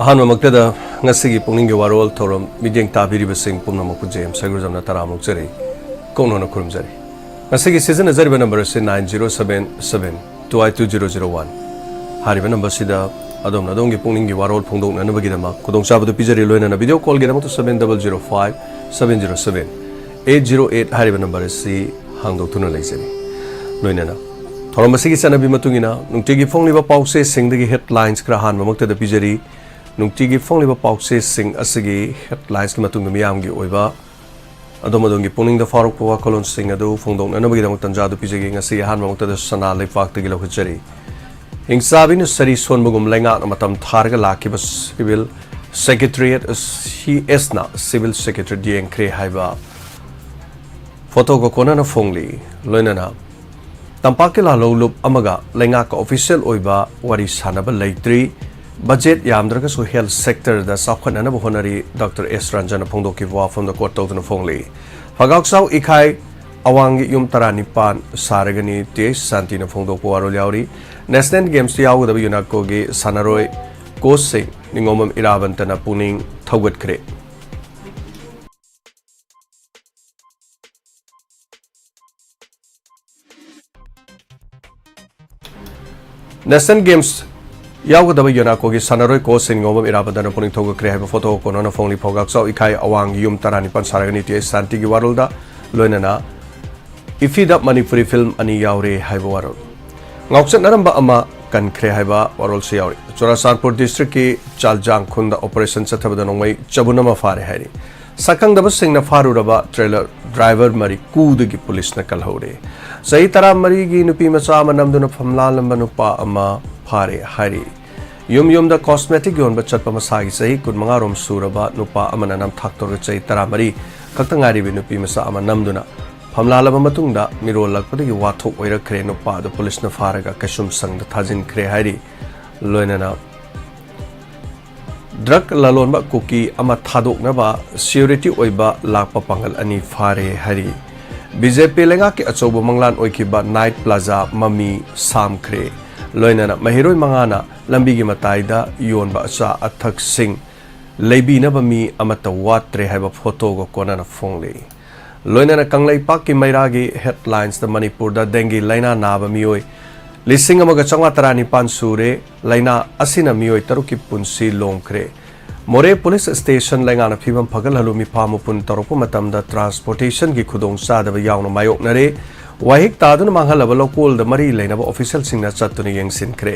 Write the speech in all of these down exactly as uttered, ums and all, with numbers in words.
ꯑꯍꯥꯟꯕꯃꯛꯇꯗ ꯉꯁꯤꯒꯤ ꯄꯨꯛꯅꯤꯡꯒꯤ ꯋꯥꯔꯣꯜ ꯊꯧꯔꯝ ꯃꯤꯠꯌꯦꯡ ꯇꯥꯕꯤꯔꯤꯕꯁꯤꯡ ꯄꯨꯝꯅꯃꯛꯄꯨ ꯖꯦ ꯑꯦꯝ ꯁꯒꯨꯔꯖꯝꯅ ꯇꯔꯥꯝꯅ ꯑꯣꯛꯆꯔꯤ꯫ ꯀꯣꯛꯅꯣꯟꯅ ꯈꯨꯔꯨꯝꯖꯔꯤ꯫ ꯉꯁꯤꯒꯤ ꯁꯤꯖꯤꯟꯅꯖꯔꯤꯕ ꯅꯝꯕꯔ ꯑꯁꯤ nine zero seven seven two eight two zero zero one. ꯍꯥꯏꯔꯤꯕ ꯅꯝꯕꯔꯁꯤꯗ ꯑꯗꯣꯝꯅ ꯑꯗꯣꯝꯒꯤ ꯄꯨꯛꯅꯤꯡꯒꯤ ꯋꯥꯔꯣꯜ ꯐꯣꯡꯗꯣꯛꯅꯅꯕꯒꯤꯗꯃꯛ ꯈꯨꯗꯣꯡꯆꯥꯕꯗꯨ ꯄꯤꯖꯔꯤ꯫ ꯂꯣꯏꯅꯅ ꯚꯤꯗꯤꯑꯣ ꯀꯣꯜꯒꯤꯗꯃꯛꯇ seven double zero five seven zero seven eight zero eight ꯍꯥꯏꯔꯤꯕ ꯅꯝꯕꯔ ꯑꯁꯤ ꯍꯥꯡꯗꯣꯛꯇꯨꯅ ꯂꯩꯖꯔꯤ꯫ ꯂꯣꯏꯅꯅ ꯊꯧꯔꯝ ꯑꯁꯤꯒꯤ ꯆꯠꯅꯕꯤ ꯃꯇꯨꯡ ꯏꯟꯅ ꯅꯨꯡꯇꯤꯒꯤ ꯐꯣꯡꯂꯤꯕ ꯄꯥꯎꯆꯦꯁꯤꯡꯗꯒꯤ ꯍꯦꯗꯂꯥꯏꯟꯁ ꯈꯔ ꯑꯍꯥꯟꯕꯃꯛꯇꯗ ꯄꯤꯖꯔꯤ꯫ ꯅꯨꯡꯇꯤꯒꯤ ꯐꯣꯡꯂꯤꯕ ꯄꯥꯎꯆꯦꯁꯤꯡ ꯑꯁꯤꯒꯤ ꯍꯦꯗꯂꯥꯏꯟꯁꯀꯤ ꯃꯇꯨꯡꯗ ꯃꯤꯌꯥꯝꯒꯤ ꯑꯣꯏꯕ ꯑꯗꯣꯝ ꯑꯗꯣꯝꯒꯤ ꯄꯨꯛꯅꯤꯡꯗ ꯐꯥꯎꯔꯛꯄ ꯋꯥꯈꯜꯂꯣꯟꯁꯤꯡ ꯑꯗꯨ ꯐꯣꯡꯗꯣꯛꯅꯅꯕꯒꯤꯗꯃꯛ ꯇꯥꯟꯖꯥ ꯑꯗꯨ ꯄꯤꯖꯒꯦ꯫ ꯉꯁꯤꯒꯤ ꯑꯍꯥꯟꯕꯃꯛꯇꯗ ꯁꯅꯥ ꯂꯩꯄꯥꯛꯇꯒꯤ ꯂꯧꯈꯠꯆꯔꯤ꯫ ꯍꯤꯡꯆꯥꯕꯤꯅ ꯁꯔꯤ ꯁꯣꯟꯕꯒꯨꯝ ꯂꯩꯉꯥꯛꯅ ꯃꯇꯝ ꯊꯥꯔꯒ ꯂꯥꯛꯈꯤꯕ ꯁꯤꯚꯤꯜ ꯁꯦꯀ꯭ꯔꯦꯇꯔꯤꯌꯦꯠ ꯁꯤ ꯑꯦꯁꯅ ꯁꯤꯚꯤꯜ ꯁꯦꯀ꯭ꯔꯦꯇꯔꯤꯌꯦꯠ ꯌꯦꯡꯈ꯭ꯔꯦ ꯍꯥꯏꯕ ꯐꯣꯇꯣꯒ ꯀꯣꯟꯅꯅ ꯐꯣꯡꯂꯤ꯫ ꯂꯣꯏꯅꯅ ꯇꯝꯄꯥꯛꯀꯤ ꯂꯥꯜꯍꯧꯂꯨꯞ ꯑꯃꯒ ꯂꯩꯉꯥꯛꯀ ꯑꯣꯐꯤꯁꯤꯌꯦꯜ ꯑꯣꯏꯕ ꯋꯥꯔꯤ ꯁꯥꯟꯅꯕ ꯂꯩꯇ꯭ꯔꯤ꯫ ꯕꯖꯦꯠ ꯌꯥꯝꯗ꯭ꯔꯒꯁꯨ ꯍꯦꯜꯊ ꯁꯦꯛꯇꯔꯗ ꯆꯥꯎꯈꯠꯅꯅꯕ ꯍꯣꯠꯅꯔꯤ, ꯗꯣꯛꯇꯔ ꯑꯦꯁ ꯔꯟꯖꯟꯅ ꯐꯣꯡꯗꯣꯛꯈꯤꯕ ꯋꯥꯐꯝꯗ ꯀꯣꯠ ꯇꯧꯗꯨꯅ ꯐꯣꯡꯂꯤ꯫ ꯐꯒꯥꯛꯆꯥꯎ ꯏꯈꯥꯏ ꯑꯋꯥꯡꯒꯤ ꯌꯨꯝ ꯇꯔꯥꯅꯤꯄꯥꯟ ꯁꯥꯔꯒꯅꯤ, ꯇꯤ ꯑꯩꯆ ꯁꯥꯟꯇꯤꯅ ꯐꯣꯡꯗꯣꯛꯄ ꯋꯥꯔꯣꯜ ꯌꯥꯎꯔꯤ꯫ ꯅꯦꯁꯅꯦꯜ ꯒꯦꯝꯁꯇ ꯌꯥꯎꯒꯗꯕ ꯌꯨꯅꯥꯀꯣꯒꯤ ꯁꯥꯟꯅꯔꯣꯏ ꯀꯣꯆꯁꯤꯡ ꯅꯤꯉꯣꯝꯕꯝ ꯏꯔꯥꯕꯟꯇꯅ ꯄꯨꯛꯅꯤꯡ ꯊꯧꯒꯠꯈ꯭ꯔꯦ꯫ ꯅꯦꯁꯅꯦꯜ ꯒꯦꯝꯁ ꯌꯥꯎꯒꯗꯕ ꯌꯨꯅꯥꯀꯣꯒꯤ ꯁꯥꯟꯅꯔꯣꯏ ꯀꯣꯆ ꯁꯤꯟꯉꯣꯕꯝ ꯏꯔꯥꯕꯟꯗꯅ ꯄꯨꯛꯅꯤꯡ ꯊꯧꯒꯠꯈ꯭ꯔꯦ ꯍꯥꯏꯕ ꯐꯣꯇꯣ ꯀꯣꯟꯅꯅ ꯐꯣꯡꯂꯤ꯫ ꯐꯧꯒꯥꯛꯆꯥꯎ ꯏꯈꯥꯏ ꯑꯋꯥꯡꯒꯤ ꯌꯨꯝ ꯇꯔꯥꯅꯤꯄꯥꯟ ꯁꯥꯔꯒꯅꯤ, ꯇꯤ ꯑꯩꯆ ꯁꯥꯟꯇꯤꯒꯤ ꯋꯥꯔꯣꯜꯗ ꯂꯣꯏꯅꯅ ꯏꯐꯤꯗ ꯃꯅꯤꯄꯨꯔꯤ ꯐꯤꯜꯝ ꯑꯅꯤ ꯌꯥꯎꯔꯦ ꯍꯥꯏꯕ ꯋꯥꯔꯣꯜ꯫ ꯉꯥꯎꯆꯠꯅꯔꯝꯕ ꯑꯃ ꯀꯟꯈ꯭ꯔꯦ ꯍꯥꯏꯕ ꯋꯥꯔꯣꯜꯁꯨ ꯌꯥꯎꯔꯤ꯫ ꯆꯨꯔꯥꯆꯥꯟꯄꯨꯔ ꯗꯤꯁꯇ꯭ꯔꯤꯛꯀꯤ ꯆꯥꯜꯖꯥꯡ ꯈꯨꯟꯗ ꯑꯣꯄꯔꯦꯁꯟ ꯆꯠꯊꯕꯗ ꯅꯣꯡꯃꯩ ꯆꯕꯨꯟ ꯑꯃ ꯐꯥꯔꯦ ꯍꯥꯏꯔꯤ꯫ ꯁꯛꯈꯪꯗꯕꯁꯤꯡꯅ ꯐꯥꯔꯨꯔꯕ ꯇ꯭ꯔꯦꯂꯔ ꯗ꯭ꯔꯥꯏꯚꯔ ꯃꯔꯤ ꯀꯨꯗꯒꯤ ꯄꯨꯂꯤꯁꯅ ꯀꯜꯍꯧꯔꯦ꯫ ꯆꯍꯤ ꯇꯔꯥꯃꯔꯤꯒꯤ ꯅꯨꯄꯤ ꯃꯆꯥ ꯑꯃ ꯅꯝꯗꯨꯅ ꯐꯝꯂꯥꯜꯂꯝꯕ ꯅꯨꯄꯥ ꯑꯃ ꯐꯥꯔꯦ ꯍꯥꯏꯔꯤ꯫ ꯌꯨꯝ ꯌꯨꯝꯗ ꯀꯣꯁꯃꯦꯇꯤꯛ ꯌꯣꯟꯕ ꯆꯠꯄ ꯃꯁꯥꯒꯤ ꯆꯍꯤ ꯀꯨꯟꯃꯉꯥ ꯔꯣꯝ ꯁꯨꯔꯕ ꯅꯨꯄꯥ ꯑꯃꯅ ꯅꯝꯊꯥꯛ ꯇꯧꯔꯒ ꯆꯍꯤ ꯇꯔꯥꯃꯔꯤ ꯈꯛꯇ ꯉꯥꯏꯔꯤꯕ ꯅꯨꯄꯤ ꯃꯆꯥ ꯑꯃ ꯅꯝꯗꯨꯅ ꯐꯝꯂꯥꯜꯂꯕ ꯃꯇꯨꯡꯗ ꯃꯤꯔꯣꯜꯂꯛꯄꯗꯒꯤ ꯋꯥꯊꯣꯛ ꯑꯣꯏꯔꯛꯈ꯭ꯔꯦ꯫ ꯅꯨꯄꯥ ꯑꯗꯨ ꯄꯨꯂꯤꯁꯅ ꯐꯥꯔꯒ ꯀꯩꯁꯨꯝꯁꯪꯗ ꯊꯥꯖꯤꯟꯈ꯭ꯔꯦ ꯍꯥꯏꯔꯤ꯫ ꯂꯣꯏꯅꯅ ꯗ꯭ꯔꯒ ꯂꯂꯣꯟꯕ ꯀꯨꯀꯤ ꯑꯃ ꯊꯥꯗꯣꯛꯅꯕ ꯁꯤꯀ꯭ꯌꯨꯔꯤꯇꯤ ꯑꯣꯏꯕ ꯂꯥꯛꯄ ꯄꯥꯡꯒꯜ ꯑꯅꯤ ꯐꯥꯔꯦ ꯍꯥꯏꯔꯤ꯫ ꯕꯤ ꯖꯦ ꯄꯤ ꯂꯩꯉꯥꯛꯀꯤ ꯑꯆꯧꯕ ꯃꯪꯂꯥꯟ ꯑꯣꯏꯈꯤꯕ ꯅꯥꯏꯠ ꯄ꯭ꯂꯥꯖꯥ ꯃꯃꯤ ꯁꯥꯝꯈ꯭ꯔꯦ꯫ ꯂꯣꯏꯅꯅ ꯃꯍꯩꯔꯣꯏ ꯃꯉꯥꯅ ꯂꯝꯕꯤꯒꯤ ꯃꯇꯥꯏꯗ ꯌꯣꯟꯕ ꯑꯆꯥ ꯑꯊꯛꯁꯤꯡ ꯂꯩꯕꯤꯅꯕ ꯃꯤ ꯑꯃꯠꯇ ꯋꯥꯠꯇ꯭ꯔꯦ ꯍꯥꯏꯕ ꯐꯣꯇꯣꯒ ꯀꯣꯟꯅꯅ ꯐꯣꯡꯂꯤ꯫ ꯂꯣꯏꯅꯅ ꯀꯪꯂꯩꯄꯥꯛꯀꯤ ꯃꯩꯔꯥꯒꯤ headlinesꯇ ꯃꯅꯤꯄꯨꯔꯗ dengue ꯂꯥꯏꯅꯥ ꯅꯥꯕ ꯃꯤꯑꯣꯏ ꯂꯤꯁꯤꯡ ꯑꯃꯒ ꯆꯥꯝꯃꯉꯥ ꯇꯔꯥꯅꯤꯄꯥꯟ ꯁꯨꯔꯦ꯫ ꯂꯥꯏꯅꯥ ꯑꯁꯤꯅ ꯃꯤꯑꯣꯏ ꯇꯔꯨꯛꯀꯤ ꯄꯨꯟꯁꯤ ꯂꯣꯝꯈ꯭ꯔꯦ꯫ ꯃꯣꯔꯦ ꯄꯨꯂꯤꯁ ꯁ꯭ꯇꯦꯁꯟ ꯂꯩꯉꯥꯛꯅ ꯐꯤꯕꯝ ꯐꯒꯠꯍꯜꯂꯨ ꯃꯤꯐꯥ ꯃꯄꯨꯟ ꯇꯧꯔꯛꯄ ꯃꯇꯝꯗ transportationꯒꯤ ꯈꯨꯗꯣꯡꯆꯥꯗꯕ ꯌꯥꯎꯅ ꯃꯥꯌꯣꯛꯅꯔꯦ꯫ ꯋꯥꯍꯤꯛ ꯇꯥꯗꯨꯅ ꯃꯥꯡꯍꯜꯂꯕ ꯂꯧꯀꯣꯜꯗ ꯃꯔꯤ ꯂꯩꯅꯕ officialꯁꯤꯡꯅ ꯆꯠꯇꯨꯅ ꯌꯦꯡꯁꯤꯟꯈ꯭ꯔꯦ꯫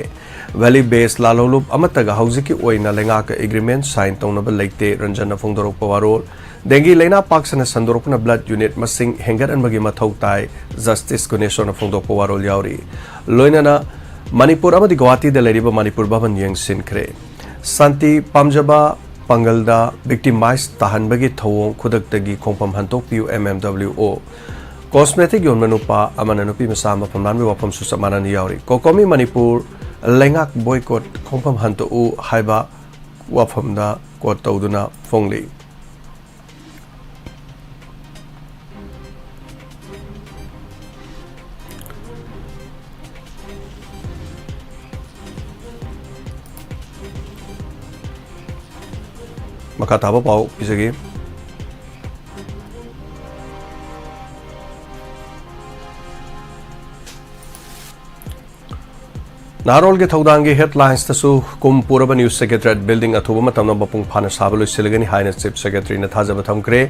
Valley based ꯂꯥꯜꯍꯧꯂꯨꯞ ꯑꯃꯠꯇꯒ ꯍꯧꯖꯤꯛꯀꯤ ꯑꯣꯏꯅ ꯂꯩꯉꯥꯛꯀ agreement sign ꯇꯧꯅꯕ ꯂꯩꯇꯦ꯫ ꯔꯟꯖꯟꯅ ꯐꯣꯡꯗꯣꯔꯛꯄ ꯋꯥꯔꯣꯜ꯫ Dengue ꯂꯩꯅꯥ ꯄꯥꯛ ꯁꯟꯅ ꯁꯟꯗꯣꯔꯛꯄꯅ blood unit ꯃꯁꯤꯡ ꯍꯦꯟꯒꯠꯍꯟꯕꯒꯤ ꯃꯊꯧ ꯇꯥꯏ꯫ Justice ꯒꯨꯅꯦꯁꯣꯔꯅ ꯐꯣꯡꯗꯣꯛꯄ ꯋꯥꯔꯣꯜ ꯌꯥꯎꯔꯤ꯫ ꯂꯣꯏꯅꯅ ꯃꯅꯤꯄꯨꯔ ꯑꯃꯗꯤ ꯒꯨꯋꯥꯍꯥꯇꯤꯗ ꯂꯩꯔꯤꯕ ꯃꯅꯤꯄꯨꯔ ꯚꯕꯟ ꯌꯦꯡꯁꯤꯟꯈ꯭ꯔꯦ꯫ ꯁꯥꯟꯇꯤ ꯄꯥꯝꯖꯕ ꯄꯥꯡꯒꯜꯗ victimize ꯇꯥꯍꯟꯕꯒꯤ ꯊꯧꯑꯣꯡ ꯈꯨꯗꯛꯇꯒꯤ ꯈꯣꯡꯐꯝ ꯍꯟꯗꯣꯛꯄꯤꯌꯨ, M M W O꯫ Cosmetic ꯌꯣꯟꯕ ꯅꯨꯄꯥ ꯑꯃꯅ ꯅꯨꯄꯤ ꯃꯆꯥ ꯃꯐꯝ ꯂꯥꯟꯕꯒꯤ ꯋꯥꯐꯝꯁꯨ ꯆꯞ ꯃꯥꯟꯅꯅ ꯌꯥꯎꯔꯤ꯫ COCOMI ꯃꯅꯤꯄꯨꯔ ꯂꯩꯉꯥꯛ boycott ꯈꯣꯡꯐꯝ ꯍꯟꯗꯣꯛꯎ ꯍꯥꯏꯕ ꯋꯥꯐꯝꯗ quote ꯇꯧꯗꯨꯅ ꯐꯣꯡꯂꯤ꯫ ꯃꯈꯥ ꯇꯥꯕ ꯄꯥꯎ ꯄꯤꯖꯒꯦ꯫ ꯅꯍꯥꯔꯣꯜꯒꯤ ꯊꯧꯗꯥꯡꯒꯤ headlinesꯇꯁꯨ ꯀꯨꯝ ꯄꯨꯔꯕ new secretariat building ꯑꯊꯨꯕ ꯃꯇꯝꯗ ꯃꯄꯨꯡ ꯐꯥꯅ ꯁꯥꯕ ꯂꯣꯏꯁꯤꯜꯂꯒꯅꯤ ꯍꯥꯏꯅ Chief Secretaryꯅ ꯊꯥꯖꯕ ꯊꯝꯈ꯭ꯔꯦ꯫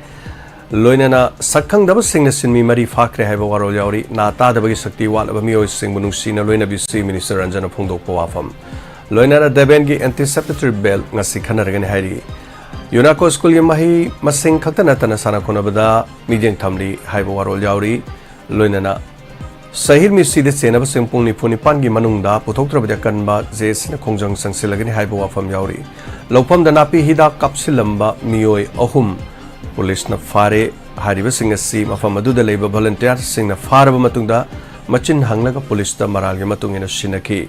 ꯂꯣꯏꯅꯅ ꯁꯛꯈꯪꯗꯕꯁꯤꯡꯅ ꯁꯤꯟꯃꯤ ꯃꯔꯤ ꯐꯥꯈ꯭ꯔꯦ ꯍꯥꯏꯕ ꯋꯥꯔꯣꯜ ꯌꯥꯎꯔꯤ꯫ ꯅꯥ ꯇꯥꯗꯕꯒꯤ ꯁꯛꯇꯤ ꯋꯥꯠꯂꯕ ꯃꯤꯑꯣꯏꯁꯤꯡꯕꯨ ꯅꯨꯡꯁꯤꯅ ꯂꯣꯏꯅꯕꯤꯁꯤ, Minister ꯔꯟꯖꯟꯅ ꯐꯣꯡꯗꯣꯛꯄ ꯋꯥꯐꯝ꯫ ꯂꯣꯏꯅꯅ ꯗꯦꯕꯦꯟꯒꯤ antiseptic belt ꯉꯁꯤ ꯈꯟꯅꯔꯒꯅꯤ ꯍꯥꯏꯔꯤ꯫ ꯌꯨꯅꯥꯀꯣ ꯁ꯭ꯀꯨꯜꯒꯤ ꯃꯍꯩ ꯃꯁꯤꯡ ꯈꯛꯇ ꯅꯠꯇꯅ ꯁꯥꯟꯅ ꯈꯣꯠꯅꯕꯗ ꯃꯤꯠꯌꯦꯡ ꯊꯝꯂꯤ ꯍꯥꯏꯕ ꯋꯥꯔꯣꯜ ꯌꯥꯎꯔꯤ꯫ ꯂꯣꯏꯅꯅ ꯁꯍꯤꯔ ꯃꯤꯁꯤꯗ ꯆꯦꯟꯅꯕꯁꯤꯡ ꯄꯨꯡ ꯅꯤꯐꯨ ꯅꯤꯄꯥꯟꯒꯤ ꯃꯅꯨꯡꯗ ꯄꯨꯊꯣꯛꯇ꯭ꯔꯕꯗꯤ ꯑꯀꯟꯕ JACꯅ ꯈꯣꯡꯖꯪ ꯆꯪꯁꯤꯜꯂꯒꯅꯤ ꯍꯥꯏꯕ ꯋꯥꯐꯝ ꯌꯥꯎꯔꯤ꯫ ꯂꯧꯐꯝꯗ ꯅꯥꯄꯤ ꯍꯤꯗꯥꯛ ꯀꯥꯞꯁꯤꯜꯂꯝꯕ ꯃꯤꯑꯣꯏ ꯑꯍꯨꯝ ꯄꯨꯂꯤꯁꯅ ꯐꯥꯔꯦ꯫ ꯍꯥꯏꯔꯤꯕꯁꯤꯡ ꯑꯁꯤ ꯃꯐꯝ ꯑꯗꯨꯗ ꯂꯩꯕ volunteerꯁꯤꯡꯅ ꯐꯥꯔꯕ ꯃꯇꯨꯡꯗ ꯃꯆꯤꯟ ꯍꯪꯂꯒ ꯄꯨꯂꯤꯁꯇ ꯃꯔꯥꯜꯒꯤ ꯃꯇꯨꯡ ꯏꯟꯅ ꯁꯤꯟꯅꯈꯤ꯫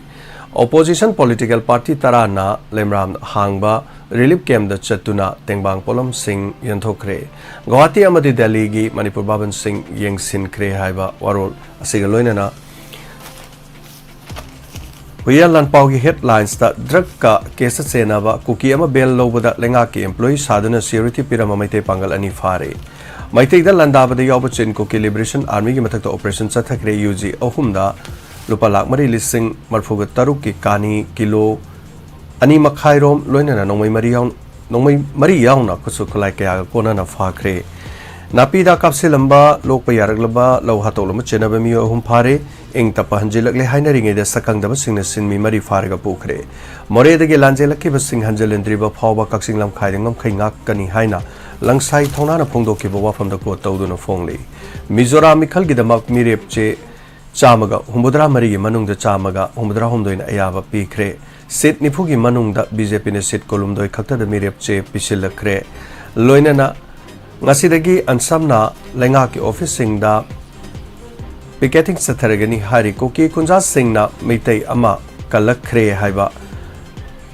Opposition political party ꯇꯔꯥꯅ ꯂꯩꯃꯔꯥꯝ ꯍꯥꯡꯕ relief campꯗ ꯆꯠꯇꯨꯅ ꯇꯦꯡꯕꯥꯡ ꯄꯣꯠꯂꯝꯁꯤꯡ ꯌꯦꯟꯊꯣꯛꯈ꯭ꯔꯦ꯫ ꯒꯨꯋꯥꯍꯥꯇꯤ ꯑꯃꯗꯤ ꯗꯦꯜꯂꯤꯒꯤ ꯃꯅꯤꯄꯨꯔ ꯚꯕꯟꯁꯤꯡ ꯌꯦꯡꯁꯤꯟꯈ꯭ꯔꯦ ꯍꯥꯏꯕ ꯋꯥꯔꯣꯜ ꯑꯁꯤꯒ ꯂꯣꯏꯅꯅ ꯍꯨꯏꯌꯥꯟ ꯂꯥꯟꯄꯥꯎꯒꯤ ꯍꯦꯗꯂꯥꯏꯟꯁꯇ ꯗ꯭ꯔꯒꯀ ꯀꯦꯁꯇ ꯆꯦꯟꯅꯕ ꯀꯨꯀꯤ ꯑꯃ ꯕꯦꯜ ꯂꯧꯕꯗ ꯂꯩꯉꯥꯛꯀꯤ ꯑꯦꯝꯄ꯭ꯂꯣꯌꯤ ꯁꯥꯗꯨꯅ ꯁꯤꯀ꯭ꯌꯨꯔꯤꯇꯤ ꯄꯤꯔꯝꯕ ꯃꯩꯇꯩ ꯄꯥꯡꯒꯜ ꯑꯅꯤ ꯐꯥꯔꯦ꯫ ꯃꯩꯇꯩꯗ ꯂꯥꯟꯗꯥꯕꯗ ꯌꯥꯎꯕ ꯆꯤꯟ ꯀꯨꯀꯤ ꯂꯤꯕꯔꯦꯁꯟ ꯑꯥꯔꯃꯤꯒꯤ ꯃꯊꯛꯇ ꯑꯣꯄꯔꯦꯁꯟ ꯆꯠꯊꯈ꯭ꯔꯦ꯫ ꯌꯨ ꯖꯤ ꯑꯍꯨꯝꯗ ꯂꯨꯄꯥ ꯂꯥꯈ ꯃꯔꯤ ꯂꯤꯁꯤꯡ ꯃꯔꯤꯐꯨꯒ ꯇꯔꯨꯛꯀꯤ ꯀꯥꯅꯤ ꯀꯤꯂꯣ ꯑꯅꯤ ꯃꯈꯥꯏꯔꯣꯝ, ꯂꯣꯏꯅꯅ ꯅꯣꯡꯃꯩ ꯃꯔꯤ ꯌꯥꯎ-, ꯅꯣꯡꯃꯩ ꯃꯔꯤ ꯌꯥꯎꯅ ꯈꯨꯠꯁꯨ ꯈꯨꯠꯂꯥꯏ ꯀꯌꯥꯒ ꯀꯣꯟꯅꯅ ꯐꯥꯈ꯭ꯔꯦ꯫ ꯅꯥꯄꯤꯗ ꯀꯥꯞꯁꯤꯜꯂꯝꯕ, ꯂꯣꯛꯄ ꯌꯥꯔꯛꯂꯕ ꯂꯧ ꯍꯥꯠꯇꯣꯛꯂꯝꯕ ꯆꯦꯟꯅꯕ ꯃꯤꯑꯣꯏ ꯑꯍꯨꯝ ꯐꯥꯔꯦ꯫ ꯏꯪ ꯇꯞꯄ ꯍꯟꯖꯤꯜꯂꯛꯂꯦ ꯍꯥꯏꯅꯔꯤꯉꯩꯗ ꯁꯛꯈꯪꯗꯕꯁꯤꯡꯅ ꯁꯤꯟꯃꯤ ꯃꯔꯤ ꯐꯥꯔꯒ ꯄꯨꯈ꯭ꯔꯦ꯫ ꯃꯣꯔꯦꯗꯒꯤ ꯂꯥꯟꯖꯦꯜꯂꯛꯈꯤꯕꯁꯤꯡ ꯍꯟꯖꯤꯜꯍꯟꯗ꯭ꯔꯤꯕ ꯐꯥꯎꯕ ꯀꯛꯆꯤꯡ ꯂꯝꯈꯥꯏꯗ ꯉꯝꯈꯩ ꯉꯥꯛꯀꯅꯤ ꯍꯥꯏꯅ ꯂꯪꯁꯥꯏ ꯊꯧꯅꯥꯅ ꯐꯣꯡꯗꯣꯛꯈꯤꯕ ꯋꯥꯐꯝꯗ ꯀꯣꯠ ꯇꯧꯗꯨꯅ ꯐꯣꯡꯂꯤ꯫ ꯃꯤꯖꯣꯔꯥꯝ ꯃꯤꯈꯜꯒꯤꯗꯃꯛ ꯃꯤꯔꯦꯞ ꯆꯦ ꯆꯥꯝꯃꯒ ꯍꯨꯝꯐꯨꯇꯔꯥ ꯃꯔꯤꯒꯤ ꯃꯅꯨꯡꯗ ꯆꯥꯝꯃꯒ ꯍꯨꯝꯐꯨꯇꯔꯥ ꯍꯨꯝꯗꯣꯏꯅ ꯑꯌꯥꯕ ꯄꯤꯈ꯭ꯔꯦ꯫ ꯁꯤꯠ ꯅꯤꯐꯨꯒꯤ ꯃꯅꯨꯡꯗ ꯕꯤ ꯖꯦ ꯄꯤꯅ ꯁꯤꯠ ꯀꯨꯟꯍꯨꯝꯗꯣꯏ ꯈꯛꯇꯗ ꯃꯤꯔꯦꯞ ꯆꯦ ꯄꯤꯁꯤꯜꯂꯛꯈ꯭ꯔꯦ꯫ ꯂꯣꯏꯅꯅ ꯉꯁꯤꯗꯒꯤ ꯑꯟꯁꯝꯅ ꯂꯩꯉꯥꯛꯀꯤ ꯑꯣꯐꯤꯁꯁꯤꯡꯗ ꯄꯤꯀꯦꯇꯤꯡ ꯆꯠꯊꯔꯒꯅꯤ ꯍꯥꯏꯔꯤ꯫ ꯀꯨꯀꯤ ꯈꯨꯟꯖꯥꯁꯤꯡꯅ ꯃꯩꯇꯩ ꯑꯃ ꯀꯜꯂꯛꯈ꯭ꯔꯦ ꯍꯥꯏꯕ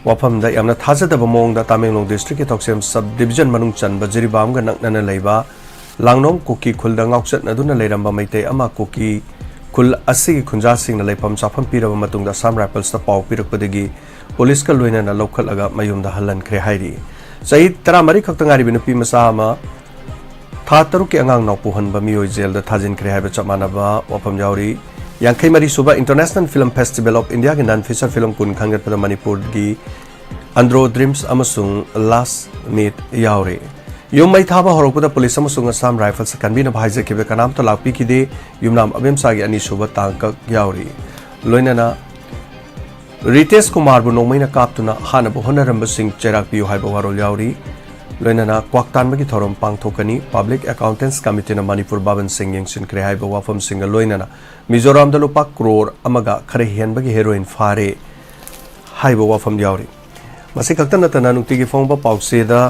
ꯋꯥꯐꯝꯗ ꯌꯥꯝꯅ ꯊꯥꯖꯗꯕ ꯃꯑꯣꯡꯗ ꯇꯥꯃꯦꯡꯂꯣꯡ ꯗꯤꯁꯇ꯭ꯔꯤꯛꯀꯤ ꯊꯧꯁꯦꯝ ꯁꯕ ꯗꯤꯕꯤꯖꯟ ꯃꯅꯨꯡ ꯆꯟꯕ ꯖꯤꯔꯤꯕꯥꯝꯒ ꯅꯛꯅꯅ ꯂꯩꯕ ꯂꯥꯡꯅꯣꯝ ꯀꯨꯀꯤ ꯈꯨꯜꯗ ꯉꯥꯎꯆꯠꯅꯗꯨꯅ ꯂꯩꯔꯝꯕ ꯃꯩꯇꯩ ꯑꯃ ꯀꯨꯀꯤ ꯈꯨꯜ ꯑꯁꯤꯒꯤ ꯈꯨꯟꯖꯥꯁꯤꯡꯅ ꯂꯩꯐꯝ ꯆꯥꯐꯝ ꯄꯤꯔꯕ ꯃꯇꯨꯡꯗ ꯑꯁꯥꯝ ꯔꯥꯏꯐꯜꯁꯇ ꯄꯥꯎ ꯄꯤꯔꯛꯄꯗꯒꯤ ꯄꯨꯂꯤꯁꯀ ꯂꯣꯏꯅꯅ ꯂꯧꯈꯠꯂꯒ ꯃꯌꯨꯝꯗ ꯍꯜꯍꯟꯈ꯭ꯔꯦ ꯍꯥꯏꯔꯤ꯫ ꯆꯍꯤ ꯇꯔꯥꯃꯔꯤ ꯈꯛꯇ ꯉꯥꯏꯔꯤꯕ ꯅꯨꯄꯤ ꯃꯆꯥ ꯑꯃ ꯊꯥ ꯇꯔꯨꯛꯀꯤ ꯑꯉꯥꯡ ꯅꯥꯎ ꯄꯨꯍꯟꯕ ꯃꯤꯑꯣꯏ ꯖꯦꯜꯗ ꯊꯥꯖꯤꯟꯈ꯭ꯔꯦ ꯍꯥꯏꯕ ꯆꯞ ꯃꯥꯟꯅꯕ ꯋꯥꯐꯝ ꯌꯥꯎꯔꯤ꯫ ꯌꯥꯡꯈꯩ ꯃꯔꯤ ꯁꯨꯕ International Film Festival of Indiaꯒꯤ non feature film ꯀꯨꯟ ꯈꯟꯒꯠꯄꯗ ꯃꯅꯤꯄꯨꯔꯒꯤ ꯑꯟꯗ꯭ꯔꯣ ꯗ꯭ꯔꯤꯝꯁ ꯑꯃꯁꯨꯡ ꯂꯥꯁ ꯃꯤꯠ ꯌꯥꯎꯔꯤ꯫ ꯌꯨꯝ ꯃꯩ ꯊꯥꯕ ꯍꯧꯔꯛꯄꯗ ꯄꯨꯂꯤꯁ ꯑꯃꯁꯨꯡ ꯑꯁꯥꯝ ꯔꯥꯏꯐꯜꯁ ꯀꯟꯕꯤꯅꯕ ꯍꯥꯏꯖꯈꯤꯕꯗ ꯀꯅꯥꯝꯇ ꯂꯥꯛꯄꯤꯈꯤꯗꯦ꯫ ꯌꯨꯝꯅꯥꯝ ꯑꯕꯦꯝꯆꯥꯒꯤ ꯑꯅꯤꯁꯨꯕ ꯇꯥꯡꯀꯛ ꯌꯥꯎꯔꯤ꯫ ꯂꯣꯏꯅꯅ ꯔꯤꯇꯦꯁ ꯀꯨꯃꯥꯔꯕꯨ ꯅꯣꯡꯃꯩꯅ ꯀꯥꯞꯇꯨꯅ ꯍꯥꯠꯅꯕ ꯍꯣꯠꯅꯔꯝꯕꯁꯤꯡ ꯆꯩꯔꯥꯛ ꯄꯤꯌꯨ ꯍꯥꯏꯕ ꯋꯥꯔꯣꯜ ꯌꯥꯎꯔꯤ꯫ ꯂꯣꯏꯅꯅ ꯀ꯭ꯋꯥꯛ ꯇꯥꯟꯕꯒꯤ ꯊꯧꯔꯝ ꯄꯥꯡꯊꯣꯛꯀꯅꯤ꯫ Public Accounts Committeeꯅ ꯃꯅꯤꯄꯨꯔ ꯕꯥꯕꯟꯁꯤꯡ ꯌꯦꯡꯁꯤꯟꯈ꯭ꯔꯦ ꯍꯥꯏꯕ ꯋꯥꯐꯝꯁꯤꯡꯒ ꯂꯣꯏꯅꯅ ꯃꯤꯖꯣꯔꯥꯝꯗ ꯂꯨꯄꯥ ꯀ꯭ꯔꯣꯔ ꯑꯃꯒ ꯈꯔ ꯍꯦꯟꯕꯒꯤ ꯍꯦꯔꯣꯏꯟ ꯐꯥꯔꯦ ꯍꯥꯏꯕ ꯋꯥꯐꯝ ꯌꯥꯎꯔꯤ꯫ ꯃꯁꯤ ꯈꯛꯇ ꯅꯠꯇꯅ ꯅꯨꯡꯇꯤꯒꯤ ꯐꯣꯡꯕ ꯄꯥꯎꯆꯦꯗ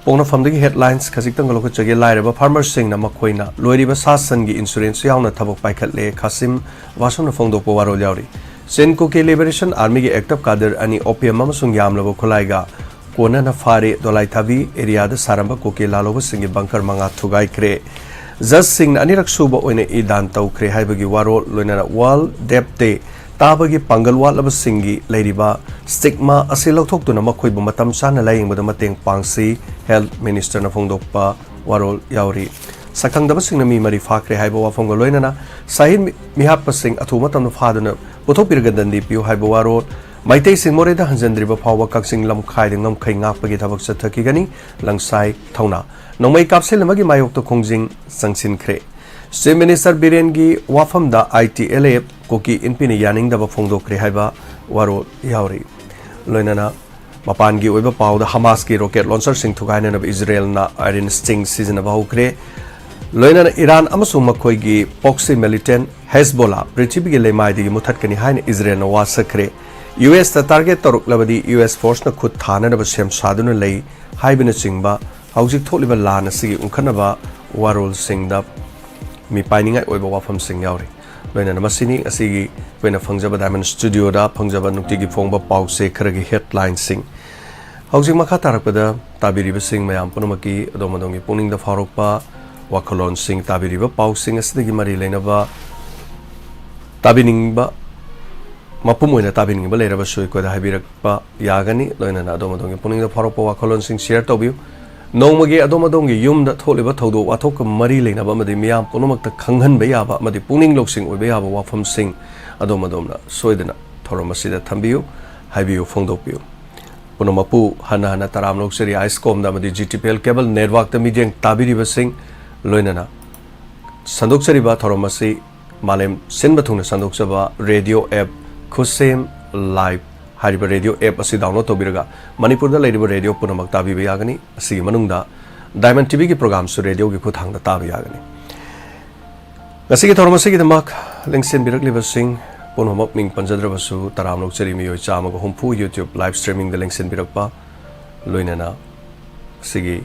ꯄꯣꯛꯅꯐꯝꯗꯒꯤ ꯍꯦꯗꯂꯥꯏꯟꯁ ꯈꯖꯤꯛꯇꯪꯒ ꯂꯧꯈꯠꯆꯒꯦ꯫ ꯂꯥꯏꯔꯕ ꯐꯥꯔꯃꯔꯁꯤꯡꯅ ꯃꯈꯣꯏꯅ ꯂꯣꯏꯔꯤꯕ ꯁꯥ ꯁꯟꯒꯤ ꯏꯟꯁꯨꯔꯦꯟꯁ ꯌꯥꯎꯅ ꯊꯕꯛ ꯄꯥꯏꯈꯠꯂꯦ꯫ ꯈꯥꯁꯤꯝ ꯋꯥꯁꯨꯝꯅ ꯐꯣꯡꯗꯣꯛꯄ ꯋꯥꯔꯣꯜ ꯌꯥꯎꯔꯤ꯫ ꯆꯤꯟ ꯀꯨꯀꯤ ꯂꯤꯕꯔꯦꯁꯟ ꯑꯥꯔꯃꯤꯒꯤ ꯑꯦꯛꯇꯞ ꯀꯥꯗꯔ ꯑꯅꯤ ꯑꯣꯄꯤꯌꯝ ꯑꯃꯁꯨꯡ ꯌꯥꯝꯂꯕ ꯈꯨꯠꯂꯥꯏꯒ ꯀꯣꯟꯅꯅ ꯐꯥꯔꯦ꯫ ꯗꯣꯂꯥꯏꯊꯥꯕꯤ ꯑꯦꯔꯤꯌꯥꯗ ꯁꯥꯔꯝꯕ ꯀꯨꯀꯤ ꯂꯥꯜꯍꯧꯕꯁꯤꯡꯒꯤ ꯕꯪꯀꯔ ꯃꯉꯥ ꯊꯨꯒꯥꯏꯈ꯭ꯔꯦ꯫ ꯖꯖꯁꯤꯡꯅ ꯑꯅꯤꯔꯛ ꯁꯨꯕ ꯑꯣꯏꯅ ꯏ ꯗꯥꯟ ꯇꯧꯈ꯭ꯔꯦ ꯍꯥꯏꯕꯒꯤ ꯋꯥꯔꯣꯜ, ꯂꯣꯏꯅꯅ ꯋꯥꯔꯜ ꯗꯦꯞ ꯗꯦ ꯇꯥꯕꯒꯤ ꯄꯥꯡꯒꯜ ꯋꯥꯠꯂꯕꯁꯤꯡꯒꯤ ꯂꯩꯔꯤꯕ stigma ꯑꯁꯤ ꯂꯧꯊꯣꯛꯇꯨꯅ ꯃꯈꯣꯏꯕꯨ ꯃꯇꯝ ꯆꯥꯅ ꯂꯥꯌꯦꯡꯕꯗ ꯃꯇꯦꯡ ꯄꯥꯡꯁꯤ, Health Minister ꯅ ꯐꯣꯡꯗꯣꯛꯄ ꯋꯥꯔꯣꯜ ꯌꯥꯎꯔꯤ꯫ ꯁꯛꯈꯪꯗꯕꯁꯤꯡꯅ ꯃꯤ ꯃꯔꯤ ꯐꯥꯈ꯭ꯔꯦ ꯍꯥꯏꯕ ꯋꯥꯐꯝꯒ ꯂꯣꯏꯅꯅ ꯁꯥꯍꯤꯟ ꯃꯤ-, ꯃꯤꯍꯥꯠꯄꯁꯤꯡ ꯑꯊꯨꯕ ꯃꯇꯝꯗ ꯐꯥꯗꯨꯅ ꯄꯨꯊꯣꯛꯄꯤꯔꯒ ꯗꯟꯗꯤ ꯄꯤꯌꯨ ꯍꯥꯏꯕ ꯋꯥꯔꯣꯜ, ꯃꯩꯇꯩꯁꯤꯡ ꯃꯣꯔꯦꯗ ꯍꯟꯖꯤꯟꯗ꯭ꯔꯤꯕ ꯐꯥꯎꯕ ꯀꯛꯆꯤꯡ ꯂꯝꯈꯥꯏꯗ ꯉꯝꯈꯩ ꯉꯥꯛꯄꯒꯤ ꯊꯕꯛ ꯆꯠꯊꯈꯤꯒꯅꯤ, ꯂꯪꯁꯥꯏ ꯊꯧꯅꯥ꯫ ꯅꯣꯡꯃꯩ ꯀꯥꯞꯁꯤꯜ ꯑꯃꯒꯤ ꯃꯥꯌꯣꯛꯇ ꯈꯣꯡꯖꯤꯡ ꯆꯪꯁꯤꯟꯈ꯭ꯔꯦ꯫ Chief Minister ꯕꯤꯔꯦꯟꯒꯤ ꯋꯥꯐꯝꯗ I T L F ꯀꯨꯀꯤ ꯏꯟꯄꯤꯅ ꯌꯥꯅꯤꯡꯗꯕ ꯐꯣꯡꯗꯣꯛꯈ꯭ꯔꯦ ꯍꯥꯏꯕ ꯋꯥꯔꯣꯜ ꯌꯥꯎꯔꯤ꯫ ꯂꯣꯏꯅꯅ ꯃꯄꯥꯟꯒꯤ ꯑꯣꯏꯕ ꯄꯥꯎꯗ ꯍꯃꯥꯁꯀꯤ rocket launcher ꯁꯤꯡ ꯊꯨꯒꯥꯏꯅꯅꯕ ꯏꯖꯔꯦꯜꯅ Iron Sting ꯁꯤꯖꯤꯟꯅꯕ ꯍꯧꯈ꯭ꯔꯦ꯫ ꯂꯣꯏꯅꯅ ꯏꯔꯥꯟ ꯑꯃꯁꯨꯡ ꯃꯈꯣꯏꯒꯤ proxy militant ꯍꯦꯖꯕꯣꯂꯥ ꯄ꯭ꯔꯤꯊꯤꯕꯤꯒꯤ ꯂꯩꯃꯥꯏꯗꯒꯤ ꯃꯨꯊꯠꯀꯅꯤ ꯍꯥꯏꯅ ꯏꯖꯔꯦꯜꯅ ꯋꯥꯁꯛꯈ꯭ꯔꯦ꯫ U S ꯇ target ꯇꯧꯔꯛꯂꯕꯗꯤ U S force ꯅ ꯈꯨꯠ ꯊꯥꯅꯅꯕ ꯁꯦꯝ ꯁꯥꯗꯨꯅ ꯂꯩ ꯍꯥꯏꯕꯅꯆꯤꯡꯕ ꯍꯧꯖꯤꯛ ꯊꯣꯛꯂꯤꯕ ꯂꯥꯟ ꯑꯁꯤꯒꯤ ꯎꯪꯈꯠꯅꯕ ꯋꯥꯔꯣꯜꯁꯤꯡꯗ ꯃꯤꯄꯥꯏꯅꯤꯡꯉꯥꯏ ꯑꯣꯏꯕ ꯋꯥꯐꯝꯁꯤꯡ ꯌꯥꯎꯔꯤ꯫ ꯂꯣꯏꯅꯅ ꯃꯁꯤꯅꯤ ꯉꯁꯤꯒꯤ ꯑꯩꯈꯣꯏꯅ ꯐꯪꯖꯕ Diamond Studio ꯗ ꯐꯪꯖꯕ ꯅꯨꯡꯇꯤꯒꯤ ꯐꯣꯡꯕ ꯄꯥꯎꯆꯦ ꯈꯔꯒꯤ headline ꯁꯤꯡ꯫ ꯍꯧꯖꯤꯛ ꯃꯈꯥ ꯇꯥꯔꯛꯄꯗ ꯇꯥꯕꯤꯔꯤꯕꯁꯤꯡ ꯃꯌꯥꯝ ꯄꯨꯝꯅꯃꯛꯀꯤ ꯑꯗꯣꯝ ꯑꯗꯣꯝꯒꯤ ꯄꯨꯛꯅꯤꯡꯗ ꯐꯥꯎꯔꯛꯄ ꯋꯥꯈꯜꯂꯣꯟꯁꯤꯡ, ꯇꯥꯕꯤꯔꯤꯕ ꯄꯥꯎꯁꯤꯡ ꯑꯁꯤꯗꯒꯤ ꯃꯔꯤ ꯂꯩꯅꯕ ꯇꯥꯕꯤꯅꯤꯡꯕ, ꯃꯄꯨꯝ ꯑꯣꯏꯅ ꯇꯥꯕꯤꯅꯤꯡꯕ ꯂꯩꯔꯕꯁꯨ ꯑꯩꯈꯣꯏꯗ ꯍꯥꯏꯕꯤꯔꯛꯄ ꯌꯥꯒꯅꯤ꯫ ꯂꯣꯏꯅꯅ ꯑꯗꯣꯝ ꯑꯗꯣꯝꯒꯤ ꯄꯨꯛꯅꯤꯡꯗ ꯐꯥꯎꯔꯛꯄ ꯋꯥꯈꯜꯂꯣꯟꯁꯤꯡ share ꯇꯧꯕꯤꯌꯨ꯫ ꯅꯣꯡꯃꯒꯤ ꯑꯗꯣꯝ ꯑꯗꯣꯝꯒꯤ ꯌꯨꯝꯗ ꯊꯣꯛꯂꯤꯕ ꯊꯧꯗꯣꯛ ꯋꯥꯊꯣꯛꯀ ꯃꯔꯤ ꯂꯩꯅꯕ ꯑꯃꯗꯤ ꯃꯤꯌꯥꯝ ꯄꯨꯝꯅꯃꯛꯇ ꯈꯪꯍꯟꯕ ꯌꯥꯕ ꯑꯃꯗꯤ ꯄꯨꯛꯅꯤꯡ ꯂꯧꯁꯤꯡ ꯑꯣꯏꯕ ꯌꯥꯕ ꯋꯥꯐꯝꯁꯤꯡ ꯑꯗꯣꯝ ꯑꯗꯣꯝꯅ ꯁꯣꯏꯗꯅ ꯊꯧꯔꯝ ꯑꯁꯤꯗ ꯊꯝꯕꯤꯌꯨ, ꯍꯥꯏꯕꯤꯌꯨ, ꯐꯣꯡꯗꯣꯛꯄꯤꯌꯨ꯫ ꯄꯨꯝꯅꯃꯛꯄꯨ ꯍꯟꯅ ꯍꯟꯅ ꯇꯔꯥꯝꯅ ꯑꯣꯛꯆꯔꯤ꯫ ꯑꯥꯏꯁꯀꯣꯝꯗ ꯑꯃꯗꯤ G T P L cable network ꯇ ꯃꯤꯠꯌꯦꯡ ꯇꯥꯕꯤꯔꯤꯕꯁꯤꯡ, ꯂꯣꯏꯅꯅ ꯁꯟꯗꯣꯛꯆꯔꯤꯕ ꯊꯧꯔꯝ ꯑꯁꯤ ꯃꯥꯂꯦꯝ ꯁꯤꯟꯕ ꯊꯨꯡꯅ ꯁꯟꯗꯣꯛꯆꯕ radio app ꯈꯨꯠꯁꯦꯝ Live ꯍꯥꯏꯔꯤꯕ radio app ꯑꯁꯤ download ꯇꯧꯕꯤꯔꯒ ꯃꯅꯤꯄꯨꯔꯗ ꯂꯩꯔꯤꯕ radio ꯄꯨꯝꯅꯃꯛ ꯇꯥꯕꯤꯕ ꯌꯥꯒꯅꯤ꯫ ꯑꯁꯤꯒꯤ ꯃꯅꯨꯡꯗ Diamond T V ꯒꯤ program ꯁꯨ radio ꯒꯤ ꯈꯨꯠꯊꯥꯡꯗ ꯇꯥꯕ ꯌꯥꯒꯅꯤ꯫ ꯉꯁꯤꯒꯤ ꯊꯧꯔꯝ ꯑꯁꯤꯒꯤꯗꯃꯛ ꯂꯦꯡꯁꯤꯟꯕꯤꯔꯛꯂꯤꯕꯁꯤꯡ ꯄꯨꯝꯅꯃꯛ ꯃꯤꯡ ꯄꯟꯖꯗ꯭ꯔꯕꯁꯨ ꯇꯔꯥꯝꯅ ꯑꯣꯛꯆꯔꯤ꯫ ꯃꯤꯑꯣꯏ ꯆꯥꯝꯃꯒ ꯍꯨꯝꯐꯨ YouTube live streaming ꯗ ꯂꯦꯡꯁꯤꯟꯕꯤꯔꯛꯄ, ꯂꯣꯏꯅꯅ ꯑꯁꯤꯒꯤ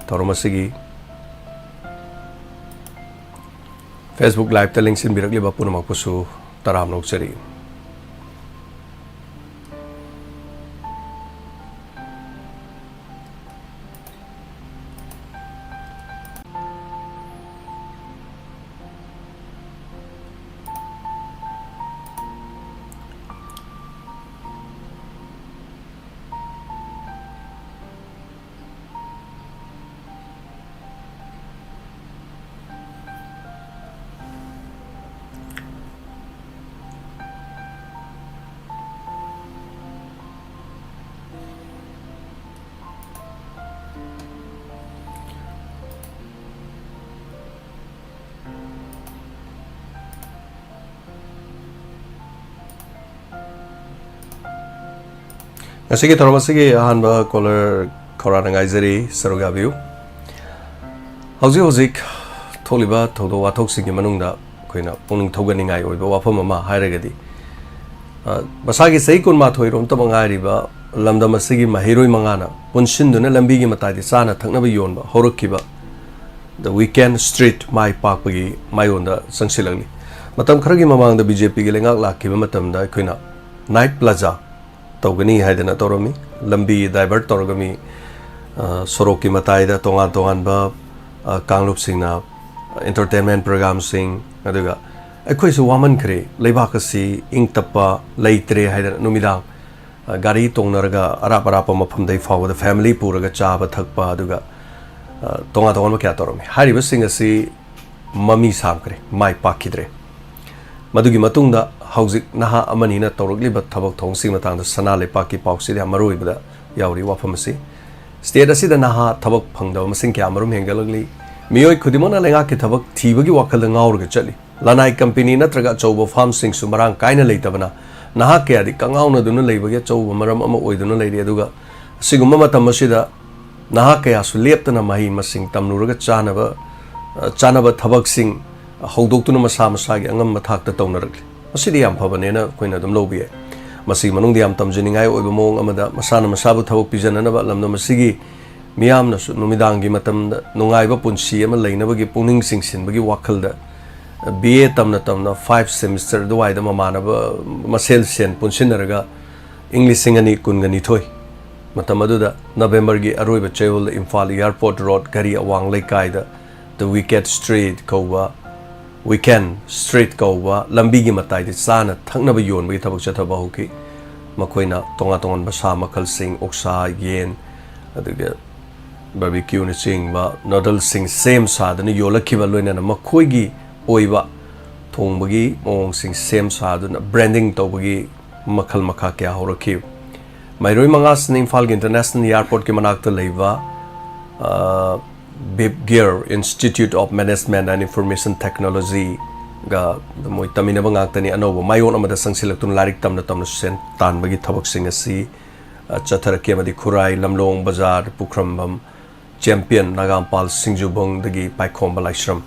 ꯊꯧꯔꯝ ꯑꯁꯤꯒꯤ Facebook Live ꯇ ꯂꯦꯡꯁꯤꯟꯕꯤꯔꯛꯂꯤꯕ ꯄꯨꯝꯅꯃꯛꯄꯨꯁꯨ ꯇꯔꯥꯝꯅ ꯑꯣꯛꯆꯔꯤ꯫ ꯉꯁꯤꯒꯤ ꯊꯧꯔꯝ ꯑꯁꯤꯒꯤ ꯑꯍꯥꯟꯕ ꯀꯣꯂꯔ ꯈꯧꯔꯥꯡꯅ ꯉꯥꯏꯖꯔꯤ, ꯁꯔꯨꯛ ꯌꯥꯕꯤꯌꯨ꯫ ꯍꯧꯖꯤꯛ ꯍꯧꯖꯤꯛ ꯊꯣꯛꯂꯤꯕ ꯊꯧꯗꯣꯛ ꯋꯥꯊꯣꯛꯁꯤꯡꯒꯤ ꯃꯅꯨꯡꯗ ꯑꯩꯈꯣꯏꯅ ꯄꯨꯛꯅꯤꯡ ꯊꯧꯒꯠꯅꯤꯡꯉꯥꯏ ꯑꯣꯏꯕ ꯋꯥꯐꯝ ꯑꯃ ꯍꯥꯏꯔꯒꯗꯤ, ꯑ, ꯃꯁꯥꯒꯤ ꯆꯍꯤ ꯀꯨꯟꯃꯥꯊꯣꯏ ꯔꯣꯝꯇꯃꯛ ꯉꯥꯏꯔꯤꯕ ꯂꯝꯗꯝ ꯑꯁꯤꯒꯤ ꯃꯍꯩꯔꯣꯏ ꯃꯉꯥꯅ ꯄꯨꯟꯁꯤꯟꯗꯨꯅ ꯂꯝꯕꯤꯒꯤ ꯃꯇꯥꯏꯗ ꯆꯥꯅ ꯊꯛꯅꯕ ꯌꯣꯟꯕ ꯍꯧꯔꯛꯈꯤꯕ The Weekend Street ꯃꯥꯏ ꯄꯥꯛꯄꯒꯤ ꯃꯥꯏꯌꯣꯟꯗ ꯆꯪꯁꯤꯜꯂꯛꯂꯤ꯫ ꯃꯇꯝ ꯈꯔꯒꯤ ꯃꯃꯥꯡꯗ ꯕꯤ ꯖꯦ ꯄꯤꯒꯤ ꯂꯩꯉꯥꯛ ꯂꯥꯛꯈꯤꯕ ꯃꯇꯝꯗ ꯑꯩꯈꯣꯏꯅ Night Plaza ꯇꯧꯒꯅꯤ ꯍꯥꯏꯗꯅ ꯇꯧꯔꯝꯃꯤ꯫ ꯂꯝꯕꯤ divert ꯇꯧꯔꯒ ꯃꯤ, ꯑ, ꯁꯣꯔꯣꯛꯀꯤ ꯃꯇꯥꯏꯗ ꯇꯣꯉꯥꯟ ꯇꯣꯉꯥꯟꯕ, ꯑ, ꯀꯥꯡꯂꯨꯞꯁꯤꯡꯅ entertainment programꯁꯤꯡ, ꯑꯗꯨꯒ ꯑꯩꯈꯣꯏꯁꯨ ꯋꯥꯃꯟꯈ꯭ꯔꯦ, ꯂꯩꯕꯥꯛ ꯑꯁꯤ ꯏꯪ ꯇꯞꯄ ꯂꯩꯇ꯭ꯔꯦ ꯍꯥꯏꯗꯅ ꯅꯨꯃꯤꯗꯥꯡ, ꯑ, ꯒꯥꯔꯤ ꯇꯣꯡꯅꯔꯒ ꯑꯔꯥꯞ ꯑꯔꯥꯞꯄ ꯃꯐꯝꯗꯒꯤ ꯐꯥꯎꯕꯗ family ꯄꯨꯔꯒ ꯆꯥꯕ ꯊꯛꯄ, ꯑꯗꯨꯒ, ꯑ, ꯇꯣꯉꯥꯟ ꯇꯣꯉꯥꯟꯕ ꯀꯌꯥ ꯇꯧꯔꯝꯃꯤ꯫ ꯍꯥꯏꯔꯤꯕꯁꯤꯡ ꯑꯁꯤ ꯃꯃꯤ ꯁꯥꯝꯈ꯭ꯔꯦ, ꯃꯥꯏ ꯄꯥꯛꯈꯤꯗ꯭ꯔꯦ꯫ ꯃꯗꯨꯒꯤ ꯃꯇꯨꯡꯗ ꯍꯧꯖꯤꯛ ꯅꯍꯥ ꯑꯃꯅꯤꯅ ꯇꯧꯔꯛꯂꯤꯕ ꯊꯕꯛ ꯊꯧꯑꯣꯡꯁꯤꯡ ꯃꯇꯥꯡꯗ ꯁꯅꯥ ꯂꯩꯄꯥꯛꯀꯤ ꯄꯥꯎꯆꯦꯗ ꯌꯥꯝ ꯃꯔꯨ ꯑꯣꯏꯕꯗ ꯌꯥꯎꯔꯤ ꯋꯥꯐꯝ ꯑꯁꯤ꯫ State ꯑꯁꯤꯗ ꯅꯍꯥ ꯊꯕꯛ ꯐꯪꯗꯕ ꯃꯁꯤꯡ ꯀꯌꯥ ꯑꯃꯔꯣꯝ ꯍꯦꯟꯒꯠꯂꯛꯂꯤ꯫ ꯃꯤꯑꯣꯏ ꯈꯨꯗꯤꯡꯃꯛꯅ ꯂꯩꯉꯥꯛꯀꯤ ꯊꯕꯛ ꯊꯤꯕꯒꯤ ꯋꯥꯈꯜꯗ ꯉꯥꯎꯔꯒ ꯆꯠꯂꯤ꯫ ꯂꯅꯥꯏ company ꯅꯠꯇ꯭ꯔꯒ ꯑꯆꯧꯕ firmꯁꯤꯡꯁꯨ ꯃꯔꯥꯡ ꯀꯥꯏꯅ ꯂꯩꯇꯕꯅ ꯅꯍꯥ ꯀꯌꯥꯗꯤ ꯀꯉꯥꯎꯅꯗꯨꯅ ꯂꯩꯕꯒꯤ ꯑꯆꯧꯕ ꯃꯔꯝ ꯑꯃ ꯑꯣꯏꯗꯨꯅ ꯂꯩꯔꯤ꯫ ꯑꯗꯨꯒ ꯑꯁꯤꯒꯨꯝꯕ ꯃꯇꯝ ꯑꯁꯤꯗ ꯅꯍꯥ ꯀꯌꯥꯁꯨ ꯂꯦꯞꯇꯅ ꯃꯍꯩ ꯃꯁꯤꯡ ꯇꯝꯂꯨꯔꯒ ꯆꯥꯅꯕ, ꯑ, ꯆꯥꯅꯕ ꯊꯕꯛꯁꯤꯡ ꯍꯧꯗꯣꯛꯇꯨꯅ ꯃꯁꯥ ꯃꯁꯥꯒꯤ ꯑꯉꯝꯕ ꯊꯥꯛꯇ ꯇꯧꯅꯔꯛꯂꯤ꯫ ꯃꯁꯤꯗꯤ ꯌꯥꯝ ꯐꯕꯅꯦꯅ ꯑꯩꯈꯣꯏꯅ ꯑꯗꯨꯝ ꯂꯧꯕ ꯌꯥꯏ꯫ ꯃꯁꯤꯒꯤ ꯃꯅꯨꯡꯗ ꯌꯥꯝ ꯇꯝꯖꯅꯤꯡꯉꯥꯏ ꯑꯣꯏꯕ ꯃꯑꯣꯡ ꯑꯃꯗ ꯃꯁꯥꯅ ꯃꯁꯥꯕꯨ ꯊꯕꯛ ꯄꯤꯖꯅꯅꯕ ꯂꯝꯗꯝ ꯑꯁꯤꯒꯤ ꯃꯤꯌꯥꯝꯅꯁꯨ ꯅꯨꯃꯤꯗꯥꯡꯒꯤ ꯃꯇꯝꯗ ꯅꯨꯡꯉꯥꯏꯕ ꯄꯨꯟꯁꯤ ꯑꯃ ꯂꯩꯅꯕꯒꯤ ꯄꯨꯛꯅꯤꯡ ꯆꯤꯡꯁꯤꯟꯕꯒꯤ ꯋꯥꯈꯜꯗ, ꯕꯤ ꯑꯦ ꯇꯝꯅ ꯇꯝꯅ five semester ꯑꯗꯨꯋꯥꯏꯗ ꯃꯃꯥꯟꯅꯕ ꯃꯁꯦꯜ ꯁꯦꯟ ꯄꯨꯟꯁꯤꯟꯅꯔꯒ ꯏꯪ ꯂꯤꯁꯤꯡ ꯑꯅꯤ ꯀꯨꯟꯒ ꯅꯤꯊꯣꯏ ꯃꯇꯝ ꯑꯗꯨꯗ ꯅꯕꯦꯝꯕꯔꯒꯤ ꯑꯔꯣꯏꯕ ꯆꯌꯣꯜꯗ ꯏꯝꯐꯥꯜ Airport Road ꯘꯔꯤ ꯑꯋꯥꯡ ꯂꯩꯀꯥꯏꯗ The Wicked Street ꯀꯧꯕ, Weekend Street ꯀꯧꯕ ꯂꯝꯕꯤꯒꯤ ꯃꯇꯥꯏꯗ ꯆꯥꯅ ꯊꯛꯅꯕ ꯌꯣꯟꯕꯒꯤ ꯊꯕꯛ ꯆꯠꯊꯕ ꯍꯧꯈꯤ꯫ ꯃꯈꯣꯏꯅ ꯇꯣꯉꯥꯟ ꯇꯣꯉꯥꯟꯕ ꯁꯥ ꯃꯈꯜꯁꯤꯡ, ꯑꯣꯛꯁꯥ, ꯌꯦꯟ, ꯑꯗꯨꯒ barbecueꯅꯆꯤꯡꯕ noodleꯁꯤꯡ ꯁꯦꯝ ꯁꯥꯗꯨꯅ ꯌꯣꯜꯂꯛꯈꯤꯕ, ꯂꯣꯏꯅꯅ ꯃꯈꯣꯏꯒꯤ ꯑꯣꯏꯕ ꯊꯣꯡꯕꯒꯤ ꯃꯑꯣꯡꯁꯤꯡ ꯁꯦꯝ ꯁꯥꯗꯨꯅ branding ꯇꯧꯕꯒꯤ ꯃꯈꯜ ꯃꯈꯥ ꯀꯌꯥ ꯍꯧꯔꯛꯈꯤ꯫ ꯃꯍꯩꯔꯣꯏ ꯃꯉꯥꯁꯤꯅ ꯏꯝꯐꯥꯜꯒꯤ International Airportꯀꯤ ꯃꯅꯥꯛꯇ ꯂꯩꯕ, ꯑ, Bibgir Institute of Management and Information Technologyꯒ ꯃꯣꯏ ꯇꯝꯃꯤꯟꯅꯕ ꯉꯥꯛꯇꯅꯤ꯫ ꯑꯅꯧꯕ ꯃꯥꯏꯑꯣꯟ ꯑꯃꯗ ꯆꯪꯁꯤꯜꯂꯛꯇꯨꯅ ꯂꯥꯏꯔꯤꯛ ꯇꯝꯅ ꯇꯝꯅ ꯁꯦꯟ ꯇꯥꯟꯕꯒꯤ ꯊꯕꯛꯁꯤꯡ ꯑꯁꯤ ꯑ, ꯆꯠꯊꯔꯛꯈꯤ ꯑꯃꯗꯤ ꯈꯨꯔꯥꯏ, ꯂꯝꯂꯣꯡ ꯕꯖꯥꯔ, ꯄꯨꯈ꯭ꯔꯝꯕꯝ, ꯆꯦꯝꯄꯤꯌꯟ, ꯅꯥꯒꯥꯝꯄꯥꯜ, ꯁꯤꯡꯖꯨꯕꯣꯡꯗꯒꯤ ꯄꯥꯏꯈꯣꯝꯕ ꯂꯥꯏꯁ꯭ꯔꯝ,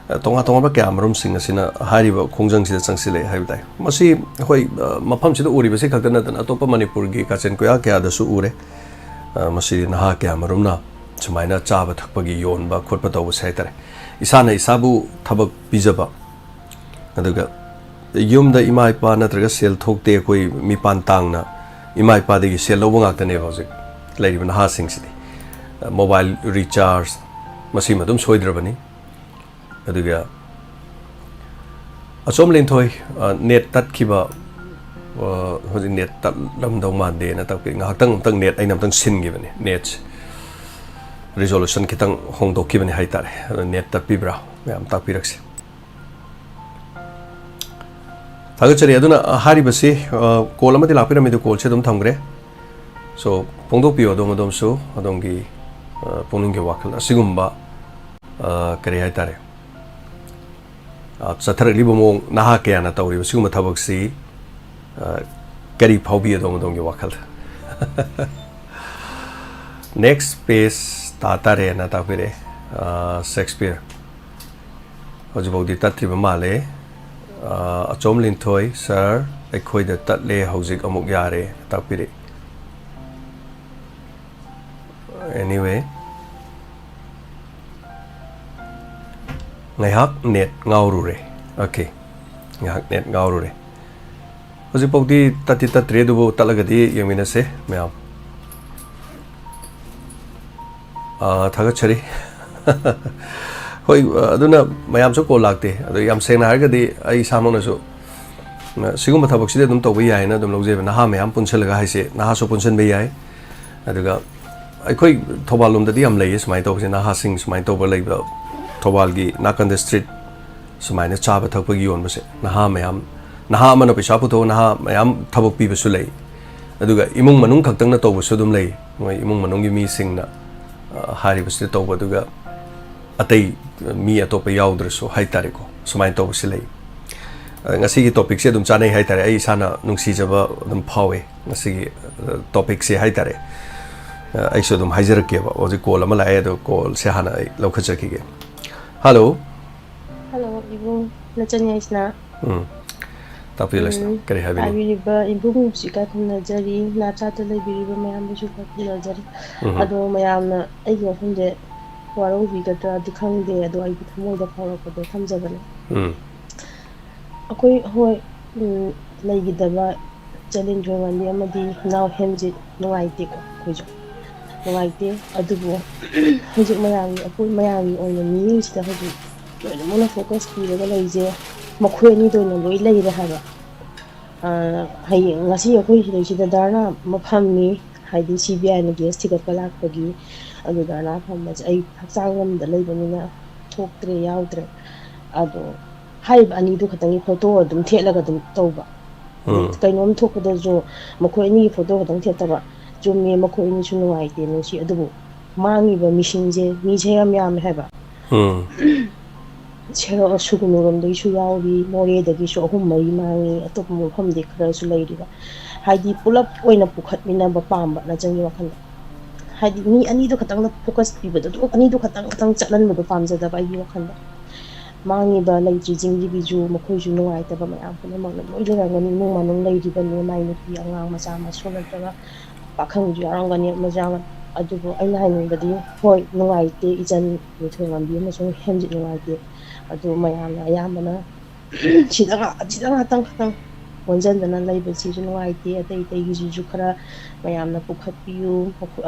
ꯑ, ꯇꯣꯉꯥꯟ ꯇꯣꯉꯥꯟꯕ ꯀꯌꯥ ꯃꯔꯨꯝꯁꯤꯡ ꯑꯁꯤꯅ ꯍꯥꯏꯔꯤꯕ ꯈꯣꯡꯖꯪꯁꯤꯗ ꯆꯪꯁꯤꯜꯂꯛꯑꯦ ꯍꯥꯏꯕ ꯇꯥꯏ꯫ ꯃꯁꯤ ꯑꯩꯈꯣꯏ, ꯑ, ꯃꯐꯝꯁꯤꯗ ꯎꯔꯤꯕꯁꯤ ꯈꯛꯇ ꯅꯠꯇꯅ ꯑꯇꯣꯞꯄ ꯃꯅꯤꯄꯨꯔꯒꯤ ꯀꯥꯆꯤꯟ ꯀꯣꯏꯌꯥ ꯀꯌꯥꯗꯁꯨ ꯎꯔꯦ꯫ ꯑ, ꯃꯁꯤ ꯅꯍꯥ ꯀꯌꯥ ꯃꯔꯨꯝꯅ ꯁꯨꯃꯥꯏꯅ ꯆꯥꯕ ꯊꯛꯄꯒꯤ ꯌꯣꯟꯕ ꯈꯣꯠꯄ ꯇꯧꯕꯁꯦ ꯍꯥꯏꯇꯥꯔꯦ꯫ ꯏꯁꯥꯅ ꯏꯁꯥꯕꯨ ꯊꯕꯛ ꯄꯤꯖꯕ, ꯑꯗꯨꯒ ꯌꯨꯝꯗ ꯏꯃꯥ ꯏꯄꯥ ꯅꯠꯇ꯭ꯔꯒ ꯁꯦꯜ ꯊꯣꯛꯇꯦ, ꯑꯩꯈꯣꯏ ꯃꯤꯄꯥꯟ ꯇꯥꯡꯅ ꯏꯃꯥ ꯏꯄꯥꯗꯒꯤ ꯁꯦꯜ ꯂꯧꯕ ꯉꯥꯛꯇꯅꯦꯕ ꯍꯧꯖꯤꯛ ꯂꯩꯔꯤꯕ ꯅꯍꯥꯁꯤꯡꯁꯤꯗꯤ꯫ ꯃꯣꯕꯥꯏꯜ ꯔꯤꯆꯥꯔꯖ, ꯃꯁꯤꯃ ꯑꯗꯨꯝ ꯁꯣꯏꯗ꯭ꯔꯕꯅꯤ꯫ ꯑꯗꯨꯒ ꯑꯆꯣꯝ ꯂꯤꯟꯊꯣꯏ, ꯑ, ꯅꯦꯠ ꯇꯠꯈꯤꯕ, ꯑ, ꯍꯧꯖꯤꯛ ꯅꯦꯠ ꯇꯠꯂꯝꯗꯧ ꯃꯥꯟꯗꯦꯅ ꯇꯥꯛꯄꯤ꯫ ꯉꯥꯏꯍꯥꯛꯇꯪ ꯑꯝꯇꯪ ꯅꯦꯠ ꯑꯩꯅ ꯑꯝꯇꯪ ꯁꯤꯟꯈꯤꯕꯅꯤ꯫ ꯅꯦꯠꯁꯦ ꯔꯤꯖꯣꯂꯨꯁꯟ ꯈꯤꯇꯪ ꯍꯣꯡꯗꯣꯛꯈꯤꯕꯅꯤ ꯍꯥꯏꯇꯥꯔꯦ꯫ ꯑꯗꯣ ꯅꯦꯠ ꯇꯠꯄꯤꯕ꯭ꯔꯥ? ꯃꯌꯥꯝ ꯇꯥꯛꯄꯤꯔꯛꯁꯤ꯫ ꯊꯥꯒꯠꯆꯔꯤ꯫ ꯑꯗꯨꯅ, ꯑ, ꯍꯥꯏꯔꯤꯕꯁꯤ, ꯑ, ꯀꯣꯜ ꯑꯃꯗꯤ ꯂꯥꯛꯄꯤꯔꯝꯃꯤ, ꯑꯗꯨ ꯀꯣꯜꯁꯦ ꯑꯗꯨꯝ ꯊꯝꯈ꯭ꯔꯦ꯫ So, ꯐꯣꯡꯗꯣꯛꯄꯤꯌꯨ ꯑꯗꯣꯝ ꯑꯗꯣꯝꯁꯨ ꯑꯗꯣꯝꯒꯤ, ꯑ, ꯄꯨꯛꯅꯤꯡꯒꯤ ꯋꯥꯈꯜ ꯑꯁꯤꯒꯨꯝꯕ, ꯑ, ꯀꯔꯤ ꯍꯥꯏꯇꯥꯔꯦ, ꯑ, ꯆꯠꯊꯔꯛꯂꯤꯕ ꯃꯑꯣꯡ ꯅꯍꯥ ꯀꯌꯥꯅ ꯇꯧꯔꯤꯕ ꯁꯤꯒꯨꯝꯕ ꯊꯕꯛꯁꯤ, ꯑ, ꯀꯔꯤ ꯐꯥꯎꯕꯤ ꯑꯗꯣꯝ ꯑꯗꯣꯝꯒꯤ ꯋꯥꯈꯜꯗ? Next page ꯇꯥ ꯇꯥꯔꯦꯅ ꯇꯥꯛꯄꯤꯔꯛꯑꯦ, ꯑ, ꯁꯦꯛꯁꯄꯤꯌꯔ꯫ ꯍꯧꯖꯤꯛꯐꯥꯎꯗꯤ ꯇꯠꯇ꯭ꯔꯤꯕ ꯃꯥꯜꯂꯦ꯫ ꯑ, ꯑꯆꯣꯝ ꯂꯤꯟꯊꯣꯏ, "Sir, ꯑꯩꯈꯣꯏꯗ ꯇꯠꯂꯦ, ꯍꯧꯖꯤꯛ ꯑꯃꯨꯛ ꯌꯥꯔꯦ" ꯇꯥꯛꯄꯤꯔꯛꯏ꯫ Anyway, ꯉꯥꯏꯍꯥꯛ ꯅꯦꯠ ꯉꯥꯎꯔꯨꯔꯦ꯫ Okay, ꯉꯥꯏꯍꯥꯛ ꯅꯦꯠ ꯉꯥꯎꯔꯨꯔꯦ꯫ ꯍꯧꯖꯤꯛꯐꯥꯎꯗꯤ ꯇꯠꯇꯤ ꯇꯠꯇ꯭ꯔꯤ, ꯑꯗꯨꯕꯨ ꯇꯠꯂꯒꯗꯤ ꯌꯦꯡꯃꯤꯟꯅꯁꯦ ꯃꯌꯥꯝ꯫ ꯑꯥ, ꯊꯥꯒꯠꯆꯔꯤ꯫ ꯍꯣꯏ, ꯑꯗꯨꯅ ꯃꯌꯥꯝꯁꯨ ꯀꯣꯜ ꯂꯥꯛꯇꯦ꯫ ꯑꯗꯣ ꯌꯥꯝ ꯁꯦꯡꯅ ꯍꯥꯏꯔꯒꯗꯤ ꯑꯩ ꯏꯁꯥꯃꯛꯅꯁꯨ, ꯑ, ꯁꯤꯒꯨꯝꯕ ꯊꯕꯛꯁꯤꯗꯤ ꯑꯗꯨꯝ ꯇꯧꯕ ꯌꯥꯏꯅ ꯑꯗꯨꯝ ꯂꯧꯖꯩꯕ꯫ ꯅꯍꯥ ꯃꯌꯥꯝ ꯄꯨꯟꯁꯤꯜꯂꯒ ꯍꯥꯏꯁꯦ, ꯅꯍꯥꯁꯨ ꯄꯨꯟꯁꯤꯟꯕ ꯌꯥꯏ꯫ ꯑꯗꯨꯒ ꯑꯩꯈꯣꯏ ꯊꯧꯕꯥꯜ ꯂꯣꯝꯗꯗꯤ ꯌꯥꯝ ꯂꯩꯌꯦ ꯁꯨꯃꯥꯏꯅ ꯇꯧꯕꯁꯦ, ꯅꯍꯥꯁꯤꯡ ꯁꯨꯃꯥꯏꯅ ꯇꯧꯕ ꯂꯩꯕ꯫ ꯊꯧꯕꯥꯜꯒꯤ ꯅꯥꯀꯟꯗ ꯁ꯭ꯇ꯭ꯔꯤꯠ ꯁꯨꯃꯥꯏꯅ ꯆꯥꯕ ꯊꯛꯄꯒꯤ ꯌꯣꯟꯕꯁꯦ, ꯅꯍꯥ ꯃꯌꯥꯝ, ꯅꯍꯥ ꯑꯃꯅ ꯄꯩꯁꯥ ꯄꯨꯊꯣꯛꯑ ꯅꯍꯥ ꯃꯌꯥꯝ ꯊꯕꯛ ꯄꯤꯕꯁꯨ ꯂꯩ꯫ ꯑꯗꯨꯒ ꯏꯃꯨꯡ ꯃꯅꯨꯡ ꯈꯛꯇꯪꯅ ꯇꯧꯕꯁꯨ ꯑꯗꯨꯝ ꯂꯩ꯫ ꯃꯣꯏ ꯏꯃꯨꯡ ꯃꯅꯨꯡꯒꯤ ꯃꯤꯁꯤꯡꯅ, ꯑ, ꯍꯥꯏꯔꯤꯕꯁꯤꯗ ꯇꯧꯕ, ꯑꯗꯨꯒ ꯑꯇꯩ ꯃꯤ ꯑꯇꯣꯞꯄ ꯌꯥꯎꯗ꯭ꯔꯁꯨ ꯍꯥꯏꯇꯥꯔꯦꯀꯣ, ꯁꯨꯃꯥꯏꯅ ꯇꯧꯕꯁꯤ ꯂꯩ꯫ ꯑ, ꯉꯁꯤꯒꯤ ꯇꯣꯄꯤꯛꯁꯦ ꯑꯗꯨꯝ ꯆꯥꯅꯩ ꯍꯥꯏꯇꯥꯔꯦ꯫ ꯑꯩ ꯏꯁꯥꯅ ꯅꯨꯡꯁꯤꯖꯕ ꯑꯗꯨꯝ ꯐꯥꯎꯋꯦ ꯉꯁꯤꯒꯤ, ꯑ, ꯇꯣꯄꯤꯛꯁꯦ ꯍꯥꯏꯇꯥꯔꯦ꯫ ꯑ, ꯑꯩꯁꯨ ꯑꯗꯨꯝ ꯍꯥꯏꯖꯔꯛꯀꯦꯕ꯫ ꯍꯧꯖꯤꯛ ꯀꯣꯜ ꯑꯃ ꯂꯥꯛꯑꯦ, ꯑꯗꯣ ꯀꯣꯜꯁꯦ ꯍꯥꯟꯅ ꯑꯩ ꯂꯧꯈꯠꯆꯈꯤꯒꯦ꯫ ꯍꯜꯂꯣ꯫ ꯍꯜꯂꯣ, ꯏꯕꯨꯡ ꯂꯆꯟ ꯌꯥꯏꯁꯅꯥ꯫ ꯎꯝ꯫ ꯇꯥꯛꯄꯤꯌꯨ, ꯂꯩꯁꯅꯥ꯫ ꯎꯝ, ꯀꯔꯤ ꯍꯥꯏꯕꯤꯅꯤꯡ? ꯄꯥꯏꯕꯤꯔꯤꯕ ꯏꯕꯨꯡꯁꯤꯒ ꯈꯨꯝꯅꯖꯔꯤ꯫ ꯅꯥꯆꯥꯗ ꯂꯩꯕꯤꯔꯤꯕ ꯃꯌꯥꯝꯕꯨꯁꯨ ꯈꯔ ꯈꯨꯝꯅꯖꯔꯤ꯫ ꯎꯝ꯫ ꯑꯗꯣ ꯃꯌꯥꯝꯅ ꯑꯩꯒꯤ ꯋꯥꯐꯝꯁꯦ ꯋꯥꯔꯧꯕꯤꯒꯗ꯭ꯔꯥꯗꯤ ꯈꯪꯗꯦ, ꯑꯗꯣ ꯑꯩꯒꯤ ꯊꯃꯣꯏꯗ ꯐꯥꯎꯔꯛꯄꯗꯣ ꯊꯝꯖꯕꯅꯦ꯫ ꯎꯝ꯫ ꯑꯩꯈꯣꯏ, ꯍꯣꯏ, ꯎꯝ, ꯂꯩꯈꯤꯗꯕ ꯆꯂꯦꯟ ꯊꯣꯡꯉꯥꯟꯕꯤ ꯑꯃꯗꯤ ꯏꯅꯥꯎ ꯍꯦꯝꯖꯤꯠ ꯅꯨꯡꯉꯥꯏꯇꯦꯀꯣ, ꯑꯩꯈꯣꯏꯁꯨ ꯅꯨꯡꯉꯥꯏꯇꯦ꯫ ꯑꯗꯨꯕꯨ ꯍꯧꯖꯤꯛ ꯃꯌꯥꯝꯒꯤ, ꯑꯩꯈꯣꯏ ꯃꯌꯥꯝꯒꯤ ꯑꯣꯏꯅ ꯃꯤꯠꯌꯦꯡꯁꯤꯗ ꯍꯧꯖꯤꯛ ꯂꯣꯏꯅꯃꯛꯅ ꯐꯣꯀꯁ ꯄꯤꯔꯒ ꯂꯩꯁꯦ ꯃꯈꯣꯏ ꯑꯅꯤꯗ ꯑꯣꯏꯅ ꯂꯣꯏ ꯂꯩꯔꯦ ꯍꯥꯏꯕ꯫ ꯑ, ꯍꯌꯦꯡ, ꯉꯁꯤ ꯑꯩꯈꯣꯏ ꯁꯤꯗꯩꯁꯤꯗ ꯙꯔꯅꯥ ꯑꯃ ꯐꯝꯃꯤ, ꯍꯥꯏꯗꯤ ꯁꯤ ꯕꯤ ꯑꯥꯏꯅ ꯀꯦꯁ ꯊꯤꯒꯠꯄ ꯂꯥꯛꯄꯒꯤ꯫ ꯑꯗꯨ ꯙꯔꯅꯥ ꯐꯝꯕꯁꯦ ꯑꯩ ꯍꯛꯆꯥꯡ ꯉꯝꯗ ꯂꯩꯕꯅꯤꯅ ꯊꯣꯛꯇ꯭ꯔꯦ, ꯌꯥꯎꯗ꯭ꯔꯦ꯫ ꯑꯗꯣ ꯍꯥꯏꯔꯤꯕ ꯑꯅꯤꯗꯨ ꯈꯛꯇꯪꯒꯤ ꯐꯣꯇꯣ ꯑꯗꯨꯝ ꯊꯦꯠꯂꯒ ꯑꯗꯨꯝ ꯇꯧꯕ꯫ ꯑꯗꯩ ꯎꯝ꯫ ꯀꯩꯅꯣꯝ ꯊꯣꯛꯄꯗꯁꯨ ꯃꯈꯣꯏ ꯑꯅꯤꯒꯤ ꯐꯣꯇꯣ ꯈꯛꯇꯪ ꯊꯦꯠꯇꯕ꯫ ꯆꯨꯝꯃꯦ, ꯃꯈꯣꯏ ꯑꯅꯤꯁꯨ ꯅꯨꯡꯉꯥꯏꯇꯦ, ꯅꯨꯡꯁꯤ, ꯑꯗꯨꯕꯨ ꯃꯥꯡꯉꯤꯕ ꯃꯤꯁꯤꯡꯁꯦ, ꯃꯤꯁꯦ ꯌꯥꯝ ꯌꯥꯝꯃꯦ ꯍꯥꯏꯕ꯫ ꯎꯝ꯫ ꯁꯦꯔ-, ꯁꯨꯒꯅꯨꯔꯣꯝꯗꯒꯤꯁꯨ ꯌꯥꯎꯔꯤ, ꯃꯣꯔꯦꯗꯒꯤꯁꯨ ꯑꯍꯨꯝ ꯃꯔꯤ ꯃꯥꯡꯉꯤ, ꯑꯇꯣꯞꯄ ꯃꯐꯝꯗꯤ ꯈꯔꯁꯨ ꯂꯩꯔꯤꯕ꯫ ꯍꯥꯏꯗꯤ ꯄꯨꯂꯞ ꯑꯣꯏꯅ ꯄꯨꯈꯠꯃꯤꯟꯅꯕ ꯄꯥꯝꯕ ꯅꯆꯟꯒꯤ ꯋꯥꯈꯜꯗ꯫ ꯍꯥꯏꯗꯤ ꯃꯤ ꯑꯅꯤꯗꯣ ꯈꯛꯇꯪꯗ ꯐꯣꯀꯁ ꯄꯤꯕꯗꯣ, ꯑꯗꯨ ꯑꯅꯤꯗꯣ ꯈꯛꯇꯪ, ꯈꯛꯇꯪ ꯆꯠꯍꯟꯕꯗꯣ ꯄꯥꯝꯖꯗꯕ ꯑꯩꯒꯤ ꯋꯥꯈꯜꯗ꯫ ꯃꯥꯡꯉꯤꯕ ꯂꯩꯇ꯭ꯔꯤꯁꯤꯡꯒꯤꯗꯤꯁꯨ ꯃꯈꯣꯏꯁꯨ ꯅꯨꯡꯉꯥꯏꯇꯕ ꯃꯌꯥꯝ ꯄꯨꯝꯅꯃꯛꯅ ꯂꯣꯏ ꯂꯩꯔꯝꯒꯅꯤ꯫ ꯏꯃꯨꯡ ꯃꯅꯨꯡ ꯂꯩꯔꯤꯕꯅꯤ, ꯃꯥꯏ ꯅꯨꯄꯤ ꯑꯉꯥꯡ ꯃꯆꯥ ꯃꯁꯨ ꯅꯠꯇ꯭ꯔꯒ ꯄꯥꯈꯪꯁꯨ ꯌꯥꯎꯔꯝꯒꯅꯤ, ꯑꯃꯁꯨ ꯌꯥꯎꯔꯝꯒꯅꯤ꯫ ꯑꯗꯨꯕꯨ ꯑꯩꯅ ꯍꯥꯏꯅꯤꯡꯕꯗꯤ, ꯍꯣꯏ, ꯅꯨꯡꯉꯥꯏꯇꯦ, ꯏꯆꯟ ꯅꯤꯡꯊꯧꯉꯥꯝꯕꯤ ꯑꯃꯁꯨꯡ ꯍꯦꯝꯖꯤꯠ ꯅꯨꯡꯉꯥꯏꯇꯦ꯫ ꯑꯗꯨ ꯃꯌꯥꯝꯅ ꯑꯌꯥꯝꯕꯅ ꯁꯤꯗ ꯉꯥ-, ꯁꯤꯗ ꯉꯥꯛꯇꯪ ꯈꯛꯇꯪ ꯑꯣꯟꯁꯤꯟꯗꯅ ꯂꯩꯕꯁꯤꯁꯨ ꯅꯨꯡꯉꯥꯏꯇꯦ꯫ ꯑꯇꯩ ꯑꯇꯩꯒꯤꯁꯤꯁꯨ ꯈꯔ ꯃꯌꯥꯝꯅ ꯄꯨꯈꯠꯄꯤꯌꯨ,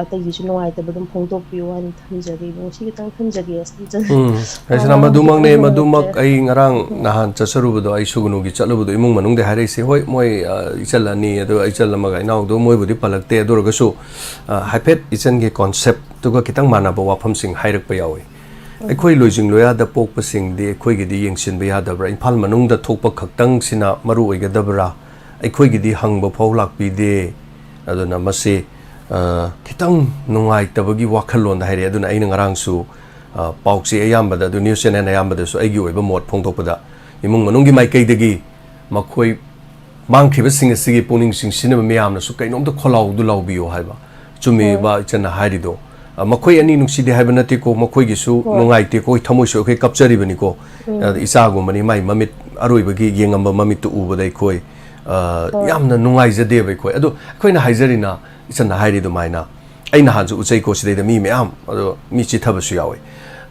ꯑꯇꯩꯒꯤꯁꯨ ꯅꯨꯡꯉꯥꯏꯇꯕ ꯑꯗꯨꯝ ꯐꯣꯡꯗꯣꯛꯄꯤꯌꯨ ꯍꯥꯏꯅ ꯊꯝꯖꯒꯦ꯫ ꯏꯕꯨꯡ, ꯁꯤ ꯈꯤꯇꯪ ꯊꯝꯖꯒꯦ꯫ ꯑꯁ, ꯏꯆꯟ ꯎꯝ, ꯍꯥꯏꯁꯤꯅ ꯋꯥ ꯃꯗꯨꯃꯛꯅꯦ, ꯉꯥꯡꯕꯁꯨ ꯃꯗꯨꯃꯛ ꯈꯪꯍꯧꯗ꯭ꯔꯦ꯫ ꯑꯩ ꯉꯔꯥꯡ ꯎꯝ꯫ ꯅꯍꯥꯟ ꯆꯠꯆꯔꯨꯕꯗꯣ, ꯑꯩ ꯁꯨꯒꯅꯨꯒꯤ ꯆꯠꯂꯨꯕꯗꯣ, ꯏꯃꯨꯡ ꯃꯅꯨꯡꯗ ꯍꯥꯏꯔꯛꯏꯁꯦ, ꯍꯣꯏ, ꯃꯣꯏ, ꯑ, ꯏꯆꯜ ꯑꯅꯤ, ꯑꯗꯨꯒ ꯏꯆꯜ ꯑꯃꯒ ꯏꯅꯥꯎꯗꯣ, ꯃꯣꯏꯕꯨꯗꯤ ꯄꯜꯂꯛꯇꯦ, ꯑꯗꯨ ꯑꯣꯏꯔꯒꯁꯨ, ꯑ, ꯍꯥꯏꯐꯦꯠ ꯏꯆꯟꯒꯤ ꯀꯣꯟꯁꯦꯞꯇꯨꯒ ꯈꯤꯇꯪ ꯃꯥꯟꯅꯕ ꯋꯥꯐꯝꯁꯤꯡ ꯍꯥꯏꯔꯛꯄ ꯌꯥꯎꯏ꯫ ꯎꯝ꯫ ꯑꯩꯈꯣꯏ ꯂꯣꯏꯖꯤꯡ ꯂꯣꯌꯥꯗ ꯄꯣꯛꯄꯁꯤꯡꯗꯤ ꯑꯩꯈꯣꯏꯒꯤꯗꯤ ꯌꯦꯡꯁꯤꯟꯕ ꯌꯥꯗꯕ꯭ꯔꯥ? ꯏꯝꯐꯥꯜ ꯃꯅꯨꯡꯗ ꯊꯣꯛꯄ ꯈꯛꯇꯪꯁꯤꯅ ꯃꯔꯨ ꯑꯣꯏꯒꯗꯕ꯭ꯔꯥ? ꯑꯩꯈꯣꯏꯒꯤꯗꯤ ꯍꯪꯕ ꯐꯥꯎ ꯂꯥꯛꯄꯤꯗꯦ꯫ ꯑꯗꯨꯅ ꯃꯁꯤ, ꯑ, ꯈꯤꯇꯪ ꯅꯨꯡꯉꯥꯏꯇꯕꯒꯤ ꯋꯥꯈꯜꯂꯣꯟꯗ ꯍꯥꯏꯔꯛꯑꯦ꯫ ꯑꯗꯨꯅ ꯑꯩꯅ ꯉꯔꯥꯡꯁꯨ, ꯑ, ꯄꯥꯎꯆꯦ ꯑꯌꯥꯝꯕꯗ, ꯑꯗꯨ ꯅ꯭ꯌꯨꯁ ꯆꯦꯅꯦꯜ ꯑꯌꯥꯝꯕꯗꯁꯨ ꯑꯩꯒꯤ ꯑꯣꯏꯕ ꯃꯣꯠ ꯐꯣꯡꯗꯣꯛꯄꯗ, ꯏꯃꯨꯡ ꯃꯅꯨꯡꯒꯤ ꯃꯥꯏꯀꯩꯗꯒꯤ ꯃꯈꯣꯏ ꯃꯥꯡꯈꯤꯕꯁꯤꯡ ꯑꯁꯤꯒꯤ ꯄꯨꯛꯅꯤꯡ ꯆꯤꯡꯁꯤꯟꯅꯕ ꯃꯌꯥꯝꯅꯁꯨ ꯀꯩꯅꯣꯝꯇ ꯈꯣꯜꯂꯥꯎꯗꯨ ꯂꯥꯎꯕꯤꯌꯣ ꯍꯥꯏꯕ꯫ ꯆꯨꯝꯃꯤꯕ ꯏꯆꯟꯅ ꯍꯥꯏꯔꯤꯗꯣ꯫ ꯑ, ꯃꯈꯣꯏ ꯑꯅꯤ ꯅꯨꯡꯁꯤꯗꯦ ꯍꯥꯏꯕ ꯅꯠꯇꯦꯀꯣ, ꯃꯈꯣꯏꯒꯤꯁꯨ ꯍꯣꯏ꯫ ꯅꯨꯡꯉꯥꯏꯇꯦꯀꯣ, ꯑꯩꯈꯣꯏ ꯊꯃꯣꯏꯁꯨ ꯑꯩꯈꯣꯏ ꯀꯞꯆꯔꯤꯕꯅꯤꯀꯣ꯫ ꯎꯝ꯫ ꯑ, ꯏꯆꯥꯒꯨꯝꯕꯅꯤ, ꯃꯥꯏ ꯃꯃꯤꯠ ꯑꯔꯣꯏꯕꯒꯤ ꯌꯦꯡꯉꯝꯕ ꯃꯃꯤꯠꯇꯨ ꯎꯕꯗ ꯑꯩꯈꯣꯏ, ꯑ, ꯍꯣꯏ꯫ ꯌꯥꯝꯅ ꯅꯨꯡꯉꯥꯏꯖꯗꯦꯕ ꯑꯩꯈꯣꯏ꯫ ꯑꯗꯣ ꯑꯩꯈꯣꯏꯅ ꯍꯥꯏꯖꯔꯤꯅ, ꯏꯆꯟꯅ ꯍꯥꯏꯔꯤ ꯑꯗꯨꯃꯥꯏꯅ, ꯑꯩ ꯅꯍꯥꯟꯁꯨ ꯎꯆꯩꯀꯣ ꯁꯤꯗꯩꯗ ꯃꯤ ꯃꯌꯥꯝ, ꯑꯗꯣ ꯃꯤ ꯆꯤꯊꯕꯁꯨ ꯌꯥꯎꯋꯤ꯫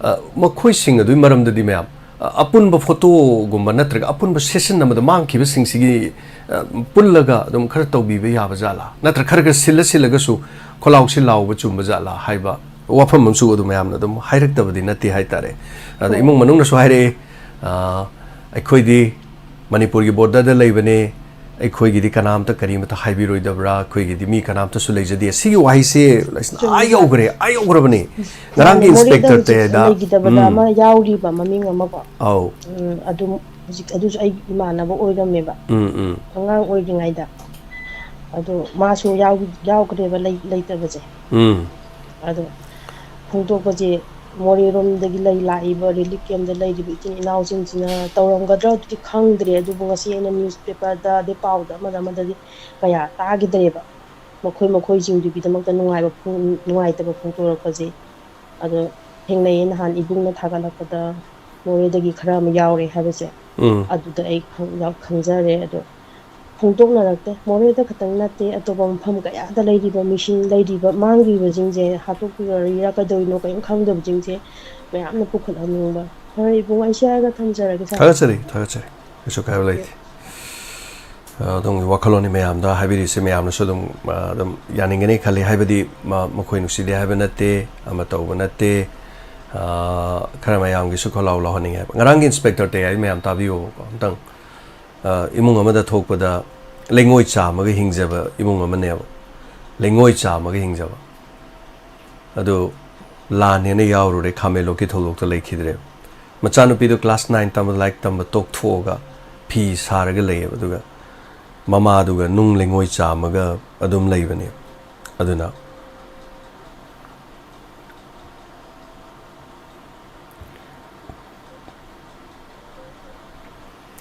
ꯑ, ꯃꯈꯣꯏꯁꯤꯡ ꯑꯗꯨꯒꯤ ꯃꯔꯝꯗꯗꯤ ꯃꯌꯥꯝ, ꯑ, ꯑꯄꯨꯟꯕ ꯐꯣꯇꯣꯒꯨꯝꯕ ꯅꯠꯇ꯭ꯔꯒ ꯑꯄꯨꯟꯕ ꯁꯦꯁꯟ ꯑꯃꯗ ꯃꯥꯡꯈꯤꯕꯁꯤꯡꯁꯤꯒꯤ, ꯑ, ꯄꯨꯜꯂꯒ ꯑꯗꯨꯝ ꯈꯔ ꯇꯧꯕꯤꯕ ꯌꯥꯕ ꯖꯥꯠꯂꯥ? ꯅꯠꯇ꯭ꯔ ꯈꯔ ꯈꯔ ꯁꯤꯜꯂ ꯁꯤꯜꯂꯒꯁꯨ ꯈꯣꯜꯂꯥꯎꯁꯤ ꯂꯥꯎꯕ ꯆꯨꯝꯕ ꯖꯥꯠꯂꯥ ꯍꯥꯏꯕ ꯋꯥꯐꯝ ꯑꯃꯁꯨ ꯑꯗꯨꯝ ꯃꯌꯥꯝꯅ ꯑꯗꯨꯝ ꯍꯥꯏꯔꯛꯇꯕꯗꯤ ꯅꯠꯇꯦ ꯍꯥꯏꯇꯥꯔꯦ꯫ ꯑꯗ ꯍꯣꯏ꯫ ꯏꯃꯨꯡ ꯃꯅꯨꯡꯅꯁꯨ ꯍꯥꯏꯔꯛꯑꯦ, ꯑ, ꯑꯩꯈꯣꯏꯗꯤ ꯃꯅꯤꯄꯨꯔꯒꯤ ꯕꯣꯔꯗꯔꯗ ꯂꯩꯕꯅꯦ, ꯑꯩꯈꯣꯏꯒꯤꯗꯤ ꯀꯅꯥꯝꯇ ꯀꯔꯤꯃꯇ ꯍꯥꯏꯕꯤꯔꯣꯏꯗꯕ꯭ꯔꯥ, ꯑꯩꯈꯣꯏꯒꯤꯗꯤ ꯃꯤ ꯀꯅꯥꯝꯇꯁꯨ ꯂꯩꯖꯗꯦ꯫ ꯁꯤꯒꯤ ꯋꯥꯍꯩꯁꯦ ꯂꯩꯁꯅ ꯑꯥ ꯆꯨꯝꯃꯤꯗ꯫ ꯌꯧꯈ꯭ꯔꯦ, ꯑꯥ ꯌꯧꯈ꯭ꯔꯕꯅꯦ꯫ ꯉꯔꯥꯡꯒꯤ ꯃꯣꯔꯦꯗ ꯏꯟꯁꯄꯦꯛꯇꯔ ꯍꯧꯖꯤꯛ ꯇꯦꯗ, ꯂꯩꯈꯤꯗꯕꯗ ꯎꯝ꯫ ꯑꯃ ꯌꯥꯎꯔꯤꯕ ꯃꯃꯤꯡ ꯑꯃꯀꯣ꯫ ꯑꯧ꯫ ꯎꯝ, ꯑꯗꯨꯝ ꯍꯧꯖꯤꯛ ꯑꯗꯨꯁꯨ ꯑꯩꯒꯤ ꯏꯃꯥꯟꯅꯕ ꯑꯣꯏꯔꯝꯃꯦꯕ꯫ ꯎꯝ, ꯎꯝ꯫ ꯑꯉꯥꯡ ꯑꯣꯏꯔꯤꯉꯩꯗ꯫ ꯑꯗꯣ ꯃꯥꯁꯨ ꯌꯥꯎ-, ꯌꯥꯎꯈ꯭ꯔꯦꯕ ꯂꯩ-, ꯂꯩꯇꯕꯁꯦ꯫ ꯎꯝ꯫ ꯑꯗꯣ ꯐꯣꯡꯗꯣꯛꯄꯁꯦ ꯃꯣꯔꯦꯔꯣꯝꯗꯒꯤ ꯂꯩ ꯂꯥꯛꯏꯕ ꯔꯤꯂꯤꯐ ꯀꯦꯝꯞꯇ ꯂꯩꯔꯤꯕ ꯏꯆꯤꯟ ꯏꯅꯥꯎꯁꯤꯡꯁꯤꯅ ꯇꯧꯔꯝꯒꯗ꯭ꯔꯥ ꯑꯗꯨꯗꯤ ꯈꯪꯗ꯭ꯔꯦ, ꯑꯗꯨꯕꯨ ꯉꯁꯤ ꯑꯩꯅ ꯅ꯭ꯌꯨꯁꯄꯦꯄꯔꯗ ꯑꯗꯩ ꯄꯥꯎꯗ ꯑꯃꯗ ꯑꯃꯗꯗꯤ ꯀꯌꯥ ꯇꯥꯈꯤꯗ꯭ꯔꯦꯕ꯫ ꯃꯈꯣꯏ ꯃꯈꯣꯏꯁꯤꯡꯗꯨꯒꯤꯗꯃꯛꯇ ꯅꯨꯡꯉꯥꯏꯕ ꯐꯣꯡ-, ꯅꯨꯡꯉꯥꯏꯇꯕ ꯐꯣꯡꯗꯣꯔꯛꯄꯁꯦ꯫ ꯑꯗꯣ ꯊꯦꯡꯅꯩꯌꯦ ꯅꯍꯥꯟ ꯏꯕꯨꯡꯅ ꯊꯥꯒꯠꯂꯛꯄꯗ ꯃꯣꯔꯦꯗꯒꯤ ꯈꯔ ꯑꯃ ꯌꯥꯎꯔꯦ ꯍꯥꯏꯕꯁꯦ꯫ ꯎꯝ꯫ ꯑꯗꯨꯗ ꯑꯩ ꯈꯪ-, ꯌꯥꯝ ꯈꯪꯖꯔꯦ꯫ ꯑꯗꯣ ꯐꯣꯡꯗꯣꯛꯅꯔꯛꯇꯦ꯫ ꯃꯣꯔꯦꯗ ꯈꯛꯇꯪ ꯅꯠꯇꯦ, ꯑꯇꯣꯞꯄ ꯃꯐꯝ ꯀꯌꯥꯗ ꯂꯩꯔꯤꯕ ꯃꯤꯁꯤꯡ, ꯂꯩꯔꯤꯕ ꯃꯥꯡꯈ꯭ꯔꯤꯕꯁꯤꯡꯁꯦ ꯍꯥꯠꯇꯣꯛꯄꯤꯔꯣꯏꯔꯥ ꯀꯩꯗꯧꯔꯤꯅꯣ ꯀꯔꯤꯝ ꯈꯪꯗꯕꯁꯤꯡꯁꯦ ꯃꯌꯥꯝꯅ ꯄꯨꯈꯠꯍꯟꯅꯤꯡꯕ꯫ ꯐꯔꯦ ꯏꯕꯨꯡ, ꯑꯩ ꯁꯤ ꯍꯥꯏꯔꯒ ꯊꯝꯖꯔꯒꯦ, ꯁꯥꯔ꯫ ꯊꯥꯒꯠꯆꯔꯤ, ꯊꯥꯒꯠꯆꯔꯤ꯫ ꯀꯩꯁꯨ ꯀꯥꯏꯕ ꯂꯩꯇꯦ꯫ ꯑ, ꯑꯗꯣꯝꯒꯤ ꯋꯥꯈꯜꯂꯣꯟꯅꯤ ꯃꯌꯥꯝꯗ ꯍꯥꯏꯕꯤꯔꯤꯁꯦ, ꯃꯌꯥꯝꯅꯁꯨ ꯑꯗꯨꯝ, ꯑ, ꯑꯗꯨꯝ ꯌꯥꯅꯤꯡꯒꯅꯤ ꯈꯜꯂꯤ꯫ ꯍꯥꯏꯕꯗꯤ ꯃ-, ꯃꯈꯣꯏ ꯅꯨꯡꯁꯤꯗꯦ ꯍꯥꯏꯕ ꯅꯠꯇꯦ, ꯑꯃ ꯇꯧꯕ ꯅꯠꯇꯦ꯫ ꯑ, ꯈꯔ ꯃꯌꯥꯝꯒꯤꯁꯨ ꯈꯣꯜꯂꯥꯎ ꯂꯥꯎꯍꯟꯅꯤꯡꯉꯦ ꯍꯥꯏꯕ꯫ ꯉꯔꯥꯡꯒꯤ ꯏꯟꯁꯄꯦꯛꯇꯔ ꯇꯦ ꯍꯥꯏ ꯃꯌꯥꯝ ꯇꯥꯕꯤꯌꯣꯕꯀꯣ ꯑꯝꯇꯪ꯫ ꯑ, ꯏꯃꯨꯡ ꯑꯃꯗ ꯊꯣꯛꯄꯗ ꯂꯩꯉꯣꯏ ꯆꯥꯝꯃꯒ ꯍꯤꯡꯖꯕ ꯏꯃꯨꯡ ꯑꯃꯅꯦꯕ꯫ ꯂꯩꯉꯣꯏ ꯆꯥꯝꯃꯒ ꯍꯤꯡꯖꯕ꯫ ꯑꯗꯨ ꯂꯥꯟ ꯍꯦꯟꯅ ꯌꯥꯎꯔꯨꯔꯦ, ꯈꯥꯃꯦꯟꯂꯣꯛꯀꯤ ꯊꯧꯗꯣꯛꯇ ꯂꯩꯈꯤꯗ꯭ꯔꯦꯕ꯫ ꯃꯆꯥꯅꯨꯄꯤꯗꯨ ꯀ꯭ꯂꯥꯁ ꯅꯥꯏꯟ ꯇꯝꯕ, ꯂꯥꯏꯔꯤꯛ ꯇꯝꯕ ꯇꯣꯛꯊꯣꯛꯑꯒ ꯐꯤ ꯁꯥꯔꯒ ꯂꯩꯌꯦꯕ꯫ ꯑꯗꯨꯒ ꯃꯃꯥꯗꯨꯒ ꯅꯨꯡ ꯂꯩꯉꯣꯏ ꯆꯥꯝꯃꯒ ꯑꯗꯨꯝ ꯂꯩꯕꯅꯦꯕ꯫ ꯑꯗꯨꯅ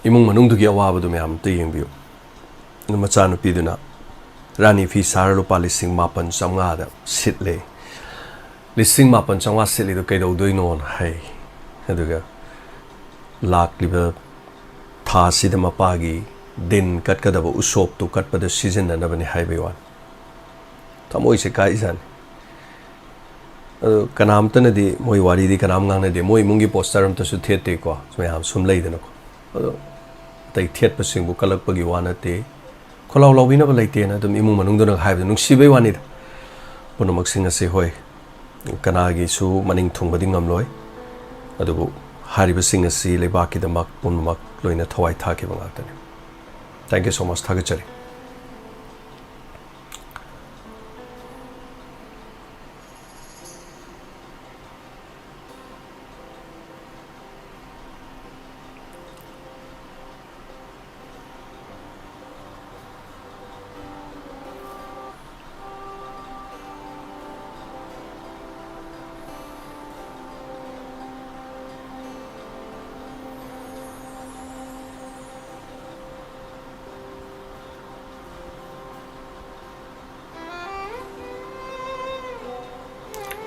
ꯏꯃꯨꯡ ꯃꯅꯨꯡꯗꯨꯒꯤ ꯑꯋꯥꯕꯗꯨ ꯃꯌꯥꯝ ꯑꯝꯇ ꯌꯦꯡꯕꯤꯌꯨ꯫ ꯑꯗꯨ ꯃꯆꯥꯅꯨꯄꯤꯗꯨꯅ ꯔꯥꯅꯤ ꯐꯤ ꯁꯥꯔ ꯂꯨꯄꯥ ꯂꯤꯁꯤꯡ ꯃꯥꯄꯟ ꯆꯥꯝꯃꯉꯥꯗ ꯁꯤꯠꯂꯦ꯫ ꯂꯤꯁꯤꯡ ꯃꯥꯄꯟ ꯆꯥꯝꯃꯉꯥ ꯁꯤꯠꯂꯤꯗꯣ ꯀꯩꯗꯧꯗꯣꯏꯅꯣꯅ ꯍꯥꯏ꯫ ꯑꯗꯨꯒ ꯂꯥꯛꯂꯤꯕ ꯊꯥꯁꯤꯗ ꯃꯄꯥꯒꯤ ꯗꯤꯟ ꯀꯠꯀꯗꯕ ꯎꯁꯣꯞꯇꯨ ꯀꯠꯄꯗ ꯁꯤꯖꯤꯟꯅꯅꯕꯅꯤ ꯍꯥꯏꯕꯒꯤ ꯋꯥꯅꯤ꯫ ꯊꯃꯣꯏꯁꯦ ꯀꯥꯏꯖꯥꯅꯤ꯫ ꯑꯗꯨ ꯀꯅꯥꯝꯇꯅꯗꯤ ꯃꯣꯏ ꯋꯥꯔꯤꯗꯤ ꯀꯅꯥꯝ ꯉꯥꯡꯅꯗꯦ꯫ ꯃꯣꯏ ꯏꯃꯨꯡꯒꯤ ꯄꯣꯁꯇꯔ ꯑꯝꯇꯁꯨ ꯊꯦꯠꯇꯦꯀꯣ, ꯃꯌꯥꯝ ꯁꯨꯝ ꯂꯩꯗꯅꯀꯣ꯫ ꯑꯗꯣ ꯑꯇꯩ ꯊꯦꯠꯄꯁꯤꯡꯕꯨ ꯀꯜꯂꯛꯄꯒꯤ ꯋꯥ ꯅꯠꯇꯦ꯫ ꯈꯣꯜꯂꯥꯎ ꯂꯥꯎꯕꯤꯅꯕ ꯂꯩꯇꯦꯅ ꯑꯗꯨꯝ ꯏꯃꯨꯡ ꯃꯅꯨꯡꯗꯨꯅ ꯍꯥꯏꯕꯗꯣ ꯅꯨꯡꯁꯤꯕꯩ ꯋꯥꯅꯤꯗ꯫ ꯄꯨꯝꯅꯃꯛꯁꯤꯡ ꯑꯁꯤ, ꯍꯣꯏ, ꯀꯅꯥꯒꯤꯁꯨ ꯃꯅꯤꯡ ꯊꯨꯡꯕꯗꯤ ꯉꯝꯂꯣꯏ, ꯑꯗꯨꯕꯨ ꯍꯥꯏꯔꯤꯕꯁꯤꯡ ꯑꯁꯤ ꯂꯩꯕꯥꯛꯀꯤꯗꯃꯛ ꯄꯨꯝꯅꯃꯛ ꯂꯣꯏꯅ ꯊꯋꯥꯏ ꯊꯥꯈꯤꯕ ꯉꯥꯛꯇꯅꯤ꯫ Thank you so much꯫ ꯊꯥꯒꯠꯆꯔꯤ꯫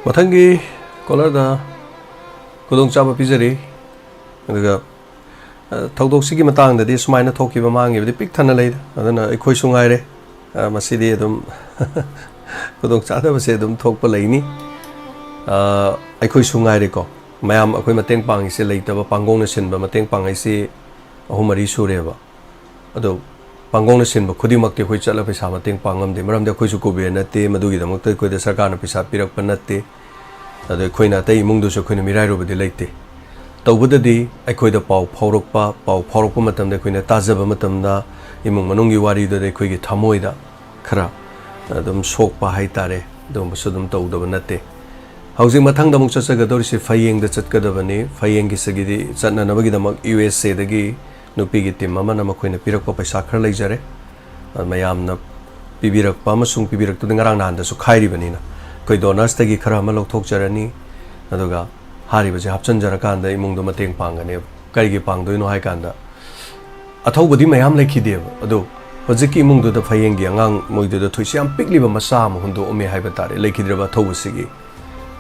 ꯃꯊꯪꯒꯤ ꯀꯣꯂꯔꯗ ꯈꯨꯗꯣꯡꯆꯥꯕ ꯄꯤꯖꯔꯤ꯫ ꯑꯗꯨꯒ, ꯑ, ꯊꯧꯗꯣꯛꯁꯤꯒꯤ ꯃꯇꯥꯡꯗꯗꯤ ꯁꯨꯃꯥꯏꯅ ꯊꯣꯛꯈꯤꯕ ꯃꯥꯡꯈꯤꯕꯗꯤ ꯄꯤꯛ ꯊꯟꯅ ꯂꯩꯗ꯫ ꯑꯗꯨꯅ ꯑꯩꯈꯣꯏꯁꯨ ꯉꯥꯏꯔꯦ, ꯑ, ꯃꯁꯤꯗꯤ ꯑꯗꯨꯝ ꯈꯨꯗꯣꯡꯆꯥꯗꯕꯁꯦ ꯑꯗꯨꯝ ꯊꯣꯛꯄ ꯂꯩꯅꯤ꯫ ꯑ, ꯑꯩꯈꯣꯏꯁꯨ ꯉꯥꯏꯔꯦꯀꯣ꯫ ꯃꯌꯥꯝ ꯑꯩꯈꯣꯏ ꯃꯇꯦꯡ ꯄꯥꯡꯉꯤꯁꯦ ꯂꯩꯇꯕ, ꯄꯥꯡꯒꯣꯡꯅ ꯁꯤꯟꯕ ꯃꯇꯦꯡ ꯄꯥꯡꯉꯛꯏꯁꯤ ꯑꯍꯨꯝ ꯃꯔꯤ ꯁꯨꯔꯦꯕ꯫ ꯑꯗꯣ ꯄꯥꯡꯒꯣꯡꯅ ꯁꯤꯟꯕ ꯈꯨꯗꯤꯡꯃꯛꯇꯤ ꯑꯩꯈꯣꯏ ꯆꯠꯂ ꯄꯩꯁꯥ ꯃꯇꯦꯡ ꯄꯥꯡ ꯉꯝꯗꯦ, ꯃꯔꯝꯗꯤ ꯑꯩꯈꯣꯏꯁꯨ ꯀꯨꯕꯦꯔ ꯅꯠꯇꯦ, ꯃꯗꯨꯒꯤꯗꯃꯛꯇ ꯑꯩꯈꯣꯏꯗ ꯁꯔꯀꯥꯔꯅ ꯄꯩꯁꯥ ꯄꯤꯔꯛꯄ ꯅꯠꯇꯦ꯫ ꯑꯗꯣ ꯑꯩꯈꯣꯏꯅ ꯑꯇꯩ ꯏꯃꯨꯡꯗꯨꯁꯨ ꯑꯩꯈꯣꯏꯅ ꯃꯤꯔꯥꯏꯔꯨꯕꯗꯤ ꯂꯩꯇꯦ꯫ ꯇꯧꯕꯗꯗꯤ ꯑꯩꯈꯣꯏꯗ ꯄꯥꯎ ꯐꯥꯎꯔꯛꯄ, ꯄꯥꯎ ꯐꯥꯎꯔꯛꯄ ꯃꯇꯝꯗ ꯑꯩꯈꯣꯏꯅ ꯇꯥꯖꯕ ꯃꯇꯝꯗ ꯏꯃꯨꯡ ꯃꯅꯨꯡꯒꯤ ꯋꯥꯔꯤꯗꯨꯗ ꯑꯩꯈꯣꯏꯒꯤ ꯊꯃꯣꯏꯗ ꯈꯔ ꯑꯗꯨꯝ ꯁꯣꯛꯄ ꯍꯥꯏꯇꯥꯔꯦ, ꯑꯗꯨꯒꯨꯝꯕꯁꯨ ꯑꯗꯨꯝ ꯇꯧꯗꯕ ꯅꯠꯇꯦ꯫ ꯍꯧꯖꯤꯛ ꯃꯊꯪꯗ ꯑꯃꯨꯛ ꯆꯠꯆꯒꯗꯧꯔꯤꯁꯤ ꯐꯌꯦꯡꯗ ꯆꯠꯀꯗꯕꯅꯤ꯫ ꯐꯌꯦꯡꯒꯤꯁꯤꯒꯤꯗꯤ ꯆꯠꯅꯅꯕꯒꯤꯗꯃꯛ ꯌꯨ ꯑꯦꯁ ꯑꯦꯗꯒꯤ ꯅꯨꯄꯤꯒꯤ ꯇꯤꯝ ꯑꯃꯅ ꯃꯈꯣꯏꯅ ꯄꯤꯔꯛꯄ ꯄꯩꯁꯥ ꯈꯔ ꯂꯩꯖꯔꯦ꯫ ꯑ, ꯃꯌꯥꯝꯅ ꯄꯤꯕꯤꯔꯛꯄ ꯑꯃꯁꯨꯡ ꯄꯤꯕꯤꯔꯛꯇꯕꯗꯤ ꯉꯔꯥꯡ ꯅꯍꯥꯟꯗꯁꯨ ꯈꯥꯏꯔꯤꯕꯅꯤꯅ, ꯑꯩꯈꯣꯏ ꯗꯣꯅꯔꯁꯇꯒꯤ ꯈꯔ ꯑꯃ ꯂꯧꯊꯣꯛꯆꯔꯅꯤ, ꯑꯗꯨꯒ ꯍꯥꯏꯔꯤꯕꯁꯦ ꯍꯥꯞꯆꯤꯟꯖꯔꯀꯥꯟꯗ ꯏꯃꯨꯡꯗꯣ ꯃꯇꯦꯡ ꯄꯥꯡꯒꯅꯦꯕ꯫ ꯀꯔꯤꯒꯤ ꯄꯥꯡꯗꯣꯏꯅꯣ ꯍꯥꯏ ꯀꯥꯟꯗ, ꯑꯊꯧꯕꯗꯤ ꯃꯌꯥꯝ ꯂꯩꯈꯤꯗꯦꯕ, ꯑꯗꯣ ꯍꯧꯖꯤꯛꯀꯤ ꯏꯃꯨꯡꯗꯨꯗ ꯐꯌꯦꯡꯒꯤ ꯑꯉꯥꯡ ꯃꯣꯏꯗꯨꯗ ꯊꯣꯏꯁꯤ ꯌꯥꯝ ꯄꯤꯛꯂꯤꯕ ꯃꯆꯥ ꯑꯃ ꯍꯨꯟꯗꯣꯛꯑꯝꯃꯦ ꯍꯥꯏꯕ ꯇꯥꯔꯦ, ꯂꯩꯈꯤꯗ꯭ꯔꯕ ꯑꯊꯧꯕꯁꯤꯒꯤ꯫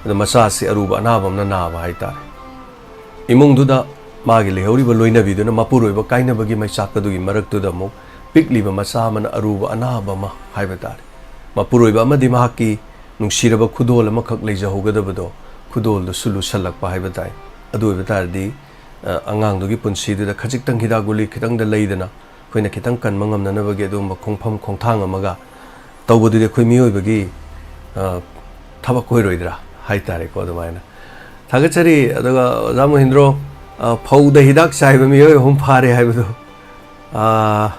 ꯑꯗꯣ ꯃꯆꯥꯁꯤ ꯑꯔꯨꯕ ꯑꯅꯥꯕ ꯑꯃꯅ ꯅꯥꯕ ꯍꯥꯏ ꯇꯥꯔꯦ꯫ ꯏꯃꯨꯡꯗꯨꯗ ꯃꯥꯒꯤ ꯂꯩꯍꯧꯔꯤꯕ ꯂꯣꯏꯅꯕꯤꯗꯨꯅ ꯃꯄꯨꯔꯣꯏꯕ ꯀꯥꯏꯅꯕꯒꯤ ꯃꯩꯆꯥꯛ ꯑꯗꯨꯒꯤ ꯃꯔꯛꯇꯨꯗ ꯑꯃꯨꯛ ꯄꯤꯛꯂꯤꯕ ꯃꯆꯥ ꯑꯃꯅ ꯑꯔꯨꯕ ꯑꯅꯥꯕ ꯑꯃ ꯍꯥꯏꯕ ꯇꯥꯔꯦ꯫ ꯃꯄꯨꯔꯣꯏꯕ ꯑꯃꯗꯤ ꯃꯍꯥꯛꯀꯤ ꯅꯨꯡꯁꯤꯔꯕ ꯈꯨꯗꯣꯜ ꯑꯃꯈꯛ ꯂꯩꯖꯍꯧꯒꯗꯕꯗꯣ, ꯈꯨꯗꯣꯜꯗꯨꯁꯨ ꯂꯨꯁꯜꯂꯛꯄ ꯍꯥꯏꯕ ꯇꯥꯏ꯫ ꯑꯗꯨ ꯑꯣꯏꯕ ꯇꯥꯔꯗꯤ, ꯑ, ꯑꯉꯥꯡꯗꯨꯒꯤ ꯄꯨꯟꯁꯤꯗꯨꯗ ꯈꯖꯤꯛꯇꯪ ꯍꯤꯗꯥꯛ ꯒꯨꯂꯤ ꯈꯤꯇꯪꯗ ꯂꯩꯗꯅ, ꯑꯩꯈꯣꯏꯅ ꯈꯤꯇꯪ ꯀꯟꯕ ꯉꯝꯅꯅꯕꯒꯤ ꯑꯗꯨꯒꯨꯝꯕ ꯈꯣꯡꯐꯝ ꯈꯣꯡꯊꯥꯡ ꯑꯃꯒ ꯇꯧꯕꯗꯨꯗꯤ ꯑꯩꯈꯣꯏ ꯃꯤꯑꯣꯏꯕꯒꯤ, ꯑ, ꯊꯕꯛ ꯑꯣꯏꯔꯣꯏꯗ꯭ꯔꯥ ꯍꯥꯏ ꯇꯥꯔꯦꯀꯣ꯫ ꯑꯗꯨꯃꯥꯏꯅ ꯊꯥꯒꯠꯆꯔꯤ꯫ ꯑꯗꯨꯒ ꯑꯣꯖꯥ ꯃꯣꯍꯤꯟꯗ꯭ꯔꯣ, ꯑ, ꯐꯧꯗ ꯍꯤꯗꯥꯛ ꯆꯥꯏꯕ ꯃꯤꯑꯣꯏ ꯑꯍꯨꯝ ꯐꯥꯔꯦ ꯍꯥꯏꯕꯗꯣ, ꯑ,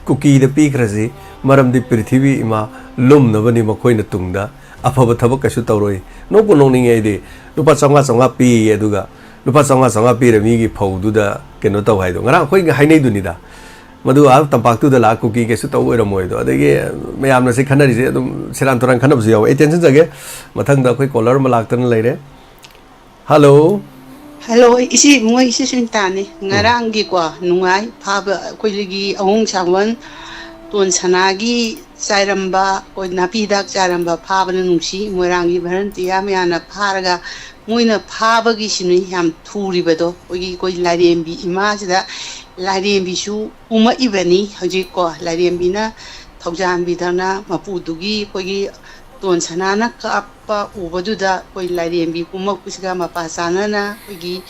ꯀꯨꯀꯤꯗ ꯄꯤꯈ꯭ꯔꯁꯤ, ꯃꯔꯝꯗꯤ ꯄ꯭ꯔꯤꯊꯤꯕꯤ ꯏꯃꯥ ꯂꯨꯝꯅꯕꯅꯤ, ꯃꯈꯣꯏꯅ ꯇꯨꯡꯗ ꯑꯐꯕ ꯊꯕꯛ ꯀꯩꯁꯨ ꯇꯧꯔꯣꯏ꯫ ꯅꯣꯛꯄꯨ ꯅꯣꯛꯅꯤꯡꯉꯦ ꯑꯩꯗꯤ꯫ ꯂꯨꯄꯥ ꯆꯥꯝꯃꯉꯥ ꯆꯥꯝꯃꯉꯥ ꯄꯤꯌꯦ, ꯑꯗꯨꯒ ꯂꯨꯄꯥ ꯆꯥꯝꯃꯉꯥ ꯆꯥꯝꯃꯉꯥ ꯄꯤꯔ ꯃꯤꯒꯤ ꯐꯧꯗꯨꯗ ꯀꯩꯅꯣ ꯇꯧ ꯍꯥꯏꯗꯣ꯫ ꯉꯔꯥꯡ ꯑꯩꯈꯣꯏ ꯍꯥꯏꯅꯩꯗꯨꯅꯤꯗ, ꯃꯗꯨ ꯑꯥ ꯇꯝꯄꯥꯛꯇꯨꯗ ꯂꯥꯛꯑ ꯀꯨꯀꯤ ꯀꯩꯁꯨ ꯇꯧ ꯑꯣꯏꯔꯝꯃꯣꯏꯗꯣ꯫ ꯑꯗꯒꯤ ꯃꯌꯥꯝꯅ ꯁꯤ ꯈꯟꯅꯔꯤꯁꯦ ꯑꯗꯨꯝ ꯁꯦꯔꯥꯟ ꯇꯨꯔꯥꯟ ꯈꯟꯅꯕꯁꯨ ꯌꯥꯎꯋꯦ꯫ ꯑꯩ ꯇꯦꯟꯁꯤꯟꯖꯒꯦ꯫ ꯃꯊꯪꯗ ꯑꯩꯈꯣꯏ ꯀꯣꯂꯔ ꯑꯃ ꯂꯥꯛꯇꯅ ꯂꯩꯔꯦ꯫ ꯍꯜꯂꯣ꯫ ꯍꯜꯂꯣ, ꯏꯆꯦ ꯏꯕꯨꯡꯉꯣ, ꯏꯆꯦ ꯁꯨꯅꯤꯇꯥꯅꯤ꯫ ꯎꯝ꯫ ꯉꯔꯥꯡꯒꯤꯀꯣ, ꯅꯨꯡꯉꯥꯏ ꯐꯥꯕ ꯑꯩꯈꯣꯏꯒꯤ ꯑꯍꯣꯡ ꯁꯥꯋꯟ ꯇꯣꯟ ꯁꯅꯥꯒꯤ ꯆꯥꯏꯔꯝꯕ, ꯑꯩꯈꯣꯏ ꯅꯥꯄꯤ ꯍꯤꯗꯥꯛ ꯆꯥꯏꯔꯝꯕ ꯐꯥꯕꯅ ꯅꯨꯡꯁꯤ꯫ ꯃꯣꯏꯔꯥꯡꯒꯤ ꯚꯔꯟꯇꯤꯌꯥ ꯃꯌꯥꯝꯅ ꯐꯥꯔꯒ ꯃꯣꯏꯅ ꯐꯥꯕꯒꯤꯁꯤꯅ ꯌꯥꯝ ꯊꯨꯔꯤꯕꯗꯣ꯫ ꯑꯩꯈꯣꯏꯒꯤ, ꯑꯩꯈꯣꯏ ꯂꯥꯏꯔꯦꯝꯕꯤ ꯏꯃꯥꯁꯤꯗ ꯂꯥꯏꯔꯦꯝꯕꯤꯁꯨ ꯀꯨꯝꯃꯛꯏꯕꯅꯤ ꯍꯧꯖꯤꯛꯀꯣ꯫ ꯂꯥꯏꯔꯦꯝꯕꯤꯅ ꯊꯧꯖꯥꯟꯕꯤꯗꯅ ꯃꯄꯨꯗꯨꯒꯤ ꯑꯩꯈꯣꯏꯒꯤ ꯇꯣꯟ ꯁꯅꯥꯅ ꯀꯥꯞꯄ ꯎꯕꯗꯨꯗ ꯑꯩꯈꯣꯏ ꯂꯥꯏꯔꯦꯝꯕꯤ ꯀꯨꯝꯃꯛꯄꯁꯤꯒ ꯃꯄꯥ ꯆꯥꯟꯅꯅ ꯑꯩꯈꯣꯏꯒꯤ,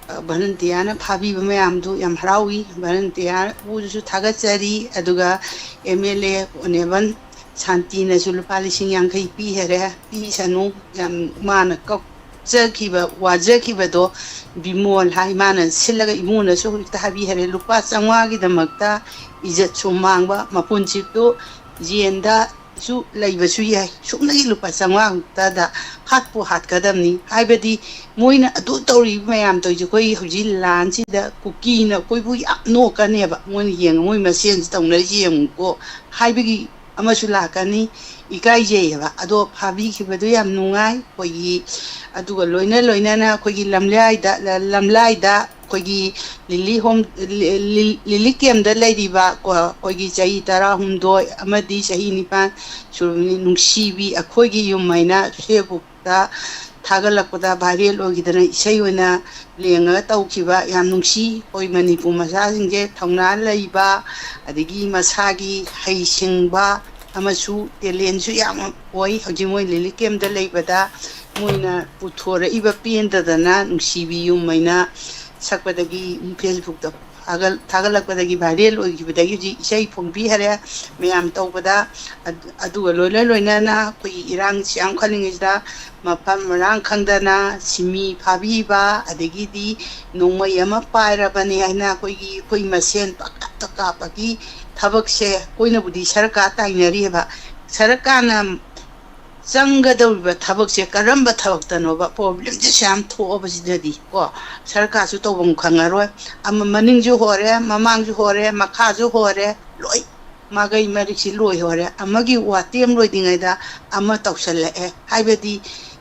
ꯑ, ꯚꯔꯟꯇꯤꯌꯥꯅ ꯐꯥꯕꯤꯕ ꯃꯌꯥꯝꯗꯨ ꯌꯥꯝ ꯍꯔꯥꯎꯏ꯫ ꯚꯔꯟꯇꯤꯌꯥꯕꯨꯁꯨ ꯊꯥꯒꯠꯆꯔꯤ꯫ ꯑꯗꯨꯒ ꯑꯦꯝ ꯑꯦꯜ ꯑꯦ ꯑꯣꯅꯦꯕꯜ ꯁꯥꯟꯇꯤꯅꯁꯨ ꯂꯨꯄꯥ ꯂꯤꯁꯤꯡ ꯌꯥꯡꯈꯩ ꯄꯤꯈꯔꯦ꯫ ꯄꯤꯁꯅꯨ, ꯌꯥꯝ ꯃꯥꯅ ꯀꯞꯆꯈꯤꯕ, ꯋꯥꯖꯈꯤꯕꯗꯣ ꯕꯤꯃꯣꯜ ꯍꯥꯏ, ꯃꯥꯅ ꯁꯤꯜꯂꯒ ꯏꯃꯨꯡꯅꯁꯨ ꯍꯧꯖꯤꯛꯇ ꯍꯥꯏꯕꯤꯈꯔꯦ꯫ ꯂꯨꯄꯥ ꯆꯥꯝꯃꯉꯥꯒꯤꯗꯃꯛꯇ ꯏꯖꯠꯁꯨ ꯃꯥꯡꯕ, ꯃꯄꯨꯟꯁꯤꯗꯣ ꯖꯦꯟꯗꯁꯨ ꯂꯩꯕꯁꯨ ꯌꯥꯏ꯫ ꯁꯨꯞꯅꯒꯤ ꯂꯨꯄꯥ ꯆꯥꯝꯃꯉꯥ ꯈꯛꯇꯗ ꯍꯥꯠꯄꯨ ꯍꯥꯠꯀꯗꯕꯅꯤ꯫ ꯍꯥꯏꯕꯗꯤ ꯃꯣꯏꯅ ꯑꯗꯨ ꯇꯧꯔꯤꯕ ꯃꯌꯥꯝ ꯇꯧꯔꯤꯁꯦ, ꯑꯩꯈꯣꯏ ꯍꯧꯖꯤꯛ ꯂꯥꯟꯁꯤꯗ ꯀꯨꯀꯤꯅ ꯑꯩꯈꯣꯏꯕꯨ ꯌꯥꯝ ꯅꯣꯛꯀꯅꯦꯕ꯫ ꯃꯣꯏꯅ ꯌꯦꯡꯉ, "ꯃꯣꯏ ꯃꯁꯦꯟꯁꯤ ꯇꯧꯅꯔꯤꯁꯤ ꯌꯦꯡꯉꯨꯀꯣ" ꯍꯥꯏꯕꯒꯤ ꯑꯃꯁꯨ ꯂꯥꯛꯀꯅꯤ꯫ ꯏꯀꯥꯏꯖꯩꯌꯦꯕ꯫ ꯑꯗꯣ ꯐꯥꯕꯤꯈꯤꯕꯗꯨ ꯌꯥꯝ ꯅꯨꯡꯉꯥꯏ꯫ ꯑꯩꯈꯣꯏꯒꯤ, ꯑꯗꯨꯒ ꯂꯣꯏꯅ ꯂꯣꯏꯅꯅ ꯑꯩꯈꯣꯏꯒꯤ ꯂꯝꯂꯥꯏꯗ, ꯂ-, ꯂꯝꯂꯥꯏꯗ ꯑꯩꯈꯣꯏꯒꯤ ꯂꯤꯂꯤ ꯍꯣꯝ, ꯂꯤ-, ꯂꯤ-, ꯂꯤꯂꯤ ꯀꯦꯝꯗ ꯂꯩꯔꯤꯕ ꯀꯣ, ꯑꯩꯈꯣꯏꯒꯤ ꯆꯍꯤ ꯇꯔꯥꯍꯨꯝꯗꯣꯏ ꯑꯃꯗꯤ ꯆꯍꯤ ꯅꯤꯄꯥꯟ ꯁꯨꯔꯕꯤ ꯅꯨꯡꯁꯤꯕꯤ ꯑꯩꯈꯣꯏꯒꯤ ꯌꯨꯝ ꯍꯥꯏꯅ Facebook ꯇ ꯊꯥꯒꯠꯂꯛꯄꯗ viral ꯑꯣꯏꯈꯤꯗꯅ ꯏꯁꯩ ꯑꯣꯏꯅ ꯂꯦꯡꯉꯒ ꯇꯧꯈꯤꯕ, ꯌꯥꯝ ꯅꯨꯡꯁꯤ꯫ ꯑꯩꯈꯣꯏ ꯃꯅꯤꯄꯨꯔ ꯃꯆꯥꯁꯤꯡꯁꯦ ꯊꯧꯅꯥ ꯂꯩꯕ, ꯑꯗꯒꯤ ꯃꯁꯥꯒꯤ ꯍꯩꯁꯤꯡꯕ ꯑꯃꯁꯨ talent ꯁꯨ ꯌꯥꯝ ꯑꯣꯏ꯫ ꯍꯧꯖꯤꯛ ꯃꯣꯏ ꯂꯤꯂꯤ ꯀꯦꯝꯗ ꯂꯩꯕꯗ ꯃꯣꯏꯅ ꯄꯨꯊꯣꯔꯛꯏꯕ ꯄꯦꯟꯗꯗꯅ ꯅꯨꯡꯁꯤꯕꯤ ꯌꯨꯝ ꯍꯥꯏꯅ ꯁꯛꯄꯗꯒꯤ, Facebook ꯇ ꯊꯥꯒꯠ-, ꯊꯥꯒꯠꯂꯛꯄꯗꯒꯤ viral ꯑꯣꯏꯈꯤꯕꯗꯒꯤ ꯍꯧꯖꯤꯛ ꯏꯁꯩ ꯐꯣꯡꯕꯤ ꯍꯥꯏꯔꯦ ꯃꯌꯥꯝ ꯇꯧꯕꯗ꯫ ꯑꯗꯨ-, ꯑꯗꯨꯒ ꯂꯣꯏꯅ ꯂꯣꯏꯅꯅ ꯑꯩꯈꯣꯏꯒꯤ ꯏꯔꯥꯡꯁꯤ ꯌꯥꯝ ꯈꯜꯂꯤꯉꯩꯁꯤꯗ ꯃꯐꯝ ꯃꯔꯥꯡ ꯈꯪꯗꯅ ꯁꯤꯃꯤ ꯐꯥꯕꯤꯕ, ꯑꯗꯒꯤꯗꯤ ꯅꯣꯡꯃꯩ ꯑꯃ ꯄꯥꯏꯔꯕꯅꯤ ꯍꯥꯏꯅ ꯑꯩꯈꯣꯏꯒꯤ, ꯑꯩꯈꯣꯏ ꯃꯁꯦꯟ ꯄꯪꯀꯥꯞꯇ ꯀꯥꯞꯄꯒꯤ ꯊꯕꯛꯁꯦ ꯑꯩꯈꯣꯏꯅꯕꯨꯗꯤ ꯁꯔꯀꯥꯔ ꯇꯥꯏꯅꯔꯤꯑꯕ꯫ ꯁꯔꯀꯥꯔꯅ ꯆꯪꯒꯗꯧꯔꯤꯕ ꯊꯕꯛꯁꯦ ꯀꯔꯝꯕ ꯊꯕꯛꯇꯅꯣꯕ? Problem ꯁꯦ ꯁꯨꯛꯌꯥꯝ ꯊꯣꯛꯑꯕꯁꯤꯗꯗꯤ ꯀꯣ, ꯁꯔꯀꯥꯔꯁꯨ ꯇꯧꯐꯝ ꯈꯪꯉꯔꯣꯏ꯫ ꯑꯃ ꯃꯅꯤꯡꯁꯨ ꯍꯣꯔꯦ, ꯃꯃꯥꯡꯁꯨ ꯍꯣꯔꯦ, ꯃꯈꯥꯁꯨ ꯍꯣꯔꯦ, ꯂꯣꯏ ꯃꯥꯒꯩ ꯃꯔꯤꯛꯁꯤ ꯂꯣꯏ ꯍꯣꯔꯦ꯫ ꯑꯃꯒꯤ ꯋꯥꯇꯦꯝ ꯂꯣꯏꯗ꯭ꯔꯤꯉꯩꯗ ꯑꯃ ꯇꯧꯁꯜꯂꯛꯑꯦ꯫ ꯍꯥꯏꯕꯗꯤ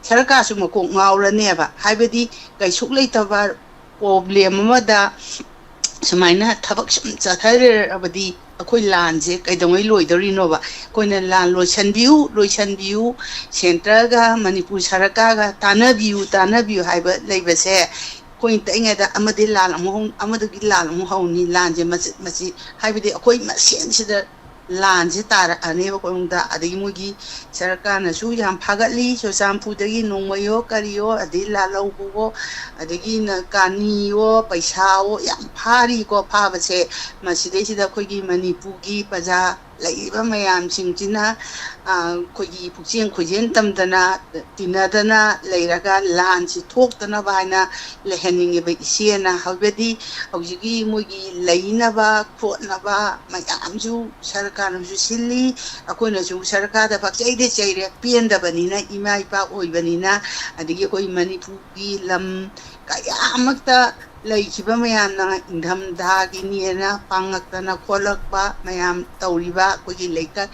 ꯁꯔꯀꯥꯔꯁꯨ ꯃꯀꯣꯛ ꯉꯥꯎꯔꯅꯦꯕ꯫ ꯍꯥꯏꯕꯗꯤ ꯀꯩꯁꯨꯛ ꯂꯩꯇꯕ problem ꯑꯃꯗ ꯁꯨꯃꯥꯏꯅ ꯊꯕꯛ ꯁꯨꯝ ꯆꯠꯊꯔꯕꯗꯤ ꯑꯩꯈꯣꯏ ꯂꯥꯟꯁꯦ ꯀꯩꯗꯧꯉꯩ ꯂꯣꯏꯗꯧꯔꯤꯅꯣꯕ? ꯑꯩꯈꯣꯏꯅ ꯂꯥꯟ ꯂꯣꯏꯁꯟꯕꯤꯌꯨ, ꯂꯣꯏꯁꯟꯕꯤꯌꯨ, centre ꯒ ꯃꯅꯤꯄꯨꯔ ꯁꯔꯀꯥꯔꯒ ꯇꯥꯟꯅꯕꯤꯌꯨ, ꯇꯥꯟꯅꯕꯤꯌꯨ ꯍꯥꯏꯕ ꯂꯩꯕꯁꯦ, ꯑꯩꯈꯣꯏꯅ ꯇꯛꯏꯉꯩꯗ ꯑꯃꯗꯤ ꯂꯥꯟ ꯑꯃꯨꯛ ꯍꯧ-, ꯑꯃꯗꯒꯤ ꯂꯥꯟ ꯑꯃꯨꯛ ꯍꯧꯅꯤ꯫ ꯂꯥꯟꯁꯦ ꯃꯆꯤꯠ ꯃꯆꯤꯠ, ꯍꯥꯏꯕꯗꯤ ꯑꯩꯈꯣꯏ ꯃꯁꯦꯟꯁꯤꯗ ꯂꯥꯟꯁꯦ ꯇꯥꯔꯛꯑꯅꯦꯕ ꯑꯩꯈꯣꯏꯉꯣꯟꯗ꯫ ꯑꯗꯒꯤ ꯃꯣꯏꯒꯤ ꯁꯔꯀꯥꯔꯅꯁꯨ ꯌꯥꯝ ꯐꯥꯒꯠꯂꯤ, ꯆꯨꯔꯆꯥꯟꯄꯨꯔꯗꯒꯤ ꯅꯣꯡꯃꯩꯌꯣ ꯀꯔꯤꯌꯣ, ꯑꯗꯩ ꯂꯥꯜꯍꯧꯕꯋꯣ, ꯑꯗꯒꯤ ꯅ-, ꯀꯥꯅꯤꯌꯣ, ꯄꯩꯁꯥꯋꯣ, ꯌꯥꯝ ꯐꯥꯔꯤꯀꯣ꯫ ꯐꯥꯕꯁꯦ ꯃꯁꯤꯗꯩꯁꯤꯗ ꯑꯩꯈꯣꯏꯒꯤ ꯃꯅꯤꯄꯨꯔꯒꯤ ꯄ꯭ꯔꯖꯥ ꯂꯩꯔꯤꯕ ꯃꯌꯥꯝꯁꯤꯡꯁꯤꯅ, ꯑ, ꯑꯩꯈꯣꯏꯒꯤ ꯄꯨꯛꯆꯦꯟ ꯈꯣꯏꯖꯦꯟ ꯇꯝꯗꯅ, ꯇꯤꯟꯅꯗꯅ ꯂꯩꯔꯒ ꯂꯥꯟꯁꯤ ꯊꯣꯛꯇꯅꯕ ꯍꯥꯏꯅ ꯂꯩꯍꯟꯅꯤꯡꯉꯦꯕ ꯏꯆꯦꯅ꯫ ꯍꯥꯏꯕꯗꯤ ꯍꯧꯖꯤꯛꯀꯤ ꯃꯣꯏꯒꯤ ꯂꯩꯅꯕ ꯈꯣꯠꯅꯕ ꯃꯌꯥꯝꯁꯨ ꯁꯔꯀꯥꯔꯅꯁꯨ ꯁꯤꯜꯂꯤ, ꯑꯩꯈꯣꯏꯅꯁꯨ ꯁꯔꯀꯥꯔꯗ ꯄꯛꯆꯩꯗ ꯆꯩꯔꯦ꯫ ꯄꯦꯟꯗꯕꯅꯤꯅ, ꯏꯃꯥ ꯏꯄꯥ ꯑꯣꯏꯕꯅꯤꯅ, ꯑꯗꯒꯤ ꯑꯩꯈꯣꯏ ꯃꯅꯤꯄꯨꯔꯒꯤ ꯂꯝ ꯀꯌꯥꯃꯛꯇ ꯂꯩꯈꯤꯕ ꯃꯌꯥꯝꯅ ꯏꯪꯊꯝꯊꯥꯒꯤꯅꯦꯅ ꯄꯥꯡꯉꯛꯇꯅ ꯈꯣꯠꯂꯛꯄ ꯃꯌꯥꯝ ꯇꯧꯔꯤꯕ ꯑꯩꯈꯣꯏꯒꯤ ꯂꯩꯀꯥꯏ,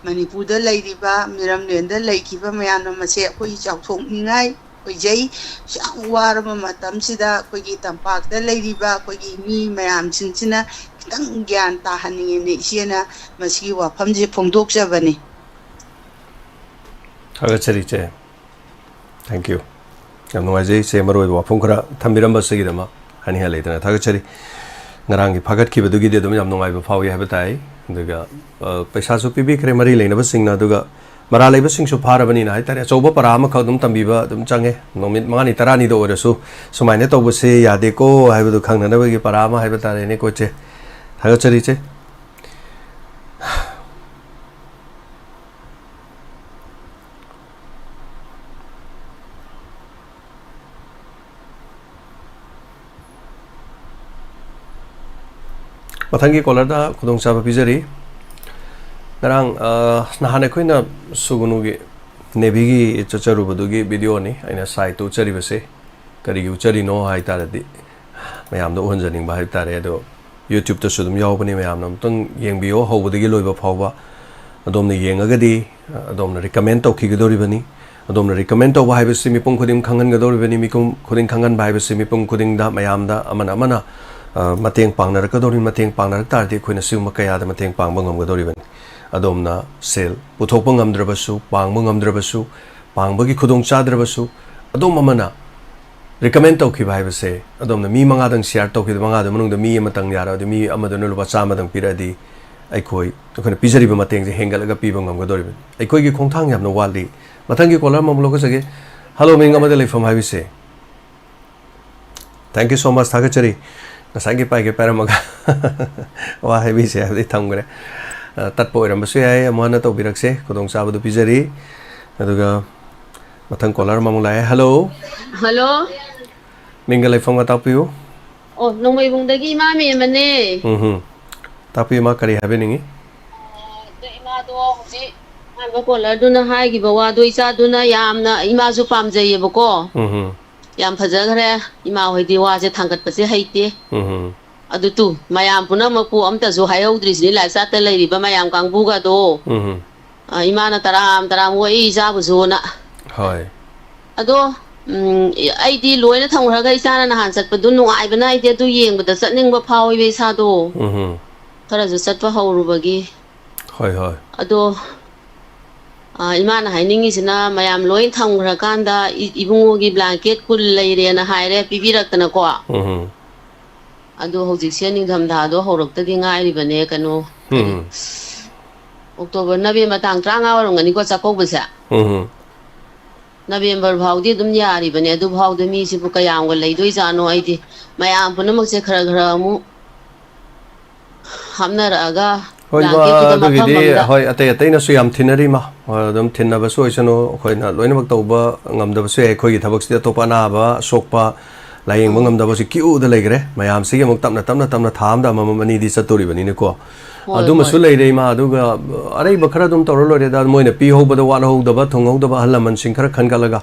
ꯃꯅꯤꯄꯨꯔꯗ ꯂꯩꯔꯤꯕ ꯃꯤꯔꯝꯂꯦꯟꯗ ꯂꯩꯈꯤꯕ ꯃꯌꯥꯝꯅ ꯃꯁꯦ ꯑꯩꯈꯣꯏ ꯆꯥꯎꯊꯣꯛꯅꯤꯡꯉꯥꯏ ꯑꯣꯏꯖꯩ꯫ ꯌꯥꯝ ꯋꯥꯔꯕ ꯃꯇꯝꯁꯤꯗ ꯑꯩꯈꯣꯏꯒꯤ ꯇꯝꯄꯥꯛꯇ ꯂꯩꯔꯤꯕ ꯑꯩꯈꯣꯏꯒꯤ ꯃꯤ ꯃꯌꯥꯝꯁꯤꯡꯁꯤꯅ ꯈꯤꯇꯪ ꯒ꯭ꯌꯥꯟ ꯇꯥꯍꯟꯅꯤꯡꯉꯦꯅ ꯏꯆꯦꯅ ꯃꯁꯤꯒꯤ ꯋꯥꯐꯝꯁꯦ ꯐꯣꯡꯗꯣꯛꯆꯕꯅꯤ꯫ ꯊꯥꯒꯠꯆꯔꯤ ꯏꯆꯦ꯫ Thank you꯫ ꯌꯥꯝ ꯅꯨꯡꯉꯥꯏꯖꯩ ꯏꯆꯦ, ꯃꯔꯨꯑꯣꯏꯕ ꯋꯥꯐꯝ ꯈꯔ ꯊꯝꯕꯤꯔꯝꯕꯁꯤꯒꯤꯗꯃꯛ ꯍꯥꯏꯅꯤꯡꯉꯥꯏ ꯂꯩꯇꯅ ꯊꯥꯒꯠꯆꯔꯤ꯫ ꯉꯔꯥꯡꯒꯤ ꯐꯥꯒꯠꯈꯤꯕꯗꯨꯒꯤꯗꯤ ꯑꯗꯨꯝ ꯌꯥꯝ ꯅꯨꯡꯉꯥꯏꯕ ꯐꯥꯎꯏ ꯍꯥꯏꯕ ꯇꯥꯏ꯫ ꯑꯗꯨꯒ, ꯑ, ꯄꯩꯁꯥꯁꯨ ꯄꯤꯕꯤꯈ꯭ꯔꯦ ꯃꯔꯤ ꯂꯩꯅꯕꯁꯤꯡꯅ꯫ ꯑꯗꯨꯒ ꯃꯔꯥ ꯂꯩꯕꯁꯤꯡꯁꯨ ꯐꯥꯔꯕꯅꯤꯅ ꯍꯥꯏ ꯇꯥꯔꯦ, ꯑꯆꯧꯕ ꯄꯔꯥ ꯑꯃꯈꯛ ꯑꯗꯨꯝ ꯇꯝꯕꯤꯕ ꯑꯗꯨꯝ ꯆꯪꯉꯦ꯫ ꯅꯨꯃꯤꯠ ꯃꯉꯥꯅꯤ ꯇꯔꯥꯅꯤꯗ ꯑꯣꯏꯔꯁꯨ ꯁꯨꯃꯥꯏꯅ ꯇꯧꯕꯁꯦ ꯌꯥꯗꯦꯀꯣ ꯍꯥꯏꯕꯗꯨ ꯈꯪꯅꯅꯕꯒꯤ ꯄꯔꯥ ꯑꯃ ꯍꯥꯏꯕ ꯇꯥꯔꯦꯅꯦꯀꯣ ꯏꯆꯦ꯫ ꯊꯥꯒꯠꯆꯔꯤ ꯏꯆꯦ꯫ ꯃꯊꯪꯒꯤ caller ꯗ ꯈꯨꯗꯣꯡꯆꯥꯕ ꯄꯤꯖꯔꯤ꯫ ꯉꯔꯥꯡ, ꯑ, ꯅꯍꯥꯟ ꯑꯩꯈꯣꯏꯅ ꯁꯨꯒꯨꯅꯨꯒꯤ Navy ꯒꯤ ꯆꯠꯆꯔꯨꯕꯗꯨꯒꯤ video ꯅꯤ ꯑꯩꯅ side ꯇ ꯎꯠꯆꯔꯤꯕꯁꯦ꯫ ꯀꯔꯤꯒꯤ ꯎꯠꯆꯔꯤꯅꯣ ꯍꯥꯏ ꯇꯥꯔꯗꯤ, ꯃꯌꯥꯝꯗ ꯎꯍꯟꯖꯅꯤꯡꯕ ꯍꯥꯏꯕ ꯇꯥꯔꯦ꯫ ꯑꯗꯣ YouTube ꯇꯁꯨ ꯑꯗꯨꯝ ꯌꯥꯎꯕꯅꯤ, ꯃꯌꯥꯝꯅ ꯑꯃꯨꯛꯇꯪ ꯌꯦꯡꯕꯤꯌꯣ ꯍꯧꯕꯗꯒꯤ ꯂꯣꯏꯕ ꯐꯥꯎꯕ꯫ ꯑꯗꯣꯝꯅ ꯌꯦꯡꯉꯒꯗꯤ, ꯑ, ꯑꯗꯣꯝꯅ recommend ꯇꯧꯈꯤꯒꯗꯧꯔꯤꯕꯅꯤ꯫ ꯑꯗꯣꯝꯅ recommend ꯇꯧꯕ ꯍꯥꯏꯕꯁꯤ ꯃꯤꯄꯨꯝ ꯈꯨꯗꯤꯡ ꯈꯪꯍꯟꯒꯗꯧꯔꯤꯕꯅꯤ꯫ ꯃꯤꯄꯨꯝ ꯈꯨꯗꯤꯡ ꯈꯪꯍꯟꯕ ꯍꯥꯏꯕꯁꯤ ꯃꯤꯄꯨꯝ ꯈꯨꯗꯤꯡꯗ, ꯃꯌꯥꯝꯗ ꯑꯃꯅ ꯑꯃꯅ, ꯑ, ꯃꯇꯦꯡ ꯄꯥꯡꯅꯔꯛꯀꯗꯧꯔꯤꯕꯅꯤ꯫ ꯃꯇꯦꯡ ꯄꯥꯡꯅꯔꯛ ꯇꯥꯔꯗꯤ ꯑꯩꯈꯣꯏꯅ ꯁꯤꯒꯨꯝꯕ ꯀꯌꯥꯗ ꯃꯇꯦꯡ ꯄꯥꯡꯕ ꯉꯝꯒꯗꯧꯔꯤꯕꯅꯤ꯫ ꯑꯗꯣꯝꯅ ꯁꯦꯜ ꯄꯨꯊꯣꯛꯄ ꯉꯝꯗ꯭ꯔꯕꯁꯨ, ꯄꯥꯡꯕ ꯉꯝꯗ꯭ꯔꯕꯁꯨ, ꯄꯥꯡꯕꯒꯤ ꯈꯨꯗꯣꯡ ꯆꯥꯗ꯭ꯔꯕꯁꯨ, ꯑꯗꯣꯝ ꯑꯃꯅ recommend ꯇꯧꯈꯤꯕ ꯍꯥꯏꯕꯁꯦ, ꯑꯗꯣꯝꯅ ꯃꯤ ꯃꯉꯥꯗꯪ share ꯇꯧꯈꯤꯕ, ꯃꯉꯥꯗꯨ ꯃꯅꯨꯡꯗ ꯃꯤ ꯑꯃꯇꯪ ꯌꯥꯔꯕꯗꯤ, ꯃꯤ ꯑꯃꯗꯨꯅ ꯂꯨꯄꯥ ꯆꯥꯝꯃꯗꯪ ꯄꯤꯔꯛꯑꯗꯤ, ꯑꯩꯈꯣꯏ, ꯑꯩꯈꯣꯏꯅ ꯄꯤꯖꯔꯤꯕ ꯃꯇꯦꯡꯁꯦ ꯍꯦꯟꯒꯠꯂꯒ ꯄꯤꯕ ꯉꯝꯒꯗꯧꯔꯤꯕꯅꯤ꯫ ꯑꯩꯈꯣꯏꯒꯤ ꯈꯣꯡꯊꯥꯡ ꯌꯥꯝꯅ ꯋꯥꯠꯂꯤ꯫ ꯃꯊꯪꯒꯤ caller ꯑꯃꯃꯨꯛ ꯂꯧꯈꯠꯆꯒꯦ꯫ Hello, ꯃꯤꯡ ꯑꯃꯗ ꯂꯩꯐꯝ ꯍꯥꯏꯕꯤꯁꯦ꯫ Thank you so much, ꯊꯥꯒꯠꯆꯔꯤ꯫ ꯉꯁꯥꯏꯒꯤ ꯄꯥꯏꯒꯦ ꯄꯥꯏꯔꯝꯃꯒ ꯋꯥ ꯍꯥꯏꯕꯤꯁꯦ ꯍꯥꯏꯕꯗꯤ ꯊꯝꯈ꯭ꯔꯦ꯫ ꯑ, ꯇꯠꯄ ꯑꯣꯏꯔꯝꯕꯁꯨ ꯌꯥꯏ, ꯑꯃꯨꯛ ꯍꯟꯅ ꯇꯧꯕꯤꯔꯛꯁꯦ, ꯈꯨꯗꯣꯡꯆꯥꯕꯗꯨ ꯄꯤꯖꯔꯤ꯫ ꯑꯗꯨꯒ ꯃꯊꯪ caller ꯑꯃꯃꯨꯛ ꯂꯥꯛꯑꯦ꯫ Hello꯫ Hello꯫ ꯃꯤꯡꯒ ꯂꯩꯐꯝꯒ ꯇꯥꯛꯄꯤꯌꯨ꯫ ꯑꯣ, ꯅꯣꯡꯃꯩꯕꯨꯡꯗꯒꯤ ꯏꯃꯥ ꯃꯦꯝꯃꯅꯦ꯫ ꯎꯝ ꯍꯨꯝ꯫ ꯇꯥꯛꯄꯤꯌꯨ, ꯏꯃꯥ, ꯀꯔꯤ ꯍꯥꯏꯕꯤꯅꯤꯡꯉꯤ? ꯑꯗꯣ ꯏꯃꯥꯗꯣ ꯍꯧꯖꯤꯛ ꯑꯍꯥꯟꯕ caller ꯗꯨꯅ ꯍꯥꯏꯈꯤꯕ ꯋꯥꯗꯣ ꯏꯆꯥꯗꯨꯅ ꯌꯥꯝꯅ, ꯏꯃꯥꯁꯨ ꯄꯥꯝꯖꯩꯌꯦꯕꯀꯣ꯫ ꯎꯝ ꯍꯨꯝ꯫ ꯌꯥꯝ ꯐꯖꯈ꯭ꯔꯦ꯫ ꯏꯃꯥ ꯍꯣꯏꯗꯤ ꯋꯥꯁꯦ ꯊꯥꯡꯒꯠꯄꯁꯦ ꯍꯩꯇꯦ꯫ ꯎꯝ ꯍꯨꯝ꯫ ꯑꯗꯨ ꯇꯨ, ꯃꯌꯥꯝ ꯄꯨꯝꯅꯃꯛꯄꯨ ꯑꯝꯇꯁꯨ ꯍꯥꯏꯍꯧꯗ꯭ꯔꯤꯁꯤꯅꯤ, live chat ꯇ ꯂꯩꯔꯤꯕ ꯃꯌꯥꯝ ꯀꯥꯡꯕꯨꯒꯗꯣ꯫ ꯎꯝ ꯍꯨꯝ꯫ ꯑ, ꯏꯃꯥꯅ ꯇꯔꯥꯝ ꯇꯔꯥꯝ ꯑꯣꯛꯏ ꯏꯆꯥꯕꯨꯁꯨꯅ꯫ ꯍꯣꯏ꯫ ꯑꯗꯣ ꯎꯝ, ꯑꯩꯗꯤ ꯂꯣꯏꯅ ꯊꯝꯈ꯭ꯔꯒ ꯏꯆꯥꯅ ꯅꯍꯥꯟ ꯆꯠꯄꯗꯨ ꯅꯨꯡꯉꯥꯏꯕꯅ ꯑꯩꯗꯤ ꯑꯗꯨ ꯌꯦꯡꯕꯗ ꯆꯠꯅꯤꯡꯕ ꯐꯥꯎꯏꯕ ꯏꯁꯥꯗꯣ꯫ ꯎꯝ꯫ ꯈꯔꯁꯨ ꯆꯠꯄ ꯍꯧꯔꯨꯕꯒꯤ꯫ ꯍꯣꯏ, ꯍꯣꯏ꯫ ꯑꯗꯣ, ꯑ, ꯏꯃꯥꯅ ꯍꯥꯏꯅꯤꯡꯉꯤꯁꯤꯅ ꯃꯌꯥꯝ ꯂꯣꯏ ꯊꯝꯈ꯭ꯔꯀꯥꯟꯗ ꯏ-, ꯏꯕꯨꯡꯉꯣꯒꯤ blanket ꯀꯨꯟ ꯂꯩꯔꯦꯅ ꯍꯥꯏꯔꯦ, ꯄꯤꯕꯤꯔꯛꯇꯅꯀꯣ꯫ ꯎꯝ꯫ ꯑꯗꯣ ꯍꯧꯖꯤꯛꯁꯦ ꯅꯤꯡꯊꯝꯊꯥꯗꯣ ꯍꯧꯔꯛꯇꯗꯤ ꯉꯥꯏꯔꯤꯕꯅꯦ, ꯀꯩꯅꯣ, ꯀꯔꯤ, ꯎꯝ꯫ ꯑꯣꯛꯇꯣꯕꯔ, ꯅꯕꯦꯝꯕꯔ ꯇꯥꯡ ꯇꯔꯥꯃꯉꯥ ꯑꯣꯏꯔꯝꯒꯅꯤꯀꯣ ꯆꯥꯛꯀꯧꯕꯁꯦ꯫ ꯎꯝ꯫ ꯅꯕꯦꯝꯕꯔ ꯐꯥꯎꯗꯤ ꯑꯗꯨꯝ ꯌꯥꯔꯤꯕꯅꯦ, ꯑꯗꯨꯐꯥꯎꯗ ꯃꯤꯁꯤꯕꯨ ꯀꯌꯥꯝꯒ ꯂꯩꯗꯣꯏꯖꯥꯠꯅꯣ? ꯑꯩꯗꯤ ꯃꯌꯥꯝ ꯄꯨꯝꯅꯃꯛꯁꯦ ꯈꯔ ꯈꯔ ꯑꯃꯨꯛ ꯍꯥꯞꯅꯔꯛꯑꯒ ꯍꯣꯏ, ꯏꯃꯥ, blanket ꯇꯨꯗ ꯃꯐꯝ ꯑꯗꯨꯒꯤꯗꯤ ꯑꯃꯗ꯫ ꯍꯣꯏ, ꯑꯇꯩ ꯑꯇꯩꯅꯁꯨ ꯌꯥꯝ ꯊꯤꯟꯅꯔꯤ, ꯏꯃꯥ꯫ ꯍꯣꯏ, ꯑꯗꯨꯝ ꯊꯤꯟꯅꯕꯁꯨ ꯑꯣꯏꯁꯅꯨ, ꯑꯩꯈꯣꯏꯅ ꯂꯣꯏꯅꯃꯛ ꯇꯧꯕ ꯉꯝꯗꯕꯁꯨ ꯌꯥꯏ꯫ ꯑꯩꯈꯣꯏꯒꯤ ꯊꯕꯛꯁꯤꯗꯤ ꯑꯇꯣꯞꯄ ꯑꯅꯥꯕ, ꯑꯁꯣꯛꯄ, ꯂꯥꯌꯦꯡꯕ ꯎꯝ꯫ ꯉꯝꯗꯕꯁꯤ queueꯗ ꯂꯩꯈ꯭ꯔꯦ꯫ ꯃꯌꯥꯝꯁꯤꯒꯤ ꯑꯃꯨꯛ ꯇꯞꯅ, ꯇꯞꯅ, ꯇꯞꯅ ꯊꯥ ꯑꯃꯗ ꯑꯃꯃꯝ ꯑꯅꯤꯗꯤ ꯆꯠꯇꯣꯔꯤꯕꯅꯤꯅꯀꯣ꯫ ꯍꯣꯏ, ꯑꯗꯨꯃꯁꯨ ꯍꯣꯏ꯫ ꯂꯩꯔꯦ, ꯏꯃꯥ꯫ ꯑꯗꯨꯒ ꯑꯔꯩꯕ ꯈꯔ ꯑꯗꯨꯝ ꯇꯧꯔ ꯂꯣꯏꯔꯦꯗ꯫ ꯃꯣꯏꯅ ꯄꯤꯍꯧꯕꯗ ꯋꯥꯠꯍꯧꯗꯕ, ꯊꯨꯡꯍꯧꯗꯕ ꯑꯍꯜ ꯂꯃꯟꯁꯤꯡ ꯈꯔ ꯈꯟꯒꯠꯂꯒ,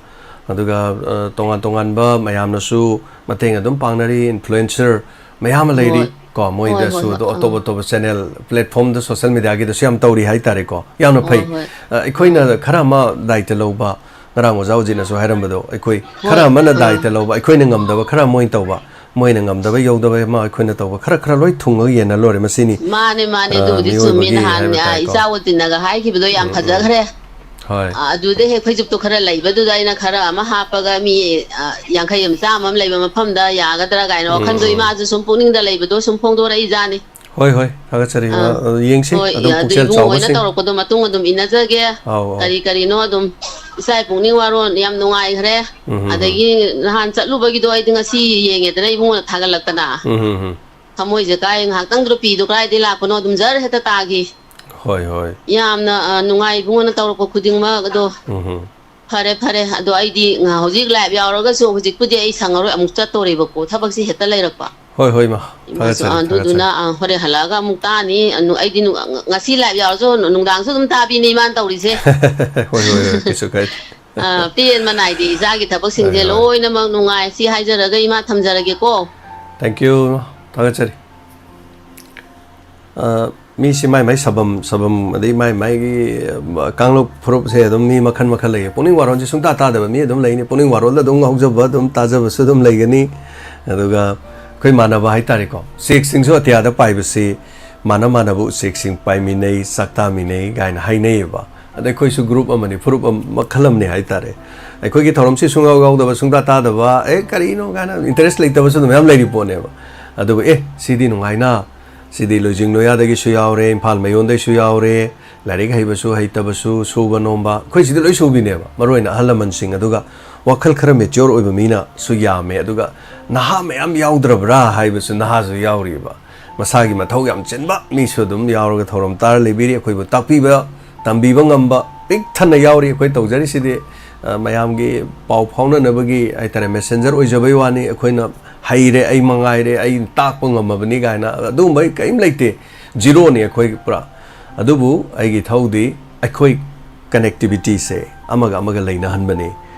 ꯑꯗꯨꯒ, ꯑ, ꯇꯣꯉꯥꯟ ꯇꯣꯉꯥꯟꯕ ꯃꯌꯥꯝꯅꯁꯨ ꯃꯇꯦꯡ ꯑꯗꯨꯝ ꯄꯥꯡꯅꯔꯤ, influencer ꯃꯌꯥꯝ ꯑꯃ ꯂꯩꯔꯤ꯫ ꯍꯣꯏ꯫ ꯀꯣ, ꯍꯣꯏ, ꯍꯣꯏ, ꯃꯣꯏꯗꯁꯨ ꯍꯣꯏ꯫ ꯑꯗꯣ ꯑꯇꯣꯞ ꯑꯥ꯫ ꯑꯇꯣꯞꯄ channel, platformꯗ, social mediaꯒꯤꯗꯁꯨ ꯌꯥꯝ ꯇꯧꯔꯤ ꯍꯥꯏꯇꯥꯔꯦꯀꯣ꯫ ꯌꯥꯝꯅ ꯐꯩ꯫ ꯍꯣꯏ, ꯍꯣꯏ꯫ ꯑ, ꯑꯩꯈꯣꯏꯅ ꯑꯥ꯫ ꯈꯔ ꯑꯃ ꯗꯥꯏꯇ ꯂꯧꯕ, ꯉꯔꯥꯡ ꯑꯣꯖꯥ ꯎꯖꯤꯠꯅꯁꯨ ꯍꯥꯏꯔꯝꯕꯗꯣ, ꯑꯩꯈꯣꯏ ꯈꯔ ꯍꯣꯏ꯫ ꯑꯃꯅ ꯑꯥ꯫ ꯗꯥꯏꯇ ꯂꯧꯕ, ꯑꯩꯈꯣꯏꯅ ꯉꯝꯗꯕ ꯈꯔ ꯃꯣꯏꯅ ꯇꯧꯕ, ꯃꯣꯏꯅ ꯉꯝꯗꯕ ꯌꯧꯗꯕ ꯑꯃ ꯑꯩꯈꯣꯏꯅ ꯇꯧꯕ, ꯈꯔ ꯈꯔ ꯂꯣꯏ ꯊꯨꯡꯉꯒ ꯌꯦꯟꯅ ꯂꯣꯏꯔꯦ꯫ ꯃꯁꯤꯅꯤ, ꯃꯥꯅꯦ, ꯃꯥꯅꯦ, ꯑ, ꯑꯗꯨꯕꯨꯗꯤ ꯆꯨꯝꯃꯤ꯫ ꯃꯤꯑꯣꯏꯕꯒꯤ ꯅꯍꯥꯟ, ꯍꯥꯏꯕ ꯑ, ꯇꯥꯏꯀꯣ꯫ ꯏꯆꯥ ꯎꯖꯤꯠꯅꯒ ꯍꯥꯏꯈꯤꯕꯗꯣ ꯌꯥꯝ ꯎꯝ, ꯎꯝ꯫ ꯐꯖꯈ꯭ꯔꯦ꯫ ꯍꯣꯏ꯫ ꯑ, ꯑꯗꯨꯗ ꯍꯦꯛ ꯐꯩꯖꯨꯞꯇꯣ ꯈꯔ ꯂꯩꯕꯗꯨꯗ ꯑꯩꯅ ꯈꯔ ꯑꯃ ꯍꯥꯞꯄꯒ ꯃꯤ, ꯑ, ꯌꯥꯡꯈꯩ ꯑꯃ, ꯆꯥꯝꯃ ꯑꯃ ꯂꯩꯕ ꯃꯐꯝꯗ ꯌꯥꯒꯗ꯭ꯔꯥ ꯀꯥꯏꯅ ꯎꯝ, ꯋꯥꯈꯟꯗꯣ ꯎꯝ꯫ ꯏꯃꯥꯁꯨ ꯁꯨꯝ ꯄꯨꯛꯅꯤꯡꯗ ꯂꯩꯕꯗꯣ ꯁꯨꯝ ꯐꯣꯡꯗꯣꯔꯛꯏꯖꯥꯠꯅꯤ꯫ ꯍꯣꯏ, ꯍꯣꯏ, ꯊꯥꯒꯠꯆꯔꯤ, ꯏꯃꯥ꯫ ꯑꯥ꯫ ꯑ, ꯌꯦꯡꯁꯤ, ꯍꯣꯏ, ꯑꯗꯨꯝ ꯑꯗꯨ ꯄꯨꯛꯆꯦꯜ ꯏꯕꯨꯡꯉꯣ ꯍꯣꯏꯅ ꯆꯥꯎꯕꯁꯤꯡ꯫ ꯇꯧꯔꯛꯄꯗꯣ ꯃꯇꯨꯡ ꯑꯗꯨꯝ ꯏꯟꯅꯖꯒꯦ꯫ ꯑꯧ, ꯑꯧ꯫ ꯀꯔꯤ ꯀꯔꯤꯅꯣ ꯑꯗꯨꯝ ꯏꯆꯥ ꯄꯨꯛꯅꯤꯡ ꯋꯥꯔꯣꯜ ꯌꯥꯝ ꯅꯨꯡꯉꯥꯏꯈ꯭ꯔꯦ꯫ ꯎꯝ, ꯎꯝ, ꯎꯝ꯫ ꯑꯗꯒꯤ ꯅꯍꯥꯟ ꯆꯠꯂꯨꯕꯒꯤꯗꯣ ꯑꯩꯗꯤ ꯉꯁꯤ ꯌꯦꯡꯉꯦꯗꯅ ꯏꯕꯨꯡꯉꯣꯅ ꯊꯥꯒꯠꯂꯛꯇꯅ꯫ ꯎꯝ, ꯎꯝ, ꯎꯝ꯫ ꯊꯃꯣꯏꯁꯦ ꯀꯥꯏ, ꯉꯥꯏꯍꯥꯛꯇꯪꯗꯨꯗ ꯄꯤꯗꯣ ꯀꯗꯥꯏꯗꯩ ꯂꯥꯛꯄꯅꯣ ꯑꯗꯨꯝ ꯖꯔ ꯍꯦꯛꯇ ꯇꯥꯈꯤ꯫ ꯍꯣꯏ, ꯍꯣꯏ꯫ ꯌꯥꯝꯅ, ꯑ, ꯅꯨꯡꯉꯥꯏ ꯏꯕꯨꯡꯉꯣꯅ ꯇꯧꯔꯛꯄ ꯈꯨꯗꯤꯡꯃꯛ ꯑꯗꯣ꯫ ꯎꯝ, ꯎꯝ꯫ ꯐꯔꯦ, ꯐꯔꯦ꯫ ꯑꯗꯣ ꯑꯩꯗꯤ ꯉ-, ꯍꯧꯖꯤꯛ live ꯌꯥꯎꯔꯒꯁꯨ ꯍꯧꯖꯤꯛꯄꯨꯗꯤ ꯑꯩ ꯁꯪꯉꯔꯣꯏ, ꯑꯃꯨꯛ ꯆꯠꯇꯣꯔꯤꯕꯀꯣ, ꯊꯕꯛꯁꯤ ꯍꯦꯛꯇ ꯂꯩꯔꯛꯄ꯫ ꯍꯣꯏ, ꯍꯣꯏ, ꯏꯃꯥ꯫ ꯏꯃꯥꯁꯨ, ꯊꯥꯒꯠꯆꯔꯤ, ꯑ, ꯑꯗꯨꯗꯨꯅ, ꯊꯥꯒꯠꯆꯔꯤ꯫ ꯑ, ꯍꯣꯔꯦꯟ ꯍꯜꯂꯛꯑꯒ ꯑꯃꯨꯛ ꯇꯥꯅꯤ꯫ ꯑ, ꯅꯨ-, ꯑꯩꯗꯤ ꯅꯨ-, ꯉ-, ꯉꯁꯤ live ꯌꯥꯎꯔꯁꯨ ꯅꯨ-, ꯅꯨꯡꯗꯥꯡꯁꯨ ꯑꯗꯨꯝ ꯇꯥꯕꯤꯅꯤ ꯏꯃꯥꯅ ꯇꯧꯔꯤꯁꯦ꯫ ꯍꯣꯏ, ꯍꯣꯏ, ꯍꯣꯏ, ꯀꯩꯁꯨ ꯀꯥꯏꯗꯦ꯫ ꯑ, ꯄꯦꯟꯕ ꯅꯥꯏꯗꯦ ꯏꯆꯥꯒꯤ ꯊꯕꯛꯁꯤꯡꯁꯦ ꯍꯣꯏ, ꯍꯣꯏ꯫ ꯂꯣꯏꯅꯃꯛ ꯅꯨꯡꯉꯥꯏ꯫ ꯁꯤ ꯍꯥꯏꯖꯔꯒ ꯏꯃꯥ ꯊꯝꯖꯔꯒꯦꯀꯣ꯫ Thank you, ꯊꯥꯒꯠꯆꯔꯤ꯫ ꯑ, ꯃꯤꯁꯤ ꯃꯥꯏ ꯃꯥꯏ ꯁꯥꯐꯝ ꯁꯥꯐꯝ ꯑꯗꯩ ꯃꯥꯏ ꯃꯥꯏꯒꯤ ꯑ, ꯀꯥꯡꯂꯨꯞ ꯐꯨꯔꯨꯞꯁꯦ ꯑꯗꯨꯝ ꯃꯤ ꯃꯈꯜ ꯃꯈꯜ ꯂꯩꯌꯦ꯫ ꯄꯨꯛꯅꯤꯡ ꯋꯥꯔꯣꯟꯁꯦ ꯁꯨꯡꯇꯥ ꯇꯥꯗꯕ ꯃꯤ ꯑꯗꯨꯝ ꯂꯩꯅꯤ꯫ ꯄꯨꯛꯅꯤꯡ ꯋꯥꯔꯣꯟꯗ ꯑꯗꯨꯝ ꯉꯥꯎꯖꯕ ꯑꯗꯨꯝ ꯇꯥꯖꯕꯁꯨ ꯑꯗꯨꯝ ꯂꯩꯒꯅꯤ꯫ ꯑꯗꯨꯒ ꯑꯩꯈꯣꯏ ꯃꯥꯟꯅꯕ ꯍꯥꯏꯇꯥꯔꯦꯀꯣ, ꯎꯆꯦꯛꯁꯤꯡꯁꯨ ꯑꯇꯤꯌꯥꯗ ꯄꯥꯏꯕꯁꯤ ꯃꯥꯟꯅ ꯃꯥꯟꯅꯕ ꯎꯆꯦꯛꯁꯤꯡ ꯄꯥꯏꯃꯤꯟꯅꯩ, ꯆꯥꯛ ꯇꯥꯃꯤꯟꯅꯩ ꯀꯥꯏꯅ ꯍꯥꯏꯅꯩꯌꯦꯕ꯫ ꯑꯗ ꯑꯩꯈꯣꯏꯁꯨ ꯒ꯭ꯔꯨꯞ ꯑꯃꯅꯤ, ꯐꯨꯔꯨꯞ ꯑꯃ, ꯃꯈꯜ ꯑꯃꯅꯤ ꯍꯥꯏꯇꯥꯔꯦ꯫ ꯑꯩꯈꯣꯏꯒꯤ ꯊꯧꯔꯝꯁꯤ ꯁꯨꯡꯌꯥꯎ ꯌꯥꯎꯗꯕ, ꯁꯨꯡꯇꯥ ꯇꯥꯗꯕ, ꯑꯦ ꯀꯔꯤꯅꯣ ꯀꯥꯏꯅ ꯏꯟꯇꯔꯦꯁ ꯂꯩꯇꯕꯁꯨ ꯑꯗꯨꯝ ꯃꯌꯥꯝ ꯂꯩꯔꯤ ꯄꯣꯠꯅꯦꯕ꯫ ꯑꯗꯨꯕꯨ ꯑꯦ ꯁꯤꯗꯤ ꯅꯨꯡꯉꯥꯏꯅ, ꯁꯤꯗꯤ ꯂꯣꯏꯖꯤꯡ ꯂꯣꯌꯥꯗꯒꯤꯁꯨ ꯌꯥꯎꯔꯦ, ꯏꯝꯐꯥꯜ ꯃꯌꯣꯟꯗꯒꯤꯁꯨ ꯌꯥꯎꯔꯦ, ꯂꯥꯏꯔꯤꯛ ꯍꯩꯕꯁꯨ ꯍꯩꯇꯕꯁꯨ, ꯁꯨꯕ ꯅꯣꯝꯕ, ꯑꯩꯈꯣꯏ ꯁꯤꯗ ꯂꯣꯏ ꯁꯨꯕꯤꯅꯦꯕ, ꯃꯔꯨ ꯑꯣꯏꯅ ꯑꯍꯜ ꯂꯃꯟꯁꯤꯡ꯫ ꯑꯗꯨꯒ ꯋꯥꯈꯜ ꯈꯔ ꯃꯦꯆ꯭ꯌꯣꯔ ꯑꯣꯏꯕ ꯃꯤꯅꯁꯨ ꯌꯥꯝꯃꯦ꯫ ꯑꯗꯨꯒ ꯅꯍꯥ ꯃꯌꯥꯝ ꯌꯥꯎꯗ꯭ꯔꯕ꯭ꯔꯥ ꯍꯥꯏꯕꯁꯨ ꯅꯍꯥꯁꯨ ꯌꯥꯎꯔꯤꯕ, ꯃꯁꯥꯒꯤ ꯃꯊꯧ ꯌꯥꯝ ꯆꯤꯟꯕ ꯃꯤꯁꯨ ꯑꯗꯨꯝ ꯌꯥꯎꯔꯒ ꯊꯧꯔꯝ ꯇꯥꯔ ꯂꯩꯕꯤꯔꯤ꯫ ꯑꯩꯈꯣꯏꯕꯨ ꯇꯥꯛꯄꯤꯕ ꯇꯝꯕꯤꯕ ꯉꯝꯕ ꯄꯤꯛ ꯊꯟꯅ ꯌꯥꯎꯔꯤ ꯑꯩꯈꯣꯏ ꯇꯧꯖꯔꯤꯁꯤꯗꯤ꯫ ꯑ, ꯃꯌꯥꯝꯒꯤ ꯄꯥꯎ ꯐꯥꯎꯅꯅꯕꯒꯤ ꯍꯥꯏꯇꯥꯔꯦ, ꯃꯦꯁꯦꯟꯖꯔ ꯑꯣꯏꯖꯕꯩ ꯋꯥꯅꯤ꯫ ꯑꯩꯈꯣꯏꯅ ꯍꯩꯔꯦ, ꯑꯩ ꯃꯉꯥꯏꯔꯦ, ꯑꯩ ꯇꯥꯛꯄ ꯉꯝꯃꯕꯅꯤ ꯀꯥꯏꯅ ꯑꯗꯨꯒꯨꯝꯕ ꯀꯔꯤꯝ ꯂꯩꯇꯦ꯫ ꯖꯤꯔꯣꯅꯤ ꯑꯩꯈꯣꯏ ꯄꯨꯔꯥ꯫ ꯑꯗꯨꯕꯨ ꯑꯩꯒꯤ ꯏꯊꯧꯗꯤ ꯑꯩꯈꯣꯏ ꯀꯅꯦꯛꯇꯤꯕꯤꯇꯤꯁꯦ ꯑꯃꯒ ꯑꯃꯒ ꯂꯩꯅꯍꯟꯕꯅꯤ꯫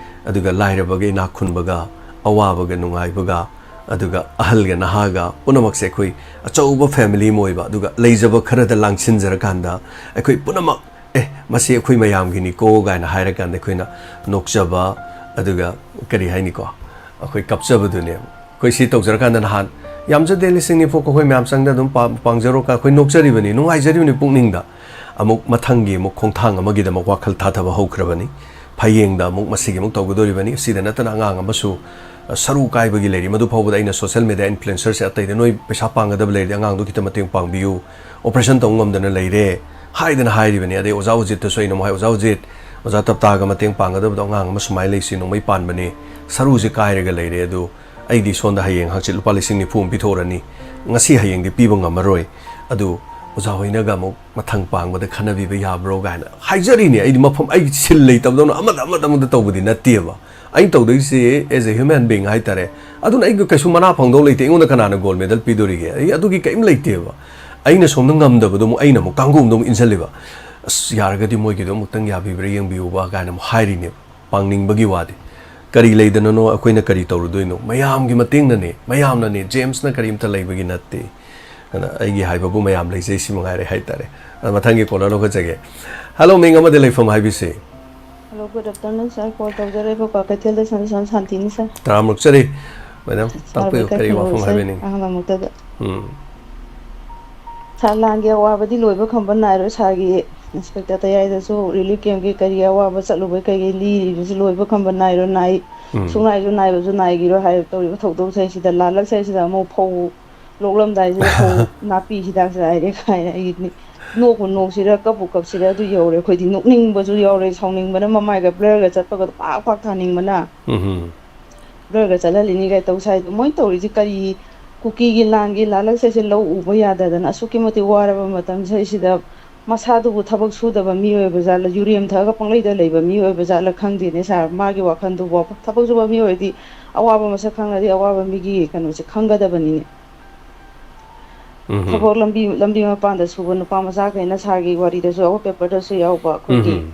ꯑꯗꯨꯒ ꯂꯥꯏꯔꯕꯒ ꯏꯅꯥꯛ ꯈꯨꯟꯕꯒ, ꯑꯋꯥꯕꯒ ꯅꯨꯡꯉꯥꯏꯕꯒ, ꯑꯗꯨꯒ ꯑꯍꯜꯒ ꯅꯍꯥꯒ ꯄꯨꯝꯅꯃꯛꯁꯦ ꯑꯩꯈꯣꯏ ꯑꯆꯧꯕ ꯐꯦꯃꯤꯂꯤ ꯑꯃ ꯑꯣꯏꯕ, ꯑꯗꯨꯒ ꯂꯩꯖꯕ ꯈꯔꯗ ꯂꯥꯡꯁꯤꯟꯖꯔꯀꯥꯟꯗ ꯑꯩꯈꯣꯏ ꯄꯨꯝꯅꯃꯛ, "ꯑꯦ, ꯃꯁꯤ ꯑꯩꯈꯣꯏ ꯃꯌꯥꯝꯒꯤꯅꯤꯀꯣ" ꯀꯥꯏꯅ ꯍꯥꯏꯔꯀꯥꯟꯗ ꯑꯩꯈꯣꯏꯅ ꯅꯣꯛꯆꯕ, ꯑꯗꯨꯒ ꯀꯔꯤ ꯍꯥꯏꯅꯤꯀꯣ, ꯑꯩꯈꯣꯏ ꯀꯞꯆꯕꯗꯨꯅꯦꯕ꯫ ꯑꯩꯈꯣꯏ ꯁꯤ ꯇꯧꯖꯔꯀꯥꯟꯗ ꯅꯍꯥꯟ ꯌꯥꯝꯖꯗꯦ, ꯂꯤꯁꯤꯡ ꯅꯤꯐꯨ ꯑꯩꯈꯣꯏ ꯃꯌꯥꯝ ꯆꯪꯗ ꯑꯗꯨꯝ ꯄꯥ-, ꯄꯥꯡꯖꯔꯣ ꯀ-, ꯑꯩꯈꯣꯏ ꯅꯣꯛꯆꯔꯤꯕꯅꯤ, ꯅꯨꯡꯉꯥꯏꯖꯔꯤꯕꯅꯤ ꯄꯨꯛꯅꯤꯡꯗ꯫ ꯑꯃꯨꯛ ꯃꯊꯪꯒꯤ ꯑꯃꯨꯛ ꯈꯣꯡꯊꯥꯡ ꯑꯃꯒꯤꯗꯃꯛ ꯋꯥꯈꯜ ꯊꯥꯊꯕ ꯍꯧꯈ꯭ꯔꯕꯅꯤ꯫ ꯐꯌꯦꯡꯗ ꯑꯃꯨꯛ ꯃꯁꯤꯒꯤ ꯑꯃꯨꯛ ꯇꯧꯒꯗꯧꯔꯤꯕꯅꯤ꯫ ꯑꯁꯤꯗ ꯅꯠꯇꯅ ꯑꯉꯥꯡ ꯑꯃꯁꯨ, ꯑ, ꯁꯔꯨ ꯀꯥꯏꯕꯒꯤ ꯂꯩꯔꯤ, ꯃꯗꯨ ꯐꯥꯎꯕꯗ ꯑꯩꯅ ꯁꯣꯁꯦꯜ ꯃꯦꯗꯤꯌꯥ ꯏꯟꯐ꯭ꯂꯨꯌꯦꯟꯁꯔꯁꯦ ꯑꯇꯩꯗ, "ꯅꯣꯏ ꯄꯩꯁꯥ ꯄꯥꯡꯒꯗꯕ ꯂꯩꯔꯗꯤ ꯑꯉꯥꯡꯗꯣ ꯈꯤꯇ ꯃꯇꯦꯡ ꯄꯥꯡꯕꯤꯌꯨ, ꯑꯣꯄꯔꯦꯁꯟ ꯇꯧꯕ ꯉꯝꯗꯅ ꯂꯩꯔꯦ" ꯍꯥꯏꯗꯅ ꯍꯥꯏꯔꯤꯕꯅꯤ꯫ ꯑꯗꯩ ꯑꯣꯖꯥ ꯑꯣꯖꯤꯠꯇꯁꯨ ꯑꯩꯅ ꯑꯃꯨꯛ ꯍꯥꯏ, "ꯑꯣꯖꯥ ꯑꯣꯖꯤꯠ, ꯑꯣꯖꯥ ꯇꯞꯇꯥꯒ ꯃꯇꯦꯡ ꯄꯥꯡꯒꯗꯕꯗꯣ, ꯑꯉꯥꯡ ꯑꯃ ꯁꯨꯃꯥꯏꯅ ꯂꯩꯁꯤ, ꯅꯣꯡꯃꯩ ꯄꯥꯟꯕꯅꯤ, ꯁꯔꯨꯁꯦ ꯀꯥꯏꯔꯒ ꯂꯩꯔꯦ, ꯑꯗꯨ ꯑꯩꯗꯤ ꯁꯣꯝꯗ ꯍꯌꯦꯡ ꯍꯪꯆꯤꯠ ꯂꯨꯄꯥ ꯂꯤꯁꯤꯡ ꯅꯤꯐꯨ ꯑꯃ ꯄꯤꯊꯣꯛꯎꯔꯅꯤ, ꯉꯁꯤ ꯍꯌꯦꯡꯗꯤ ꯄꯤꯕ ꯉꯝꯃꯔꯣꯏ, ꯑꯗꯨ ꯑꯣꯖꯥ ꯍꯣꯏꯅꯒ ꯑꯃꯨꯛ ꯃꯊꯪ ꯄꯥꯡꯕꯗ ꯈꯟꯅꯕꯤꯕ ꯌꯥꯕ꯭ꯔꯣ?" ꯀꯥꯏꯅ ꯍꯥꯏꯖꯔꯤꯅꯦ꯫ ꯑꯩꯗꯤ ꯃꯐꯝ, ꯑꯩ ꯁꯤꯜ ꯂꯩꯇꯕꯗꯧꯅ ꯑꯃꯗ ꯑꯃꯗ ꯑꯃꯗ ꯇꯧꯕꯗꯤ ꯅꯠꯇꯦꯕ꯫ ꯑꯩꯅ ꯇꯧꯗꯣꯏꯁꯦ as a human being ꯍꯥꯏꯇꯥꯔꯦ꯫ ꯑꯗꯨꯅ ꯑꯩꯒ ꯀꯩꯁꯨ ꯃꯅꯥ ꯐꯪꯗꯧ ꯂꯩꯇꯦ꯫ ꯑꯩꯉꯣꯟꯗ ꯀꯅꯥꯅ ꯒꯣꯜ ꯃꯦꯗꯜ ꯄꯤꯗꯣꯔꯤꯒꯦ? ꯑꯩ ꯑꯗꯨꯒꯤ ꯀꯔꯤꯝ ꯂꯩꯇꯦꯕ꯫ ꯑꯩꯅ ꯁꯣꯝꯗ ꯉꯝꯗꯕꯗꯣ ꯑꯃꯨꯛ ꯑꯩꯅ ꯑꯃꯨꯛ ꯀꯥꯡꯒꯨꯝꯗ ꯑꯃꯨꯛ ꯏꯟꯁꯤꯜꯂꯤꯕ꯫ "ꯑꯁ, ꯌꯥꯔꯒꯗꯤ ꯃꯣꯏꯒꯤꯗꯣ ꯑꯃꯨꯛꯇꯪ ꯌꯥꯕꯤꯕ꯭ꯔꯥ ꯌꯦꯡꯕꯤꯌꯨꯕ" ꯀꯥꯏꯅ ꯑꯃꯨꯛ ꯍꯥꯏꯔꯤꯅꯦꯕ꯫ ꯄꯥꯡꯅꯤꯡꯕꯒꯤ ꯋꯥꯗꯤ꯫ ꯀꯔꯤ ꯂꯩꯗꯅꯅꯣ, ꯑꯩꯈꯣꯏꯅ ꯀꯔꯤ ꯇꯧꯔꯨꯗꯣꯏꯅꯣ? ꯃꯌꯥꯝꯒꯤ ꯃꯇꯦꯡꯅꯅꯦ, ꯃꯌꯥꯝꯅꯅꯦ꯫ ꯖꯦꯝꯁꯅ ꯀꯔꯤꯝꯇ ꯂꯩꯕꯒꯤ ꯅꯠꯇꯦ꯫ ꯑꯗ ꯑꯩꯒꯤ ꯍꯥꯏꯕꯕꯨ ꯃꯌꯥꯝ ꯂꯩꯖꯩ, ꯁꯤ ꯃꯉꯥꯏꯔꯦ ꯍꯥꯏꯇꯥꯔꯦ꯫ ꯑꯗ ꯃꯊꯪꯒꯤ caller ꯂꯧꯈꯠꯆꯒꯦ꯫ Hello, ꯃꯤꯡ ꯑꯃꯗꯤ ꯂꯩꯐꯝ ꯍꯥꯏꯕꯤꯁꯤ꯫ Hello, good afternoon, sir. Call ꯇꯧꯖꯔꯛꯏꯕ ꯀ꯭ꯋꯥꯀꯩꯊꯦꯜꯗ ꯁꯟ ꯁꯟ ꯁꯥꯟꯇꯤꯅꯤ, sir. ꯇꯔꯥꯝꯅ ꯑꯣꯛꯆꯔꯤ꯫ Madam, ꯁꯥꯔꯕꯨ ꯇꯥꯛꯄꯤꯌꯨ, ꯏꯀꯥꯏ ꯀꯔꯤ ꯋꯥꯐꯝ ꯈꯨꯝꯅꯧ, sir. ꯍꯥꯏꯕꯤꯅꯤꯡ? ꯑꯍꯥꯟꯕꯃꯛꯇꯗ ꯎꯝ꯫ ꯁꯥꯔ, ꯂꯥꯟꯒꯤ ꯑꯋꯥꯕꯗꯤ ꯂꯣꯏꯕ ꯈꯝꯕ ꯅꯥꯏꯔꯣꯏ꯫ ꯁꯥꯔꯒꯤ Inspector ꯇꯌꯥꯏꯗꯁꯨ relief camp ꯀꯤ ꯀꯔꯤ ꯑꯋꯥꯕ ꯆꯠꯂꯨꯕꯩ ꯀꯩꯒꯤ ꯂꯤꯔꯤꯕꯁꯤ ꯂꯣꯏꯕ ꯈꯝꯕ ꯅꯥꯏꯔꯣꯏ, ꯅꯥꯏ, ꯎꯝ꯫ ꯁꯨꯡꯅꯥꯏꯁꯨ ꯅꯥꯏꯕꯁꯨ ꯅꯥꯏꯈꯤꯔꯣꯏ ꯍꯥꯏꯔꯤꯕ ꯇꯧꯔꯤꯕ ꯊꯧꯗꯣꯛꯁꯦ꯫ ꯁꯤꯗ ꯂꯥꯜꯂꯛꯁꯦ ꯁꯤꯗ ꯑꯃꯨꯛ ꯐꯧ ꯂꯣꯛꯂꯝꯗꯥꯏꯁꯤꯗ ꯐꯧ ꯅꯥꯄꯤ ꯍꯤꯗꯥꯛꯁꯦ ꯍꯥꯏꯔꯦ ꯀꯥꯏꯅ ꯑꯩꯗꯤ ꯅꯣꯛꯄꯨ ꯅꯣꯛꯁꯤꯔ ꯀꯞꯄꯨ ꯀꯞꯁꯤꯔ ꯑꯗꯨ ꯌꯧꯔꯦ꯫ ꯑꯩꯈꯣꯏꯗꯤ ꯅꯣꯛꯅꯤꯡꯕꯁꯨ ꯌꯥꯎꯔꯦ, ꯁꯥꯎꯅꯤꯡꯕꯅ ꯃꯃꯥꯏꯒ blur ꯒ ꯆꯠꯄꯒ ꯄꯥꯛ ꯄꯥꯛ ꯊꯥꯅꯤꯡꯕꯅ꯫ ꯎꯝ꯫ Blur ꯒ ꯆꯠꯍꯜꯂꯤꯅꯤ ꯀꯥꯏ ꯇꯧ ꯁꯥꯏꯗꯣ꯫ ꯃꯣꯏꯅ ꯇꯧꯔꯤꯁꯤ ꯀꯔꯤ? ꯀꯨꯀꯤꯒꯤ ꯂꯥꯟꯒꯤ ꯂꯥꯜꯂꯛꯁꯦ ꯂꯧ ꯎꯕ ꯌꯥꯗꯗꯅ ꯑꯁꯨꯛꯀꯤ ꯃꯇꯤꯛ ꯋꯥꯔꯕ ꯃꯇꯝꯁꯤꯗꯩꯁꯤꯗ ꯃꯁꯥꯗꯨꯕꯨ ꯊꯕꯛ ꯁꯨꯗꯕ ꯃꯤ ꯑꯣꯏꯕ ꯖꯥꯠꯂ, ꯌꯨꯔꯦꯝ ꯊꯛꯑꯒ ꯄꯪꯂꯩꯗ ꯂꯩꯕ ꯃꯤ ꯑꯣꯏꯕ ꯖꯥꯠꯂ ꯈꯪꯗꯦꯅꯦ ꯁꯥꯔ꯫ ꯃꯥꯒꯤ ꯋꯥꯈꯜꯗꯨꯕꯨ ꯊꯕꯛ ꯁꯨꯕ ꯃꯤ ꯑꯣꯏꯔꯗꯤ ꯑꯋꯥꯕ ꯃꯁꯛ ꯈꯪꯉꯗꯤ ꯑꯋꯥꯕ ꯃꯤꯒꯤ ꯀꯩꯅꯣꯁꯦ ꯈꯪꯒꯗꯕꯅꯤꯅꯦ꯫ ꯎꯝ꯫ ꯊꯕꯛ ꯂꯝꯕꯤ, ꯂꯝꯕꯤ ꯃꯄꯥꯟꯗ ꯁꯨꯕ ꯅꯨꯄꯥ ꯃꯆꯥꯈꯩꯅ ꯁꯥꯔꯒꯤ ꯋꯥꯔꯤꯗꯁꯨ ꯑꯩꯈꯣꯏ paper ꯗꯁꯨ ꯌꯥꯎꯕ ꯑꯩꯈꯣꯏꯒꯤ ꯎꯝ꯫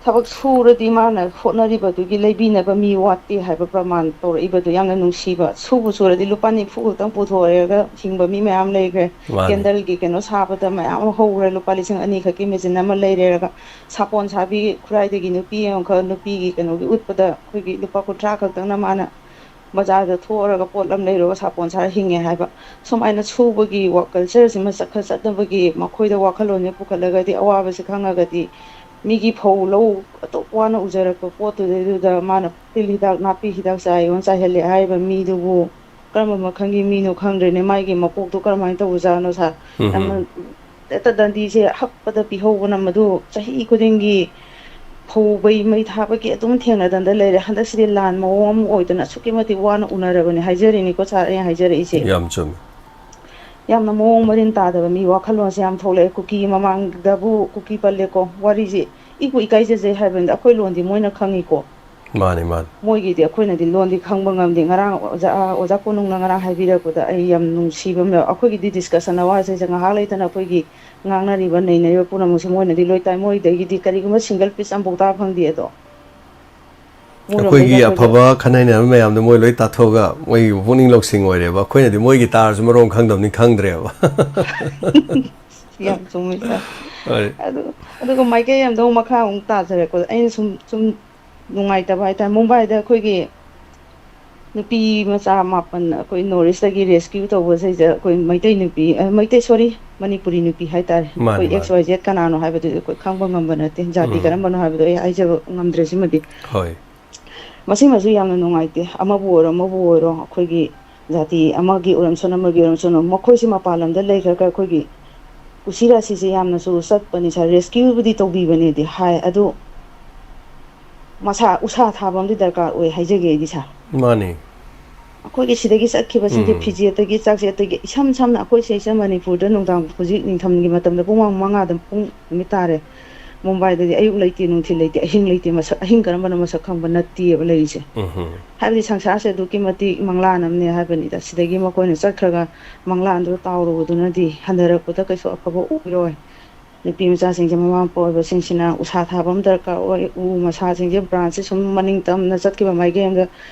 ꯊꯕꯛ ꯁꯨꯔꯗꯤ ꯃꯥꯅ ꯍꯣꯠꯅꯔꯤꯕꯗꯨꯒꯤ ꯂꯩꯕꯤꯅꯕ ꯃꯤ ꯋꯥꯠꯇꯦ ꯍꯥꯏꯕ ꯄ꯭ꯔꯃꯥꯟ ꯇꯧꯔꯛꯏꯕꯗꯨ ꯌꯥꯝꯅ ꯅꯨꯡꯁꯤꯕ꯫ ꯁꯨꯕꯨ ꯁꯨꯔꯗꯤ ꯂꯨꯄꯥ ꯅꯤꯐꯨ ꯈꯛꯇꯪ ꯄꯨꯊꯣꯛꯑꯒ ꯍꯤꯡꯕ ꯃꯤ ꯃꯌꯥꯝ ꯂꯩꯈ꯭ꯔꯦ꯫ ꯃꯥꯅꯦ꯫ Candle ꯒꯤ ꯀꯩꯅꯣ ꯁꯥꯕꯗ ꯃꯌꯥꯝ ꯑꯃ ꯍꯧꯈ꯭ꯔꯦ꯫ ꯂꯨꯄꯥ ꯂꯤꯁꯤꯡ ꯑꯅꯤ ꯈꯛꯀꯤ machine ꯑꯃ ꯂꯩꯔꯦꯔꯒ ꯁꯥꯄꯣꯟ ꯁꯥꯕꯤ ꯈꯨꯔꯥꯏꯗꯒꯤ ꯅꯨꯄꯤ ꯑꯃꯈꯛ ꯅꯨꯄꯤꯒꯤ ꯀꯩꯅꯣꯒꯤ ꯎꯠꯄꯗ ꯑꯩꯈꯣꯏꯒꯤ ꯂꯨꯄꯥ ꯀꯨꯟꯊ꯭ꯔꯥ ꯈꯛꯇꯪꯅ ꯃꯥꯅ ꯕꯖꯥꯔꯗ ꯊꯣꯛꯑꯔꯒ ꯄꯣꯠ ꯑꯃ ꯂꯩꯔꯨꯔꯒ ꯁꯥꯄꯣꯟ ꯁꯥꯔ ꯍꯤꯡꯉꯦ ꯍꯥꯏꯕ꯫ ꯁꯨꯃꯥꯏꯅ ꯁꯨꯕꯒꯤ ꯋꯥ-, culture ꯁꯤꯃ ꯆꯠꯈ-, ꯆꯠꯅꯕꯒꯤ ꯃꯈꯣꯏꯗ ꯋꯥꯈꯜꯂꯣꯟꯁꯦ ꯄꯨꯈꯠꯂꯒꯗꯤ, ꯑꯋꯥꯕꯁꯦ ꯈꯪꯉꯒꯗꯤ, ꯃꯤꯒꯤ ꯐꯧ ꯂꯧ ꯑꯗꯨꯛ ꯋꯥꯅ ꯎꯖꯔꯛꯄ ꯄꯣꯠꯇꯨꯗꯩꯗꯨꯗ ꯃꯥꯅ ꯇꯤꯜ ꯍꯤꯗꯥꯛ, ꯅꯥꯄꯤ ꯍꯤꯗꯥꯛ ꯆꯥꯏꯌꯣꯅ ꯆꯥꯏꯍꯜꯂꯦ ꯍꯥꯏꯔꯤꯕ ꯃꯤꯗꯨꯕꯨ ꯀꯔꯝꯕ ꯃꯈꯜꯒꯤ ꯃꯤꯅꯣ ꯈꯪꯗ꯭ꯔꯦꯅꯦ꯫ ꯃꯥꯒꯤ ꯃꯀꯣꯛꯇꯣ ꯀꯔꯝꯍꯥꯏꯅ ꯇꯧꯕꯖꯥꯠꯅꯣ ꯁꯥꯔ? ꯎꯝ ꯌꯥꯝꯅ ꯍꯨꯝ꯫ ꯍꯦꯛꯇ ꯗꯟꯗꯤꯁꯦ ꯍꯛꯄꯗ ꯄꯤꯍꯧꯕꯅ ꯃꯗꯨ ꯆꯍꯤ ꯈꯨꯗꯤꯡꯒꯤ ꯐꯧ ꯕꯩ ꯃꯩ ꯊꯥꯕꯒꯤ ꯑꯗꯨꯝ ꯊꯦꯡꯅꯗꯅ ꯂꯩꯔꯦ꯫ ꯍꯟꯗꯛꯁꯤꯗꯤ ꯂꯥꯟ ꯃꯑꯣꯡ ꯑꯃ ꯑꯣꯏꯗꯅ ꯑꯁꯨꯛꯀꯤ ꯃꯇꯤꯛ ꯋꯥꯅ ꯎꯅꯔꯕꯅꯤ ꯍꯥꯏꯖꯔꯤꯅꯤꯀꯣ ꯁꯥꯔ, ꯑꯩꯅ ꯍꯥꯏꯖꯔꯛꯏꯁꯦ꯫ ꯌꯥꯝ ꯆꯨꯝꯃꯤ꯫ ꯌꯥꯝꯅ ꯃꯑꯣꯡ ꯃꯔꯤꯟ ꯇꯥꯗꯕ ꯃꯤ ꯋꯥꯈꯜꯂꯣꯟꯁꯦ ꯌꯥꯝ ꯊꯣꯛꯂꯛꯑꯦ꯫ ꯀꯨꯀꯤ ꯃꯃꯥꯡꯗꯕꯨ ꯀꯨꯀꯤ ꯄꯜꯂꯦꯀꯣ, ꯋꯥꯔꯤꯁꯦ ꯏꯕꯨ ꯏꯀꯥꯏꯖꯖꯩ ꯍꯥꯏꯕꯅꯤꯗ, ꯑꯩꯈꯣꯏ ꯂꯣꯟꯗꯤ ꯃꯣꯏꯅ ꯈꯪꯉꯤꯀꯣ꯫ ꯃꯥꯅꯤ, ꯃꯥꯅꯤ꯫ ꯃꯣꯏꯒꯤꯗꯤ ꯑꯩꯈꯣꯏꯅꯗꯤ ꯂꯣꯟꯗꯤ ꯈꯪꯕ ꯉꯝꯗꯦ꯫ ꯉꯔꯥꯡ ꯑꯣꯖꯥ, ꯑꯣꯖꯥ ꯀꯣꯅꯨꯡꯅ ꯉꯔꯥꯡ ꯍꯥꯏꯕꯤꯔꯛꯄꯗ ꯑꯩ ꯌꯥꯝ ꯅꯨꯡꯁꯤꯕ ꯑꯃ ꯌꯥꯎ-, ꯑꯩꯈꯣꯏꯒꯤꯗꯤ discussion ꯑꯋꯥꯁꯤꯁꯦ ꯉꯥꯏꯍꯥꯛ ꯂꯩꯇꯅ ꯑꯩꯈꯣꯏꯒꯤ ꯉꯥꯡꯅꯔꯤꯕ, ꯅꯩꯅꯔꯤꯕ ꯄꯨꯝꯅꯃꯛꯁꯦ ꯃꯣꯏꯅꯗꯤ ꯂꯣꯏ ꯇꯥꯏ꯫ ꯃꯣꯏꯗꯒꯤꯗꯤ ꯀꯔꯤꯒꯨꯝꯕ single piece ꯑꯃꯐꯥꯎ ꯇꯥ ꯐꯪꯗꯦ ꯑꯗꯣ꯫ ꯑꯩꯈꯣꯏꯒꯤ ꯑꯐꯕ ꯈꯟ ꯅꯩꯅꯕ ꯃꯌꯥꯝꯗꯣ ꯃꯣꯏ ꯂꯣꯏ ꯇꯥꯊꯣꯛꯑꯒ ꯃꯣꯏꯒꯤ ꯄꯨꯛꯅꯤꯡ ꯂꯧꯁꯤꯡ ꯑꯣꯏꯔꯦꯕ꯫ ꯑꯩꯈꯣꯏꯅꯗꯤ ꯃꯣꯏꯒꯤ ꯇꯥꯔꯁꯨ ꯃꯔꯣꯟ ꯈꯪꯗꯕꯅꯤ, ꯈꯪꯗ꯭ꯔꯦꯕ꯫ ꯌꯥꯝ ꯆꯨꯝꯃꯤ, ꯁꯥꯔ꯫ ꯍꯣꯏ꯫ ꯑꯗꯨ, ꯑꯗꯨꯒ ꯃꯥꯏꯀꯩ ꯑꯃꯗ ꯑꯃꯨꯛ ꯃꯈꯥ ꯑꯃꯨꯛ ꯇꯥꯖꯔꯛꯄꯗ, ꯑꯩꯅ ꯁꯨꯝ, ꯁꯨꯝ ꯅꯨꯡꯉꯥꯏꯇꯕ ꯍꯥꯏꯇꯥꯔꯦ, ꯃꯨꯝꯕꯥꯏꯗ ꯑꯩꯈꯣꯏꯒꯤ ꯅꯨꯄꯤ ꯃꯆꯥ ꯃꯥꯄꯟ ꯑꯩꯈꯣꯏ ꯅꯣꯔꯠ ꯏꯁꯇꯒꯤ ꯔꯦꯁꯀ꯭ꯌꯨ ꯇꯧꯕꯁꯤꯗ ꯑꯩꯈꯣꯏ ꯃꯩꯇꯩ ꯅꯨꯄꯤ, ꯑ, ꯃꯩꯇꯩ, ꯁꯣꯔꯤ, ꯃꯅꯤꯄꯨꯔꯤ ꯅꯨꯄꯤ ꯍꯥꯏꯇꯥꯔꯦ꯫ ꯃꯥꯅꯤ, ꯑꯩꯈꯣꯏ ꯑꯦꯛꯁ ꯃꯥꯅꯤ꯫ ꯋꯥꯏ ꯖꯦꯠ ꯀꯅꯥꯅꯣ ꯍꯥꯏꯕꯗꯨꯗꯤ ꯑꯩꯈꯣꯏ ꯈꯪꯕ ꯉꯝꯕ ꯅꯠꯇꯦ, ꯖꯥꯇꯤ ꯎꯝ꯫ ꯀꯔꯝꯕꯅꯣ ꯍꯥꯏꯕꯗꯣ ꯑꯩ ꯍꯥꯏꯖꯕ ꯉꯝꯗ꯭ꯔꯦ ꯁꯤꯃꯗꯤ꯫ ꯍꯣꯏ꯫ ꯃꯁꯤꯃꯁꯨ ꯌꯥꯝꯅ ꯅꯨꯡꯉꯥꯏꯇꯦ꯫ ꯑꯃꯕꯨ ꯑꯣꯏꯔꯣ, ꯑꯃꯕꯨ ꯑꯣꯏꯔꯣ, ꯑꯩꯈꯣꯏꯒꯤ ꯖꯥꯇꯤ ꯑꯃꯒꯤ ꯑꯣꯏꯔꯝꯁꯅꯨ, ꯑꯃꯒꯤ ꯑꯣꯏꯔꯝꯁꯅꯨ, ꯃꯈꯣꯏꯁꯤ ꯃꯄꯥꯟ ꯂꯝꯗ ꯂꯩꯈ꯭ꯔꯒ ꯑꯩꯈꯣꯏꯒꯤ ꯀꯨꯁꯤ ꯔꯥꯁꯤꯁꯦ ꯌꯥꯝꯅꯁꯨ ꯆꯠꯄꯅꯤ ꯁꯥꯔ, ꯔꯦꯁꯀ꯭ꯌꯨꯕꯨꯗꯤ ꯇꯧꯕꯤꯕꯅꯦꯗꯤ ꯍꯥꯏ, ꯑꯗꯨ ꯃꯁꯥ ꯎꯁꯥ ꯊꯥꯕ ꯑꯃꯗꯤ ꯗꯔꯀꯥꯔ ꯑꯣꯏ ꯍꯥꯏꯖꯒꯦ ꯑꯩꯗꯤ ꯁꯥꯔ꯫ ꯃꯥꯅꯤ꯫ ꯑꯩꯈꯣꯏꯒꯤ ꯁꯤꯗꯒꯤ ꯆꯠꯈꯤꯕꯁꯤꯡꯁꯦ ꯎꯝ꯫ ꯐꯤꯖꯦꯠꯇꯒꯤ ꯆꯥꯛꯆꯦꯠꯇꯒꯤ ꯏꯁꯝ ꯁꯝꯅ ꯑꯩꯈꯣꯏ ꯁꯤꯁꯦ ꯃꯅꯤꯄꯨꯔꯗ ꯅꯨꯡꯗꯥꯡ ꯍꯧꯖꯤꯛ ꯅꯤꯡꯊꯝꯒꯤ ꯃꯇꯝꯗ ꯄꯨꯡ ꯃꯉꯥꯗ ꯄꯨꯡ ꯅꯨꯃꯤꯠ ꯇꯥꯔꯦ꯫ ꯃꯨꯝꯕꯥꯏꯗꯗꯤ ꯑꯌꯨꯛ ꯂꯩꯇꯦ, ꯅꯨꯡꯊꯤꯜ ꯂꯩꯇꯦ, ꯑꯍꯤꯡ ꯂꯩꯇꯦ, ꯃꯁꯛ, ꯑꯍꯤꯡ ꯀꯔꯝꯕꯅꯣ ꯃꯁꯛ ꯈꯪꯕ ꯅꯠꯇꯦꯕ ꯂꯩꯔꯤꯁꯦ꯫ ꯎꯝꯍꯨꯝ꯫ ꯍꯥꯏꯕꯗꯤ ꯁꯪꯁꯥꯔꯁꯦ ꯑꯗꯨꯛꯀꯤ ꯃꯇꯤꯛ ꯃꯪꯂꯥꯟ ꯑꯃꯅꯦ ꯍꯥꯏꯕꯅꯤꯗ꯫ ꯁꯤꯗꯒꯤ ꯃꯈꯣꯏꯅ ꯆꯠꯈ꯭ꯔꯒ ꯃꯪꯂꯥꯟꯗꯨꯗ ꯇꯥꯎꯔꯨꯕꯗꯨꯅꯗꯤ ꯍꯟꯊꯔꯛꯄꯗ ꯀꯩꯁꯨ ꯑꯐꯕ ꯑꯣꯏꯔꯣꯏ꯫ ꯅꯨꯄꯤ ꯃꯆꯥꯁꯤꯡꯁꯦ ꯃꯃꯥ ꯃꯄꯥ ꯑꯣꯏꯕꯁꯤꯡꯁꯤꯅ ꯎꯁꯥ ꯊꯥꯕ ꯑꯃ ꯗꯔꯀꯥꯔ ꯑꯣꯏ꯫ ꯎ ꯃꯁꯥꯁꯤꯡꯁꯦ ꯕ꯭ꯔꯥꯟꯁꯁꯦ ꯁꯨꯝ ꯃꯅꯤꯡ ꯇꯝꯅ ꯆꯠꯈꯤꯕ ꯃꯥꯏꯀꯩ ꯑꯃꯗ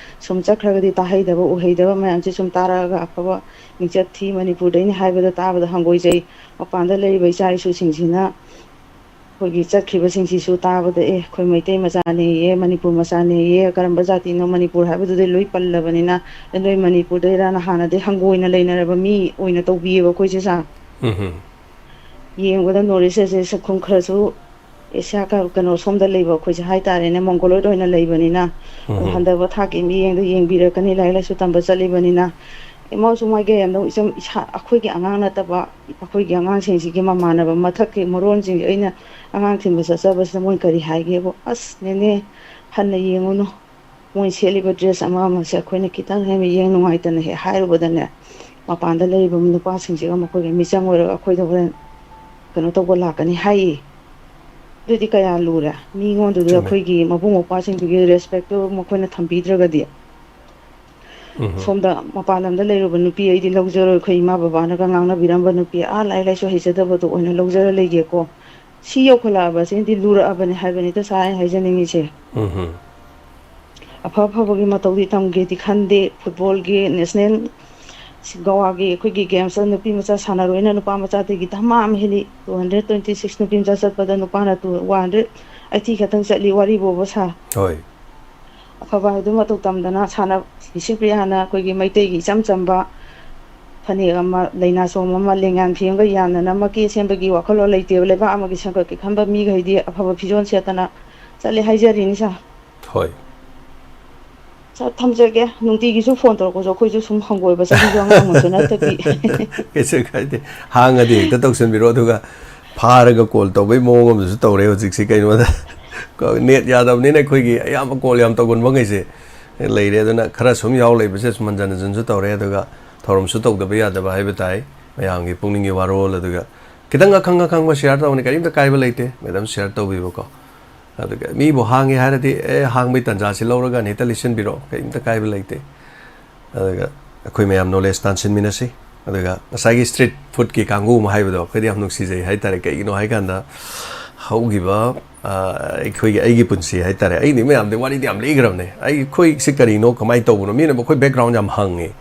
ꯁꯨꯝ ꯆꯠꯈ꯭ꯔꯒꯗꯤ ꯇꯥꯍꯩꯗꯕ ꯎꯍꯩꯗꯕ ꯃꯌꯥꯝꯁꯦ ꯁꯨꯝ ꯇꯥꯔꯛꯑꯒ ꯑꯐꯕ ꯃꯤꯡꯆꯠ ꯊꯤ꯫ ꯃꯅꯤꯄꯨꯔꯗꯩꯅꯤ ꯍꯥꯏꯕꯗ ꯇꯥꯕꯗ ꯍꯪꯒꯣꯏꯖꯩ꯫ ꯃꯄꯥꯟꯗ ꯂꯩꯔꯤꯕ ꯏꯆꯥ ꯏꯁꯨꯁꯤꯡꯁꯤꯅ ꯑꯩꯈꯣꯏꯒꯤ ꯆꯠꯈ꯭ꯔꯤꯕꯁꯤꯡꯁꯤꯁꯨ ꯇꯥꯕꯗ, "ꯑꯦ, ꯑꯩꯈꯣꯏ ꯃꯩꯇꯩ ꯃꯆꯥꯅꯦꯌꯦ, ꯃꯅꯤꯄꯨꯔ ꯃꯆꯥꯅꯦꯌꯦ, ꯀꯔꯝꯕ ꯖꯥꯇꯤꯅꯣ?" ꯃꯅꯤꯄꯨꯔ ꯍꯥꯏꯕꯗꯨꯗꯤ ꯂꯣꯏ ꯄꯜꯂꯕꯅꯤꯅ, "ꯑꯦ, ꯅꯣꯏ ꯃꯅꯤꯄꯨꯔꯗꯩꯔꯥꯅ?" ꯍꯥꯟꯅꯗꯩ ꯍꯪꯒꯣꯏꯅ ꯂꯩꯅꯔꯕ ꯃꯤ ꯑꯣꯏꯅ ꯇꯧꯕꯤꯌꯦꯕ ꯑꯩꯈꯣꯏꯁꯦ, ꯁꯥꯔ꯫ ꯎꯝꯍꯨꯝ꯫ ꯌꯦꯡꯕꯗ ꯅꯣꯔꯠ ꯏꯁ ꯑꯁꯦ ꯁꯛꯈꯨꯝ ꯈꯔꯁꯨ ꯑꯦꯁꯤꯌꯥ ꯀ-, ꯀꯩꯅꯣ, ꯁꯣꯝꯗ ꯂꯩꯕ ꯑꯩꯈꯣꯏꯁꯦ ꯍꯥꯏꯇꯥꯔꯦꯅꯦ, ꯃꯣꯡꯒꯣꯂꯣꯏꯗ ꯑꯣꯏꯅ ꯂꯩꯕꯅꯤꯅ, ꯑꯗꯣ ꯎꯝꯍꯨꯝ꯫ ꯍꯟꯊꯕ ꯊꯥꯛꯀꯤ ꯃꯤꯠꯌꯦꯡꯗ ꯌꯦꯡꯕꯤꯔꯛꯀꯅꯤ, ꯂꯥꯏꯔꯤꯛ ꯂꯥꯏꯁꯨ ꯇꯝꯕ ꯆꯠꯂꯤꯕꯅꯤꯅ꯫ ꯏꯃꯥꯁꯨ ꯃꯥꯏꯀꯩ ꯑꯃꯗ ꯏꯆꯝ-, ꯏꯁꯥ, ꯑꯩꯈꯣꯏꯒꯤ ꯑꯉꯥꯡ ꯅꯠꯇꯕ, ꯑꯩꯈꯣꯏꯒꯤ ꯑꯉꯥꯡꯁꯤꯡꯁꯤꯒꯤ ꯃꯃꯥꯟꯅꯕ ꯃꯊꯛꯀꯤ ꯃꯔꯣꯟꯁꯤꯡꯁꯦ ꯑꯩꯅ ꯑꯉꯥꯡ ꯊꯤꯟꯕ ꯆꯠꯆꯕꯁꯤꯗ ꯃꯣꯏ ꯀꯔꯤ ꯍꯥꯏꯒꯦꯕꯨ, "ꯑꯁ, ꯅꯦꯅꯦ, ꯍꯟꯅ ꯌꯦꯡꯉꯨꯅꯨ꯫ ꯃꯣꯏ ꯁꯦꯠꯂꯤꯕ ꯗ꯭ꯔꯦꯁ ꯑꯃ ꯑꯃꯁꯦ ꯑꯩꯈꯣꯏꯅ ꯈꯤꯇꯪ ꯍꯦꯛ ꯃꯤꯠꯌꯦꯡ ꯅꯨꯡꯉꯥꯏꯇꯅ ꯍꯦꯛ ꯍꯥꯏꯔꯨꯕꯗꯅꯦ, ꯃꯄꯥꯟꯗ ꯂꯩꯔꯤꯕ ꯅꯨꯄꯥꯁꯤꯡꯁꯤꯒ ꯃꯈꯣꯏꯒ ꯃꯤꯆꯪ ꯑꯣꯏꯔꯒ ꯑꯩꯈꯣꯏꯗ ꯍꯣꯔꯦꯟ ꯀꯩꯅꯣ ꯇꯧꯕ ꯂꯥꯛꯀꯅꯤ" ꯍꯥꯏꯌꯦ꯫ ꯑꯗꯨꯗꯤ ꯀꯌꯥ ꯂꯨꯔꯦ꯫ ꯃꯤꯉꯣꯟꯗꯨꯗ ꯆꯨꯝꯃꯦ꯫ ꯑꯩꯈꯣꯏꯒꯤ ꯃꯕꯨꯡ ꯃꯧꯄ꯭ꯋꯥꯁꯤꯡꯗꯨꯒꯤ ꯔꯦꯁꯄꯦꯛꯇꯨ ꯃꯈꯣꯏꯅ ꯊꯝꯕꯤꯗ꯭ꯔꯒꯗꯤ꯫ ꯎꯝꯍꯨꯝ꯫ ꯁꯣꯝꯗ ꯃꯄꯥꯟ ꯂꯝꯗ ꯂꯩꯔꯨꯕ ꯅꯨꯄꯤ ꯑꯩꯗꯤ ꯂꯧꯖꯔꯣꯏ, ꯑꯩꯈꯣꯏ ꯏꯃꯥ ꯕꯕꯥꯅꯒ ꯉꯥꯡꯅꯕꯤꯔꯝꯕ ꯅꯨꯄꯤ, ꯑꯥ, ꯂꯥꯏꯔꯤꯛ ꯂꯥꯏꯁꯨ ꯍꯩꯖꯗꯕꯗꯣ ꯑꯣꯏꯅ ꯂꯧꯖꯔ ꯂꯩꯒꯦꯀꯣ꯫ ꯁꯤ ꯌꯧꯈꯠꯂꯛꯑꯕꯁꯤꯅꯗꯤ ꯂꯨꯔꯛꯑꯕꯅꯤ ꯍꯥꯏꯕꯅꯤꯗ, ꯁꯥꯔ, ꯑꯩ ꯍꯥꯏꯖꯅꯤꯡꯉꯤꯁꯦ꯫ ꯎꯝꯍꯨꯝ꯫ ꯑꯐ ꯑꯐꯕꯒꯤ ꯃꯇꯧꯗꯤ ꯇꯝꯒꯦꯗꯤ ꯈꯟꯗꯦ꯫ ꯐꯨꯠꯕꯣꯜꯒꯤ ꯅꯦꯁꯅꯦꯜ ꯒꯣꯋꯥꯒꯤ ꯑꯩꯈꯣꯏꯒꯤ ꯒꯦꯝꯁꯇ ꯅꯨꯄꯤ ꯃꯆꯥ ꯁꯥꯟꯅꯔꯣꯏꯅ ꯅꯨꯄꯥ ꯃꯆꯥꯗꯒꯤ ꯙꯃꯥ ꯑꯃ ꯍꯦꯜꯂꯤ꯫ Two hundred twenty six ꯅꯨꯄꯤ ꯃꯆꯥ ꯆꯠꯄꯗ ꯅꯨꯄꯥꯅ two hundred eighty ꯈꯛꯇꯪ ꯆꯠꯂꯤ꯫ ꯋꯥꯔꯤ ꯕꯣꯕ ꯁꯥ꯫ ꯍꯣꯏ꯫ ꯑꯐꯕ ꯍꯥꯏꯗꯨ ꯃꯇꯧ ꯇꯝꯗꯅ ꯁꯥꯟꯅ ꯁꯤꯄ꯭ꯔꯤꯌꯥꯅ ꯑꯩꯈꯣꯏꯒꯤ ꯃꯩꯇꯩꯒꯤ ꯏꯆꯝ ꯆꯝꯕ ꯐꯅꯦꯛ ꯑꯃ, ꯂꯩꯅꯥꯆꯣꯝ ꯑꯃ, ꯂꯦꯡꯌꯥꯟ ꯐꯤ ꯑꯃꯒ ꯌꯥꯟꯗꯅ ꯃꯀꯦ ꯁꯦꯝꯕꯒꯤ ꯋꯥꯈꯜꯂꯣꯟ ꯂꯩꯇꯦꯕ꯫ ꯂꯩꯕꯥꯛ ꯑꯃꯒꯤ ꯁꯦꯝꯒꯠꯀꯦ ꯈꯟꯕ ꯃꯤꯈꯩꯗꯤ ꯑꯐꯕ ꯐꯤꯖꯣꯜ ꯁꯦꯠꯇꯅ ꯆꯠꯂꯦ ꯍꯥꯏꯖꯔꯤꯅꯤ ꯁꯥ꯫ ꯍꯣꯏ꯫ ꯁꯥ, ꯊꯝꯖꯒꯦ꯫ ꯅꯨꯡꯇꯤꯒꯤꯁꯨ ꯐꯣꯟ ꯇꯧꯔꯛꯄꯁꯨ ꯑꯩꯈꯣꯏꯁꯨ ꯁꯨꯝ ꯍꯪꯒꯣꯏꯕ, ꯆꯍꯤꯁꯨ ꯑꯉꯥꯡ ꯑꯣꯏꯁꯨ ꯅꯠꯇꯕꯤ꯫ ꯀꯩꯁꯨ ꯀꯥꯏꯗꯦ꯫ ꯍꯥꯡꯉꯗꯤ ꯍꯦꯛꯇ ꯇꯧꯁꯟꯕꯤꯔꯣ, ꯑꯗꯨꯒ ꯐꯥꯔꯒ ꯀꯣꯜ ꯇꯧꯕꯩ ꯃꯑꯣꯡ ꯑꯃꯁꯨ ꯇꯧꯔꯦ ꯍꯧꯖꯤꯛꯁꯤ꯫ ꯀꯩꯅꯣꯗ ꯅꯦꯠ ꯌꯥꯗꯕꯅꯤꯅ ꯑꯩꯈꯣꯏꯒꯤ ꯑꯌꯥꯝꯕ ꯀꯣꯜ ꯌꯥꯝ ꯇꯧꯒꯟꯕ ꯉꯩꯁꯦ ꯂꯩꯔꯦ꯫ ꯑꯗꯨꯅ ꯈꯔ ꯁꯨꯝ ꯌꯥꯎ ꯂꯩꯕꯁꯦ ꯁꯨꯝ ꯍꯟꯖꯟ ꯍꯟꯖꯟꯁꯨ ꯇꯧꯔꯦ, ꯑꯗꯨꯒ ꯊꯧꯔꯝꯁꯨ ꯇꯧꯗꯕ ꯌꯥꯗꯕ ꯍꯥꯏꯕ ꯇꯥꯏ꯫ ꯃꯌꯥꯝꯒꯤ ꯄꯨꯛꯅꯤꯡꯒꯤ ꯋꯥꯔꯣꯜ, ꯑꯗꯨꯒ ꯈꯤꯇꯪ ꯑꯈꯪ ꯑꯈꯪꯕ ꯁꯤꯌꯥꯔ ꯇꯧꯕꯅꯤ, ꯀꯔꯤꯝꯇ ꯀꯥꯏꯕ ꯂꯩꯇꯦ꯫ ꯃꯦꯗꯥꯝ ꯁꯤꯌꯥꯔ ꯇꯧꯕꯤꯕꯀꯣ꯫ ꯑꯗꯨꯒ ꯃꯤꯕꯨ ꯍꯥꯡꯉꯦ ꯍꯥꯏꯔꯗꯤ, ꯑꯦ, ꯍꯥꯡꯕꯩ ꯇꯥꯟꯖꯥꯁꯤ ꯂꯧꯔꯒ ꯍꯦꯛꯇ ꯂꯤꯠꯁꯤꯟꯕꯤꯔꯛꯑꯣ, ꯀꯔꯤꯝꯇ ꯀꯥꯏꯕ ꯂꯩꯇꯦ꯫ ꯑꯗꯨꯒ ꯑꯩꯈꯣꯏ ꯃꯌꯥꯝ ꯅꯣꯂꯦꯖ ꯇꯥꯟꯁꯤꯟꯃꯤꯟꯅꯁꯤ꯫ ꯑꯗꯨꯒ ꯉꯁꯥꯏꯒꯤ ꯁ꯭ꯇ꯭ꯔꯤꯠ ꯐꯨꯗꯀꯤ ꯀꯥꯡꯕꯨ ꯑꯃ ꯍꯥꯏꯕꯗꯣ ꯑꯩꯈꯣꯏꯗꯤ ꯌꯥꯝ ꯅꯨꯡꯁꯤꯖꯩ ꯍꯥꯏꯇꯥꯔꯦ꯫ ꯀꯩꯒꯤꯅꯣ ꯍꯥꯏꯀꯥꯟꯗ ꯍꯧꯈꯤꯕ, ꯑ, ꯑꯩꯈꯣꯏꯒꯤ, ꯑꯩꯒꯤ ꯄꯨꯟꯁꯤ ꯍꯥꯏꯇꯥꯔꯦ, ꯑꯩꯗꯤ ꯃꯌꯥꯝꯗꯤ ꯋꯥꯔꯤꯗꯤ ꯌꯥꯝ ꯂꯤꯈ꯭ꯔꯕꯅꯦ꯫ ꯑꯩ, ꯑꯩꯈꯣꯏꯁꯤ ꯀꯔꯤꯅꯣ, ꯀꯃꯥꯏꯅ ꯇꯧꯕꯅꯣ, ꯃꯤꯅ ꯑꯩꯈꯣꯏ ꯕꯦꯛꯒ꯭ꯔꯥꯎꯟ ꯌꯥꯝ ꯍꯪꯉꯦ꯫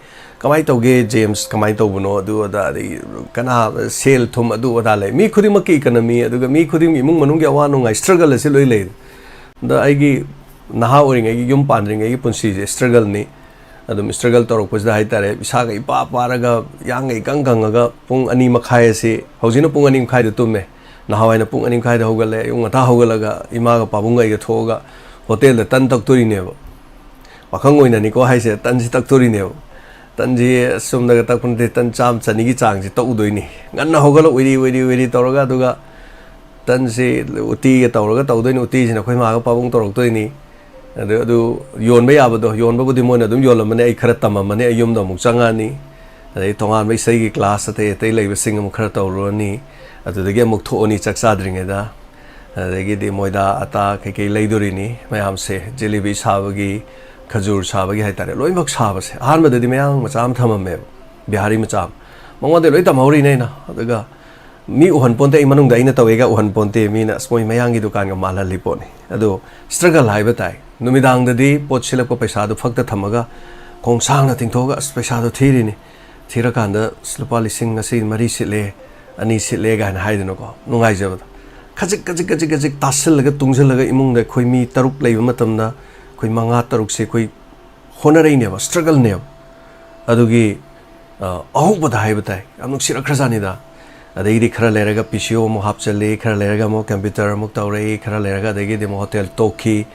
"ꯀꯃꯥꯏꯅ ꯇꯧꯒꯦ ꯖꯦꯝꯁ, ꯀꯃꯥꯏꯅ ꯇꯧꯕꯅꯣ?" ꯑꯗꯨ ꯑꯗꯥ, ꯑꯗꯩ ꯀꯅꯥ, ꯁꯦꯜ ꯊꯨꯝ ꯑꯗꯨ ꯑꯗꯥ ꯂꯩ꯫ ꯃꯤ ꯈꯨꯗꯤꯡꯃꯛꯀꯤ ꯏꯀꯅꯃꯤ, ꯑꯗꯨꯒ ꯃꯤ ꯈꯨꯗꯤꯡꯒꯤ ꯏꯃꯨꯡ ꯃꯅꯨꯡꯒꯤ ꯑꯋꯥ ꯅꯨꯡꯉꯥꯏ, ꯁ꯭ꯇ꯭ꯔꯒꯜ ꯑꯁꯤ ꯂꯣꯏ ꯂꯩ꯫ ꯑꯗ ꯑꯩꯒꯤ ꯅꯍꯥ ꯑꯣꯏꯔꯤꯉꯩꯒꯤ, ꯌꯨꯝ ꯄꯥꯟꯗ꯭ꯔꯤꯉꯩꯒꯤ ꯄꯨꯟꯁꯤꯁꯦ ꯁ꯭ꯇ꯭ꯔꯒꯜꯅꯤ꯫ ꯑꯗꯨꯝ ꯁ꯭ꯇ꯭ꯔꯒꯜ ꯇꯧꯔꯛꯄꯁꯤꯗ ꯍꯥꯏꯇꯥꯔꯦ, ꯏꯁꯥꯒ ꯏꯄꯥ ꯄꯥꯔꯒ, ꯏꯌꯥꯡꯒ ꯏꯀꯪ ꯀꯪꯉꯒ, ꯄꯨꯡ ꯑꯅꯤ ꯃꯈꯥꯏ ꯑꯁꯤ, ꯍꯧꯖꯤꯛꯅ ꯄꯨꯡ ꯑꯅꯤ ꯃꯈꯥꯏꯗ ꯇꯨꯝꯃꯦ, ꯅꯍꯥꯟꯋꯥꯏꯅ ꯄꯨꯡ ꯑꯅꯤ ꯃꯈꯥꯏꯗ ꯍꯧꯒꯠꯂꯦ꯫ ꯑꯌꯨꯛ ꯉꯟꯇꯥ ꯍꯧꯒꯠꯂꯒ ꯏꯃꯥꯒ ꯄꯥꯕꯨꯡꯒ ꯑꯩꯒ ꯊꯣꯛꯑꯒ ꯍꯣꯇꯦꯜꯗ ꯇꯟ ꯇꯛꯇꯣꯔꯤꯅꯦꯕ꯫ ꯄꯥꯈꯪ ꯑꯣꯏꯅꯅꯤꯀꯣ ꯍꯥꯏꯁꯦ, ꯇꯟꯁꯤ ꯇꯛꯇꯣꯔꯤꯅꯦꯕ꯫ ꯇꯟꯁꯤ ꯆꯨꯝꯅꯒ ꯇꯛꯄ ꯅꯠꯇꯦ, ꯇꯟ ꯆꯥꯝ ꯆꯅꯤꯒꯤ ꯆꯥꯡꯁꯤ ꯇꯛꯎꯗꯣꯏꯅꯤ꯫ ꯉꯟꯅ ꯍꯧꯒꯠꯂ ꯎꯏꯔꯤ ꯎꯏꯔꯤ ꯎꯏꯔꯤ ꯇꯧꯔꯒ, ꯑꯗꯨꯒ ꯇꯟꯁꯤ ꯎꯇꯤꯒ ꯇꯧꯔꯒ ꯇꯧꯗꯣꯏꯅꯤ꯫ ꯎꯇꯤꯁꯤꯅ ꯑꯩꯈꯣꯏ ꯃꯥꯒ ꯄꯥꯕꯨꯡ ꯇꯧꯔꯛꯇꯣꯏꯅꯤ꯫ ꯑꯗꯨ, ꯑꯗꯨ ꯌꯣꯟꯕ ꯌꯥꯕꯗꯣ, ꯌꯣꯟꯕꯕꯨꯗꯤ ꯃꯣꯏꯅ ꯑꯗꯨꯝ ꯌꯣꯜꯂꯝꯃꯅꯤ, ꯑꯩ ꯈꯔ ꯇꯝꯃꯝꯃꯅꯤ, ꯑꯩ ꯌꯨꯝꯗ ꯑꯃꯨꯛ ꯆꯪꯉꯛꯑꯅꯤ꯫ ꯑꯗꯩ ꯇꯣꯉꯥꯟꯕ ꯏꯁꯩꯒꯤ ꯀ꯭ꯂꯥꯁ ꯑꯇꯩ ꯑꯇꯩ ꯂꯩꯕꯁꯤꯡ ꯑꯃꯨꯛ ꯈꯔ ꯇꯧꯔꯨꯔꯅꯤ꯫ ꯑꯗꯨꯗꯒꯤ ꯑꯃꯨꯛ ꯊꯣꯛꯑꯅꯤ ꯆꯥꯛ ꯆꯥꯗ꯭ꯔꯤꯉꯩꯗ꯫ ꯑꯗꯒꯤꯗꯤ ꯃꯣꯏꯗꯥ ꯑꯇꯥ ꯀꯩꯀꯩ ꯂꯩꯗꯣꯔꯤꯅꯤ ꯃꯌꯥꯝꯁꯦ, ꯖꯤꯂꯤꯕꯤ ꯁꯥꯕꯒꯤ, ꯈꯖꯨꯔ ꯁꯥꯕꯒꯤ ꯍꯥꯏꯇꯥꯔꯦ, ꯂꯣꯏꯅꯃꯛ ꯁꯥꯕꯁꯦ꯫ ꯑꯍꯥꯟꯕꯗꯗꯤ ꯃꯌꯥꯡ ꯃꯆꯥ ꯑꯃ ꯊꯝꯃꯝꯃꯦꯕ, ꯕꯤꯍꯥꯔꯤ ꯃꯆꯥ ꯑꯃ, ꯃꯉꯣꯟꯗ ꯂꯣꯏ ꯇꯝꯍꯧꯔꯤꯅꯦ ꯑꯩꯅ꯫ ꯑꯗꯨꯒ ꯃꯤ ꯎꯍꯟ ꯄꯣꯟꯇꯦ, ꯑꯩ ꯃꯅꯨꯡꯗ ꯑꯩꯅ ꯇꯧꯋꯦꯒ ꯎꯍꯟ ꯄꯣꯟꯇꯦ, ꯃꯤꯅ ꯑꯁ ꯃꯣꯏ ꯃꯌꯥꯡꯒꯤ ꯗꯨꯀꯥꯟꯒ ꯃꯥꯜꯍꯜꯂꯤ ꯄꯣꯠꯅꯤ꯫ ꯑꯗꯣ struggle ꯍꯥꯏꯕ ꯇꯥꯏ꯫ ꯅꯨꯃꯤꯗꯥꯡꯗꯗꯤ ꯄꯣꯠ ꯁꯤꯠꯂꯛꯄ ꯄꯩꯁꯥꯗꯨ ꯐꯛꯇ ꯊꯝꯃꯒ ꯈꯣꯡ ꯁꯥꯡꯅ ꯇꯤꯡꯊꯣꯛꯑꯒ ꯑꯁ ꯄꯩꯁꯥꯗꯣ ꯊꯤꯔꯤꯅꯤ꯫ ꯊꯤꯔꯀꯥꯟꯗ ꯑꯁ ꯂꯨꯄꯥ ꯂꯤꯁꯤꯡ ꯉꯁꯤ ꯃꯔꯤ ꯁꯤꯠꯂꯦ, ꯑꯅꯤ ꯁꯤꯠꯂꯦ ꯀꯥꯏꯅ ꯍꯥꯏꯗꯅꯀꯣ, ꯅꯨꯡꯉꯥꯏꯖꯕꯗꯣ꯫ ꯈꯖꯤꯛ ꯈꯖꯤꯛ ꯈꯖꯤꯛ ꯈꯖꯤꯛ ꯇꯥꯁꯤꯜꯂꯒ ꯇꯨꯡꯁꯤꯜꯂꯒ ꯏꯃꯨꯡꯗ ꯑꯩꯈꯣꯏ ꯃꯤ ꯇꯔꯨꯛ ꯂꯩꯕ ꯃꯇꯝꯗ ꯑꯩꯈꯣꯏ ꯃꯉꯥ ꯇꯔꯨꯛꯁꯦ ꯑꯩꯈꯣꯏ ꯍꯣꯠꯅꯔꯛꯏꯅꯦꯕ, struggleꯅꯦꯕ꯫ ꯑꯗꯨꯒꯤ ꯑ, ꯑꯍꯧꯕꯗ ꯍꯥꯏꯕ ꯇꯥꯏ, ꯌꯥꯝ ꯅꯨꯡꯁꯤꯔꯛꯈ꯭ꯔꯖꯥꯠꯅꯤꯗ꯫ ꯑꯗꯩꯗꯤ ꯈꯔ ꯂꯩꯔꯒ ꯄꯤ ꯁꯤ ꯑꯣ ꯑꯃꯨꯛ ꯍꯥꯞꯆꯜꯂꯤ, ꯈꯔ ꯂꯩꯔꯒ ꯑꯃꯨꯛ computer ꯑꯃꯨꯛ ꯇꯧꯔꯛꯏ, ꯈꯔ ꯂꯩꯔꯒ ꯑꯗꯒꯤꯗꯤ ꯑꯃꯨꯛ ꯍꯣꯇꯦꯜ ꯇꯣꯛꯈꯤ,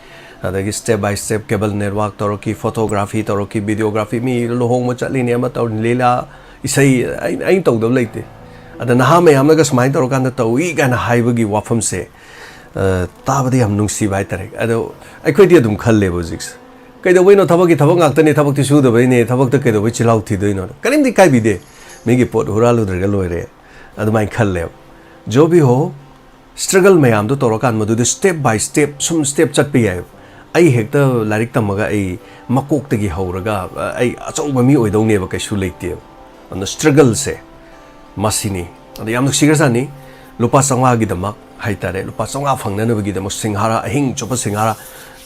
ꯑꯗꯒꯤ step by step cable network ꯇꯧꯔꯛꯈꯤ, photography ꯇꯧꯔꯛꯈꯤ, videography, ꯃꯤ ꯂꯨꯍꯣꯡꯕ ꯆꯠꯂꯤꯅꯦ, ꯑꯃ ꯇꯧꯔꯤ, ꯂꯤꯂꯥ, ꯏꯁꯩ, ꯑꯩ-, ꯑꯩꯅ ꯇꯧꯗꯕ ꯂꯩꯇꯦ꯫ ꯑꯗ ꯅꯍꯥ ꯃꯌꯥꯝꯅꯒ ꯁꯨꯃꯥꯏꯅ ꯇꯧꯔꯀꯥꯟꯗ ꯇꯧꯏ ꯀꯥꯏꯅ ꯍꯥꯏꯕꯒꯤ ꯋꯥꯐꯝꯁꯦ, ꯑ, ꯇꯥꯕꯗ ꯌꯥꯝ ꯅꯨꯡꯁꯤꯕ ꯍꯥꯏꯇꯥꯔꯦ꯫ ꯑꯗꯣ ꯑꯩꯈꯣꯏꯗꯤ ꯑꯗꯨꯝ ꯈꯜꯂꯦꯕ ꯍꯧꯖꯤꯛꯁꯦ, "ꯀꯩꯗꯧꯕꯩꯅꯣ? ꯊꯕꯛꯀꯤ ꯊꯕꯛ ꯉꯥꯛꯇꯅꯦ, ꯊꯕꯛꯇꯤ ꯁꯨꯗꯕꯩꯅꯦ, ꯊꯕꯛꯇ ꯀꯩꯗꯧꯕꯩ ꯆꯤꯜꯍꯥꯎ ꯊꯤꯗꯣꯏꯅꯣ? ꯀꯔꯤꯝꯇ ꯀꯥꯏꯕꯤꯗꯦ, ꯃꯤꯒꯤ ꯄꯣꯠ ꯍꯨꯔꯥꯜꯂꯨꯗ꯭ꯔꯒ ꯂꯣꯏꯔꯦ", ꯑꯗꯨꯃꯥꯏꯅ ꯈꯜꯂꯦꯕ꯫ ꯖꯣꯕꯤ ꯍꯣ, struggle ꯃꯌꯥꯝꯗꯣ ꯇꯧꯔꯀꯥꯟ ꯃꯗꯨꯗ step by step ꯁꯨꯝ step ꯆꯠꯄ ꯌꯥꯏꯕ꯫ ꯑꯩ ꯍꯦꯛꯇ ꯂꯥꯏꯔꯤꯛ ꯇꯝꯃꯒ ꯑꯩ ꯃꯀꯣꯛꯇꯒꯤ ꯍꯧꯔꯒ, ꯑ, ꯑꯩ ꯑꯆꯧꯕ ꯃꯤ ꯑꯣꯏꯗꯧꯅꯦꯕ ꯀꯩꯁꯨ ꯂꯩꯇꯦꯕ꯫ ꯑꯗꯨꯅ struggleꯁꯦ ꯃꯁꯤꯅꯤ꯫ ꯑꯗ ꯌꯥꯝ ꯅꯨꯡꯁꯤꯈ꯭ꯔꯖꯥꯠꯅꯤ꯫ ꯂꯨꯄꯥ ꯆꯥꯝꯃꯉꯥꯒꯤꯗꯃꯛ ꯍꯥꯏꯇꯥꯔꯦ, ꯂꯨꯄꯥ ꯆꯥꯝꯃꯉꯥ ꯐꯪꯅꯅꯕꯒꯤꯗꯃꯛ ꯁꯤꯡꯍꯥꯔꯥ, ꯑꯍꯤꯡ ꯆꯨꯞꯄ ꯁꯤꯡꯍꯥꯔꯥ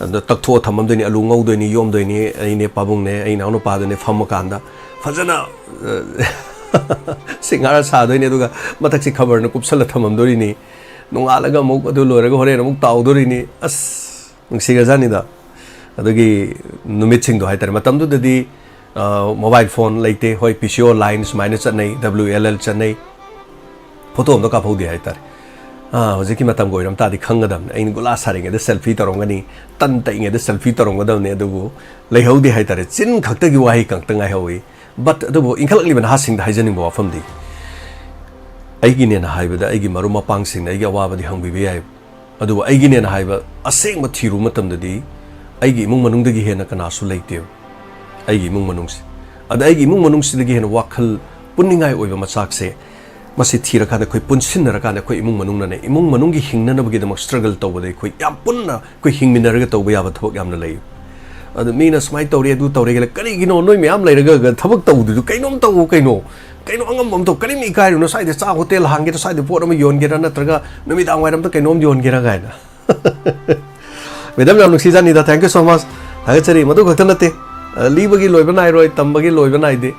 ꯑꯗ ꯇꯛꯊꯣꯛꯑ ꯊꯝꯃꯝꯗꯣꯏꯅꯤ, ꯑꯂꯨ ꯉꯧꯗꯣꯏꯅꯤ, ꯌꯣꯝꯗꯣꯏꯅꯤ, ꯑꯩꯅꯦ ꯄꯥꯕꯨꯡꯅꯦ ꯑꯩ ꯏꯅꯥꯎꯅꯨꯄꯥꯗꯨꯅꯦ ꯐꯝꯃꯀꯥꯟꯗ ꯐꯖꯅ, ꯑ, ꯁꯤꯡꯍꯥꯔꯥ ꯁꯥꯗꯣꯏꯅꯤ, ꯑꯗꯨꯒ ꯃꯊꯛꯁꯤ ꯈꯕꯔꯅ ꯀꯨꯞꯁꯜꯂ ꯊꯝꯃꯝꯗꯣꯔꯤꯅꯤ꯫ ꯅꯣꯡꯉꯥꯜꯂꯒ ꯑꯃꯨꯛ ꯑꯗꯨ ꯂꯣꯏꯔꯒ ꯍꯣꯔꯦꯟ ꯑꯃꯨꯛ ꯇꯥꯎꯗꯣꯔꯤꯅꯤ꯫ ꯑꯁ, ꯅꯨꯡꯁꯤꯈ꯭ꯔꯖꯥꯠꯅꯤꯗ꯫ ꯑꯗꯨꯒꯤ ꯅꯨꯃꯤꯠꯁꯤꯡꯗꯣ ꯍꯥꯏꯇꯥꯔꯦ, ꯃꯇꯝꯗꯨꯗꯗꯤ, ꯑ, mobile phone ꯂꯩꯇꯦ꯫ ꯍꯣꯏ, ꯄꯤ ꯁꯤ ꯑꯣ line ꯁꯨꯃꯥꯏꯅ ꯆꯠꯅꯩ, W L L ꯆꯠꯅꯩ꯫ ꯐꯣꯇꯣ ꯑꯝꯇ ꯀꯥꯞꯍꯧꯗꯦ ꯍꯥꯏꯇꯥꯔꯦ꯫ ꯑ, ꯍꯧꯖꯤꯛꯀꯤ ꯃꯇꯝꯒ ꯑꯣꯏꯔꯝ ꯇꯥꯔꯗꯤ ꯈꯪꯒꯗꯕꯅꯤ꯫ ꯑꯩꯅ ꯒꯨꯂꯥ ꯁꯥꯔꯤꯉꯩꯗ selfie ꯇꯧꯔꯝꯒꯅꯤ, ꯇꯟ ꯇꯛꯏꯉꯩꯗ selfie ꯇꯧꯔꯝꯒꯗꯕꯅꯤ, ꯑꯗꯨꯕꯨ ꯂꯩꯍꯧꯗꯦ ꯍꯥꯏꯇꯥꯔꯦ꯫ ꯆꯤꯟ ꯈꯛꯇꯒꯤ ꯋꯥꯍꯩ ꯈꯛꯇ ꯉꯥꯏꯍꯧꯋꯤ꯫ But ꯑꯗꯨꯕꯨ ꯏꯟꯈꯠꯂꯛꯂꯤꯕ ꯅꯍꯥꯁꯤꯡꯗ ꯍꯥꯏꯖꯅꯤꯡꯕ ꯋꯥꯐꯝꯗꯤ, ꯑꯩꯒꯤꯅꯦꯅ ꯍꯥꯏꯕꯗ ꯑꯩꯒꯤ ꯃꯔꯨꯞ ꯃꯄꯥꯡꯁꯤꯡꯅ ꯑꯩꯒꯤ ꯑꯋꯥꯕꯗꯤ ꯍꯪꯕꯤꯕ ꯌꯥꯏ, ꯑꯗꯨꯕꯨ ꯑꯩꯒꯤꯅꯦꯅ ꯍꯥꯏꯕ ꯑꯁꯦꯡꯕ ꯊꯤꯔꯨꯕ ꯃꯇꯝꯗꯗꯤ ꯑꯩꯒꯤ ꯏꯃꯨꯡ ꯃꯅꯨꯡꯗꯒꯤ ꯍꯦꯟꯅ ꯀꯅꯥꯁꯨ ꯂꯩꯇꯦꯕ꯫ ꯑꯩꯒꯤ ꯏꯃꯨꯡ ꯃꯅꯨꯡꯁꯦ, ꯑꯗ ꯑꯩꯒꯤ ꯏꯃꯨꯡ ꯃꯅꯨꯡꯁꯤꯗꯒꯤ ꯍꯦꯟꯅ ꯋꯥꯈꯜ ꯄꯨꯟꯅꯤꯡꯉꯥꯏ ꯑꯣꯏꯕ ꯃꯆꯥꯛꯁꯦ, ꯃꯁꯤ ꯊꯤꯔꯀꯥꯟꯗ ꯑꯩꯈꯣꯏ ꯄꯨꯟꯁꯤꯟꯅꯔꯀꯥꯟꯗ ꯑꯩꯈꯣꯏ ꯏꯃꯨꯡ ꯃꯅꯨꯡꯅꯅꯦ, ꯏꯃꯨꯡ ꯃꯅꯨꯡꯒꯤ ꯍꯤꯡꯅꯅꯕꯒꯤꯗꯃꯛ struggle ꯇꯧꯕꯗ ꯑꯩꯈꯣꯏ ꯌꯥꯝ ꯄꯨꯟꯅ ꯑꯩꯈꯣꯏ ꯍꯤꯡꯃꯤꯟꯅꯔꯒ ꯇꯧꯕ ꯌꯥꯕ ꯊꯕꯛ ꯌꯥꯝꯅ ꯂꯩ꯫ ꯑꯗꯨ ꯃꯤꯅ ꯁꯨꯃꯥꯏꯅ ꯇꯧꯔꯦ, ꯑꯗꯨ ꯇꯧꯔꯦ ꯀꯥꯏꯅ, ꯀꯔꯤꯒꯤꯅꯣ ꯅꯣꯏ ꯃꯌꯥꯝ ꯂꯩꯔꯒ ꯊꯕꯛ ꯇꯧꯕꯗꯨꯁꯨ? ꯀꯩꯅꯣꯝ ꯇꯧꯋꯣ ꯀꯩꯅꯣ, ꯀꯩꯅꯣ ꯑꯉꯝꯕ ꯑꯃ ꯇꯧ, ꯀꯔꯤꯝ ꯏꯀꯥꯏꯔꯨꯅꯣ꯫ ꯁ꯭ꯋꯥꯏꯗ ꯆꯥ ꯍꯣꯇꯦꯜ ꯍꯥꯡꯒꯦꯔꯥ, ꯁ꯭ꯋꯥꯏꯗ ꯄꯣꯠ ꯑꯃ ꯌꯣꯟꯒꯦꯔꯥ, ꯅꯠꯇ꯭ꯔꯒ ꯅꯨꯃꯤꯗꯥꯡ ꯋꯥꯏꯔꯝꯗ ꯀꯩꯅꯣꯝ ꯌꯣꯟꯒꯦꯔꯥ ꯀꯥꯏꯅ꯫ ꯃꯦꯗꯥꯝ, ꯌꯥꯝ ꯅꯨꯡꯁꯤꯖꯥꯠꯅꯤꯗ, thank you so much, ꯊꯥꯒꯠꯆꯔꯤ꯫ ꯃꯗꯨ ꯈꯛꯇ ꯅꯠꯇꯦ, ꯑ, ꯂꯤꯕꯒꯤ ꯂꯣꯏꯕ ꯅꯥꯏꯔꯣꯏ, ꯇꯝꯕꯒꯤ ꯂꯣꯏꯕ ꯅꯥꯏꯗꯦ꯫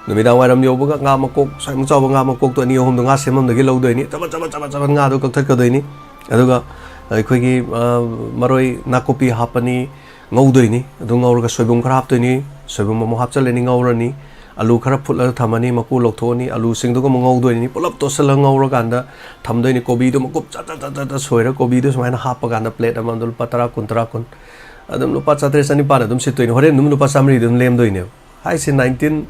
ꯅꯨꯃꯤꯗꯥꯡ ꯋꯥꯏꯔꯝ ꯌꯧꯕꯒ ꯉꯥ ꯃꯀꯣꯛ, ꯁ꯭ꯋꯥꯏꯃꯨꯛ ꯆꯥꯎꯕ ꯉꯥ ꯃꯀꯣꯛꯇꯣ ꯑꯅꯤ ꯑꯍꯨꯝꯗꯣ ꯉꯥ ꯁꯦꯝꯐꯝꯗꯒꯤ ꯂꯧꯗꯣꯏꯅꯤ, ꯆꯕꯠ ꯆꯕꯠ ꯆꯕꯠ ꯆꯕꯠ ꯉꯥꯗꯣ ꯀꯛꯊꯠꯀꯗꯣꯏꯅꯤ꯫ ꯑꯗꯨꯒ ꯑꯩꯈꯣꯏꯒꯤ, ꯑ, ꯃꯔꯣꯏ ꯅꯥꯀꯨꯞꯄꯤ ꯍꯥꯞꯄꯅꯤ, ꯉꯧꯗꯣꯏꯅꯤ꯫ ꯑꯗꯨ ꯉꯧꯔꯒ ꯁꯣꯏꯕꯨꯝ ꯈꯔ ꯍꯥꯞꯇꯣꯏꯅꯤ, ꯁꯣꯏꯕꯨꯝ ꯑꯃꯨꯛ ꯍꯥꯞꯆꯤꯜꯂꯅꯤ, ꯉꯧꯔꯅꯤ꯫ ꯑꯂꯨ ꯈꯔ ꯐꯨꯠꯂꯒ ꯊꯝꯃꯅꯤ, ꯃꯀꯨ ꯂꯧꯊꯣꯛꯑꯅꯤ, ꯑꯂꯨꯁꯤꯡꯗꯨꯒ ꯑꯃꯨꯛ ꯉꯧꯗꯣꯏꯅꯤ, ꯄꯨꯂꯞ ꯇꯣꯠꯁꯤꯜꯂꯒ ꯉꯧꯔꯀꯥꯟꯗ ꯊꯝꯗꯣꯏꯅꯤ꯫ ꯀꯣꯕꯤꯗꯨ ꯃꯀꯨꯞ ꯆꯠ ꯆꯠ ꯆꯠ ꯆꯠ ꯁꯣꯏꯔ ꯀꯣꯕꯤꯗꯨ ꯁꯨꯃꯥꯏꯅ ꯍꯥꯞꯄ ꯀꯥꯟꯗ ꯄ꯭ꯂꯦꯠ ꯑꯃꯗ ꯂꯨꯄꯥ ꯇꯔꯥ, ꯀꯨꯟ, ꯇꯔꯥ, ꯀꯨꯟ, ꯑꯗꯨꯝ ꯂꯨꯄꯥ ꯆꯥꯇ꯭ꯔꯦꯠ ꯆꯅꯤꯄꯥꯟ ꯑꯗꯨꯝ ꯁꯤꯠꯇꯣꯏꯅꯤ꯫ ꯍꯣꯔꯦꯟ ꯑꯗꯨꯝ ꯂꯨꯄꯥ ꯆꯥꯃꯔꯤꯗꯤ ꯑꯗꯨꯝ ꯂꯦꯝꯗꯣꯏꯅꯦꯕ꯫ ꯍꯥꯏꯁꯦ ꯅꯥꯏꯟꯇꯤꯟ,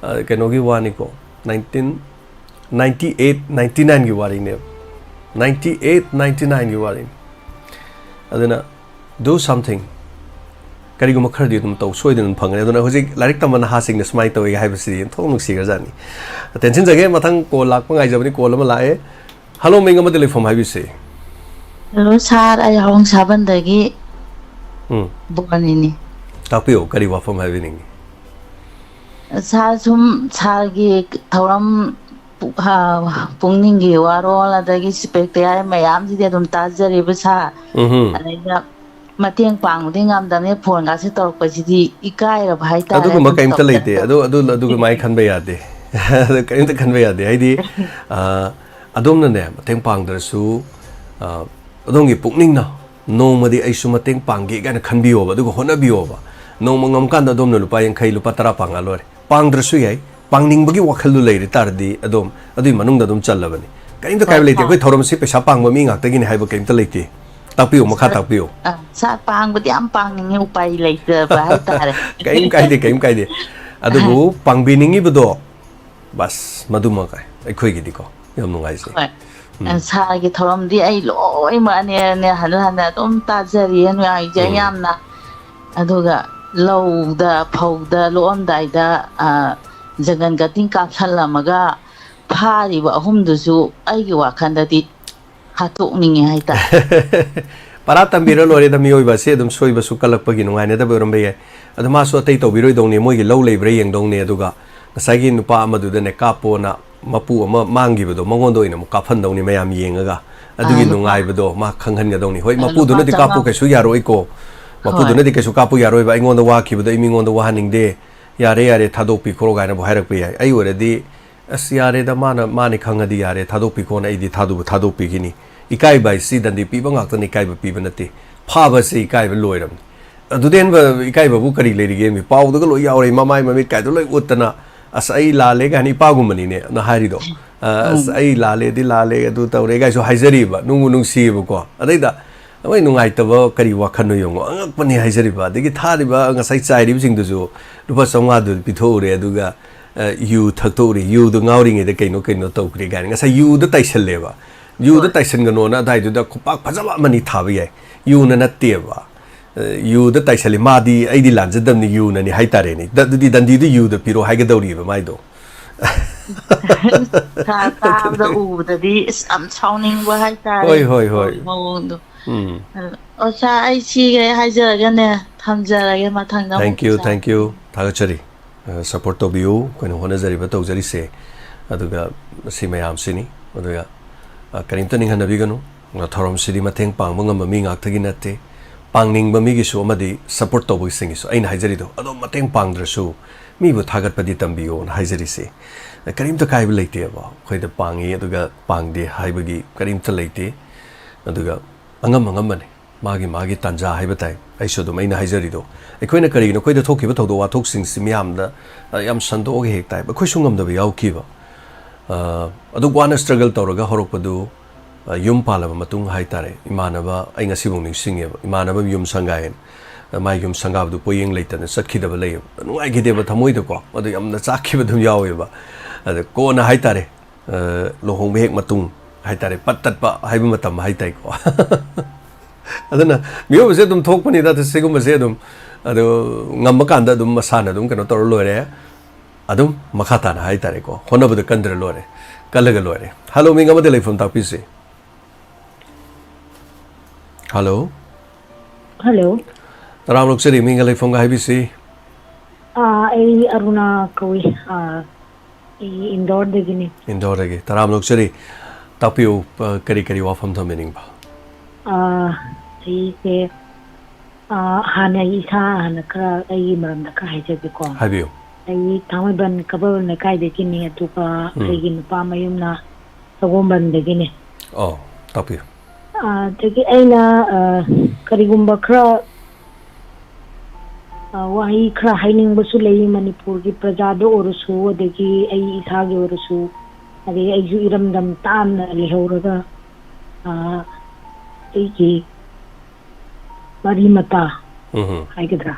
ꯑ, ꯀꯩꯅꯣꯒꯤ ꯋꯥꯅꯤꯀꯣ, ꯅꯥꯏꯟꯇꯤꯟ ꯅꯥꯏꯟꯇꯤ ꯑꯩꯠ, ꯅꯥꯏꯟꯇꯤ ꯅꯥꯏꯟꯒꯤ ꯋꯥꯔꯤꯅꯦꯕ꯫ ꯅꯥꯏꯟꯇꯤ ꯑꯩꯠ, ꯅꯥꯏꯟꯇꯤ ꯅꯥꯏꯟꯒꯤ ꯋꯥꯔꯤꯅꯤ꯫ ꯑꯗꯨꯅ do something, ꯀꯔꯤꯒꯨꯝꯕ ꯈꯔꯗꯤ ꯑꯗꯨꯝ ꯇꯧ, ꯁꯣꯏꯗꯅ ꯑꯗꯨꯝ ꯐꯪꯒꯅꯤ꯫ ꯑꯗꯨꯅ ꯍꯧꯖꯤꯛ ꯂꯥꯏꯔꯤꯛ ꯇꯝꯕ ꯅꯍꯥꯁꯤꯡꯅ ꯁꯨꯃꯥꯏꯅ ꯇꯧꯋꯤ ꯍꯥꯏꯕꯁꯤꯗꯤ ꯑꯣꯟꯊꯣꯛ ꯅꯨꯡꯁꯤꯈ꯭ꯔꯖꯥꯠꯅꯤ꯫ ꯇꯦꯟꯁꯤꯟꯖꯒꯦ, ꯃꯊꯪ ꯀꯣꯜ ꯂꯥꯛꯄ ꯉꯥꯏꯖꯕꯅꯤ꯫ ꯀꯣꯜ ꯑꯃ ꯂꯥꯛꯑꯦ꯫ ꯍꯜꯂꯣ, ꯃꯤꯡ ꯑꯃꯗꯤ ꯂꯩꯐꯝ ꯍꯥꯏꯕꯤꯁꯤ꯫ ꯍꯜꯂꯣ ꯁꯥꯔ, ꯑꯩ ꯍꯋꯥꯡ ꯁꯥꯕꯟꯗꯒꯤ ꯎꯝ, ꯕꯣꯅꯤꯅꯤ꯫ ꯇꯥꯛꯄꯤꯌꯨ, ꯀꯔꯤ ꯋꯥꯐꯝ ꯍꯥꯏꯕꯤꯅꯤꯡꯉꯤ? ꯁꯥꯔ, ꯁꯨꯝ ꯁꯥꯔꯒꯤ ꯊꯧꯔꯝ ꯄꯨ-, ꯍꯥ, ꯄꯨꯛꯅꯤꯡꯒꯤ ꯋꯥꯔꯣꯜ ꯑꯗꯒꯤ ꯁꯤꯄꯦꯛꯇ ꯌꯥꯏ ꯃꯌꯥꯝꯁꯤꯗꯤ ꯑꯗꯨꯝ ꯇꯥꯖꯔꯤꯕ ꯁꯥꯔ꯫ ꯎꯝꯍꯨꯝ꯫ ꯑꯗꯩꯗ ꯃꯇꯦꯡ ꯄꯥꯡꯕꯗꯤ ꯉꯝꯗꯕꯅꯤ, ꯐꯣꯟꯒꯥꯁꯦ ꯇꯧꯔꯛꯄꯁꯤꯗꯤ ꯏꯀꯥꯏꯔꯕ ꯍꯥꯏꯇꯥꯔꯦ꯫ ꯑꯗꯨꯒꯨꯝꯕ ꯑꯗꯨꯝ ꯀꯩꯝꯇ ꯇꯧꯗꯅ ꯂꯩꯇꯦ꯫ ꯑꯗꯨ, ꯑꯗꯨ, ꯑꯗꯨꯒꯨꯃꯥꯏꯅ ꯈꯟꯕ ꯌꯥꯗꯦ꯫ ꯑꯗꯨ ꯀꯩꯝꯇ ꯈꯟꯕ ꯌꯥꯗꯦ꯫ ꯍꯥꯏꯗꯤ, ꯑ, ꯑꯗꯣꯝꯅꯅꯦ, ꯃꯇꯦꯡ ꯄꯥꯡꯗ꯭ꯔꯁꯨ, ꯑ, ꯑꯗꯣꯝꯒꯤ ꯄꯨꯛꯅꯤꯡꯅ ꯅꯣꯡꯃꯗꯤ ꯑꯩꯁꯨ ꯃꯇꯦꯡ ꯄꯥꯡꯒꯦ ꯀꯥꯏꯅ ꯈꯟꯕꯤꯌꯣꯕ, ꯑꯗꯨꯒ ꯍꯣꯠꯅꯕꯤꯌꯣꯕ꯫ ꯅꯣꯡꯃ ꯉꯝꯀꯥꯟꯗ ꯑꯗꯣꯝꯅ ꯂꯨꯄꯥ ꯌꯥꯡꯈꯩ, ꯂꯨꯄꯥ ꯇꯔꯥ ꯄꯥꯡꯉꯛꯑ ꯂꯣꯏꯔꯦ꯫ ꯄꯥꯡꯗ꯭ꯔꯁꯨ ꯌꯥꯏ, ꯄꯥꯡꯅꯤꯡꯕꯒꯤ ꯋꯥꯈꯜꯗꯨ ꯂꯩꯔ ꯇꯥꯔꯗꯤ ꯑꯗꯣꯝ ꯑꯗꯨꯒꯤ ꯃꯅꯨꯡꯗ ꯑꯗꯨꯝ ꯆꯜꯂꯕꯅꯤ꯫ ꯀꯔꯤꯝꯇ ꯀꯥꯏꯕ ꯂꯩꯇꯦ꯫ ꯑꯩꯈꯣꯏ ꯊꯧꯔꯝꯁꯤ ꯄꯩꯁꯥ ꯄꯥꯡꯕ ꯃꯤ ꯉꯥꯛꯇꯒꯤꯅꯤ ꯍꯥꯏꯕ ꯀꯔꯤꯝꯇ ꯂꯩꯇꯦ꯫ ꯇꯥꯛꯄꯤꯌꯨ, ꯃꯈꯥ ꯇꯥꯛꯄꯤꯌꯨ꯫ ꯑ, ꯁꯥꯔ, ꯄꯥꯡꯕꯗꯤ ꯌꯥꯝ ꯄꯥꯡꯅꯤꯡꯉꯤ, ꯎꯄꯥꯏ ꯂꯩꯇꯕ ꯍꯥꯏꯇꯥꯔꯦ꯫ ꯀꯔꯤꯝ ꯀꯥꯏꯗꯦ, ꯀꯔꯤꯝ ꯀꯥꯏꯗꯦ꯫ ꯑꯗꯨꯕꯨ ꯄꯥꯡꯕꯤꯅꯤꯡꯉꯤꯕꯗꯣ, ꯕꯁ, ꯃꯗꯨꯃꯛ ꯑꯩꯈꯣꯏꯒꯤꯗꯤꯀꯣ ꯌꯥꯝ ꯅꯨꯡꯉꯥꯏꯖꯩ꯫ ꯍꯣꯏ꯫ ꯎꯝ꯫ ꯁꯥꯔꯒꯤ ꯊꯧꯔꯝꯗꯤ ꯑꯩ ꯂꯣꯏꯅꯃꯛ ꯑꯅꯦ ꯑꯅꯦ ꯍꯟꯅ ꯍꯟꯅ ꯑꯗꯨꯝ ꯇꯥꯖꯔꯤꯌꯦ, ꯅꯨꯡꯉꯥꯏꯖꯩ ꯎꯝ꯫ ꯌꯥꯝꯅ꯫ ꯑꯗꯨꯒ ꯂꯧꯗ, ꯐꯧꯗ ꯂꯣꯛꯑꯝꯗꯥꯏꯗ, ꯑ, ꯖꯪꯒꯜ ꯀꯇꯤꯡ ꯀꯥꯞꯁꯜꯂꯝꯃꯒ ꯐꯥꯔꯤꯕ ꯑꯍꯨꯝꯗꯨꯁꯨ ꯑꯩꯒꯤ ꯋꯥꯈꯜꯗꯗꯤ ꯍꯥꯠꯇꯣꯛꯅꯤꯡꯉꯦ ꯍꯥꯏꯇꯥꯔꯦ꯫ ꯄꯔꯥ ꯇꯝꯕꯤꯔ ꯂꯣꯏꯔꯦꯗ, ꯃꯤꯑꯣꯏꯕ ꯑꯁꯤ ꯑꯗꯨꯝ ꯁꯣꯏꯕꯁꯨ ꯀꯜꯂꯛꯄꯒꯤ ꯅꯨꯡꯉꯥꯏꯅꯗꯕ ꯑꯣꯏꯔꯝꯕ ꯌꯥꯏ꯫ ꯑꯗꯨ ꯃꯥꯁꯨ ꯑꯇꯩ ꯇꯧꯕꯤꯔꯣꯏꯗꯧꯅꯤ, ꯃꯣꯏꯒꯤ ꯂꯧ ꯂꯩꯕ꯭ꯔꯥ ꯌꯦꯡꯗꯧꯅꯤ꯫ ꯑꯗꯨꯒ ꯉꯁꯥꯏꯒꯤ ꯅꯨꯄꯥ ꯑꯃꯗꯨꯗꯅꯦ ꯀꯥꯞꯄꯣꯅ ꯃꯄꯨ ꯑꯃ ꯃꯥꯡꯈꯤꯕꯗꯣ ꯃꯉꯣꯟꯗ ꯑꯣꯏꯅ ꯑꯃꯨꯛ ꯀꯥꯞꯍꯟꯗꯧꯅꯤ, ꯃꯌꯥꯝ ꯌꯦꯡꯉꯒ꯫ ꯑꯗꯨꯒꯤ ꯑꯥ, ꯅꯨꯄꯥ꯫ ꯅꯨꯡꯉꯥꯏꯕꯗꯣ ꯃꯥ ꯈꯪꯍꯟꯒꯗꯧꯅꯤ꯫ ꯍꯣꯏ, ꯑꯥ, ꯃꯄꯨꯗꯨꯅꯗꯤ ꯅꯨꯄꯥ ꯀꯥꯞꯄꯨ ꯆꯃꯥ-, ꯀꯩꯁꯨ ꯌꯥꯔꯣꯏꯀꯣ꯫ ꯍꯣꯏ꯫ ꯃꯄꯨꯗꯨꯅꯗꯤ ꯀꯩꯁꯨ ꯀꯥꯞꯄꯨ ꯌꯥꯔꯣꯏꯕ, "ꯑꯩꯉꯣꯟꯗ ꯋꯥꯈꯤꯕꯗꯣ ꯑꯩ ꯃꯤꯉꯣꯟꯗ ꯋꯥꯍꯟꯅꯤꯡꯗꯦ, ꯌꯥꯔꯦ, ꯌꯥꯔꯦ, ꯊꯥꯗꯣꯛꯄꯤꯈ꯭ꯔꯣ" ꯀꯥꯏꯅꯕꯨ ꯍꯥꯏꯔꯛꯄ ꯌꯥꯏ꯫ ꯑꯩ ꯑꯣꯏꯔꯗꯤ, "ꯑꯁ, ꯌꯥꯔꯦꯗ, ꯃꯥꯅ, ꯃꯥꯅꯤ ꯈꯪꯉꯗꯤ ꯌꯥꯔꯦ, ꯊꯥꯗꯣꯛꯄꯤꯈꯣꯅ ꯑꯩꯗꯤ ꯊꯥꯗꯣꯛꯄ, ꯊꯥꯗꯣꯛꯄꯤꯈꯤꯅꯤ"꯫ ꯏꯀꯥꯏꯕ ꯍꯥꯏꯁꯤ ꯗꯟꯗꯤ ꯄꯤꯕ ꯉꯥꯛꯇꯅꯤ, ꯏꯀꯥꯏꯕ ꯄꯤꯕ ꯅꯠꯇꯦ꯫ ꯐꯥꯕꯁꯤ ꯏꯀꯥꯏꯕ ꯂꯣꯏꯔꯕꯅꯤ꯫ ꯑꯗꯨꯗꯩ ꯍꯦꯟꯕ ꯏꯀꯥꯏꯕꯕꯨ ꯀꯔꯤ ꯂꯩꯔꯤꯒꯦ? ꯃꯤ ꯄꯥꯎꯗꯒ ꯂꯣꯏ ꯌꯥꯎꯔꯦ, ꯃꯃꯥꯏ ꯃꯃꯤꯠ ꯀꯥꯏꯗꯣ ꯂꯣꯏ ꯎꯠꯇꯅ, "ꯑꯁ, ꯑꯩ ꯂꯥꯜꯂꯦ" ꯀꯥꯏꯅ ꯏꯄꯥꯒꯨꯝꯕꯅꯤꯅꯦ ꯅ ꯍꯥꯏꯔꯤꯗꯣ꯫ "ꯑ, ꯑꯁ, ꯎꯝ꯫ ꯑꯩ ꯂꯥꯜꯂꯦꯗꯤ ꯂꯥꯜꯂꯦ, ꯑꯗꯨ ꯇꯧꯔꯦ" ꯀꯥꯏꯁꯨ ꯍꯥꯏꯖꯔꯤꯕ, ꯅꯨꯡꯕꯨ ꯅꯨꯡꯁꯤꯌꯦꯕꯀꯣ꯫ ꯑꯗꯩꯗ ꯃꯣꯏ ꯅꯨꯡꯉꯥꯏꯇꯕ ꯀꯔꯤ ꯋꯥꯈꯜꯅꯣ ꯌꯦꯡꯉꯣ, ꯑꯉꯛꯄꯅꯤ ꯍꯥꯏꯖꯔꯤꯕ꯫ ꯑꯗꯒꯤ ꯊꯥꯔꯤꯕ ꯉꯁꯥꯏ ꯆꯥꯏꯔꯤꯕꯁꯤꯡꯗꯨꯁꯨ ꯂꯨꯄꯥ ꯆꯥꯝꯃꯉꯥꯗꯨ ꯄꯤꯊꯣꯛꯎꯔꯦ, ꯑꯗꯨꯒ, ꯑ, ꯌꯨ ꯊꯛꯇꯣꯛꯎꯔꯦ, ꯌꯨꯗꯣ ꯉꯥꯎꯔꯤꯉꯩꯗ ꯀꯩꯅꯣ ꯀꯩꯅꯣ ꯇꯧꯈ꯭ꯔꯦ ꯀꯥꯏꯅ꯫ ꯉꯁꯥꯏ ꯌꯨꯗ ꯇꯥꯏꯁꯜꯂꯦꯕ, ꯌꯨꯗ ꯍꯣꯏ꯫ ꯇꯥꯏꯁꯟꯒꯅꯣꯅ ꯑꯗꯥꯏꯗꯨꯗ ꯈꯨꯄꯥꯛ ꯐꯖꯕ ꯑꯃꯅꯤ ꯊꯥꯕ ꯌꯥꯏ, ꯌꯨꯅ ꯅꯠꯇꯦꯕ꯫ ꯑ, ꯌꯨꯗ ꯇꯥꯏꯁꯜꯂꯤ, ꯃꯥꯗꯤ "ꯑꯩꯗꯤ ꯂꯥꯟꯖꯗꯕꯅꯤ, ꯌꯨꯅꯅꯤ" ꯍꯥꯏꯇꯥꯔꯦꯅꯦ꯫ ꯗ-, ꯑꯗꯨꯗꯤ ꯗꯟꯗꯤꯗꯨ ꯌꯨꯗ ꯄꯤꯔꯣ ꯍꯥꯏꯒꯗꯧꯔꯤꯕ ꯃꯥꯏꯗꯣ꯫ ꯁꯥ ꯇꯥꯕꯗ ꯎꯕꯗꯗꯤ ꯏꯁ ꯌꯥꯝ ꯁꯥꯎꯅꯤꯡꯕ ꯍꯥꯏꯇꯥꯔꯦ꯫ ꯍꯣꯏ, ꯍꯣꯏ, ꯍꯣꯏ꯫ ꯃꯑꯣꯡꯗꯣ꯫ ꯎꯝ꯫ ꯑꯗꯣ, ꯑꯣ, ꯁꯥ, ꯑꯩ ꯁꯤꯒꯩ ꯍꯥꯏꯖꯔꯒꯅꯦ, ꯊꯝꯖꯔꯒꯦ, ꯃꯊꯪꯗ ꯑꯃꯨꯛ꯫ Thank you, ꯁꯥ꯫ Thank you, ꯊꯥꯒꯠꯆꯔꯤ꯫ ꯑ, support ꯇꯧꯕꯤꯌꯨ, ꯑꯩꯈꯣꯏꯅ ꯍꯣꯠꯅꯖꯔꯤꯕ, ꯇꯧꯖꯔꯤꯁꯦ꯫ ꯑꯗꯨꯒ ꯁꯤ ꯃꯌꯥꯝꯁꯤꯅꯤ꯫ ꯑꯗꯨꯒ, ꯑ, ꯀꯔꯤꯝꯇ ꯅꯤꯡꯍꯟꯅꯕꯤꯒꯅꯨ꯫ ꯊꯧꯔꯝꯁꯤꯗꯤ ꯃꯇꯦꯡ ꯄꯥꯡꯕ ꯉꯝꯕ ꯃꯤ ꯉꯥꯛꯇꯒꯤ ꯅꯠꯇꯦ, ꯄꯥꯡꯅꯤꯡꯕ ꯃꯤꯒꯤꯁꯨ ꯑꯃꯗꯤ support ꯇꯧꯕꯁꯤꯡꯒꯤꯁꯨ꯫ ꯑꯩꯅ ꯍꯥꯏꯖꯔꯤꯗꯣ, ꯑꯗꯣ ꯃꯇꯦꯡ ꯄꯥꯡꯗ꯭ꯔꯁꯨ ꯃꯤꯕꯨ ꯊꯥꯒꯠꯄꯗꯤ ꯇꯝꯕꯤꯌꯣꯅ ꯍꯥꯏꯖꯔꯤꯁꯦ꯫ ꯀꯔꯤꯝꯇ ꯀꯥꯏꯕ ꯂꯩꯇꯦꯕ, ꯑꯩꯈꯣꯏꯗ ꯄꯥꯡꯉꯤ ꯑꯗꯨꯒ ꯄꯥꯡꯗꯦ ꯍꯥꯏꯕꯒꯤ ꯀꯔꯤꯝꯇ ꯂꯩꯇꯦ꯫ ꯑꯗꯨꯒ ꯑꯉꯝ ꯑꯉꯝꯕꯅꯤ, ꯃꯥꯒꯤ ꯃꯥꯒꯤ ꯇꯥꯟꯖꯥ ꯍꯥꯏꯕ ꯇꯥꯏ꯫ ꯑꯩꯁꯨ ꯑꯗꯨꯝ ꯑꯩꯅ ꯍꯥꯏꯖꯔꯤꯗꯣ, ꯑꯩꯈꯣꯏꯅ ꯀꯔꯤꯒꯤꯅꯣ, ꯑꯩꯈꯣꯏꯗ ꯊꯣꯛꯈꯤꯕ ꯊꯧꯗꯣꯛ ꯋꯥꯊꯣꯛꯁꯤꯡꯁꯤ ꯃꯤꯌꯥꯝꯗ, ꯑ, ꯌꯥꯝ ꯁꯟꯗꯣꯛꯑꯒ ꯍꯦꯛ ꯇꯥꯏꯕ, ꯑꯩꯈꯣꯏꯁꯨ ꯉꯝꯗꯕ ꯌꯥꯎꯈꯤꯕ꯫ ꯑ, ꯑꯗꯨꯛ ꯋꯥꯅ struggle ꯇꯧꯔꯒ ꯍꯧꯔꯛꯄꯗꯨ, ꯑ, ꯌꯨꯝ ꯄꯥꯜꯂꯕ ꯃꯇꯨꯡ ꯍꯥꯏꯇꯥꯔꯦ, ꯏꯃꯥꯟꯅꯕ, ꯑꯩ ꯉꯁꯤꯐꯥꯎ ꯅꯤꯡꯁꯤꯡꯉꯦꯕ, ꯏꯃꯥꯟꯅꯕ ꯌꯨꯝ ꯁꯪꯒꯥꯏꯌꯦꯅ, ꯑ, ꯃꯥꯏ ꯌꯨꯝ ꯁꯪꯒꯥꯕꯗꯨ ꯄꯣꯌꯦꯡ ꯂꯩꯇꯅ ꯆꯠꯈꯤꯗꯕ ꯂꯩꯌꯦꯕ꯫ ꯅꯨꯡꯉꯥꯏꯈꯤꯗꯦꯕ ꯊꯃꯣꯏꯗꯀꯣ, ꯑꯗꯨ ꯌꯥꯝꯅ ꯆꯥꯛꯈꯤꯕ ꯑꯗꯨꯝ ꯌꯥꯎꯋꯦꯕ꯫ ꯑꯗ ꯀꯣꯟꯅ ꯍꯥꯏꯇꯥꯔꯦ, ꯑ, ꯂꯨꯍꯣꯡꯕ ꯍꯦꯛ ꯃꯇꯨꯡ ꯍꯥꯏꯇꯥꯔꯦ, ꯄꯠ ꯇꯠꯄ ꯍꯥꯏꯕ ꯃꯇꯝ ꯍꯥꯏꯇꯥꯏꯀꯣ꯫ ꯑꯗꯨꯅ ꯃꯤꯑꯣꯏꯕꯁꯦ ꯑꯗꯨꯝ ꯊꯣꯛꯄꯅꯤꯗ, ꯁꯤꯒꯨꯝꯕꯁꯦ ꯑꯗꯨꯝ, ꯑꯗꯣ ꯉꯝꯕ ꯀꯥꯟꯗ ꯑꯗꯨꯝ ꯃꯁꯥꯅ ꯑꯗꯨꯝ ꯀꯩꯅꯣ ꯇꯧꯔ ꯂꯣꯏꯔꯦ꯫ ꯑꯗꯨꯝ ꯃꯈꯥ ꯇꯥꯅ ꯍꯥꯏꯇꯥꯔꯦꯀꯣ, ꯍꯣꯠꯅꯕꯗ ꯀꯟꯗ꯭ꯔ ꯂꯣꯏꯔꯦ, ꯀꯜꯂꯒ ꯂꯣꯏꯔꯦ꯫ ꯍꯜꯂꯣ, ꯃꯤꯡ ꯑꯃꯗ ꯂꯩꯐꯝ ꯇꯥꯛꯄꯤꯁꯦ꯫ ꯍꯜꯂꯣ꯫ ꯍꯜꯂꯣ꯫ ꯇꯔꯥꯝꯅ ꯑꯣꯛꯆꯔꯤ, ꯃꯤꯡꯒ ꯂꯩꯐꯝꯒ ꯍꯥꯏꯕꯤꯁꯤ꯫ ꯑꯥ, ꯑꯩ ꯑꯔꯨꯅꯥ ꯀꯧꯏ꯫ ꯑꯥ, ꯑꯩ ꯏꯟꯗꯣꯔꯗꯒꯤꯅꯤ꯫ ꯏꯟꯗꯣꯔꯗꯒꯤ꯫ ꯇꯔꯥꯝꯅ ꯑꯣꯛꯆꯔꯤ꯫ ꯇꯥꯛꯄꯤꯌꯨ, ꯑ, ꯀꯔꯤ ꯀꯔꯤ ꯋꯥꯐꯝ ꯊꯝꯕꯤꯅꯤꯡꯕ? ꯑꯥ, ꯑꯩꯁꯦ, ꯑꯥ, ꯍꯥꯟꯅ ꯑꯩ ꯏꯁꯥ ꯍꯥꯟꯅ ꯈꯔ ꯑꯩꯒꯤ ꯃꯔꯝꯗ ꯈꯔ ꯍꯥꯏꯖꯒꯦꯀꯣ꯫ ꯍꯥꯏꯕꯤꯌꯨ꯫ ꯑꯩ ꯊꯥꯡꯃꯩꯕꯟ ꯀꯕꯔ ꯂꯩꯀꯥꯏꯗꯒꯤꯅꯤ, ꯑꯗꯨꯒ ꯎꯝ꯫ ꯑꯩꯒꯤ ꯅꯨꯄꯥ ꯃꯌꯨꯝꯅ ꯁꯒꯣꯝꯕꯟꯗꯒꯤꯅꯤ꯫ ꯑꯣ, ꯇꯥꯛꯄꯤꯌꯨ꯫ ꯑꯥ, ꯑꯗꯒꯤ ꯑꯩꯅ, ꯑꯥ, ꯀꯔꯤꯒꯨꯝꯕ ꯈꯔ, ꯑꯥ, ꯋꯥꯍꯩ ꯈꯔ ꯍꯥꯏꯅꯤꯡꯕꯁꯨ ꯂꯩ, ꯃꯅꯤꯄꯨꯔꯒꯤ ꯄ꯭ꯔꯖꯥꯗ ꯑꯣꯏꯔꯁꯨ, ꯑꯗꯒꯤ ꯑꯩ ꯏꯁꯥꯒꯤ ꯑꯣꯏꯔꯁꯨ, ꯑꯗꯒꯤ ꯑꯩꯁꯨ ꯏꯔꯝꯗꯝ ꯇꯥꯝꯅ ꯂꯩꯍꯧꯔꯒ, ꯑꯥ, ꯑꯩꯒꯤ ꯃꯔꯤ ꯃꯇꯥ ꯎꯝ꯫ ꯍꯥꯏꯒꯗ꯭ꯔꯥ,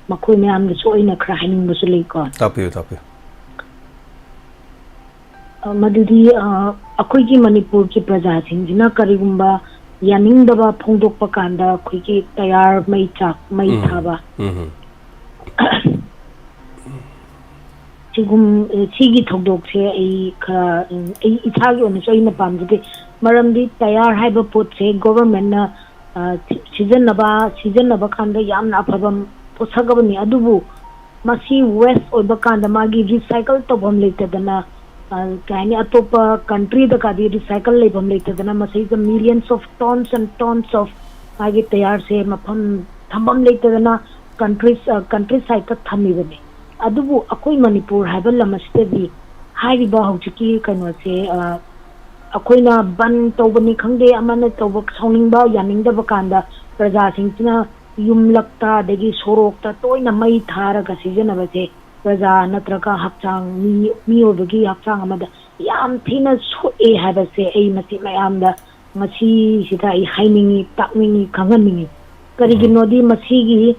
ꯃꯈꯣꯏ ꯃꯌꯥꯝꯗꯁꯨ ꯑꯩꯅ ꯈꯔ ꯍꯥꯏꯅꯤꯡꯕꯁꯨ ꯂꯩꯀꯣ꯫ ꯇꯥꯛꯄꯤꯌꯨ, ꯇꯥꯛꯄꯤꯌꯨ꯫ ꯑ, ꯃꯗꯨꯗꯤ, ꯑ, ꯑꯩꯈꯣꯏꯒꯤ ꯃꯅꯤꯄꯨꯔꯒꯤ ꯄ꯭ꯔꯖꯥꯁꯤꯡꯁꯤꯅ ꯀꯔꯤꯒꯨꯝꯕ ꯌꯥꯅꯤꯡꯗꯕ ꯐꯣꯡꯗꯣꯛꯄ ꯀꯥꯟꯗ ꯑꯩꯈꯣꯏꯒꯤ ꯇꯌꯥꯔ ꯃꯩ ꯆꯥꯛ, ꯃꯩ ꯎꯝ꯫ ꯊꯥꯕ, ꯎꯝ꯫ ꯁꯤꯒꯨꯝ-, ꯑ, ꯁꯤꯒꯤ ꯊꯧꯗꯣꯛꯁꯦ ꯑꯩ ꯈꯔ, ꯎꯝ, ꯑꯩ ꯏꯁꯥꯒꯤ ꯑꯣꯏꯅꯁꯨ ꯑꯩꯅ ꯄꯥꯝꯖꯗꯦ꯫ ꯃꯔꯝꯗꯤ ꯇꯌꯥꯔ ꯍꯥꯏꯕ ꯄꯣꯠꯁꯦ ꯒꯣꯚꯔꯟꯃꯦꯟꯠꯅ, ꯑ, ꯁꯤ-, ꯁꯤꯖꯤꯟꯅꯕ, ꯁꯤꯖꯤꯟꯅꯕ ꯀꯥꯟꯗ ꯌꯥꯝꯅ ꯑꯐꯕ ꯄꯣꯠꯁꯛ ꯑꯃꯅꯤ꯫ ꯑꯗꯨꯕꯨ ꯃꯁꯤ ꯋꯦꯁ ꯑꯣꯏꯕ ꯀꯥꯟꯗ ꯃꯥꯒꯤ ꯔꯤꯁꯥꯏꯀꯜ ꯇꯧꯐꯝ ꯂꯩꯇꯗꯅ, ꯑ, ꯀꯩ ꯍꯥꯏꯅꯤ, ꯑꯇꯣꯞꯄ ꯀꯟꯇ꯭ꯔꯤꯗ ꯀꯥꯗꯤ ꯔꯤꯁꯥꯏꯀꯜ ꯂꯩꯐꯝ ꯂꯩꯇꯗꯅ ꯃꯁꯤꯗ millions of tons and tons of ꯃꯥꯒꯤ ꯇꯌꯥꯔꯁꯦ ꯃꯐꯝ ꯊꯝꯐꯝ ꯂꯩꯇꯗꯅ ꯀꯟꯇ꯭ꯔꯤ, ꯑ, ꯀꯟꯇ꯭ꯔꯤ ꯁꯥꯏꯠꯇ ꯊꯝꯃꯤꯕꯅꯤ꯫ ꯑꯗꯨꯕꯨ ꯑꯩꯈꯣꯏ ꯃꯅꯤꯄꯨꯔ ꯍꯥꯏꯕ ꯂꯝ ꯑꯁꯤꯗꯗꯤ ꯍꯥꯏꯔꯤꯕ ꯍꯧꯖꯤꯛꯀꯤ ꯀꯩꯅꯣꯁꯦ, ꯑ, ꯑꯩꯈꯣꯏꯅ ꯕꯟ ꯇꯧꯕꯅꯤ ꯈꯪꯗꯦ, ꯑꯃꯅ ꯇꯧꯕ, ꯁꯥꯎꯅꯤꯡꯕ, ꯌꯥꯅꯤꯡꯗꯕ ꯀꯥꯟꯗ ꯄ꯭ꯔꯖꯥꯁꯤꯡꯁꯤꯅ ꯌꯨꯝꯂꯛꯇ ꯑꯗꯒꯤ ꯁꯣꯔꯣꯛꯇ ꯇꯣꯏꯅ ꯃꯩ ꯊꯥꯔꯒ ꯁꯤꯖꯤꯟꯅꯕꯁꯦ ꯄ꯭ꯔꯖꯥ ꯅꯠꯇ꯭ꯔꯒ ꯍꯛꯆꯥꯡ, ꯃꯤ, ꯃꯤꯑꯣꯏꯕꯒꯤ ꯍꯛꯆꯥꯡ ꯑꯃꯗ ꯌꯥꯝ ꯊꯤꯅ ꯁꯣꯛꯑꯦ ꯍꯥꯏꯕꯁꯦ ꯑꯩ ꯃꯁꯤ ꯃꯌꯥꯝꯗ ꯉꯁꯤꯁꯤꯗ ꯑꯩ ꯍꯥꯏꯅꯤꯡꯉꯤ, ꯇꯥꯛꯅꯤꯡꯉꯤ, ꯈꯪꯍꯟꯅꯤꯡꯉꯤ꯫ ꯀꯔꯤꯒꯤꯅꯣꯗꯤ ꯃꯁꯤꯒꯤ,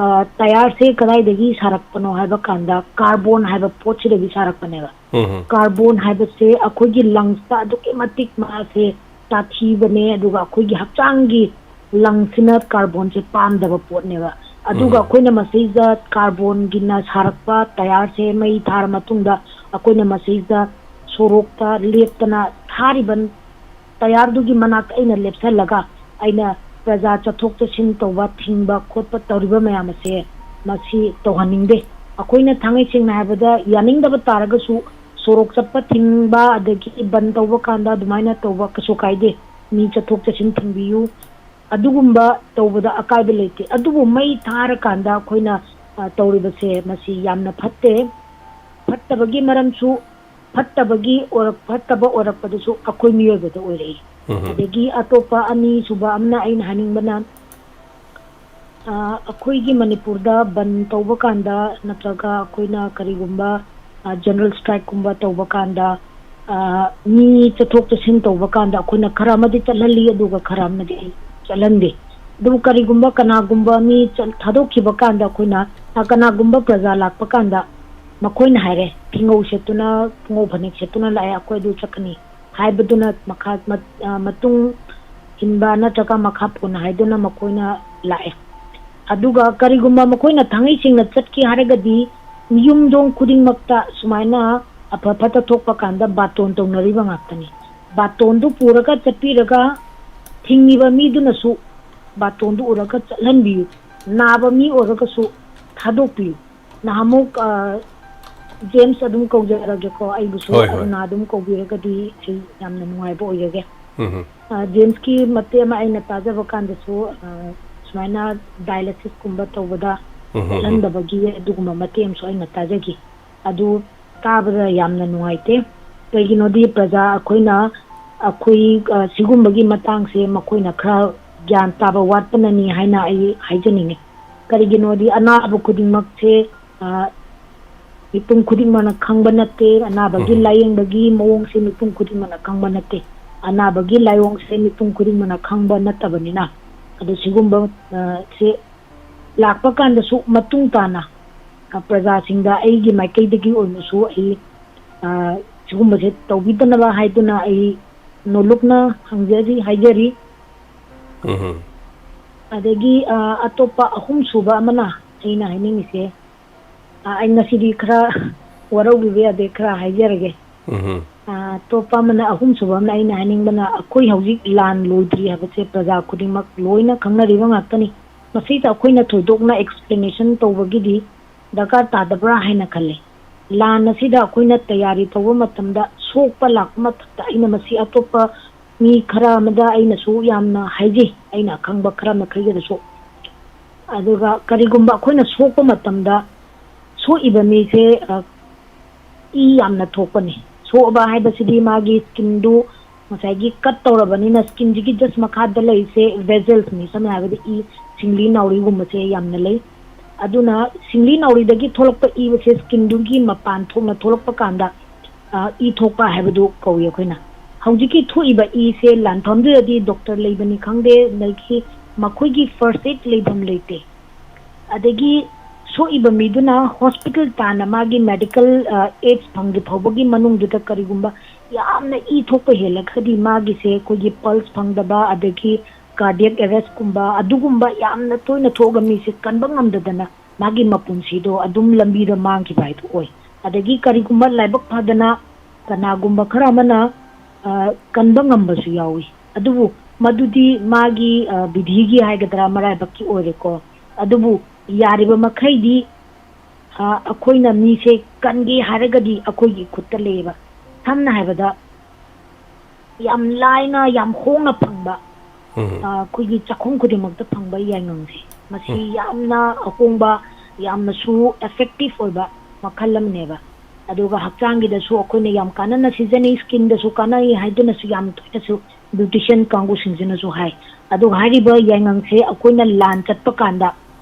ꯑ, ꯇꯌꯥꯔꯁꯦ ꯀꯗꯥꯏꯗꯒꯤ ꯁꯥꯔꯛꯄꯅꯣ ꯍꯥꯏꯕ ꯀꯥꯟꯗ ꯀꯥꯔꯕꯣꯟ ꯍꯥꯏꯕ ꯄꯣꯠꯁꯤꯗꯒꯤ ꯁꯥꯔꯛꯄꯅꯦꯕ꯫ ꯎꯝ꯫ ꯀꯥꯔꯕꯣꯟ ꯍꯥꯏꯕꯁꯦ ꯑꯩꯈꯣꯏꯒꯤ ꯂꯪꯁꯇ ꯑꯗꯨꯛꯀꯤ ꯃꯇꯤꯛ ꯃꯥꯁꯦ ꯇꯥꯊꯤꯕꯅꯦ, ꯑꯗꯨꯒ ꯑꯩꯈꯣꯏꯒꯤ ꯍꯛꯆꯥꯡꯒꯤ ꯂꯪꯁꯤꯅ ꯀꯥꯔꯕꯣꯟꯁꯦ ꯄꯥꯝꯗꯕ ꯄꯣꯠꯅꯦꯕ꯫ ꯑꯗꯨꯒ ꯎꯝ꯫ ꯑꯩꯈꯣꯏꯅ ꯃꯁꯤꯗ ꯀꯥꯔꯕꯣꯟꯒꯤꯅ ꯁꯥꯔꯛꯄ ꯇꯌꯥꯔꯁꯦ ꯃꯩ ꯊꯥꯔ ꯃꯇꯨꯡꯗ ꯑꯩꯈꯣꯏꯅ ꯃꯁꯤꯗ ꯁꯣꯔꯣꯛꯇ ꯂꯦꯞꯇꯅ ꯊꯥꯔꯤꯕ ꯇꯌꯥꯔꯗꯨꯒꯤ ꯃꯅꯥꯛꯇ ꯑꯩꯅ ꯂꯦꯞꯁꯜꯂꯒ ꯑꯩꯅ ꯄ꯭ꯔꯖꯥ ꯆꯠꯊꯣꯛ ꯆꯠꯁꯤꯟ ꯇꯧꯕ ꯊꯤꯡꯕ ꯈꯣꯠꯄ ꯇꯧꯔꯤꯕ ꯃꯌꯥꯝ ꯑꯁꯦ ꯃꯁꯤ ꯇꯧꯍꯟꯅꯤꯡꯗꯦ꯫ ꯑꯩꯈꯣꯏꯅ ꯊꯥꯡꯉꯩ ꯁꯦꯡꯅ ꯍꯥꯏꯕꯗ ꯌꯥꯅꯤꯡꯗꯕ ꯇꯥꯔꯒꯁꯨ ꯁꯣꯔꯣꯛ ꯆꯠꯄ ꯊꯤꯡꯕ ꯑꯗꯒꯤ ꯕꯟ ꯇꯧꯕ ꯀꯥꯟꯗ ꯑꯗꯨꯃꯥꯏꯅ ꯇꯧꯕ ꯀꯩꯁꯨ ꯀꯥꯏꯗꯦ꯫ ꯃꯤ ꯆꯠꯊꯣꯛ ꯆꯠꯁꯤꯟ ꯊꯤꯡꯕꯤꯌꯨ, ꯑꯗꯨꯒꯨꯝꯕ ꯇꯧꯕꯗ ꯑꯀꯥꯏꯕ ꯂꯩꯇꯦ꯫ ꯑꯗꯨꯕꯨ ꯃꯩ ꯊꯥꯔꯀꯥꯟꯗ ꯑꯩꯈꯣꯏꯅ, ꯑ, ꯇꯧꯔꯤꯕꯁꯦ ꯃꯁꯤ ꯌꯥꯝꯅ ꯐꯠꯇꯦ꯫ ꯐꯠꯇꯕꯒꯤ ꯃꯔꯝꯁꯨ ꯐꯠꯇꯕꯒꯤ ꯑꯣꯏꯔꯛ-, ꯐꯠꯇꯕ ꯑꯣꯏꯔꯛꯄꯗꯨꯁꯨ ꯑꯩꯈꯣꯏ ꯃꯤꯑꯣꯏꯕꯗ ꯑꯣꯏꯔꯛꯏ꯫ ꯎꯝ꯫ ꯑꯗꯒꯤ ꯑꯇꯣꯞꯄ ꯑꯅꯤꯁꯨꯕ ꯑꯃꯅ ꯑꯩꯅ ꯍꯥꯏꯅꯤꯡꯕꯅ, ꯑ, ꯑꯩꯈꯣꯏꯒꯤ ꯃꯅꯤꯄꯨꯔꯗ ꯕꯟ ꯇꯧꯕ ꯀꯥꯟꯗ ꯅꯠꯇ꯭ꯔꯒ ꯑꯩꯈꯣꯏꯅ ꯀꯔꯤꯒꯨꯝꯕ, ꯑ, ꯖꯦꯅꯔꯦꯜ ꯁ꯭ꯇ꯭ꯔꯥꯏꯛꯀꯨꯝꯕ ꯇꯧꯕ ꯀꯥꯟꯗ, ꯑ, ꯃꯤ ꯆꯠꯊꯣꯛ ꯆꯠꯁꯤꯟ ꯇꯧꯕ ꯀꯥꯟꯗ ꯑꯩꯈꯣꯏꯅ ꯈꯔ ꯑꯃꯗꯤ ꯆꯠꯍꯜꯂꯤ, ꯑꯗꯨꯒ ꯈꯔ ꯑꯃꯗꯤ ꯆꯠꯍꯟꯗꯦ꯫ ꯑꯗꯨꯕꯨ ꯀꯔꯤꯒꯨꯝꯕ ꯀꯅꯥꯒꯨꯝꯕ ꯃꯤ ꯆꯠ-, ꯊꯥꯗꯣꯛꯈꯤꯕ ꯀꯥꯟꯗ ꯑꯩꯈꯣꯏꯅ, ꯑ, ꯀꯅꯥꯒꯨꯝꯕ ꯄ꯭ꯔꯖꯥ ꯂꯥꯛꯄ ꯀꯥꯟꯗ ꯃꯈꯣꯏꯅ ꯍꯥꯏꯔꯦ, "ꯐꯤꯉꯧ ꯁꯦꯠꯇꯨꯅ, ꯄꯨꯉꯧ ꯐꯅꯦꯛ ꯁꯦꯠꯇꯨꯅ ꯂꯥꯛꯑꯦ, ꯑꯩꯈꯣꯏ ꯑꯗꯨ ꯆꯠꯀꯅꯤ" ꯍꯥꯏꯕꯗꯨꯅ ꯃꯈꯥ, ꯃꯠ-, ꯑ, ꯃꯇꯨꯡ ꯏꯟꯕ ꯅꯠꯇ꯭ꯔꯒ ꯃꯈꯥ ꯄꯣꯟꯅ ꯍꯥꯏꯗꯨꯅ ꯃꯈꯣꯏꯅ ꯂꯥꯛꯑꯦ꯫ ꯑꯗꯨꯒ ꯀꯔꯤꯒꯨꯝꯕ ꯃꯈꯣꯏꯅ ꯊꯥꯡꯉꯩ ꯁꯦꯡꯅ ꯆꯠꯀꯦ ꯍꯥꯏꯔꯒꯗꯤ ꯌꯨꯝꯊꯣꯡ ꯈꯨꯗꯤꯡꯃꯛꯇ ꯁꯨꯃꯥꯏꯅ ꯑꯐ ꯐꯠꯇ ꯊꯣꯛꯄ ꯀꯥꯟꯗ ꯕꯥꯇꯣꯟ ꯇꯧꯅꯔꯤꯕ ꯉꯥꯛꯇꯅꯤ꯫ ꯕꯥꯇꯣꯟꯗꯨ ꯄꯨꯔꯒ ꯆꯠꯄꯤꯔꯒ ꯊꯤꯡꯉꯤꯕ ꯃꯤꯗꯨꯅꯁꯨ ꯕꯥꯇꯣꯟꯗꯨ ꯎꯔꯒ ꯆꯠꯍꯟꯕꯤꯌꯨ꯫ ꯅꯥꯕ ꯃꯤ ꯑꯣꯏꯔꯒꯁꯨ ꯊꯥꯗꯣꯛꯄꯤꯌꯨ꯫ ꯅꯍꯥꯟꯃꯨꯛ, ꯑ, ꯖꯦꯝꯁ ꯑꯗꯨꯝ ꯀꯧꯖꯔꯒꯦꯀꯣ, ꯑꯩꯕꯨꯁꯨ ꯍꯣꯏ, ꯍꯣꯏ꯫ ꯑꯔꯨꯅꯥ ꯑꯗꯨꯝ ꯀꯧꯕꯤꯔꯒꯗꯤ ꯑꯩ ꯌꯥꯝꯅ ꯅꯨꯡꯉꯥꯏꯕ ꯑꯣꯏꯖꯒꯦ꯫ ꯎꯝ꯫ ꯑ, ꯖꯦꯝꯁꯀꯤ ꯃꯇꯦꯛ ꯑꯃ ꯑꯩꯅ ꯇꯥꯖꯕ ꯀꯥꯟꯗꯁꯨ, ꯑ, ꯁꯨꯃꯥꯏꯅ dialysis ꯀꯨꯝꯕ ꯇꯧꯕꯗ ꯎꯝ, ꯎꯝ, ꯎꯝ꯫ ꯆꯠꯍꯟꯗꯕꯒꯤ ꯑꯗꯨꯒꯨꯝꯕ ꯃꯇꯦꯛ ꯑꯃꯁꯨ ꯑꯩꯅ ꯇꯥꯖꯈꯤ꯫ ꯑꯗꯨ ꯇꯥꯕꯗ ꯌꯥꯝꯅ ꯅꯨꯡꯉꯥꯏꯇꯦ꯫ ꯀꯩꯒꯤꯅꯣꯗꯤ ꯄ꯭ꯔꯖꯥ ꯑꯩꯈꯣꯏꯅ, ꯑꯩꯈꯣꯏ, ꯑ, ꯁꯤꯒꯨꯝꯕꯒꯤ ꯃꯇꯥꯡꯁꯦ ꯃꯈꯣꯏꯅ ꯈꯔ ꯒ꯭ꯌꯥꯟ ꯇꯥꯕ ꯋꯥꯠꯄꯅꯅꯤ ꯍꯥꯏꯅ ꯑꯩ ꯍꯥꯏꯖꯅꯤꯡꯉꯤ꯫ ꯀꯔꯤꯒꯤꯅꯣꯗꯤ ꯑꯅꯥꯕ ꯈꯨꯗꯤꯡꯃꯛꯁꯦ, ꯑ, ꯃꯤꯄꯨꯝ ꯈꯨꯗꯤꯡꯃꯛꯅ ꯈꯪꯕ ꯅꯠꯇꯦ꯫ ꯑꯅꯥꯕꯒꯤ ꯎꯝ꯫ ꯂꯥꯌꯦꯡꯕꯒꯤ ꯃꯑꯣꯡꯁꯦ ꯃꯤꯄꯨꯝ ꯈꯨꯗꯤꯡꯃꯛꯅ ꯈꯪꯕ ꯅꯠꯇꯦ꯫ ꯑꯅꯥꯕꯒꯤ ꯂꯥꯏꯑꯣꯡꯁꯦ ꯃꯤꯄꯨꯝ ꯈꯨꯗꯤꯡꯃꯛꯅ ꯈꯪꯕ ꯅꯠꯇꯕꯅꯤꯅ, ꯑꯗꯣ ꯁꯤꯒꯨꯝꯕ, ꯑ, ꯁꯦ ꯂꯥꯛꯄ ꯀꯥꯟꯗꯁꯨ ꯃꯇꯨꯡ ꯇꯥꯅ, ꯑ, ꯄ꯭ꯔꯖꯥꯁꯤꯡꯗ ꯑꯩꯒꯤ ꯃꯥꯏꯀꯩꯗꯒꯤ ꯑꯣꯏꯅꯁꯨ ꯑꯩ, ꯑ, ꯁꯤꯒꯨꯝꯕꯁꯦ ꯇꯧꯕꯤꯗꯅꯕ ꯍꯥꯏꯗꯨꯅ ꯑꯩ ꯅꯣꯂꯨꯛꯅ ꯍꯪꯖꯔꯤ, ꯍꯥꯏꯖꯔꯤ꯫ ꯎꯝ꯫ ꯑꯗꯒꯤ, ꯑ, ꯑꯇꯣꯞꯄ ꯑꯍꯨꯝꯁꯨꯕ ꯑꯃꯅ ꯑꯩꯅ ꯍꯥꯏꯅꯤꯡꯉꯤꯁꯦ, ꯑ, ꯑꯩ ꯉꯁꯤꯗꯤ ꯈꯔ ꯋꯥꯔꯧꯕꯤꯕ ꯌꯥꯗꯦ, ꯈꯔ ꯍꯥꯏꯖꯔꯒꯦ꯫ ꯎꯝ꯫ ꯑ, ꯑꯇꯣꯞꯄ ꯑꯃꯅ, ꯑꯍꯨꯝꯁꯨꯕ ꯑꯃꯅ ꯑꯩꯅ ꯍꯥꯏꯅꯤꯡꯕꯅ, ꯑꯩꯈꯣꯏ ꯍꯧꯖꯤꯛ ꯂꯥꯟ ꯂꯣꯏꯗ꯭ꯔꯤ ꯍꯥꯏꯕꯁꯦ ꯄ꯭ꯔꯖꯥ ꯈꯨꯗꯤꯡꯃꯛ ꯂꯣꯏꯅ ꯈꯪꯅꯔꯤꯕ ꯉꯥꯛꯇꯅꯤ꯫ ꯃꯁꯤꯗ ꯑꯩꯈꯣꯏꯅ ꯊꯣꯏꯗꯣꯛꯅ explanation ꯇꯧꯕꯒꯤꯗꯤ ꯗꯔꯀꯥꯔ ꯇꯥꯗꯕ꯭ꯔꯥ ꯍꯥꯏꯅ ꯈꯜꯂꯤ꯫ ꯂꯥꯟ ꯑꯁꯤꯗ ꯑꯩꯈꯣꯏꯅ ꯇꯌꯥꯔꯤ ꯇꯧꯕ ꯃꯇꯝꯗ, ꯁꯣꯛꯄ ꯂꯥꯛꯄ ꯃꯇꯝꯗ, ꯑꯩꯅ ꯃꯁꯤ ꯑꯇꯣꯞꯄ ꯃꯤ ꯈꯔ ꯑꯃꯗ ꯑꯩꯅꯁꯨ ꯌꯥꯝꯅ ꯍꯥꯏꯖꯩ, ꯑꯩꯅ ꯑꯈꯪꯕ ꯈꯔ ꯃꯈꯩꯒꯤꯗꯁꯨ꯫ ꯑꯗꯨꯒ ꯀꯔꯤꯒꯨꯝꯕ ꯑꯩꯈꯣꯏꯅ ꯁꯣꯛꯄ ꯃꯇꯝꯗ, ꯁꯣꯛꯏꯕ ꯃꯤꯁꯦ, ꯑ, ꯏ ꯌꯥꯝꯅ ꯊꯣꯛꯄꯅꯤ꯫ ꯁꯣꯛꯑꯕ ꯍꯥꯏꯕꯁꯤꯗꯤ ꯃꯥꯒꯤ skinꯗꯨ ꯉꯁꯥꯏꯒꯤ cut ꯇꯧꯔꯕꯅꯤꯅ, skinꯁꯤꯒꯤ just ꯃꯈꯥꯗ ꯂꯩꯔꯤꯁꯦ vesselsꯅꯤ, ꯁꯝꯅ ꯍꯥꯏꯔꯕꯗ ꯏ, ꯁꯤꯡꯂꯤ ꯅꯥꯎꯔꯤꯒꯨꯝꯕꯁꯦ ꯌꯥꯝꯅ ꯂꯩ꯫ ꯑꯗꯨꯅ ꯁꯤꯡꯂꯤ ꯅꯥꯎꯔꯤꯗꯒꯤ ꯊꯣꯛꯂꯛꯄ ꯏꯕꯁꯦ skinꯗꯨꯒꯤ ꯃꯄꯥꯟ ꯊꯣꯛꯅ ꯊꯣꯛꯂꯛꯄ ꯀꯥꯟꯗ, ꯑ, ꯏ ꯊꯣꯛꯄ ꯍꯥꯏꯕꯗꯨ ꯀꯧꯏ ꯑꯩꯈꯣꯏꯅ꯫ ꯍꯧꯖꯤꯛꯀꯤ ꯊꯣꯛꯏꯕ ꯏꯁꯦ ꯂꯥꯟꯐꯝꯗꯨꯗꯗꯤ doctor ꯂꯩꯕꯅꯤ ꯈꯪꯗꯦ, ꯑꯗꯒꯤ ꯃꯈꯣꯏꯒꯤ first aid ꯂꯩꯐꯝ ꯂꯩꯇꯦ꯫ ꯑꯗꯒꯤ ꯁꯣꯛꯏꯕ ꯃꯤꯗꯨꯅ hospital ꯇꯥꯟꯅ ꯃꯥꯒꯤ medical, ꯑ, aids ꯐꯪꯗ꯭ꯔꯤ ꯐꯥꯎꯕꯒꯤ ꯃꯅꯨꯡꯗꯨꯗ ꯀꯔꯤꯒꯨꯝꯕ ꯌꯥꯝꯅ ꯏ ꯊꯣꯛꯄ ꯍꯦꯜꯂꯒꯗꯤ, ꯃꯥꯒꯤꯁꯦ ꯑꯩꯈꯣꯏꯒꯤ pulse ꯐꯪꯗꯕ, ꯑꯗꯒꯤ cardiac arrestꯀꯨꯝꯕ, ꯑꯗꯨꯒꯨꯝꯕ ꯌꯥꯝꯅ ꯇꯣꯏꯅ ꯊꯣꯛꯑꯒ ꯃꯤꯁꯦ ꯀꯟꯕ ꯉꯝꯗꯗꯅ ꯃꯥꯒꯤ ꯃꯄꯨꯟꯁꯤꯗꯣ ꯑꯗꯨꯝ ꯂꯝꯕꯤꯗ ꯃꯥꯡꯈꯤꯕ ꯍꯥꯏꯗꯣ ꯑꯣꯏ꯫ ꯑꯗꯒꯤ ꯀꯔꯤꯒꯨꯝꯕ ꯂꯥꯏꯕꯛ ꯐꯗꯅ ꯀꯅꯥꯒꯨꯝꯕ ꯈꯔ ꯑꯃꯅ, ꯑ, ꯀꯟꯕ ꯉꯝꯕꯁꯨ ꯌꯥꯎꯏ꯫ ꯑꯗꯨꯕꯨ ꯃꯗꯨꯗꯤ ꯃꯥꯒꯤ, ꯑ, ꯕꯤꯙꯤꯒꯤ ꯍꯥꯏꯒꯗ꯭ꯔꯥ, ꯃꯔꯥꯏꯕꯛꯀꯤ ꯑꯣꯏꯔꯦꯀꯣ꯫ ꯑꯗꯨꯕꯨ ꯌꯥꯔꯤꯕ ꯃꯈꯩꯗꯤ, ꯑ, ꯑꯩꯈꯣꯏꯅ ꯃꯤꯁꯦ ꯀꯟꯒꯦ ꯍꯥꯏꯔꯒꯗꯤ ꯑꯩꯈꯣꯏꯒꯤ ꯈꯨꯠꯇ ꯂꯩꯌꯦꯕ꯫ ꯁꯝꯅ ꯍꯥꯏꯔꯕꯗ, ꯌꯥꯝ ꯂꯥꯏꯅ, ꯌꯥꯝ ꯍꯣꯡꯅ ꯐꯪꯕ, ꯎꯝ꯫ ꯑ, ꯑꯩꯈꯣꯏꯒꯤ ꯆꯥꯛꯈꯨꯝ ꯈꯨꯗꯤꯡꯃꯛꯇ ꯐꯪꯕ ꯌꯥꯏꯉꯪꯁꯦ, ꯃꯁꯤ ꯎꯝ꯫ ꯌꯥꯝꯅ ꯑꯍꯣꯡꯕ, ꯌꯥꯝꯅꯁꯨ effective ꯑꯣꯏꯕ ꯃꯈꯜ ꯑꯃꯅꯦꯕ꯫ ꯑꯗꯨꯒ ꯍꯛꯆꯥꯡꯒꯤꯗꯁꯨ ꯑꯩꯈꯣꯏꯅ ꯌꯥꯝ ꯀꯥꯟꯅꯅ ꯁꯤꯖꯤꯟꯅꯩ, skinꯗꯁꯨ ꯀꯥꯟꯅꯩ ꯍꯥꯏꯗꯨꯅꯁꯨ ꯌꯥꯝ ꯇꯣꯏꯅꯁꯨ beautician ꯀꯥꯡꯕꯨꯁꯤꯡꯁꯤꯅꯁꯨ ꯍꯥꯏ꯫ ꯑꯗꯨꯒ ꯍꯥꯏꯔꯤꯕ ꯌꯥꯏꯉꯪꯁꯦ ꯑꯩꯈꯣꯏꯅ ꯂꯥꯟ ꯆꯠꯄ ꯀꯥꯟꯗ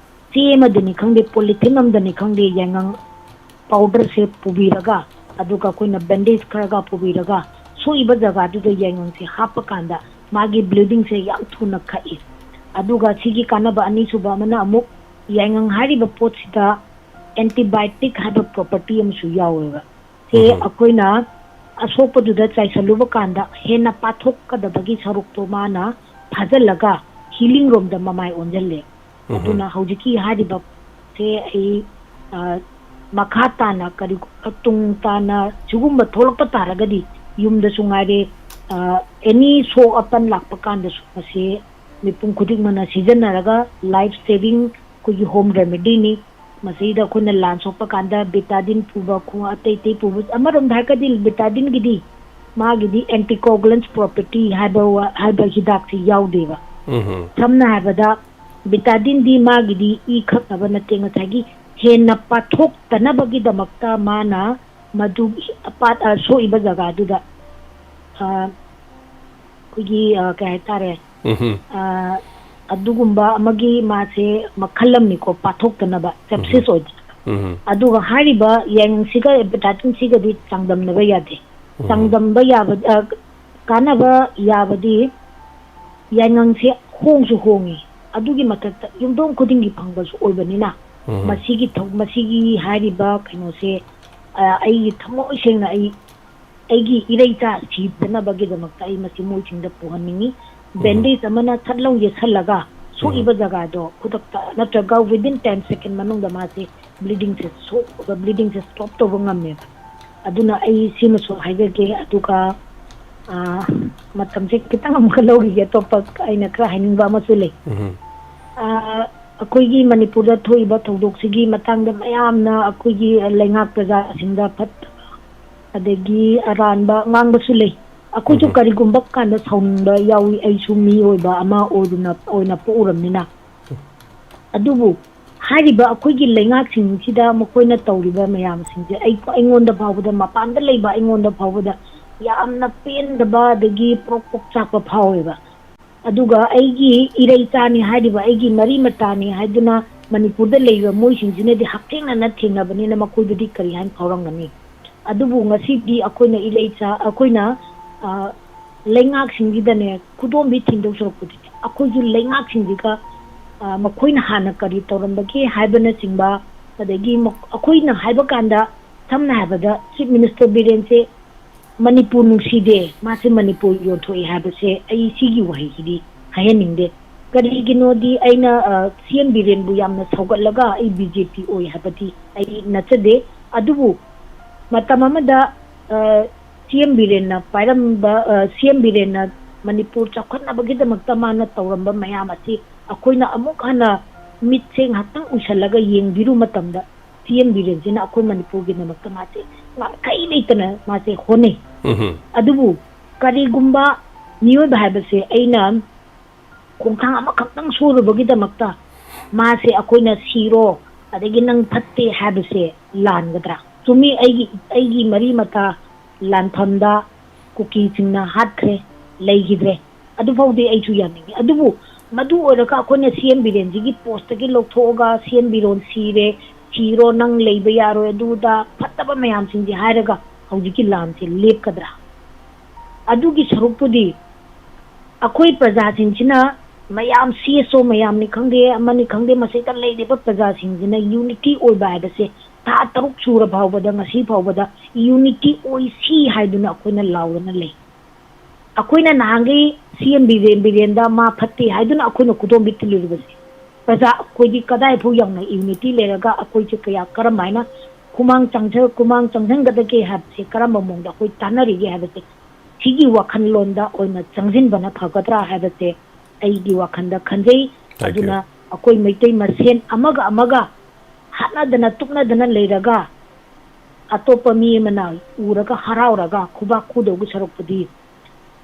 ꯆꯦ ꯑꯃꯗꯅꯤ ꯈꯪꯗꯦ, polythene ꯑꯃꯗꯅꯤ ꯈꯪꯗꯦ, ꯌꯥꯏꯉꯪ powderꯁꯦ ꯄꯨꯕꯤꯔꯒ, ꯑꯗꯨꯒ ꯑꯩꯈꯣꯏꯅ bandage ꯈꯔꯒ ꯄꯨꯕꯤꯔꯒ, ꯁꯣꯛꯏꯕ ꯖꯒꯥꯗꯨꯗ ꯌꯥꯏꯉꯪꯁꯦ ꯍꯥꯞꯄ ꯀꯥꯟꯗ ꯃꯥꯒꯤ bleedingꯁꯦ ꯌꯥꯝ ꯊꯨꯅ ꯈꯛꯏ꯫ ꯑꯗꯨꯒ ꯁꯤꯒꯤ ꯀꯥꯟꯅꯕ ꯑꯅꯤꯁꯨꯕ ꯑꯃꯅ ꯑꯃꯨꯛ, ꯌꯥꯏꯉꯪ ꯍꯥꯏꯔꯤꯕ ꯄꯣꯠꯁꯤꯗ antibiotic ꯍꯥꯏꯕ property ꯑꯃꯁꯨ ꯌꯥꯎꯋꯦꯕ꯫ ꯁꯦ ꯎꯝ꯫ ꯑꯩꯈꯣꯏꯅ ꯑꯁꯣꯛꯄꯗꯨꯗ ꯆꯥꯏꯁꯜꯂꯨꯕ ꯀꯥꯟꯗ ꯍꯦꯟꯅ ꯄꯥꯊꯣꯛꯀꯗꯕꯒꯤ ꯁꯔꯨꯛꯇꯣ ꯃꯥꯅ ꯐꯥꯖꯤꯜꯂꯒ healing ꯔꯣꯝꯗ ꯃꯃꯥꯏ ꯑꯣꯟꯁꯤꯜꯂꯦ꯫ ꯎꯝ꯫ ꯑꯗꯨꯅ ꯍꯧꯖꯤꯛꯀꯤ ꯍꯥꯏꯔꯤꯕ ꯁꯦ ꯑꯩ, ꯑ, ꯃꯈꯥ ꯇꯥꯅ ꯀꯔꯤꯒꯨꯝꯕ ꯇꯨꯡ ꯇꯥꯅ ꯁꯤꯒꯨꯝꯕ ꯊꯣꯛꯂꯛꯄ ꯇꯥꯔꯒꯗꯤ, ꯌꯨꯝꯗꯁꯨ ꯉꯥꯏꯔꯦ, ꯑꯦꯅꯤ ꯁꯣꯛ ꯑꯄꯟ ꯂꯥꯛꯄ ꯀꯥꯟꯗꯁꯨ ꯃꯁꯤ ꯃꯤꯄꯨꯝ ꯈꯨꯗꯤꯡꯃꯛꯅ ꯁꯤꯖꯤꯟꯅꯔꯒ life saving ꯑꯩꯈꯣꯏꯒꯤ home remedyꯅꯤ꯫ ꯃꯁꯤꯗ ꯑꯩꯈꯣꯏꯅ ꯂꯥꯟ ꯁꯣꯛꯄ ꯀꯥꯟꯗ betadine ꯄꯨꯕ ꯈꯣꯡ ꯑꯇꯩ ꯑꯇꯩ ꯄꯨꯕ, ꯑꯃꯔꯣꯝꯗ ꯍꯥꯏꯔꯒꯗꯤ betadineꯒꯤꯗꯤ ꯃꯥꯒꯤꯗꯤ anticoagulants property ꯍꯥꯏꯕ ꯋꯥ- ꯍꯥꯏꯕ ꯍꯤꯗꯥꯛꯁꯤ ꯌꯥꯎꯗꯦꯕ꯫ ꯎꯝ ꯁꯝꯅ ꯍꯥꯏꯔꯕꯗ betadineꯗꯤ ꯃꯥꯒꯤꯗꯤ ꯏ ꯈꯛꯅꯕ ꯅꯠꯇꯦ, ꯉꯁꯥꯏꯒꯤ ꯍꯦꯟꯅ ꯄꯥꯊꯣꯛꯇꯅꯕꯒꯤꯗꯃꯛꯇ ꯃꯥꯅ ꯃꯗꯨ ꯑꯄꯥꯠ ꯑ, ꯁꯣꯛꯏꯕ ꯖꯒꯥꯗꯨꯗ ꯑ, ꯑꯩꯈꯣꯏꯒꯤ ꯑ, ꯀꯩ ꯍꯥꯏꯇꯥꯔꯦ, ꯎꯝ ꯑ, ꯑꯗꯨꯒꯨꯝꯕ ꯑꯃꯒꯤ ꯃꯥꯁꯦ ꯃꯈꯜ ꯑꯃꯅꯤꯀꯣ, ꯄꯥꯊꯣꯛꯇꯅꯕ sepsis ꯑꯣꯏꯗꯅꯕ꯫ ꯎꯝ ꯑꯗꯨꯒ ꯍꯥꯏꯔꯤꯕ ꯌꯥꯏꯉꯪꯁꯤꯒ betadineꯁꯤꯒꯗꯤ ꯆꯥꯡꯗꯝꯅꯕ ꯌꯥꯗꯦ꯫ ꯎꯝ꯫ ꯆꯥꯡꯗꯝꯕ ꯌꯥꯕ ꯑ, ꯀꯥꯟꯅꯕ ꯌꯥꯕꯗꯤ ꯌꯥꯏꯉꯪꯁꯦ ꯍꯣꯡꯁꯨ ꯍꯣꯡꯉꯤ, ꯑꯗꯨꯒꯤ ꯃꯊꯛꯇ ꯌꯨꯝꯊꯣꯡ ꯈꯨꯗꯤꯡꯒꯤ ꯐꯪꯕꯁꯨ ꯑꯣꯏꯕꯅꯤꯅ ꯎꯝ꯫ ꯃꯁꯤꯒꯤ ꯊꯧ- ꯃꯁꯤꯒꯤ ꯍꯥꯏꯔꯤꯕ ꯀꯩꯅꯣꯁꯦ ꯑ, ꯑꯩꯒꯤ ꯊꯃꯣꯏ ꯁꯦꯡꯅ ꯑꯩ ꯑꯩꯒꯤ ꯏꯔꯩꯆꯥ ꯁꯤꯗꯅꯕꯒꯤꯗꯃꯛꯇ ꯑꯩ ꯃꯁꯤ ꯃꯣꯏꯁꯤꯡꯗ ꯄꯨꯍꯟꯅꯤꯡꯉꯤ꯫ Bandage ꯑꯃꯅ ꯁꯠ ꯂꯧ ꯌꯦꯠꯁꯜꯂꯒ ꯁꯣꯛꯏꯕ ꯖꯒꯥꯗꯣ ꯈꯨꯗꯛꯇ ꯅꯠꯇ꯭ꯔꯒ within ten second ꯃꯅꯨꯡꯗ ꯃꯥꯁꯦ bleedingꯁꯦ ꯁꯣꯛꯑꯒ bleedingꯁꯦ stop ꯇꯧꯕ ꯉꯝꯃꯦꯕ꯫ ꯑꯗꯨꯅ ꯑꯩ ꯁꯤꯃꯁꯨ ꯍꯥꯏꯖꯒꯦ꯫ ꯑꯗꯨꯒ ꯑ, ꯃꯇꯝꯁꯦ ꯈꯤꯇꯪ ꯑꯃꯨꯛꯀ ꯂꯧꯈꯤꯒꯦ, ꯑꯇꯣꯞꯄ ꯑꯩꯅ ꯈꯔ ꯍꯥꯏꯅꯤꯡꯕ ꯑꯃꯁꯨ ꯂꯩ꯫ ꯎꯝ ꯑ, ꯑꯩꯈꯣꯏꯒꯤ ꯃꯅꯤꯄꯨꯔꯗ ꯊꯣꯛꯏꯕ ꯊꯧꯗꯣꯛꯁꯤꯒꯤ ꯃꯇꯥꯡꯗ ꯃꯌꯥꯝꯅ ꯑꯩꯈꯣꯏꯒꯤ ꯂꯩꯉꯥꯛ ꯄ꯭ꯔꯖꯥꯁꯤꯡꯗ ꯐꯠꯇꯕ ꯑꯗꯒꯤ ꯑꯔꯥꯟꯕ ꯉꯥꯡꯕꯁꯨ ꯂꯩ꯫ ꯑꯩꯈꯣꯏꯁꯨ ꯀꯔꯤꯒꯨꯝꯕ ꯀꯥꯟꯗ ꯁꯥꯎꯅꯤꯡꯕ ꯌꯥꯎꯏ, ꯑꯩꯁꯨ ꯃꯤꯑꯣꯏꯕ ꯑꯃ ꯑꯣꯏꯗꯨꯅ ꯑꯣꯏꯅ ꯄꯣꯛꯎꯔꯕꯅꯤꯅ꯫ ꯑꯗꯨꯕꯨ ꯍꯥꯏꯔꯤꯕ ꯑꯩꯈꯣꯏꯒꯤ ꯂꯩꯉꯥꯛꯁꯤꯡꯁꯤꯗ ꯃꯈꯣꯏꯅ ꯇꯧꯔꯤꯕ ꯃꯌꯥꯝꯁꯤꯡꯁꯦ ꯑꯩ ꯑꯩꯉꯣꯟꯗ ꯐꯥꯎꯕꯗ, ꯃꯄꯥꯟꯗ ꯂꯩꯕ ꯑꯩꯉꯣꯟꯗ ꯐꯥꯎꯕꯗ ꯌꯥꯝꯅ ꯄꯦꯟꯗꯕ ꯑꯗꯒꯤ ꯄ꯭ꯔꯣꯛ ꯄ꯭ꯔꯣꯛ ꯆꯥꯛꯄ ꯐꯥꯎꯋꯦꯕ꯫ ꯑꯗꯨꯒ ꯑꯩꯒꯤ ꯏꯔꯩꯆꯥꯅꯤ ꯍꯥꯏꯔꯤꯕ, ꯑꯩꯒꯤ ꯃꯔꯤ ꯃꯇꯥꯅꯤ ꯍꯥꯏꯗꯨꯅ ꯃꯅꯤꯄꯨꯔꯗ ꯂꯩꯔꯤꯕ ꯃꯣꯏꯁꯤꯡꯁꯤꯅꯗꯤ ꯍꯛꯊꯦꯡꯅꯅ ꯊꯦꯡꯅꯕꯅꯤꯅ ꯃꯈꯣꯏꯗꯗꯤ ꯀꯔꯤ ꯍꯥꯏꯅ ꯐꯥꯎꯔꯝꯒꯅꯤ? ꯑꯗꯨꯕꯨ ꯉꯁꯤꯗꯤ ꯑꯩꯈꯣꯏꯅ ꯏꯔꯩꯆꯥ, ꯑꯩꯈꯣꯏꯅ, ꯑ, ꯂꯩꯉꯥꯛꯁꯤꯡꯁꯤꯗꯅꯦ ꯈꯨꯗꯣꯝꯕꯤ ꯊꯤꯟꯗꯧ ꯁꯔꯨꯛꯄꯨꯗꯤ ꯑꯩꯈꯣꯏꯁꯨ ꯂꯩꯉꯥꯛꯁꯤꯡꯁꯤꯒ, ꯑ, ꯃꯈꯣꯏꯅ ꯍꯥꯟꯅ ꯀꯔꯤ ꯇꯧꯔꯝꯕꯒꯦ ꯍꯥꯏꯕꯅꯆꯤꯡꯕ, ꯑꯗꯒꯤ ꯃ-, ꯑꯩꯈꯣꯏꯅ ꯍꯥꯏꯕ ꯀꯥꯟꯗ, ꯁꯝꯅ ꯍꯥꯏꯔꯕꯗ Chief Minister ꯕꯤꯔꯦꯟꯁꯦ ꯃꯅꯤꯄꯨꯔ ꯅꯨꯡꯁꯤꯗꯦ, ꯃꯥꯁꯦ ꯃꯅꯤꯄꯨꯔ ꯌꯣꯟꯊꯣꯛꯏ ꯍꯥꯏꯕꯁꯦ ꯑꯩ ꯁꯤꯒꯤ ꯋꯥꯍꯩꯁꯤꯗꯤ ꯍꯥꯏꯍꯟꯅꯤꯡꯗꯦ꯫ ꯀꯔꯤꯒꯤꯅꯣꯗꯤ ꯑꯩꯅ, ꯑ, ꯁꯤ ꯑꯦꯝ ꯕꯤꯔꯦꯟꯕꯨ ꯌꯥꯝꯅ ꯁꯧꯒꯠꯂꯒ ꯑꯩ ꯕꯤ ꯖꯦ ꯄꯤ ꯑꯣꯏ ꯍꯥꯏꯕꯗꯤ ꯑꯩ ꯅꯠꯆꯗꯦ꯫ ꯑꯗꯨꯕꯨ ꯃꯇꯝ ꯑꯃꯗ, ꯑ, ꯁꯤ ꯑꯦꯝ ꯕꯤꯔꯦꯟꯅ ꯄꯥꯏꯔꯝꯕ, ꯁꯤ ꯑꯦꯝ ꯕꯤꯔꯦꯟꯅ ꯃꯅꯤꯄꯨꯔ ꯆꯥꯎꯈꯠꯅꯕꯒꯤꯗꯃꯛꯇ ꯃꯥꯅ ꯇꯧꯔꯝꯕ ꯃꯌꯥꯝ ꯑꯁꯤ ꯑꯩꯈꯣꯏꯅ ꯑꯃꯨꯛ ꯍꯟꯅ ꯃꯤꯠꯁꯦ ꯉꯥꯏꯍꯥꯛꯇꯪ ꯎꯏꯁꯜꯂꯒ ꯌꯦꯡꯕꯤꯔꯨ ꯃꯇꯝꯗ, ꯁꯤ ꯑꯦꯝ ꯕꯤꯔꯦꯟꯁꯤꯅ ꯑꯩꯈꯣꯏ ꯃꯅꯤꯄꯨꯔꯒꯤꯗꯃꯛꯇ ꯃꯥꯁꯦ ꯉꯝꯈꯩ ꯂꯩꯇꯅ ꯃꯥꯁꯦ ꯍꯣꯠꯅꯩ꯫ ꯎꯝ ꯑꯗꯨꯕꯨ ꯀꯔꯤꯒꯨꯝꯕ ꯃꯤꯑꯣꯏꯕ ꯍꯥꯏꯕꯁꯦ ꯑꯩꯅ ꯈꯣꯡꯊꯥꯡ ꯑꯃꯈꯛꯇꯪ ꯁꯣꯏꯔꯨꯕꯒꯤꯗꯃꯛꯇ ꯃꯥꯁꯦ ꯑꯩꯈꯣꯏꯅ ꯁꯤꯔꯣ, ꯑꯗꯒꯤ ꯅꯪ ꯐꯠꯇꯦ ꯍꯥꯏꯕꯁꯦ ꯂꯥꯟꯒꯗ꯭ꯔꯥ? ꯆꯨꯝꯃꯤ, ꯑꯩꯒꯤ ꯑꯩꯒꯤ ꯃꯔꯤ ꯃꯇꯥ ꯂꯥꯟꯐꯝꯗ ꯀꯨꯀꯤꯁꯤꯡꯅ ꯍꯥꯠꯈ꯭ꯔꯦ, ꯂꯩꯈꯤꯗ꯭ꯔꯦ꯫ ꯑꯗꯨꯐꯥꯎꯗꯤ ꯑꯩꯁꯨ ꯌꯥꯅꯤꯡꯉꯤ꯫ ꯑꯗꯨꯕꯨ ꯃꯗꯨ ꯑꯣꯏꯔꯒ ꯑꯩꯈꯣꯏꯅ ꯁꯤ ꯑꯦꯝ ꯕꯤꯔꯦꯟꯁꯤꯒꯤ ꯄꯣꯁꯇꯒꯤ ꯂꯧꯊꯣꯛꯑꯒ ꯁꯤ ꯑꯦꯝ ꯕꯤꯔꯣꯟ ꯁꯤꯔꯦ, ꯁꯤꯔꯣ, ꯅꯪ ꯂꯩꯕ ꯌꯥꯔꯣꯏ, ꯑꯗꯨꯗ ꯐꯠꯇꯕ ꯃꯌꯥꯝꯁꯤꯡꯁꯦ ꯍꯥꯏꯔꯒ ꯍꯧꯖꯤꯛꯀꯤ ꯂꯥꯟꯁꯦ ꯂꯦꯞꯀꯗ꯭ꯔꯥ? ꯑꯗꯨꯒꯤ ꯁꯔꯨꯛꯄꯨꯗꯤ ꯑꯩꯈꯣꯏ ꯄ꯭ꯔꯖꯥꯁꯤꯡꯁꯤꯅ, ꯃꯌꯥꯝ ꯁꯤ ꯑꯦꯁ ꯑꯣ ꯃꯌꯥꯝꯅꯤ ꯈꯪꯗꯦ, ꯑꯃꯅꯤ ꯈꯪꯗꯦ, ꯃꯁꯤꯗ ꯂꯩꯔꯤꯕ ꯄ꯭ꯔꯖꯥꯁꯤꯡꯁꯤꯅ ꯌꯨꯅꯤꯇꯤ ꯑꯣꯏꯕ ꯍꯥꯏꯕꯁꯦ ꯊꯥ ꯇꯔꯨꯛ ꯁꯨꯔ ꯐꯥꯎꯕꯗ, ꯉꯁꯤ ꯐꯥꯎꯕꯗ ꯌꯨꯅꯤꯇꯤ ꯑꯣꯏꯁꯤ ꯍꯥꯏꯗꯨꯅ ꯑꯩꯈꯣꯏꯅ ꯂꯥꯎꯗꯅ ꯂꯩ꯫ ꯑꯩꯈꯣꯏꯅ ꯅꯍꯥꯟꯒꯤ ꯁꯤ ꯑꯦꯝ ꯕꯤꯔꯦꯟ, ꯕꯤꯔꯦꯟꯗ ꯃꯥ ꯐꯠꯇꯦ ꯍꯥꯏꯗꯨꯅ ꯑꯩꯈꯣꯏꯅ ꯈꯨꯗꯣꯝꯕꯤ ꯊꯤꯜꯂꯨꯔꯤꯕꯁꯦ, ꯄ꯭ꯔꯖꯥ ꯑꯩꯈꯣꯏꯗꯤ ꯀꯗꯥꯏꯐꯥꯎ ꯌꯧꯅ ꯌꯨꯅꯤꯇꯤ ꯂꯩꯔꯒ ꯑꯩꯈꯣꯏꯁꯦ ꯀꯌꯥ, ꯀꯔꯝ ꯍꯥꯏꯅ ꯈꯨꯃꯥꯡ ꯆꯪꯁ-, ꯈꯨꯃꯥꯡ ꯆꯪꯁꯤꯟꯒꯗꯒꯦ ꯍꯥꯏꯕꯁꯦ, ꯀꯔꯝꯕ ꯃꯑꯣꯡꯗ ꯑꯩꯈꯣꯏ ꯇꯥꯟꯅꯔꯤꯒꯦ ꯍꯥꯏꯕꯁꯦ, ꯁꯤꯒꯤ ꯋꯥꯈꯜꯂꯣꯟꯗ ꯑꯣꯏꯅ ꯆꯪꯁꯤꯟꯕꯅ ꯐꯒꯗ꯭ꯔꯥ ꯍꯥꯏꯕꯁꯦ ꯑꯩꯒꯤ ꯋꯥꯈꯜꯗ ꯈꯟꯖꯩ꯫ Thank you. ꯑꯗꯨꯅ ꯑꯩꯈꯣꯏ ꯃꯩꯇꯩ ꯃꯁꯦꯟ ꯑꯃꯒ ꯑꯃꯒ ꯍꯥꯠꯅꯗꯅ ꯇꯨꯞꯅꯗꯅ ꯂꯩꯔꯒ, ꯑꯇꯣꯞꯄ ꯃꯤ ꯑꯃꯅ ꯎꯔꯒ ꯍꯔꯥꯎꯔꯒ ꯈꯨꯕꯥꯛ ꯈꯨꯗꯧꯒꯤ ꯁꯔꯨꯛꯄꯨꯗꯤ,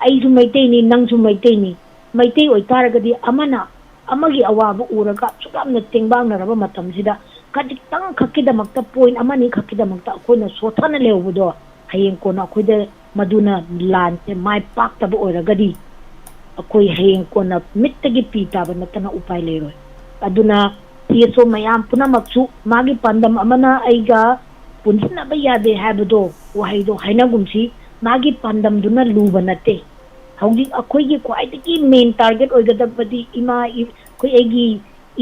ꯑꯩꯁꯨ ꯃꯩꯇꯩꯅꯤ, ꯅꯪꯁꯨ ꯃꯩꯇꯩꯅꯤ, ꯃꯩꯇꯩ ꯑꯣꯏꯇꯥꯔꯒꯗꯤ ꯑꯃꯅ ꯑꯃꯒꯤ ꯑꯋꯥꯕ ꯎꯔꯒ ꯑꯁꯨꯛ ꯌꯥꯝꯅ ꯇꯦꯡꯕꯥꯡꯅꯔꯕ ꯃꯇꯝꯁꯤꯗ ꯈꯖꯤꯛꯇꯪ ꯈꯛꯀꯤꯗꯃꯛꯇ, ꯄꯣꯏꯟ ꯑꯃꯅꯤ ꯈꯛꯀꯤꯗꯃꯛꯇ ꯑꯩꯈꯣꯏꯅ ꯁꯣꯠꯊꯅ ꯂꯩꯍꯧꯕꯗꯣ, ꯍꯌꯦꯡ ꯀꯣꯟꯅ ꯑꯩꯈꯣꯏꯗ ꯃꯗꯨꯅ ꯂꯥꯟꯁꯦ ꯃꯥꯏ ꯄꯥꯛꯇꯕ ꯑꯣꯏꯔꯒꯗꯤ, ꯑꯩꯈꯣꯏ ꯍꯌꯦꯡ ꯀꯣꯟꯅ ꯃꯤꯠꯇꯒꯤ ꯄꯤ ꯇꯥꯕ ꯅꯠꯇꯅ ꯎꯄꯥꯏ ꯂꯩꯔꯣꯏ꯫ ꯑꯗꯨꯅ ꯁꯤ ꯑꯦꯁ ꯑꯣ ꯃꯌꯥꯝ ꯄꯨꯝꯅꯃꯛꯁꯨ ꯃꯥꯒꯤ ꯄꯥꯟꯗꯝ ꯑꯃꯅ ꯑꯩꯒ ꯄꯨꯟꯁꯤꯟꯅꯕ ꯌꯥꯗꯦ ꯍꯥꯏꯕꯗꯣ, ꯋꯥꯍꯩꯗꯣ ꯍꯥꯏꯅꯒꯨꯝꯁꯤ, ꯃꯥꯒꯤ ꯄꯥꯟꯗꯝꯗꯨꯅ ꯂꯨꯕ ꯅꯠꯇꯦ꯫ ꯍꯧꯖꯤꯛ ꯑꯩꯈꯣꯏꯒꯤ ꯈ꯭ꯋꯥꯏꯗꯒꯤ ꯃꯦꯟ ꯇꯥꯔꯒꯦꯠ ꯑꯣꯏꯒꯗꯕꯗꯤ ꯏꯃꯥ, ꯑꯩꯈꯣꯏ, ꯑꯩꯒꯤ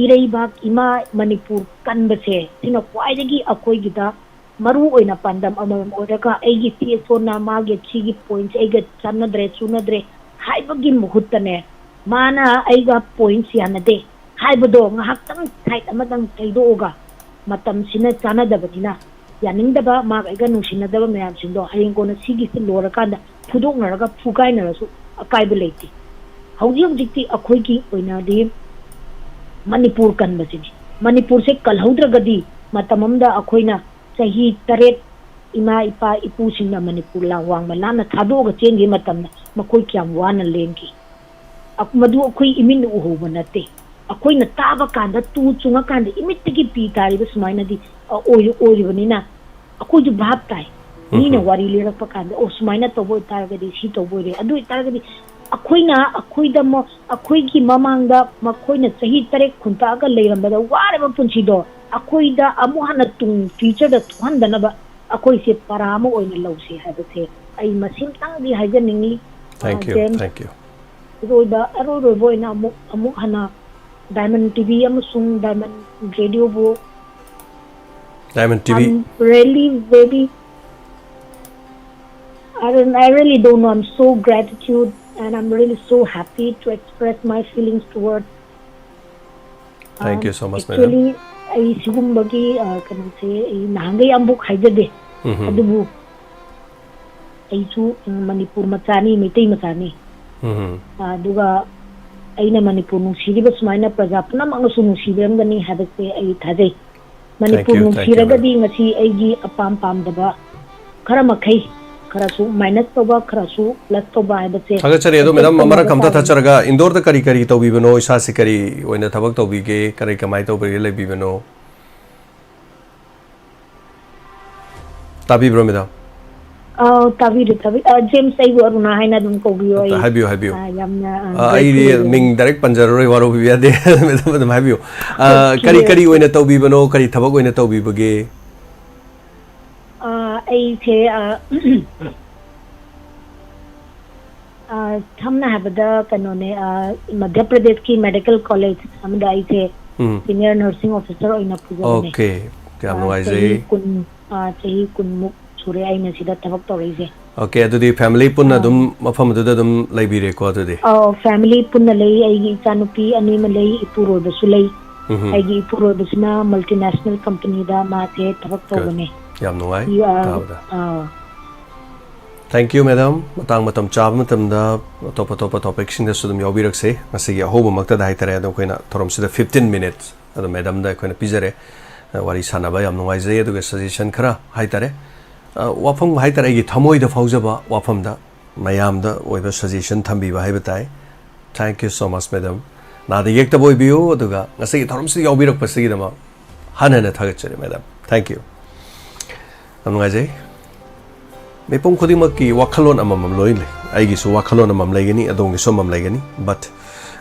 ꯏꯔꯩꯕꯥꯛ ꯏꯃꯥ ꯃꯅꯤꯄꯨꯔ ꯀꯟꯕꯁꯦ, ꯁꯤꯅ ꯈ꯭ꯋꯥꯏꯗꯒꯤ ꯑꯩꯈꯣꯏꯒꯤꯗ ꯃꯔꯨ ꯑꯣꯏꯅ ꯄꯥꯟꯗꯝ ꯑꯃꯃꯝ ꯑꯣꯏꯔꯒ, ꯑꯩꯒꯤ ꯁꯤ ꯑꯦꯁ ꯑꯣꯅ ꯃꯥꯒꯤ ꯁꯤꯒꯤ ꯄꯣꯏꯟꯠꯁꯦ ꯑꯩꯒ ꯆꯥꯟꯅꯗ꯭ꯔꯦ, ꯆꯨꯅꯗ꯭ꯔꯦ ꯍꯥꯏꯕꯒꯤ ꯃꯍꯨꯠꯇꯅꯦ, ꯃꯥꯅ ꯑꯩꯒ ꯄꯣꯏꯟꯠꯁ ꯌꯥꯅꯗꯦ ꯍꯥꯏꯕꯗꯣ ꯉꯥꯏꯍꯥꯛꯇꯪ ꯁꯥꯏꯠ ꯑꯃꯗꯪ ꯊꯩꯗꯣꯛꯑꯒ, ꯃꯇꯝꯁꯤꯅ ꯆꯥꯟꯅꯗꯕꯅꯤꯅ ꯌꯥꯅꯤꯡꯗꯕ, ꯃꯥꯒ ꯑꯩꯒ ꯅꯨꯡꯁꯤꯅꯗꯕ ꯃꯌꯥꯝꯁꯤꯡꯗꯣ ꯍꯌꯦꯡ ꯀꯣꯟꯅ ꯁꯤꯒꯤꯁꯤ ꯂꯣꯏꯔꯀꯥꯟꯗ ꯐꯨꯗꯣꯛꯅꯔꯒ ꯐꯨꯒꯥꯏꯅꯔꯁꯨ ꯑꯀꯥꯏꯕ ꯂꯩꯇꯦ꯫ ꯍꯧꯖꯤꯛ ꯍꯧꯖꯤꯛꯇꯤ ꯑꯩꯈꯣꯏꯒꯤ ꯑꯣꯏꯅꯗꯤ ꯃꯅꯤꯄꯨꯔ ꯀꯟꯕꯁꯤꯅꯤ꯫ ꯃꯅꯤꯄꯨꯔꯁꯦ ꯀꯜꯍꯧꯗ꯭ꯔꯒꯗꯤ ꯃꯇꯝ ꯑꯃꯗ ꯑꯩꯈꯣꯏꯅ ꯆꯍꯤ ꯇꯔꯦꯠ ꯏꯃꯥ ꯏꯄꯥ ꯏꯄꯨꯁꯤꯡꯅ ꯃꯅꯤꯄꯨꯔ ꯂꯥꯟ ꯋꯥꯡꯃ ꯂꯥꯟꯅ ꯊꯥꯗꯣꯛꯑꯒ ꯆꯦꯟꯈꯤꯕ ꯃꯇꯝꯗ ꯃꯈꯣꯏ ꯀꯌꯥꯝ ꯋꯥꯅ ꯂꯦꯟꯈꯤ꯫ ꯑ-, ꯃꯗꯨ ꯑꯩꯈꯣꯏ ꯏꯃꯤꯠꯅ ꯎꯍꯧꯕ ꯅꯠꯇꯦ꯫ ꯑꯩꯈꯣꯏꯅ ꯇꯥꯕ ꯀꯥꯟꯗ, ꯇꯨ ꯆꯨꯡꯉꯀꯥꯟꯗ ꯏꯃꯤꯠꯇꯒꯤ ꯄꯤ ꯇꯥꯔꯤꯕ ꯁꯨꯃꯥꯏꯅꯗꯤ, ꯑ, ꯑꯣꯏ-, ꯑꯣꯏꯔꯤꯕꯅꯤꯅ ꯑꯩꯈꯣꯏꯁꯨ ꯚꯥꯞ ꯇꯥꯏ꯫ ꯃꯤꯅ ꯎꯝꯍꯨꯝ꯫ ꯋꯥꯔꯤ ꯂꯤꯔꯛꯄ ꯀꯥꯟꯗ, "ꯑꯣ, ꯁꯨꯃꯥꯏꯅ ꯇꯧꯕ ꯑꯣꯏꯇꯥꯔꯒꯗꯤ ꯁꯤ ꯇꯧꯕ ꯑꯣꯏꯔꯦ"꯫ ꯑꯗꯨ ꯑꯣꯏꯇꯥꯔꯒꯗꯤ ꯑꯩꯈꯣꯏꯅ, ꯑꯩꯈꯣꯏꯗ ꯃ-, ꯑꯩꯈꯣꯏꯒꯤ ꯃꯃꯥꯡꯗ ꯃꯈꯣꯏꯅ ꯆꯍꯤ ꯇꯔꯦꯠ ꯈꯨꯟꯇꯥꯛꯑꯒ ꯂꯩꯔꯝꯕꯗ ꯋꯥꯔꯕ ꯄꯨꯟꯁꯤꯗꯣ ꯑꯩꯈꯣꯏꯗ ꯑꯃꯨꯛ ꯍꯟꯅ ꯇꯨꯡ future ꯗ ꯊꯣꯛꯍꯟꯗꯅꯕ ꯑꯩꯈꯣꯏꯁꯦ ꯄꯔꯥ ꯑꯃ ꯑꯣꯏꯅ ꯂꯧꯁꯤ ꯍꯥꯏꯕꯁꯦ ꯑꯩ ꯃꯁꯤꯃꯇꯪꯗꯤ ꯍꯥꯏꯖꯅꯤꯡꯉꯤ꯫ Thank ꯑ, you, James, thank you꯫ ꯑꯔꯣꯏꯕ, ꯑꯔꯣꯏ ꯑꯔꯣꯏꯕ ꯑꯣꯏꯅ ꯑꯃꯨꯛ, ꯑꯃꯨꯛ ꯍꯟꯅ Diamond T V ꯑꯃꯁꯨꯡ Diamond Radio ꯕꯨ Diamond T V꯫ I'm really very, I don't, I really don't know. I'm so gratitude and I'm really so happy to express my feelings toward Thank you so much, madam꯫ Actually, ꯑꯩ ꯁꯤꯒꯨꯝꯕꯒꯤ, ꯑ, ꯀꯩꯅꯣꯁꯦ ꯑꯩ ꯅꯍꯥꯟꯈꯩ ꯑꯃꯨꯛ ꯍꯥꯏꯖꯗꯦ꯫ ꯎꯝꯍꯨꯝ꯫ ꯑꯗꯨꯕꯨ ꯑꯩꯁꯨ, ꯎꯝ, ꯃꯅꯤꯄꯨꯔ ꯃꯆꯥꯅꯤ, ꯃꯩꯇꯩ ꯃꯆꯥꯅꯤ꯫ ꯎꯝꯍꯨꯝ꯫ ꯑ, ꯑꯗꯨꯒ ꯑꯩꯅ ꯃꯅꯤꯄꯨꯔ ꯅꯨꯡꯁꯤꯔꯤꯕ ꯁꯨꯃꯥꯏꯅ ꯄ꯭ꯔꯖꯥ ꯄꯨꯝꯅꯃꯛꯅꯁꯨ ꯅꯨꯡꯁꯤꯕꯤꯔꯝꯒꯅꯤ ꯍꯥꯏꯕꯁꯦ ꯑꯩ ꯊꯥꯖꯩ꯫ Thank you, Manipur thank you, ꯅꯨꯡꯁꯤꯔꯒꯗꯤ madam꯫ ꯉꯁꯤ ꯑꯩꯒꯤ ꯑꯄꯥꯝ ꯄꯥꯝꯗꯕ ꯈꯔ ꯃꯈꯩ, ꯈꯔꯁꯨ minus ꯇꯧꯕ, ꯈꯔꯁꯨ plus ꯇꯧꯕ ꯍꯥꯏꯕꯁꯦ ꯊꯥꯒꯠꯆꯔꯤ꯫ ꯑꯗꯣ madam, ꯃꯔꯛ ꯑꯝꯇ ꯊꯠꯆꯔꯒ, ꯏꯟꯗꯣꯔꯗ ꯀꯔꯤ ꯀꯔꯤ ꯇꯧꯕꯤꯕꯅꯣ? ꯏꯁꯥꯁꯤ ꯀꯔꯤ ꯑꯣꯏꯅ ꯊꯕꯛ ꯇꯧꯕꯤꯒꯦ? ꯀꯔꯤ, ꯀꯃꯥꯏꯅ ꯇꯧꯕꯤꯔꯒ ꯂꯩꯕꯤꯕꯅꯣ? ꯇꯥꯕꯤꯕ꯭ꯔꯣ, madam? ꯑꯧ, ꯇꯥꯕꯤꯔꯤ, ꯇꯥꯕꯤ-, ꯑ, James, ꯑꯩꯕꯨ ꯑꯔꯨꯅꯥ ꯍꯥꯏꯅ ꯑꯗꯨꯝ ꯀꯧꯕꯤꯌꯣ꯫ ꯑꯩ, ꯍꯥꯏꯕꯤꯌꯨ, ꯍꯥꯏꯕꯤꯌꯨ꯫ ꯑ, ꯌꯥꯝꯅ, ꯑ, ꯑ, ꯑꯩꯗꯤ grateful ꯑꯣꯏꯖꯩ꯫ ꯃꯤꯡ direct ꯄꯟꯖꯔꯔꯣꯏ, ꯋꯥꯔꯧꯕꯤꯕ ꯌꯥꯗꯦ꯫ Madam ꯑꯗꯨꯝ ꯍꯥꯏꯕꯤꯌꯨ꯫ ꯑ, Okay, ꯀꯔꯤ, ꯀꯔꯤ okay꯫ ꯑꯣꯏꯅ ꯇꯧꯕꯤꯕꯅꯣ? ꯀꯔꯤ ꯊꯕꯛ ꯑꯣꯏꯅ ꯇꯧꯕꯤꯕꯒꯦ? ꯑ, ꯑꯩꯁꯦ, ꯑ, ꯑ, ꯁꯝꯅ ꯍꯥꯏꯔꯕꯗ ꯀꯩꯅꯣꯅꯦ, ꯑ, ꯃꯙ꯭ꯌ ꯄ꯭ꯔꯗꯦꯁꯀꯤ medical college ꯑꯃꯗ ꯑꯩꯁꯦ ꯎꯝ꯫ Senior nursing officer ꯑꯣꯏꯅ ꯄꯨꯖꯕꯅꯦ꯫ Okay, ꯌꯥꯝ ꯑ, ꯅꯨꯡꯉꯥꯏꯖꯩ꯫ ꯆꯍꯤ ꯀꯨꯟ, ꯑ, ꯆꯍꯤ ꯀꯨꯟꯃꯨꯛ ꯁꯨꯔꯦ ꯑꯩꯅ ꯁꯤꯗ ꯊꯕꯛ ꯇꯧꯔꯛꯏꯁꯦ꯫ Okay, ꯑꯗꯨꯗꯤ family ꯄꯨꯟꯅ ꯑ, ꯑꯗꯨꯝ ꯃꯐꯝꯗꯨꯗ ꯑꯗꯨꯝ ꯂꯩꯕꯤꯔꯦꯀꯣ ꯑꯗꯨꯗꯤ? ꯑꯧ, family ꯄꯨꯟꯅ ꯂꯩ꯫ ꯑꯩꯒꯤ ꯏꯆꯥꯅꯨꯄꯤ ꯑꯅꯤ ꯑꯃ ꯂꯩ, ꯏꯄꯨꯔꯣꯏꯕꯁꯨ ꯂꯩ꯫ ꯎꯝꯍꯨꯝ꯫ ꯑꯩꯒꯤ ꯏꯄꯨꯔꯣꯏꯕꯁꯤꯅ multinational company ꯗ ꯃꯥꯁꯦ ꯊꯕꯛ Good꯫ ꯇꯧꯕꯅꯦ꯫ ꯌꯥꯝ ꯅꯨꯡꯉꯥꯏ ꯌꯥ- ꯇꯥꯕꯗ꯫ ꯑꯥ, Thank you, madam. ꯃꯇꯥꯡ ꯃꯇꯝ ꯆꯥꯕ ꯃꯇꯝꯗ ꯑꯇꯣꯞ ꯑꯇꯣꯞꯄ ꯇꯣꯄꯤꯛꯁꯤꯡꯗꯁꯨ ꯑꯗꯨꯝ ꯌꯥꯎꯕꯤꯔꯛꯁꯦ꯫ ꯉꯁꯤꯒꯤ ꯑꯍꯧꯕꯃꯛꯇꯗ ꯍꯥꯏꯇꯥꯔꯦ, ꯑꯗꯣ ꯑꯩꯈꯣꯏꯅ ꯊꯧꯔꯝꯁꯤꯗ fifteen minutes ꯑꯗꯣ ꯃꯦꯗꯝꯗ ꯑꯩꯈꯣꯏꯅ ꯄꯤꯖꯔꯦ꯫ ꯑ, ꯋꯥꯔꯤ ꯁꯥꯟꯅꯕ ꯌꯥꯝ ꯅꯨꯡꯉꯥꯏꯖꯩ, ꯑꯗꯨꯒ ꯁꯖꯦꯁꯟ ꯈꯔ ꯍꯥꯏꯇꯥꯔꯦ, ꯑ, ꯋꯥꯐꯝ ꯍꯥꯏꯇꯥꯔꯦ, ꯑꯩꯒꯤ ꯊꯃꯣꯏꯗ ꯐꯥꯎꯖꯕ ꯋꯥꯐꯝꯗ ꯃꯌꯥꯝꯗ ꯑꯣꯏꯕ ꯁꯖꯦꯁꯟ ꯊꯝꯕꯤꯕ ꯍꯥꯏꯕ ꯇꯥꯏ꯫ Thank you so much, madam. ꯅꯥꯗ ꯌꯦꯛꯇꯕ ꯑꯣꯏꯕꯤꯌꯨ, ꯑꯗꯨꯒ ꯉꯁꯤꯒꯤ ꯊꯧꯔꯝꯁꯤꯗ ꯌꯥꯎꯕꯤꯔꯛꯄꯁꯤꯒꯤꯗꯃꯛ ꯍꯟꯅ ꯍꯟꯅ ꯊꯥꯒꯠꯆꯔꯤ, ꯃꯦꯗꯥꯝ꯫ Thank you. ꯌꯥꯝ ꯅꯨꯡꯉꯥꯏꯖꯩ꯫ ꯃꯤꯄꯨꯝ ꯈꯨꯗꯤꯡꯃꯛꯀꯤ ꯋꯥꯈꯜꯂꯣꯟ ꯑꯃꯃꯝ ꯂꯣꯏ ꯂꯩ꯫ ꯑꯩꯒꯤꯁꯨ ꯋꯥꯈꯜꯂꯣꯟ ꯑꯃꯃꯝ ꯂꯩꯒꯅꯤ, ꯑꯗꯣꯝꯒꯤꯁꯨ ꯑꯃꯃꯝ ꯂꯩꯒꯅꯤ꯫ But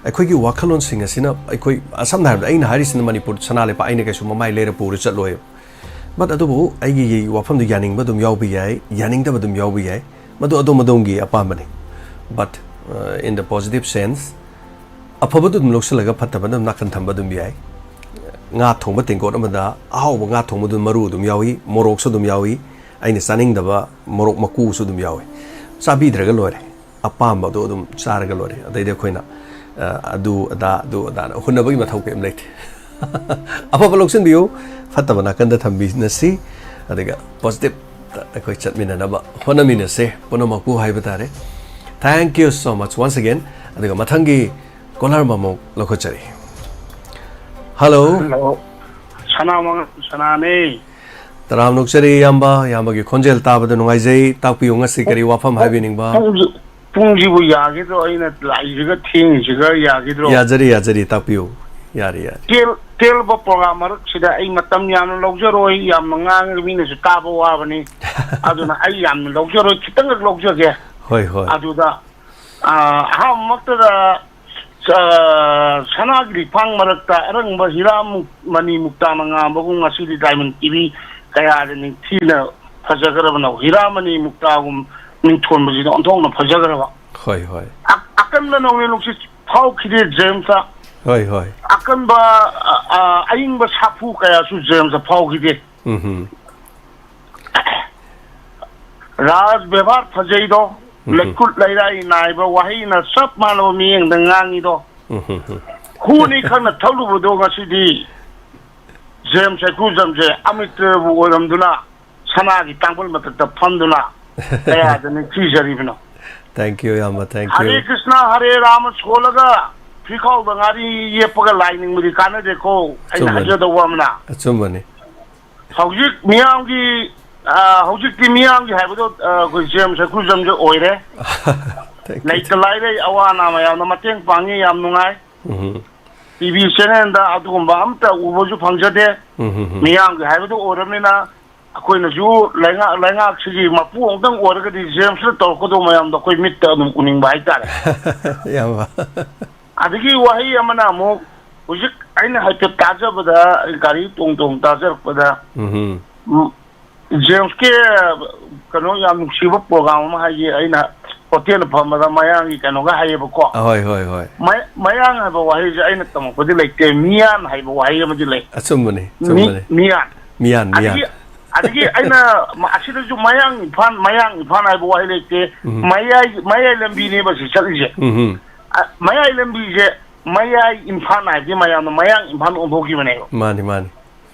ꯑꯩꯈꯣꯏꯒꯤ ꯋꯥꯈꯜꯂꯣꯟꯁꯤꯡ ꯑꯁꯤꯅ ꯑꯩꯈꯣꯏ, ꯁꯝꯅ ꯍꯥꯏꯔꯕꯗ, ꯑꯩꯅ ꯍꯥꯏꯔꯤꯁꯤꯅ ꯃꯅꯤꯄꯨꯔ ꯁꯅꯥ ꯂꯩꯄꯥꯛ, ꯑꯩꯅ ꯀꯩꯁꯨ ꯃꯃꯥꯏ ꯂꯩꯔ ꯄꯨꯔ ꯆꯠꯂꯣꯏ꯫ But ꯑꯗꯨꯕꯨ ꯑꯩꯒꯤ ꯋꯥꯐꯝꯗꯨ ꯌꯥꯅꯤꯡꯕ ꯑꯗꯨꯝ ꯌꯥꯎꯕ ꯌꯥꯏ, ꯌꯥꯅꯤꯡꯗꯕ ꯑꯗꯨꯝ ꯌꯥꯎꯕ ꯌꯥꯏ꯫ ꯃꯗꯨ ꯑꯗꯣꯝ ꯑꯗꯣꯝꯒꯤ ꯑꯄꯥꯝꯕꯅꯤ꯫ But, uh, in the positive sense, ꯑꯐꯕꯗꯨ ꯑꯗꯨꯝ ꯂꯧꯁꯤꯜꯂꯒ ꯐꯠꯇꯕꯅ ꯑꯗꯨꯝ ꯅꯥꯀꯟ ꯊꯝꯕ ꯑꯗꯨꯝ ꯌꯥꯏ꯫ ꯉꯥ ꯊꯣꯡꯕ ꯇꯦꯡꯀꯣꯠ ꯑꯃꯗ ꯑꯍꯥꯎꯕ ꯉꯥ ꯊꯣꯡꯕꯗꯨ ꯃꯔꯨ ꯑꯗꯨꯝ ꯌꯥꯎꯏ, ꯃꯣꯔꯣꯛꯁꯨ ꯑꯗꯨꯝ ꯌꯥꯎꯏ, ꯑꯩꯅ ꯆꯥꯅꯤꯡꯗꯕ ꯃꯣꯔꯣꯛ ꯃꯀꯨꯁꯨ ꯑꯗꯨꯝ ꯌꯥꯎꯏ꯫ ꯆꯥꯕꯤꯗ꯭ꯔꯒ ꯂꯣꯏꯔꯦ, ꯑꯄꯥꯝꯕꯗꯨ ꯑꯗꯨꯝ ꯆꯥꯔꯒ ꯂꯣꯏꯔꯦ꯫ ꯑꯗꯩꯗꯤ ꯑꯩꯈꯣꯏꯅ, ꯑ, ꯑꯗꯨ ꯑꯗꯥ, ꯑꯗꯨ ꯑꯗꯥꯅ ꯍꯨꯟꯅꯕꯒꯤ ꯃꯊꯧ ꯀꯔꯤꯝ ꯂꯩꯇꯦ꯫ ꯑꯐꯕ ꯂꯧꯁꯤꯟꯕꯤꯌꯨ, ꯐꯠꯇꯕ ꯅꯥꯀꯟꯗ ꯊꯝꯕꯤꯅꯁꯤ, ꯑꯗꯨꯒ ꯄꯣꯖꯤꯇꯤꯞꯇ ꯑꯩꯈꯣꯏ ꯆꯠꯃꯤꯟꯅꯅꯕ ꯍꯣꯠꯅꯃꯤꯟꯅꯁꯦ ꯄꯨꯝꯅꯃꯛꯄꯨ ꯍꯥꯏꯕ ꯇꯥꯔꯦ꯫ Thank you so much once again. ꯑꯗꯨꯒ ꯃꯊꯪꯒꯤ ꯀꯣꯂꯔ ꯑꯃꯃꯨꯛ ꯂꯧꯈꯠꯆꯔꯤ꯫ ꯍꯜꯂꯣ꯫ ꯍꯜꯂꯣ, ꯁꯅꯥꯃꯉꯥ ꯁꯅꯥꯅꯦ꯫ ꯇꯔꯥꯝ ꯅꯣꯛꯆꯔꯤ ꯏꯌꯥꯝꯕ, ꯏꯌꯥꯝꯕꯒꯤ ꯈꯣꯟꯖꯦꯜ ꯇꯥꯕꯗ ꯅꯨꯡꯉꯥꯏꯖꯩ꯫ ꯇꯥꯛꯄꯤꯌꯨ, ꯉꯁꯤ ꯀꯔꯤ ꯋꯥꯐꯝ ꯍꯥꯏꯕꯤꯅꯤꯡꯕ? ꯄꯨꯡꯁꯤ-, ꯄꯨꯡꯁꯤꯕꯨ ꯌꯥꯒꯗ꯭ꯔꯣ? ꯑꯩꯅ ꯂꯥꯛꯏꯁꯤꯒ ꯊꯦꯡꯉꯤꯁꯤꯒ ꯌꯥꯒꯗ꯭ꯔꯣ? ꯌꯥꯖꯔꯤ, ꯌꯥꯖꯔꯤ, ꯇꯥꯛꯄꯤꯌꯨ꯫ ꯌꯥꯔꯤ, ꯌꯥꯔꯤ꯫ ꯇꯦꯜ-, ꯇꯦꯜꯕ ꯄ꯭ꯔꯣꯒ꯭ꯔꯥꯝ ꯃꯔꯛꯁꯤꯗ ꯑꯩ ꯃꯇꯝ ꯌꯥꯝꯅ ꯂꯧꯖꯔꯣꯏ, ꯌꯥꯝꯅ ꯉꯥꯡꯉꯒ ꯃꯤꯅꯁꯨ ꯇꯥꯕ ꯋꯥꯕꯅꯤ꯫ ꯑꯗꯨꯅ ꯑꯩ ꯌꯥꯝꯅ ꯂꯧꯖꯔꯣꯏ, ꯈꯤꯇꯪꯈꯛ ꯂꯧꯖꯒꯦ꯫ ꯍꯣꯏ, ꯍꯣꯏ꯫ ꯑꯗꯨꯗ, ꯑ, ꯑꯍꯥꯟꯕꯃꯛꯇꯗ, ꯑ, ꯁꯅꯥꯒꯤ ꯂꯤꯛꯐꯥꯡ ꯃꯔꯛꯇ ꯑꯔꯪꯕ ꯍꯤꯔꯥ ꯃꯨꯛ-, ꯃꯅꯤ ꯃꯨꯛꯇꯥꯅ ꯉꯥꯡꯕꯒꯨꯝ ꯉꯁꯤꯗꯤ ꯗꯥꯏꯃꯟ ꯇꯤꯚꯤ ꯀꯌꯥꯗ ꯅꯤꯡꯊꯤꯅ ꯐꯖꯈ꯭ꯔꯕꯅꯣ? ꯍꯤꯔꯥ ꯃꯅꯤ ꯃꯨꯛꯇꯥꯒꯨꯝ ꯃꯤꯡꯊꯣꯟꯕꯁꯤꯗ ꯑꯣꯟꯊꯣꯛꯅ ꯐꯖꯈ꯭ꯔꯕ꯫ ꯍꯣꯏ, ꯍꯣꯏ꯫ ꯑ-, ꯑꯀꯟꯕ ꯅꯣꯡꯂꯩ ꯅꯨꯡꯁꯤꯠ ꯐꯥꯎꯈꯤꯗꯦ ꯖꯦꯝꯁꯇ꯫ ꯍꯣꯏ, ꯍꯣꯏ꯫ ꯑꯀꯟꯕ, ꯑ, ꯑ, ꯑꯏꯪꯕ ꯁꯥꯐꯨ ꯀꯌꯥꯁꯨ ꯖꯦꯝꯁꯇ ꯐꯥꯎꯈꯤꯗꯦ꯫ ꯎꯝ ꯍꯝ꯫ ꯔꯥꯖ ꯕꯦꯕꯥꯔ ꯐꯖꯩꯗꯣ, ꯎꯝ꯫ ꯂꯩꯀꯨꯠ ꯂꯩꯔꯥꯏ ꯅꯥꯏꯕ ꯋꯥꯍꯩꯅ ꯆꯞ ꯃꯥꯟꯅꯕ ꯃꯤꯠꯌꯦꯡꯗ ꯉꯥꯡꯉꯤꯗꯣ꯫ ꯎꯝ ꯍꯝ ꯍꯝ꯫ ꯍꯨꯅꯤ ꯈꯪꯅ ꯊꯛꯂꯨꯕꯗꯣ ꯉꯁꯤꯗꯤ ꯖꯦꯝꯁ ꯍꯩꯀ꯭ꯔꯨꯖꯝꯁꯦ ꯑꯃꯤꯇ꯭ꯔꯕꯨ ꯑꯣꯏꯔꯝꯗꯨꯅ ꯁꯅꯥꯒꯤ ꯇꯥꯡꯕꯜ ꯃꯊꯛꯇ ꯐꯝꯗꯨꯅ ꯀꯌꯥꯗ ꯅꯤꯡꯊꯤꯖꯔꯤꯕꯅꯣ꯫ Thank you, ꯏꯌꯥꯝꯕ, thank ꯍꯔꯦ you. ꯀ꯭ꯔꯤꯁꯅ ꯍꯔꯦ ꯔꯥꯃ ꯁꯣꯜꯂꯒ ꯐꯤꯈꯥꯎꯗ ꯉꯥꯔꯤ ꯌꯦꯞꯄꯒ ꯂꯥꯏ ꯅꯤꯡꯕꯗꯤ ꯀꯥꯟꯅꯗꯦꯀꯣ꯫ ꯑꯩꯅ ꯆꯨꯝꯕꯅꯤ. ꯍꯥꯏꯖꯗꯧꯕ ꯑꯃꯅ, ꯑꯆꯨꯝꯕꯅꯤ. ꯍꯧꯖꯤꯛ ꯃꯤꯌꯥꯝꯒꯤ, ꯑ, ꯍꯧꯖꯤꯛꯇꯤ ꯃꯤꯌꯥꯝꯒꯤ ꯍꯥꯏꯕꯗꯣ, ꯑ, ꯑꯩꯈꯣꯏ ꯖꯦꯝꯁ ꯁꯦꯀꯨꯂꯔꯤꯖꯝꯁꯦ ꯑꯣꯏꯔꯦ. Thank you. ꯂꯩꯇ ꯂꯥꯏꯔꯩ ꯑꯋꯥ ꯑꯅꯥ ꯃꯌꯥꯝꯗ ꯃꯇꯦꯡ ꯄꯥꯡꯉꯤ, ꯌꯥꯝ ꯅꯨꯡꯉꯥꯏ. ꯎꯝ. ꯇꯤ ꯚꯤ ꯆꯦꯅꯦꯜꯗ ꯑꯗꯨꯒꯨꯝꯕ ꯑꯝꯇ ꯎꯕꯁꯨ ꯐꯪꯖꯗꯦ. ꯎꯝ. ꯃꯤꯌꯥꯝꯒꯤ ꯍꯥꯏꯕꯗꯨ ꯑꯣꯏꯔꯕꯅꯤꯅ ꯑꯩꯈꯣꯏꯅꯁꯨ ꯂꯩꯉꯥꯛ, ꯂꯩꯉꯥꯛꯁꯤꯒꯤ ꯃꯄꯨ ꯑꯃꯨꯛꯇꯪ ꯑꯣꯏꯔꯒꯗꯤ ꯖꯦꯝꯁꯅ ꯇꯧꯔꯛꯀꯗꯧꯕ ꯃꯌꯥꯝꯗꯣ ꯑꯩꯈꯣꯏ ꯃꯤꯠꯇ ꯑꯗꯨꯝ ꯎꯅꯤꯡꯕ ꯍꯥꯏꯇꯥꯔꯦ. ꯏꯌꯥꯝꯕ. ꯑꯗꯒꯤ ꯋꯥꯍꯩ ꯑꯃꯅ ꯑꯃꯨꯛ, ꯍꯧꯖꯤꯛ ꯑꯩꯅ ꯍꯥꯏꯐꯦꯠ ꯇꯥꯖꯕꯗ, ꯒꯥꯔꯤ ꯇꯣꯡ ꯇꯣꯡ ꯇꯥꯖꯔꯛꯄꯗ, ꯎꯝ. ꯎꯝ, ꯖꯦꯝꯁꯀꯤ ꯀꯩꯅꯣ, ꯌꯥꯝ ꯅꯨꯡꯁꯤꯕ ꯄ꯭ꯔꯣꯒ꯭ꯔꯥꯝ ꯑꯃ ꯍꯥꯏꯌꯦ, ꯑꯩꯅ ꯍꯣꯇꯦꯜ ꯐꯝꯕꯗ ꯃꯌꯥꯡꯒꯤ ꯀꯩꯅꯣꯒ ꯍꯥꯏꯌꯦꯕꯀꯣ. ꯑꯍꯣꯏ, ꯍꯣꯏ, ꯍꯣꯏ. ꯃꯌꯥꯡ ꯍꯥꯏꯕ ꯋꯥꯍꯩꯁꯦ ꯑꯩꯅ ꯇꯝꯃꯛꯄꯗꯤ ꯂꯩꯇꯦ, ꯃꯤꯌꯥꯟ ꯍꯥꯏꯕ ꯋꯥꯍꯩ ꯑꯃꯗꯤ ꯂꯩ. ꯑꯆꯨꯝꯕꯅꯤ, ꯃꯤ- ꯑꯆꯨꯝꯕꯅꯤ. ꯃꯤꯌꯥꯟ. ꯃꯤꯌꯥꯟ, ꯃꯤꯌꯥꯟ. ꯑꯗꯒꯤ, ꯑꯗꯒꯤ ꯑꯩꯅ ꯃ-, ꯑꯁꯤꯗꯁꯨ ꯃꯌꯥꯡ ꯏꯝꯐꯥꯜ, ꯃꯌꯥꯡ ꯏꯝꯐꯥꯜ ꯍꯥꯏꯕ ꯋꯥꯍꯩ ꯂꯩꯇꯦ. ꯎꯝ. ꯃꯌꯥꯏ, ꯃꯌꯥꯏ ꯂꯝꯕꯤꯅꯦꯕ ꯁꯤ ꯆꯠꯂꯤꯁꯦ. ꯎꯝ. ꯑ, ꯃꯌꯥꯏ ꯂꯝꯕꯤꯁꯦ, ꯃꯌꯥꯏ ꯏꯝꯐꯥꯜ ꯍꯥꯏꯕꯗꯤ ꯃꯌꯥꯝꯅ ꯃꯌꯥꯡ ꯏꯝꯐꯥꯜ ꯑꯣꯟꯊꯣꯛꯈꯤꯕꯅꯦꯕ. ꯃꯥꯅꯤ, ꯃꯥꯅꯤ.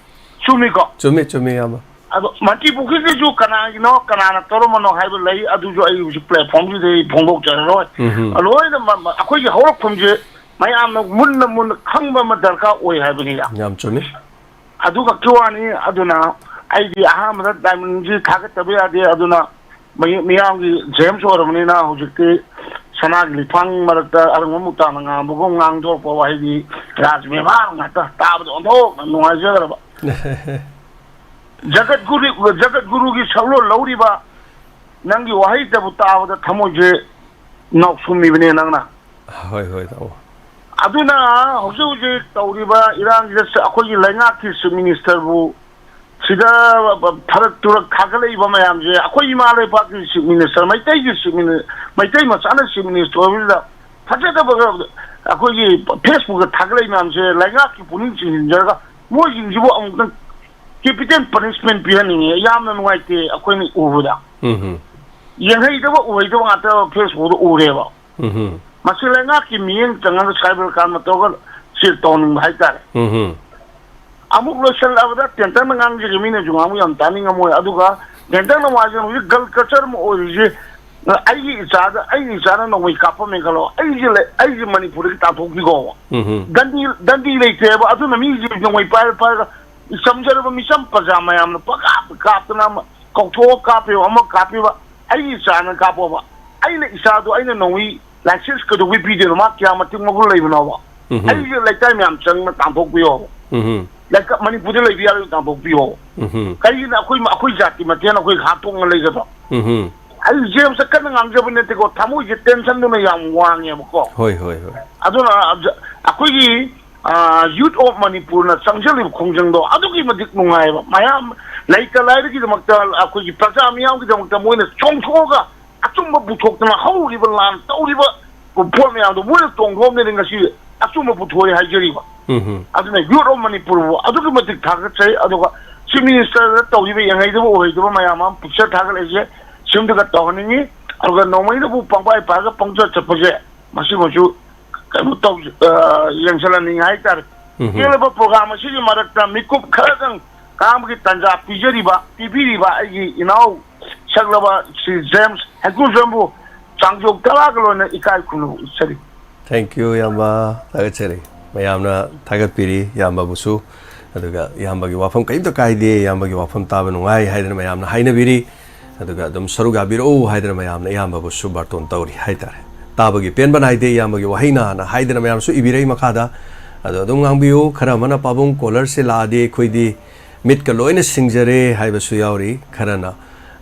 ꯆꯨꯝꯃꯤꯀꯣ? ꯆꯨꯝꯃꯤ, ꯆꯨꯝꯃꯤ, ꯏꯌꯥꯝꯕ. ꯑꯗꯣ ꯃꯟꯇ꯭ꯔꯤ ꯄꯨꯈ꯭ꯔꯤꯗꯁꯨ ꯀꯅꯥꯒꯤꯅꯣ, ꯀꯅꯥꯅ ꯇꯧꯔꯝꯕꯅꯣ ꯍꯥꯏꯕ ꯂꯩ, ꯑꯗꯨꯁꯨ ꯑꯩ ꯍꯧꯖꯤꯛ ꯄ꯭ꯂꯦꯠꯐꯣꯝꯁꯤꯗ ꯑꯩ ꯐꯣꯡꯗꯣꯛꯆꯔꯔꯣꯏ. ꯎꯝ. ꯂꯣꯏꯅ ꯃ-, ꯃ-, ꯑꯩꯈꯣꯏꯒꯤ ꯍꯧꯔꯛꯐꯝꯁꯦ ꯃꯌꯥꯝꯅ ꯃꯨꯟꯅ ꯃꯨꯟꯅ ꯈꯪꯕ ꯑꯃ ꯗꯔꯀꯥꯔ ꯑꯣꯏ ꯍꯥꯏꯕꯅꯤꯗ꯫ ꯌꯥꯝ ꯆꯨꯝꯃꯤ. ꯑꯗꯨ ꯈꯛꯀꯤ ꯋꯥꯅꯤ. ꯑꯗꯨꯅ ꯑꯩꯗꯤ ꯑꯍꯥꯟꯕꯗ ꯗꯥꯏꯃꯟꯁꯤ ꯊꯥꯒꯠꯇꯕ ꯌꯥꯗꯦ. ꯑꯗꯨꯅ ꯃꯤ-, ꯃꯤꯌꯥꯝꯒꯤ ꯖꯦꯝꯁ ꯑꯣꯏꯔꯕꯅꯤꯅ ꯍꯧꯖꯤꯛꯇꯤ ꯁꯅꯥꯒꯤ ꯂꯤꯛꯐꯥꯡ ꯃꯔꯛꯇ ꯑꯔꯪꯕ ꯃꯨꯛꯇꯥꯅ ꯉꯥꯡꯕꯒꯨꯝ ꯉꯥꯡꯊꯣꯔꯛꯄ ꯋꯥꯍꯩꯗꯤ ꯔꯥꯖ ꯕꯦꯕꯥꯔ ꯉꯥꯛꯇ, ꯇꯥꯕꯗ ꯑꯣꯟꯊꯣꯛꯅ ꯅꯨꯡꯉꯥꯏꯖꯈ꯭ꯔꯕ꯫ ꯖꯒꯠ ꯒꯨꯔꯨ, ꯖꯒꯠ ꯒꯨꯔꯨꯒꯤ ꯁꯛꯂꯣꯟ ꯂꯧꯔꯤꯕ ꯅꯪꯒꯤ ꯋꯥꯍꯩꯇꯕꯨ ꯇꯥꯕꯗ ꯊꯃꯣꯏꯁꯦ ꯅꯥꯎꯁꯨꯝꯃꯤꯕꯅꯦ ꯅꯪꯅ꯫ ꯍꯣꯏ, ꯍꯣꯏ, ꯇꯥꯃꯣ. ꯑꯗꯨꯅ ꯍꯧꯖꯤꯛ ꯍꯧꯖꯤꯛ ꯇꯧꯔꯤꯕ ꯏꯔꯥꯡꯁꯤꯗ ꯑꯩꯈꯣꯏꯒꯤ ꯂꯩꯉꯥꯛꯀꯤ ꯆꯤꯐ ꯃꯤꯅꯤꯁꯇꯔꯕꯨ ꯁꯤꯗ ꯐꯔꯛ ꯇꯨꯔꯛ ꯊꯥꯒꯠꯂꯛꯏꯕ ꯃꯌꯥꯝꯁꯦ, ꯑꯩꯈꯣꯏ ꯏꯃꯥ ꯂꯩꯕꯥꯛꯀꯤ ꯆꯤꯐ ꯃꯤꯅꯤꯁꯇꯔ, ꯃꯩꯇꯩꯒꯤ ꯆꯤꯐ ꯃꯤꯅꯤ-, ꯃꯩꯇꯩ ꯃꯆꯥꯅ ꯆꯤꯐ ꯃꯤꯅꯤꯁꯇꯔ ꯑꯣꯏꯕꯁꯤꯗ ꯐꯖꯗꯕ ꯑꯩꯈꯣꯏꯒꯤ ꯐꯦꯁꯕꯨꯛꯇ ꯊꯥꯒꯠꯂꯛꯏ ꯃꯌꯥꯝꯁꯦ ꯂꯩꯉꯥꯛꯀꯤ ꯄꯨꯛꯅꯤꯡ ꯆꯤꯡꯁꯤꯟꯖꯔꯒ ꯃꯣꯏꯁꯤꯡꯁꯤꯕꯨ ꯑꯃꯨꯛꯇꯪ ꯀꯦꯄꯤꯇꯦꯜ ꯄꯅꯤꯁꯃꯦꯟ ꯄꯤꯍꯟꯅꯤꯡꯉꯤ꯫ ꯌꯥꯝꯅ ꯅꯨꯡꯉꯥꯏꯇꯦ ꯑꯩꯈꯣꯏꯅ ꯎꯕꯗ꯫ ꯎꯝ. ꯌꯦꯡꯍꯩꯗꯕ ꯎꯍꯩꯗꯕ ꯉꯥꯛꯇ ꯐꯦꯁꯕꯨꯛꯇ ꯎꯔꯦꯕ꯫ ꯎꯝ. ꯃꯁꯤ ꯂꯩꯉꯥꯛꯀꯤ ꯃꯤꯠꯌꯦꯡ ꯆꯪꯉꯒ ꯁꯥꯏꯕꯔ ꯀ꯭ꯔꯥꯏꯝ ꯇꯧꯔꯒ ꯆꯦꯛ ꯇꯧꯍꯟꯅꯤꯡꯕ ꯍꯥꯏꯇꯥꯔꯦ꯫ ꯎꯝ. ꯑꯃꯨꯛ ꯂꯣꯏꯁꯤꯜꯂꯛꯑꯕꯗ ꯇꯦꯟꯇꯛꯅ ꯉꯥꯡꯖꯒꯦ, ꯃꯤꯅꯁꯨ ꯉꯥꯡꯕ ꯌꯥꯝ ꯇꯥꯅꯤꯡꯉꯝꯃꯣꯏ꯫ ꯑꯗꯨꯒ ꯇꯦꯟꯇꯛꯅ ꯋꯥꯁꯦ ꯍꯧꯖꯤꯛ ꯒꯜ ꯀꯆꯔ ꯑꯃ ꯑꯣꯏꯔꯤꯁꯦ, ꯑꯩꯒꯤ ꯏꯆꯥꯗ, ꯑꯩꯒꯤ ꯏꯆꯥꯅ ꯅꯣꯡꯃꯩ ꯀꯥꯞꯄꯝꯃꯦ ꯈꯜꯂꯣ, ꯑꯩꯁꯦ ꯂꯩ-, ꯑꯩꯁꯦ ꯃꯅꯤꯄꯨꯔꯗꯒꯤ ꯇꯥꯟꯊꯣꯛꯄꯤꯈꯣꯕ꯫ ꯎꯝ ꯍꯝ꯫ ꯗꯟꯗꯤ, ꯗꯟꯗꯤ ꯂꯩꯇꯦꯕ꯫ ꯑꯗꯨꯅ ꯃꯤꯁꯦ ꯅꯣꯡꯃꯩ ꯄꯥꯏꯔ ꯄꯥꯏꯔꯒ ꯆꯝꯖꯔꯕ ꯃꯤꯆꯝ ꯄ꯭ꯔꯖꯥ ꯃꯌꯥꯝꯅ ꯄꯪꯀꯥꯞꯇ ꯀꯥꯞꯇꯅ, ꯑꯃ ꯀꯧꯊꯣꯛꯑ ꯀꯥꯞꯄꯦꯕ, ꯑꯃ ꯀꯥꯞꯄꯦꯕ꯫ ꯑꯩꯒꯤ ꯏꯆꯥꯅ ꯀꯥꯞꯄꯣꯕ꯫ ꯑꯩꯅ ꯏꯆꯥꯗꯣ ꯑꯩꯅ ꯅꯣꯡꯃꯩ ꯂꯥꯏꯁꯦꯟꯁ ꯀꯩꯗꯧꯕꯩ ꯄꯤꯗꯣꯏꯅꯣ? ꯃꯥ ꯀꯌꯥ ꯃꯇꯤꯛ ꯃꯒꯨꯟ ꯂꯩꯕꯅꯣꯕ? ꯎꯝ ꯍꯝ꯫ ꯑꯩꯁꯦ ꯂꯩꯀꯥꯏ ꯃꯌꯥꯝ ꯆꯪꯅ ꯇꯥꯟꯊꯣꯛꯄꯤꯌꯣꯕ꯫ ꯎꯝ ꯍꯝ꯫ ꯂꯩꯀꯥꯏ, ꯃꯅꯤꯄꯨꯔꯗ ꯂꯩꯕ ꯌꯥꯔꯣꯏ, ꯇꯥꯟꯊꯣꯛꯄꯤꯌꯣꯕ꯫ ꯎꯝ ꯍꯝ꯫ ꯀꯔꯤꯒꯤꯅꯣ? ꯑꯩꯈꯣꯏ, ꯑꯩꯈꯣꯏ ꯖꯥꯇꯤ ꯃꯁꯦꯟ ꯑꯩꯈꯣꯏ ꯍꯥꯠꯇꯣꯛꯅ ꯂꯩꯒꯗ꯭ꯔꯣ? ꯎꯝ ꯍꯝ꯫ ꯑꯩ ꯖꯦꯝꯁꯇ ꯀꯟꯅ ꯉꯥꯡꯖꯕ ꯅꯠꯇꯦꯀꯣ, ꯊꯃꯣꯏꯁꯦ ꯇꯦꯟꯁꯟꯗꯨꯅ ꯌꯥꯝ ꯋꯥꯡꯉꯦꯕꯀꯣ꯫ ꯍꯣꯏ, ꯍꯣꯏ, ꯍꯣꯏ꯫ ꯑꯗꯨꯅ ꯑꯩꯈꯣꯏꯒꯤ, ꯑ, Youth of Manipurꯅ ꯆꯪꯁꯤꯜꯂꯤꯕ ꯈꯣꯡꯖꯪꯗꯣ ꯑꯗꯨꯛꯀꯤ ꯃꯇꯤꯛ ꯅꯨꯡꯉꯥꯏꯕ꯫ ꯃꯌꯥꯝ ꯂꯩꯇ ꯂꯥꯏꯔꯒꯤꯗꯃꯛꯇ, ꯑꯩꯈꯣꯏꯒꯤ ꯄ꯭ꯔꯖꯥ ꯃꯤꯌꯥꯝꯒꯤꯗꯃꯛꯇ ꯃꯣꯏꯅ ꯆꯣꯡꯊꯣꯛꯑꯒ ꯑꯆꯨꯝꯕ ꯄꯨꯊꯣꯛꯇꯅ ꯍꯧꯔꯤꯕ ꯂꯥꯟ ꯇꯧꯔꯤꯕ ꯄꯣꯠ ꯃꯌꯥꯝꯗꯣ ꯃꯣꯏꯅ ꯆꯣꯡꯊꯣꯛꯑꯕꯅꯤꯅ ꯉꯁꯤ ꯑꯆꯨꯝꯕ ꯄꯨꯊꯣꯛꯑꯦ ꯍꯥꯏꯖꯔꯤꯕ꯫ ꯎꯝ ꯍꯝ꯫ ꯑꯗꯨꯅ Youth of Manipurꯕꯨ ꯑꯗꯨꯛꯀꯤ ꯃꯇꯤꯛ ꯊꯥꯒꯠꯆꯩ꯫ ꯑꯗꯨꯒ Chief Ministerꯗ ꯇꯧꯔꯤꯕ ꯌꯦꯡꯍꯩꯗꯕ ꯎꯍꯩꯗꯕ ꯃꯌꯥꯝ ꯑꯃ picture ꯊꯥꯒꯠꯂꯛꯏꯁꯦ ꯁꯤꯝꯗꯨꯒ ꯇꯧꯍꯟꯅꯤꯡꯉꯤ꯫ ꯑꯗꯨꯒ ꯅꯣꯡꯃꯩꯅꯕꯨ ꯄꯪꯄꯥꯏ ꯄꯥꯏꯔꯒ ꯄꯪꯆꯠ ꯆꯠꯄꯁꯦ ꯃꯁꯤꯃꯁꯨ ꯀꯩꯅꯣ ꯇꯧ-, ꯑ, ꯌꯦꯡꯁꯤꯜꯍꯟꯅꯤꯡꯉꯤ ꯍꯥꯏꯇꯥꯔꯦ꯫ ꯎꯝ ꯍꯝ꯫ ꯄꯦꯜꯂꯕ program ꯑꯁꯤꯒꯤ ꯃꯔꯛꯇ ꯃꯤꯀꯨꯞ ꯈꯔꯗꯪ ꯀꯥꯡꯕꯒꯤ ꯇꯥꯟꯖꯥ ꯄꯤꯖꯔꯤꯕ, ꯄꯤꯕꯤꯔꯤꯕ ꯑꯩꯒꯤ ꯏꯅꯥꯎ ꯁꯛꯂꯕ ꯁ꯭ꯔꯤ ꯖꯦꯝꯁ ꯍꯩꯀ꯭ꯔꯨꯖꯝꯕꯨ ꯆꯥꯡꯖꯣꯛ ꯇꯔꯥꯒ ꯂꯣꯏꯅ ꯏꯀꯥꯏ ꯈꯨꯝꯅꯕ ꯎꯠꯆꯔꯤ꯫ Thank you, ꯏꯌꯥꯝꯕ꯫ ꯊꯥꯒꯠꯆꯔꯤ꯫ ꯃꯌꯥꯝꯅ ꯊꯥꯒꯠꯄꯤꯔꯤ ꯏꯌꯥꯝꯕꯕꯨꯁꯨ꯫ ꯑꯗꯨꯒ ꯏꯌꯥꯝꯕꯒꯤ ꯋꯥꯐꯝ ꯀꯔꯤꯝꯇ ꯀꯥꯏꯗꯦ, ꯏꯌꯥꯝꯕꯒꯤ ꯋꯥꯐꯝ ꯇꯥꯕ ꯅꯨꯡꯉꯥꯏ ꯍꯥꯏꯗꯅ ꯃꯌꯥꯝꯅ ꯍꯥꯏꯅꯕꯤꯔꯤ꯫ ꯑꯗꯨꯒ ꯑꯗꯨꯝ ꯁꯔꯨꯛ ꯌꯥꯕꯤꯔꯛꯎ ꯍꯥꯏꯗꯅ ꯃꯌꯥꯝꯅ ꯏꯌꯥꯝꯕꯕꯨꯁꯨ ꯕꯥꯔꯇꯣꯟ ꯇꯧꯔꯤ ꯍꯥꯏꯇꯥꯔꯦ꯫ ꯇꯥꯕꯒꯤ ꯄꯦꯟꯕ ꯅꯥꯏꯗꯦ, ꯏꯌꯥꯝꯕꯒꯤ ꯋꯥꯍꯩꯅ ꯍꯥꯏꯗꯅ ꯃꯌꯥꯝꯁꯨ ꯏꯕꯤꯔꯛꯏ ꯃꯈꯥꯗ꯫ ꯑꯗꯣ ꯑꯗꯨꯝ ꯉꯥꯡꯕꯤꯌꯨ꯫ ꯈꯔ ꯑꯃꯅ ꯄꯥꯕꯨꯡ caller ꯁꯦ ꯂꯥꯛꯑꯗꯤ ꯑꯩꯈꯣꯏꯗꯤ ꯃꯤꯠꯀ ꯂꯣꯏꯅ ꯁꯤꯡꯖꯔꯦ ꯍꯥꯏꯕꯁꯨ ꯌꯥꯎꯔꯤ꯫ ꯈꯔꯅ,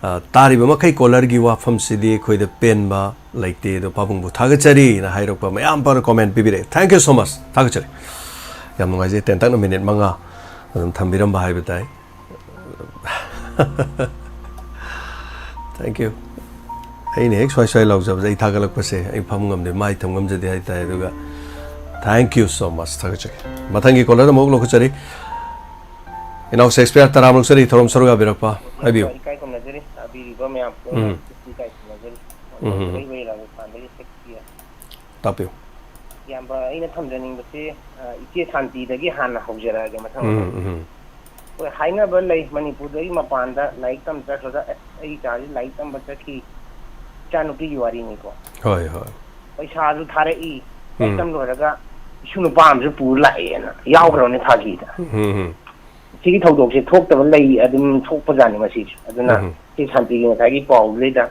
ꯑ, ꯇꯥꯔꯤꯕ ꯃꯈꯩ caller ꯒꯤ ꯋꯥꯐꯝꯁꯤꯗꯤ ꯑꯩꯈꯣꯏꯗ ꯄꯦꯟꯕ ꯂꯩꯇꯦ, ꯑꯗꯣ ꯄꯥꯕꯨꯡꯕꯨ ꯊꯥꯒꯠꯆꯔꯤꯅ ꯍꯥꯏꯔꯛꯄ ꯃꯌꯥꯝ ꯐꯥꯎꯅ comment ꯄꯤꯕꯤꯔꯛꯑꯦ꯫ Thank you so much꯫ ꯊꯥꯒꯠꯆꯔꯤ꯫ ꯌꯥꯝ ꯅꯨꯡꯉꯥꯏꯖꯩ꯫ ꯇꯦꯟꯇꯛꯅ minute ꯃꯉꯥ ꯑꯗꯨꯝ ꯊꯝꯕꯤꯔꯝꯕ ꯍꯥꯏꯕ ꯇꯥꯏ꯫ Thank you꯫ ꯑꯩꯅ ꯍꯦꯛ ꯁ꯭ꯋꯥꯏ ꯁ꯭ꯋꯥꯏ ꯂꯥꯎꯖꯕꯁꯦ, ꯑꯩ ꯊꯥꯒꯠꯂꯛꯄꯁꯦ ꯑꯩ ꯐꯝ ꯉꯝꯗꯦ, ꯃꯥꯏ ꯊꯝ ꯉꯝꯖꯗꯦ ꯍꯥꯏꯇꯥꯔꯦ꯫ ꯑꯗꯨꯒ thank you so much꯫ ꯊꯥꯒꯠꯆꯔꯤ꯫ ꯃꯊꯪꯒꯤ caller ꯑꯃꯨꯛ ꯂꯧꯈꯠꯆꯔꯤ꯫ ꯏꯅꯥꯎ ꯁꯦꯛꯁꯄꯤꯌꯔ ꯇꯔꯥꯝ ꯂꯧꯆꯔꯤ, ꯊꯧꯔꯝ ꯁꯔꯨꯛ ꯌꯥꯕꯤꯔꯛꯄ꯫ ꯍꯥꯏꯕꯤꯌꯨ꯫ ꯏꯀꯥꯏ ꯈꯨꯝꯅꯖꯔꯤ, ꯇꯥꯕꯤꯔꯤꯕ ꯃꯌꯥꯝ ꯄꯨꯝꯅꯃꯛ ꯎꯝ꯫ ꯏꯀꯥꯏ ꯈꯨꯝꯅꯖꯔꯤ꯫ ꯎꯝ꯫ ꯃꯩꯔꯥ ꯃꯄꯥꯟꯗꯒꯤ ꯁꯦꯛꯁꯄꯤꯌꯔ꯫ ꯇꯥꯛꯄꯤꯌꯨ꯫ ꯏꯌꯥꯝꯕ, ꯑꯩꯅ ꯊꯝꯖꯅꯤꯡꯕꯁꯤ, ꯑ, ꯏꯆꯦ ꯁꯥꯟꯇꯤꯗꯒꯤ ꯍꯥꯟꯅ ꯍꯧꯖꯔꯛꯑꯒꯦ, ꯃꯊꯪ ꯎꯝ, ꯃꯊꯪ꯫ ꯎꯝ꯫ ꯍꯣꯏ, ꯍꯥꯏꯅꯕ ꯂꯩ, ꯃꯅꯤꯄꯨꯔꯗꯒꯤ ꯃꯄꯥꯟꯗ ꯂꯥꯏꯔꯤꯛ ꯇꯝ ꯆꯠꯈ꯭ꯔꯒ, "ꯑꯁ, ꯑꯩ ꯏꯆꯥꯁꯤ ꯂꯥꯏꯔꯤꯛ ꯇꯝꯕ ꯆꯠꯈꯤ", ꯏꯆꯥꯅꯨꯄꯤꯒꯤ ꯋꯥꯔꯤꯅꯤꯀꯣ꯫ ꯍꯣꯏ, ꯍꯣꯏ꯫ ꯄꯩꯁꯥꯁꯨ ꯊꯥꯔꯛꯏ, ꯂꯥꯏꯔꯤꯛ ꯎꯝ꯫ ꯇꯝ ꯂꯣꯏꯔꯒ ꯏꯁꯨ ꯅꯨꯄꯥ ꯑꯃꯁꯨ ꯄꯨꯔ ꯂꯥꯛꯑꯦꯅ ꯌꯥꯎꯈ꯭ꯔꯕꯅꯤ ꯐꯥꯒꯤꯗ꯫ ꯎꯝ, ꯎꯝ꯫ ꯁꯤꯒꯤ ꯊꯧꯗꯣꯛꯁꯦ ꯊꯣꯛꯇꯕ ꯂꯩ, ꯑꯗꯨꯝ ꯊꯣꯛꯄꯖꯥꯠꯅꯤ ꯃꯁꯤꯁꯨ꯫ ꯑꯗꯨꯅ ꯎꯝ꯫ ꯁꯤ ꯁꯥꯟꯇꯤꯒꯤ ꯉꯁꯥꯏꯒꯤ ꯄꯥꯎꯗꯨꯗꯩꯗ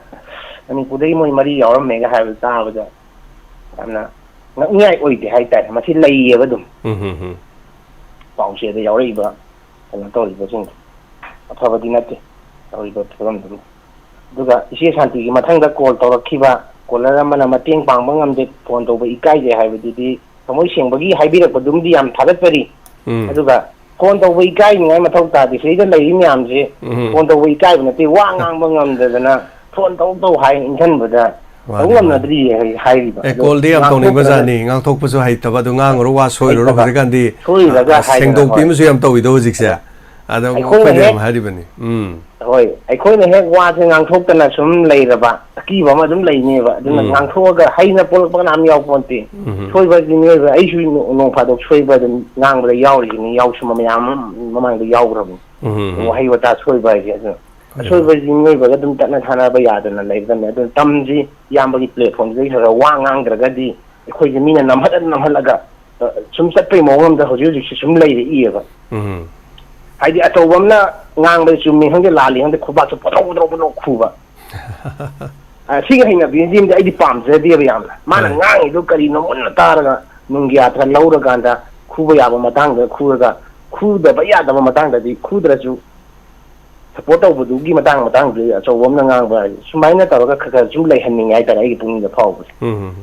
ꯃꯅꯤꯄꯨꯔꯗꯒꯤ ꯃꯣꯏ ꯃꯔꯤ ꯌꯥꯎꯔꯝꯃꯦꯒ ꯍꯥꯏꯕꯗꯨ ꯇꯥꯕꯗ ꯌꯥꯝꯅ ꯉꯛꯅꯤꯡꯉꯥꯏ ꯑꯣꯏꯗꯦ ꯍꯥꯏꯇꯥꯔꯦ꯫ ꯃꯁꯤ ꯂꯩꯌꯦꯕ ꯑꯗꯨꯝ꯫ ꯎꯝ, ꯎꯝ, ꯎꯝ꯫ ꯄꯥꯎꯆꯦꯗ ꯌꯥꯎꯔꯛꯏꯕ ꯀꯩꯅꯣ ꯇꯧꯔꯤꯕꯁꯤꯡꯗꯣ ꯑꯐꯕꯗꯤ ꯅꯠꯇꯦ ꯇꯧꯔꯤꯕ ꯐꯤꯕꯝꯗꯨꯕꯨ꯫ ꯑꯗꯨꯒ ꯏꯆꯦ ꯁꯥꯟꯇꯤꯒꯤ ꯃꯊꯪꯗ ꯀꯣꯜ ꯇꯧꯔꯛꯈꯤꯕ ꯀꯣꯂꯔ ꯑꯃꯅ "ꯃꯇꯦꯡ ꯄꯥꯡꯕ ꯉꯝꯗꯦ, ꯐꯣꯟ ꯇꯧꯕ ꯏꯀꯥꯏꯖꯩ" ꯍꯥꯏꯕꯗꯨꯗꯤ ꯊꯃꯣꯏ ꯁꯦꯡꯕꯒꯤ ꯍꯥꯏꯕꯤꯔꯛꯄꯗꯨꯝꯗꯤ ꯌꯥꯝ ꯊꯥꯒꯠꯆꯔꯤ꯫ ꯎꯝ꯫ ꯑꯗꯨꯒ ꯐꯣꯟ ꯇꯧꯕ ꯏꯀꯥꯏꯅꯤꯡꯉꯥꯏ ꯃꯊꯧ ꯇꯥꯗꯦ꯫ ꯁꯤꯗꯩꯗ ꯂꯩꯔꯤ ꯃꯌꯥꯝꯁꯦ ꯎꯝ꯫ ꯐꯣꯟ ꯇꯧꯕ ꯏꯀꯥꯏꯕ ꯅꯠꯇꯦ, ꯋꯥ ꯉꯥꯡꯕ ꯉꯝꯗꯗꯅ ꯐꯣꯟ ꯇꯧ ꯇꯧ ꯍꯥꯏ ꯏꯟꯁꯤꯟꯕꯗ ꯇꯧ ꯃꯥꯅꯤ, ꯃꯥꯅꯤ꯫ ꯉꯝꯅꯗ꯭ꯔꯤꯌꯦ ꯍꯥꯏ-, ꯍꯥꯏꯔꯤꯕ꯫ ꯑꯦ, ꯑꯗꯣ ꯀꯣꯜꯗꯤ ꯌꯥꯝ ꯉꯥꯡꯊꯣꯛꯇ꯭ꯔꯒ ꯇꯧꯅꯤꯡꯕꯖꯥꯠꯅꯤ, ꯉꯥꯡꯊꯣꯛꯄꯁꯨ ꯍꯩꯇꯕ, ꯑꯗꯨ ꯉꯥꯡꯉꯨꯔꯣ, ꯋꯥ ꯁꯣꯏꯔꯨꯔꯣ, ꯍꯩꯇꯕ꯫ ꯍꯧꯖꯤꯛꯀꯥꯟꯗꯤ, ꯁꯣꯏꯔꯒ ꯑ, ꯍꯥꯏꯗꯅ, ꯁꯦꯡꯗꯣꯛꯄꯤ ꯍꯣꯏ꯫ ꯑꯃꯁꯨ ꯌꯥꯝ ꯇꯧꯋꯤꯗꯣ ꯍꯧꯖꯤꯛꯁꯦ꯫ ꯑꯗꯣ ꯑꯩꯈꯣꯏꯅ ꯑꯩꯈꯣꯏꯗ ꯍꯦꯛ ꯌꯥꯝ ꯍꯥꯏꯔꯤꯕꯅꯤ꯫ ꯎꯝ꯫ ꯍꯣꯏ, ꯑꯩꯈꯣꯏꯅ ꯍꯦꯛ ꯋꯥꯁꯦ ꯉꯥꯡꯊꯣꯛꯇꯅ ꯁꯨꯝ ꯂꯩꯔꯕ ꯑꯀꯤꯕ ꯑꯃ ꯑꯗꯨꯝ ꯂꯩꯅꯦꯕ꯫ ꯑꯗꯨꯅ ꯎꯝ꯫ ꯉꯥꯡꯊꯣꯛꯑꯒ ꯍꯩꯅ ꯄꯣꯛꯂꯛꯄ ꯀꯅꯥꯝ ꯌꯥꯎ ꯄꯣꯟꯇꯦ꯫ ꯎꯝ꯫ ꯁꯣꯏꯕ ꯍꯥꯏꯁꯤ ꯃꯤꯑꯣꯏꯕ, ꯑꯩꯁꯨ ꯅꯣ-, ꯅꯣꯡ ꯐꯥꯗꯣꯛ ꯁꯣꯏꯕ ꯑꯗꯨꯝ ꯉꯥꯡꯕꯗ ꯌꯥꯎꯔꯤꯁꯤꯅꯤ, ꯌꯥꯎꯁꯨ ꯃꯌꯥꯝ ꯑꯃ ꯃꯃꯥꯡꯗ ꯌꯥꯎꯈ꯭ꯔꯕꯅꯤ꯫ ꯎꯝ꯫ ꯋꯥꯍꯩ ꯋꯥꯇꯥ ꯁꯣꯏꯕ ꯍꯥꯏꯁꯦ꯫ ꯑꯗꯨꯅ ꯍꯣꯏ, ꯍꯣꯏ꯫ ꯑꯁꯣꯏꯕꯁꯤ ꯃꯤꯑꯣꯏꯕꯒ ꯑꯗꯨꯝ ꯇꯠꯅ ꯊꯥꯅꯕ ꯌꯥꯗꯅ ꯂꯩꯒꯗꯕꯅꯤ꯫ ꯑꯗꯨꯅ ꯇꯝꯁꯤ, ꯏꯌꯥꯝꯕꯒꯤ platformꯗꯒꯤ ꯈꯔ ꯈꯔ ꯋꯥ ꯉꯥꯡꯗ꯭ꯔꯒꯗꯤ ꯑꯩꯈꯣꯏꯁꯦ ꯃꯤꯅ ꯅꯝꯍꯠꯂ ꯅꯝꯍꯠꯂꯒ, ꯑ, ꯁꯨꯝ ꯆꯠꯄꯩ ꯃꯑꯣꯡ ꯑꯃꯗ ꯍꯧꯖꯤꯛ ꯍꯧꯖꯤꯛꯁꯦ ꯁꯨꯝ ꯂꯩꯔꯛꯏꯑꯕ꯫ ꯎꯝ꯫ ꯍꯥꯏꯗꯤ ꯑꯆꯧꯕ ꯑꯃꯅ ꯉꯥꯡꯕꯗ ꯆꯨꯝꯃꯤ ꯈꯪꯗꯦ ꯂꯥꯜꯂꯤ ꯈꯪꯗꯦ ꯈꯨꯕꯥꯛꯁꯨ ꯄꯣꯇ꯭ꯔꯣꯛ ꯄꯣꯇ꯭ꯔꯣꯛ ꯄꯣꯇ꯭ꯔꯣꯛ ꯈꯨꯕ꯫ ꯑ, ꯁꯤꯒꯤ ꯍꯩꯅꯕꯤꯁꯤꯃꯗꯤ ꯑꯩꯗꯤ ꯄꯥꯝꯖꯗꯦꯕ ꯌꯥꯝꯅ꯫ ꯃꯥꯅ ꯍꯣꯏ꯫ ꯉꯥꯡꯉꯤꯗꯣ ꯀꯔꯤꯅꯣ ꯃꯨꯟꯅ ꯇꯥꯔꯒ ꯅꯨꯡꯒꯤ ꯑꯥꯊ꯭ꯔ ꯂꯧꯔꯀꯥꯟꯗ ꯈꯨꯕ ꯌꯥꯕ ꯃꯇꯥꯡꯗ ꯈꯨꯔꯒ, ꯈꯨꯗꯕ ꯌꯥꯗꯕ ꯃꯇꯥꯡꯗꯗꯤ ꯈꯨꯗ꯭ꯔꯁꯨ support ꯇꯧꯕꯗꯨꯒꯤ ꯃꯇꯥꯡ ꯃꯇꯥꯡꯗꯨꯗꯤ ꯑꯆꯧꯕ ꯑꯃꯅ ꯉꯥꯡꯕ ꯍꯥꯏꯁꯦ ꯁꯨꯃꯥꯏꯅ ꯇꯧꯔꯒ ꯈꯔ ꯈꯔ ꯁꯨꯝ ꯂꯩꯍꯟꯅꯤꯡꯉꯦ ꯍꯥꯏꯇꯥꯔꯦ ꯑꯩꯒꯤ ꯄꯨꯛꯅꯤꯡꯗ ꯐꯥꯎꯕꯁꯦ꯫ ꯎꯝ꯫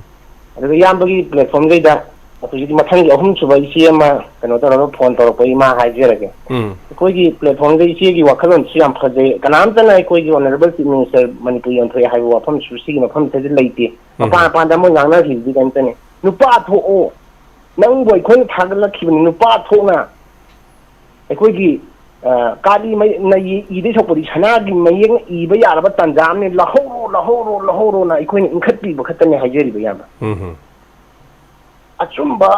ꯑꯗꯨꯒ ꯏꯌꯥꯝꯕꯒꯤ platformꯈꯩꯗ ꯍꯧꯖꯤꯛ ꯃꯊꯪꯒꯤ ꯑꯍꯨꯝꯁꯨꯕ ꯏꯆꯦ ꯑꯃ ꯀꯩꯅꯣ ꯇꯧꯔꯒ phone ꯇꯧꯔꯛꯄ ꯏꯃꯥ ꯍꯥꯏꯖꯔꯒꯦ꯫ ꯎꯝ꯫ ꯑꯩꯈꯣꯏꯒꯤ platformꯗ ꯏꯆꯦꯒꯤ ꯋꯥꯈꯜꯂꯣꯟꯁꯨ ꯌꯥꯝ ꯐꯖꯩ꯫ ꯀꯅꯥꯝꯇꯅ ꯑꯩꯈꯣꯏꯒꯤ Honourable Chief Minister ꯃꯅꯤꯄꯨꯔ ꯌꯣꯟꯊꯣꯛꯑꯦ ꯍꯥꯏꯕ ꯋꯥꯐꯝꯁꯨ ꯁꯤꯒꯤ ꯃꯐꯝꯁꯤꯗ ꯂꯩꯇꯦ꯫ ꯎꯝ꯫ ꯃꯄꯥꯟ ꯃꯄꯥꯟꯗ ꯃꯣꯏ ꯉꯥꯡꯅꯈꯤꯕꯗꯤ ꯀꯔꯤꯝꯇꯅꯤ꯫ ꯅꯨꯄꯥ ꯊꯣꯛꯑꯣ, ꯅꯪꯕꯨ ꯑꯩꯈꯣꯏꯅ ꯊꯥꯒꯠꯂꯛꯈꯤꯕꯅꯤ, ꯅꯨꯄꯥ ꯊꯣꯛꯅ ꯑꯩꯈꯣꯏꯒꯤ, ꯑ, ꯀꯥꯂꯤ ꯃꯩ-, ꯅ ꯏ-, ꯏꯗꯩ ꯁꯣꯛꯄꯗꯤ ꯁꯅꯥꯒꯤ ꯃꯌꯦꯛꯅ ꯏꯕ ꯌꯥꯔꯕ ꯇꯥꯟꯖꯥ ꯑꯃꯅꯤ, ꯂꯧꯍꯧꯔꯣ, ꯂꯧꯍꯧꯔꯣ, ꯂꯧꯍꯧꯔꯣꯅ ꯑꯩꯈꯣꯏꯅ ꯏꯟꯈꯠꯄꯤꯕ ꯈꯛꯇꯅꯦ ꯍꯥꯏꯖꯔꯤꯕ, ꯏꯌꯥꯝꯕ꯫ ꯎꯝ ꯍꯝ꯫ ꯑꯆꯨꯝꯕ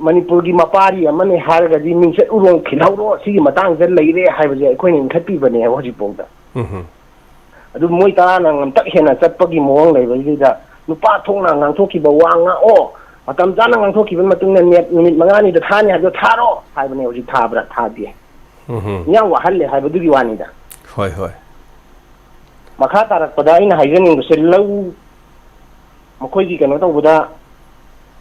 ꯃꯅꯤꯄꯨꯔꯒꯤ ꯃꯄꯥꯔꯤ ꯑꯃꯅꯤ ꯍꯥꯏꯔꯒꯗꯤ ꯃꯤꯡꯆꯠ ꯎꯔꯣꯡ ꯈꯤꯜꯍꯧꯔꯣ, ꯁꯤꯒꯤ ꯃꯇꯥꯡꯁꯤꯗ ꯂꯩꯔꯦ ꯍꯥꯏꯕꯁꯦ ꯑꯩꯈꯣꯏꯅ ꯏꯟꯈꯠꯄꯤꯕꯅꯦꯕ ꯍꯧꯖꯤꯛꯐꯥꯎꯗ꯫ ꯎꯝ꯫ ꯑꯗꯨ ꯃꯣꯏ ꯇꯔꯥꯅ ꯉꯝꯇꯛ ꯍꯦꯟꯅ ꯆꯠꯄꯒꯤ ꯃꯑꯣꯡ ꯂꯩꯕꯁꯤꯗ, ꯅꯨꯄꯥ ꯊꯣꯛꯅ ꯉꯥꯡꯊꯣꯛꯈꯤꯕ ꯋꯥ ꯉꯥꯡꯑꯣ, ꯃꯇꯝ ꯆꯥꯅ ꯉꯥꯡꯊꯣꯛꯈꯤꯕ ꯃꯇꯨꯡꯗ ꯅꯦꯠ ꯅꯨꯃꯤꯠ ꯃꯉꯥꯅꯤꯗ ꯊꯥꯅꯤ ꯍꯥꯏꯕꯗꯣ ꯊꯥꯔꯣ ꯍꯥꯏꯕꯅꯦ꯫ ꯍꯧꯖꯤꯛ ꯊꯥꯕ꯭ꯔꯥ? ꯊꯥꯗꯦ꯫ ꯎꯝ꯫ ꯌꯥꯝ ꯋꯥꯍꯜꯂꯦ ꯍꯥꯏꯕꯗꯨꯒꯤ ꯋꯥꯅꯤꯗ꯫ ꯍꯣꯏ, ꯍꯣꯏ꯫ ꯃꯈꯥ ꯇꯥꯔꯛꯄꯗ ꯑꯩꯅ ꯍꯥꯏꯖꯅꯤꯡꯕꯁꯦ, ꯂꯧ, ꯃꯈꯣꯏꯒꯤ ꯀꯩꯅꯣ ꯇꯧꯕꯗ,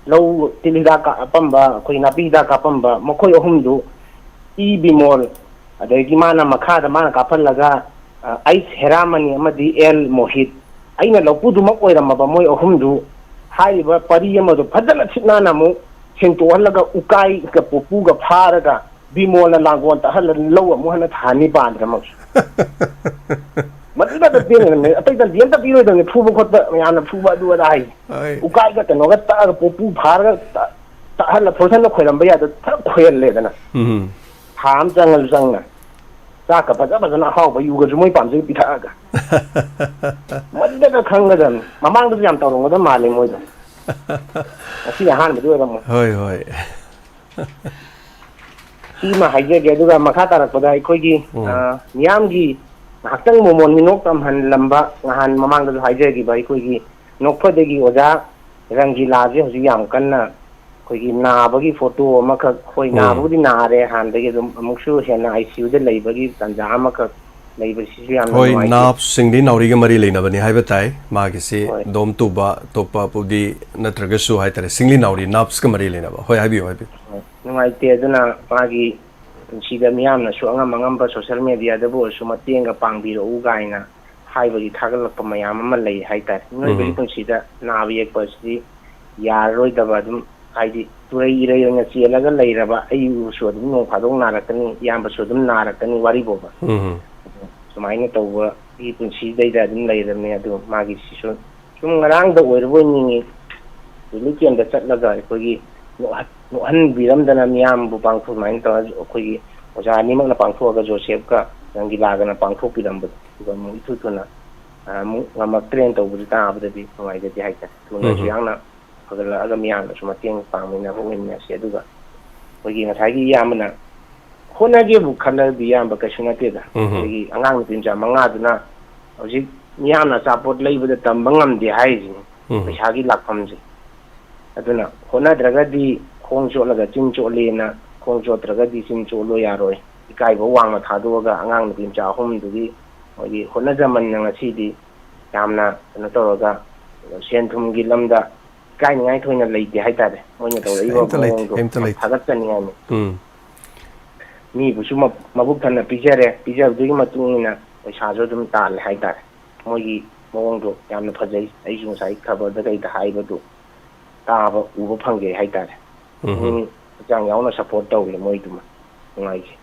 ꯂꯧ ꯇꯤꯜ ꯍꯤꯗꯥꯛ ꯀꯥꯞꯄꯝꯕ, ꯑꯩꯈꯣꯏ ꯅꯥꯄꯤ ꯍꯤꯗꯥꯛ ꯀꯥꯞꯄꯝꯕ, ꯃꯈꯣꯏ ꯑꯍꯨꯝꯗꯨ ꯏ ꯕꯤꯃꯣꯜ, ꯑꯗꯒꯤ ꯃꯥꯅ ꯃꯈꯥꯗ ꯃꯥꯅ ꯀꯥꯞꯍꯜꯂꯒ, ꯑ, ꯑꯩꯁ ꯍꯦꯔꯥꯃꯅꯤ ꯑꯃꯗꯤ ꯑꯦꯜ ꯃꯣꯍꯤꯠ, ꯑꯩꯅ ꯂꯧꯄꯨꯗꯨꯃꯛ ꯑꯣꯏꯔꯝꯃꯕ ꯃꯣꯏ ꯑꯍꯨꯝꯗꯨ, ꯍꯥꯏꯔꯤꯕ ꯄꯔꯤ ꯑꯃꯗꯨ ꯐꯖꯅ ꯁꯤꯠ ꯅꯥꯟꯅ ꯑꯃꯨꯛ ꯁꯦꯡꯇꯣꯛꯍꯜꯂꯒ, ꯎꯀꯥꯏꯒ ꯄꯣꯄꯨꯒ ꯐꯥꯔꯒ, ꯕꯤꯃꯣꯜꯅ ꯂꯥꯡꯒꯣꯜ ꯇꯛꯍꯜꯂ ꯂꯧ ꯑꯃꯨꯛ ꯍꯟꯅ ꯊꯥꯍꯟꯅꯤ ꯄꯥꯟꯗ꯭ꯔꯃꯛꯁꯨ꯫ ꯃꯗꯨꯗ ꯄꯦꯟꯒꯗꯕꯅꯦ, ꯑꯇꯩꯗꯗꯤ ꯑꯝꯇ ꯄꯤꯔꯣꯏꯗꯕꯅꯦ, ꯐꯨꯕ ꯈꯣꯠꯄ ꯃꯌꯥꯝꯅ ꯐꯨꯕ ꯑꯗꯨ ꯑꯗꯥ ꯍꯥꯏ꯫ ꯍꯣꯏ꯫ ꯎꯀꯥꯏꯒ ꯀꯩꯅꯣꯒ ꯇꯛꯑꯒ ꯄꯣꯄꯨ ꯐꯥꯔꯒ ꯇ-, ꯇꯛꯍꯜꯂ ꯐꯣꯔꯁꯟꯅ ꯈꯣꯏꯔꯝꯕ ꯌꯥꯗ ꯈꯔ ꯈꯣꯏꯍꯜꯂꯦꯗꯅ꯫ ꯎꯝ꯫ ꯊꯥ ꯑꯃ ꯆꯪꯉꯁꯨ ꯆꯪꯅ꯫ ꯆꯥꯛꯀ ꯐꯖ ꯐꯖꯅ ꯑꯍꯥꯎꯕ ꯌꯨꯒꯁꯨ ꯃꯣꯏ ꯄꯥꯝꯖꯩ ꯄꯤꯊꯛꯑꯒ꯫ ꯃꯗꯨꯗꯒ ꯈꯪꯒꯗꯕꯅꯤ꯫ ꯃꯃꯥꯡꯗꯁꯨ ꯌꯥꯝ ꯇꯧꯔꯝꯒꯗꯕ ꯃꯥꯜꯂꯦ ꯃꯣꯏꯗꯣ꯫ ꯉꯁꯤ ꯑꯍꯥꯟꯕꯗꯤ ꯑꯣꯏꯔꯝꯃꯣꯏ꯫ ꯍꯣꯏ, ꯍꯣꯏ꯫ ꯁꯤꯃ ꯍꯥꯏꯖꯒꯦ, ꯑꯗꯨꯒ ꯃꯈꯥ ꯇꯥꯔꯛꯄꯗ ꯑꯩꯈꯣꯏꯒꯤ, ꯎꯝ꯫ ꯑ, ꯃꯤꯌꯥꯝꯒꯤ ꯉꯥꯏꯍꯥꯛꯇꯪ ꯃꯣꯃꯣꯟ ꯃꯤꯅꯣꯛ ꯇꯝꯍꯜꯂꯝꯕ, ꯅꯍꯥꯟ ꯃꯃꯥꯡꯗꯁꯨ ꯍꯥꯏꯖꯈꯤꯕ ꯑꯩꯈꯣꯏꯒꯤ ꯅꯣꯛꯐꯗꯦꯒꯤ ꯑꯣꯖꯥ ꯔꯪꯒꯤꯂꯥꯁꯦ ꯍꯧꯖꯤꯛ ꯌꯥꯝ ꯀꯟꯅ ꯑꯩꯈꯣꯏꯒꯤ ꯅꯥꯕꯒꯤ ꯐꯣꯇꯣ ꯑꯃꯈꯛ, ꯍꯣꯏ, ꯎꯝ꯫ ꯅꯥꯕꯕꯨꯗꯤ ꯅꯥꯔꯦ, ꯍꯥꯟꯅꯗꯒꯤ ꯑꯗꯨꯝ ꯑꯃꯨꯛꯁꯨ ꯍꯦꯟꯅ ꯑꯥꯏ ꯁꯤ ꯌꯨꯗ ꯂꯩꯕꯒꯤ ꯇꯥꯟꯖꯥ ꯑꯃꯈꯛ ꯂꯩꯕꯁꯤꯁꯨ ꯌꯥꯝꯅ ꯍꯣꯏ, ꯅꯨꯡꯉꯥꯏꯇꯦ꯫ ꯅꯥꯞꯁ ꯁꯤꯡꯂꯤ ꯅꯥꯎꯔꯤꯒ ꯃꯔꯤ ꯂꯩꯅꯕꯅꯤ ꯍꯥꯏꯕ ꯇꯥꯏ꯫ ꯃꯥꯒꯤꯁꯤ ꯍꯣꯏ꯫ ꯗꯣꯝ ꯇꯨꯕ, ꯑꯇꯣꯞꯄꯕꯨꯗꯤ ꯅꯠꯇ꯭ꯔꯒꯁꯨ ꯍꯥꯏꯇꯥꯔꯦ, ꯁꯤꯡꯂꯤ ꯅꯥꯎꯔꯤ ꯅꯥꯞꯁꯀ ꯃꯔꯤ ꯂꯩꯅꯕ꯫ ꯍꯣꯏ, ꯍꯥꯏꯕꯤꯌꯨ, ꯍꯥꯏꯕꯤꯌꯨ꯫ ꯍꯣꯏ꯫ ꯅꯨꯡꯉꯥꯏꯇꯦ꯫ ꯑꯗꯨꯅ ꯃꯥꯒꯤ ꯄꯨꯟꯁꯤꯗ ꯃꯤꯌꯥꯝꯅꯁꯨ ꯑꯉꯝ ꯑꯉꯝꯕ social mediaꯗꯕꯨ ꯑꯣꯏꯔꯁꯨ ꯃꯇꯦꯡꯒ ꯄꯥꯡꯕꯤꯔꯛꯎ ꯀꯥꯏꯅ ꯍꯥꯏꯕꯒꯤ ꯊꯥꯒꯠꯂꯛꯄ ꯃꯌꯥꯝ ꯑꯃ ꯂꯩ ꯍꯥꯏꯇꯥꯔꯦ꯫ ꯃꯤꯑꯣꯏꯕꯒꯤ ꯎꯝ꯫ ꯄꯨꯟꯁꯤꯗ ꯅꯥꯕ ꯌꯦꯛꯄ ꯑꯁꯤꯗꯤ ꯌꯥꯔꯔꯣꯏꯗꯕ, ꯑꯗꯨꯝ ꯍꯥꯏꯗꯤ ꯇꯨꯔꯩ ꯏꯔꯩ ꯑꯣꯏꯅ ꯆꯦꯜꯂꯒ ꯂꯩꯔꯕ ꯑꯩꯕꯨꯁꯨ ꯑꯗꯨꯝ ꯅꯣꯡ ꯐꯥꯗꯣꯛ ꯅꯥꯔꯛꯀꯅꯤ, ꯏꯌꯥꯝꯕꯁꯨ ꯑꯗꯨꯝ ꯅꯥꯔꯛꯀꯅꯤ ꯋꯥꯔꯤꯕꯣꯕ꯫ ꯎꯝ꯫ ꯁꯨꯃꯥꯏꯅ ꯇꯧꯕꯒꯤ ꯄꯨꯟꯁꯤꯗꯩꯗ ꯑꯗꯨꯝ ꯂꯩꯔꯕꯅꯦ꯫ ꯑꯗꯨ ꯃꯥꯒꯤ ꯁꯤꯁꯨ ꯁꯨꯝ ꯉꯔꯥꯡꯗ ꯑꯣꯏꯔꯕꯣꯏ ꯅꯤꯡꯉꯤ꯫ ꯔꯤꯂꯤꯐ ꯀꯦꯝꯗ ꯆꯠꯂꯒ ꯑꯩꯈꯣꯏꯒꯤ ꯅꯣꯛꯍꯟ-, ꯅꯣꯛꯍꯟꯕꯤꯔꯝꯗꯅ ꯃꯤꯌꯥꯝꯕꯨ ꯄꯥꯡꯊꯣꯛ-, ꯑꯗꯨꯃꯥꯏꯅ ꯇꯧꯔꯒ ꯑꯩꯈꯣꯏꯒꯤ ꯑꯣꯖꯥ ꯑꯅꯤꯃꯛꯅ ꯄꯥꯡꯊꯣꯛꯑꯒ ꯖꯣꯁꯦꯐꯀ ꯔꯪꯒꯤꯂꯥꯒꯅ ꯄꯥꯡꯊꯣꯛꯄꯤꯔꯝꯕꯗꯣ, ꯑꯗꯨꯒ ꯑꯃꯨꯛ ꯏꯊꯨ ꯊꯨꯅ, ꯑ, ꯑꯃꯨꯛ ꯉꯝꯃꯛꯇ꯭ꯔꯦꯅ ꯇꯧꯕꯗꯨ ꯇꯥꯕꯗꯗꯤ ꯅꯨꯡꯉꯥꯏꯖꯗꯦ ꯍꯥꯏꯇꯥꯔꯦ꯫ ꯊꯨꯅꯁꯨ ꯎꯝ꯫ ꯌꯥꯝꯅ ꯐꯒꯠꯂꯛꯑꯒ ꯃꯤꯌꯥꯝꯅꯁꯨ ꯃꯇꯦꯡ ꯄꯥꯡꯃꯤꯟꯅꯕ ꯑꯣꯏꯃꯤꯟꯅꯁꯤ꯫ ꯑꯗꯨꯒ ꯑꯩꯈꯣꯏꯒꯤ ꯉꯁꯥꯏꯒꯤ ꯏꯌꯥꯝꯕꯅ ꯍꯣꯠꯅꯒꯦꯕꯨ ꯈꯜꯂꯗꯤ ꯏꯌꯥꯝꯕ ꯀꯩꯁꯨ ꯅꯠꯇꯦꯗ꯫ ꯎꯝ꯫ ꯑꯩꯈꯣꯏꯒꯤ ꯑꯉꯥꯡ ꯅꯨꯄꯤ ꯃꯆꯥ ꯃꯉꯥꯗꯨꯅ ꯍꯧꯖꯤꯛ ꯃꯤꯌꯥꯝꯅ ꯑꯆꯥꯄꯣꯠ ꯂꯩꯕꯗ ꯇꯝꯕ ꯉꯝꯗꯦ ꯍꯥꯏꯔꯤꯁꯤꯅꯤ꯫ ꯎꯝ꯫ ꯄꯩꯁꯥꯒꯤ ꯂꯥꯛꯐꯝꯁꯦ꯫ ꯑꯗꯨꯅ ꯍꯣꯠꯅꯗ꯭ꯔꯒꯗꯤ ꯈꯣꯡ ꯆꯣꯠꯂꯒ ꯆꯤꯟ ꯆꯣꯠꯂꯦꯅ, ꯈꯣꯡ ꯆꯣꯠꯇ꯭ꯔꯒꯗꯤ ꯆꯤꯟ ꯆꯣꯠꯂꯣ ꯌꯥꯔꯣꯏ꯫ ꯏꯀꯥꯏꯕ ꯋꯥꯡꯅ ꯊꯥꯗꯣꯛꯑꯒ ꯑꯉꯥꯡ ꯅꯨꯄꯤ ꯃꯆꯥ ꯑꯍꯨꯝꯗꯨꯒꯤ ꯃꯣꯏꯒꯤ ꯍꯣꯠꯅꯖꯃꯟꯅ ꯉꯁꯤꯗꯤ ꯌꯥꯝꯅ ꯀꯩꯅꯣ ꯇꯧꯔꯒ ꯁꯦꯟ ꯊꯨꯝꯒꯤ ꯂꯝꯗ ꯏꯀꯥꯏꯅꯤꯡꯉꯥꯏ ꯊꯣꯏꯅ ꯂꯩꯇꯦ ꯍꯥꯏꯇꯥꯔꯦ꯫ ꯃꯣꯏꯅ ꯑꯁ, ꯇꯧꯔꯛꯏꯕ ꯀꯩꯝꯇ ꯂꯩꯇꯦ, ꯃꯑꯣꯡꯗꯣ ꯀꯩꯝꯇ ꯌꯥꯝ ꯂꯩꯇꯦ꯫ ꯊꯥꯒꯠꯆꯅꯤꯡꯉꯥꯏꯅꯤ꯫ ꯎꯝ꯫ ꯃꯤꯕꯨꯁꯨ ꯃ-, ꯃꯕꯨꯛ ꯊꯟꯅ ꯄꯤꯖꯔꯦ, ꯄꯤꯖꯕꯗꯨꯒꯤ ꯃꯇꯨꯡ ꯏꯟꯅ ꯄꯩꯁꯥꯁꯨ ꯑꯗꯨꯝ ꯇꯥꯜꯂꯦ ꯍꯥꯏꯇꯥꯔꯦ꯫ ꯃꯣꯏꯒꯤ ꯃꯑꯣꯡꯗꯣ ꯌꯥꯝꯅ ꯐꯖꯩ꯫ ꯑꯩꯁꯨ ꯉꯁꯥꯏ ꯈꯕꯔꯗ ꯀꯩꯗ ꯍꯥꯏꯕꯗꯨ ꯇꯥꯕ, ꯎꯕ ꯐꯪꯖꯩ ꯍꯥꯏꯇꯥꯔꯦ꯫ ꯎꯝ꯫ ꯃꯤ ꯍꯛꯆꯥꯡ ꯌꯥꯎꯅ ꯁꯞꯄꯣꯔꯠ ꯇꯧꯔꯦ ꯃꯣꯏꯗꯨꯃ꯫ ꯅꯨꯡꯉꯥꯏꯈꯤ꯫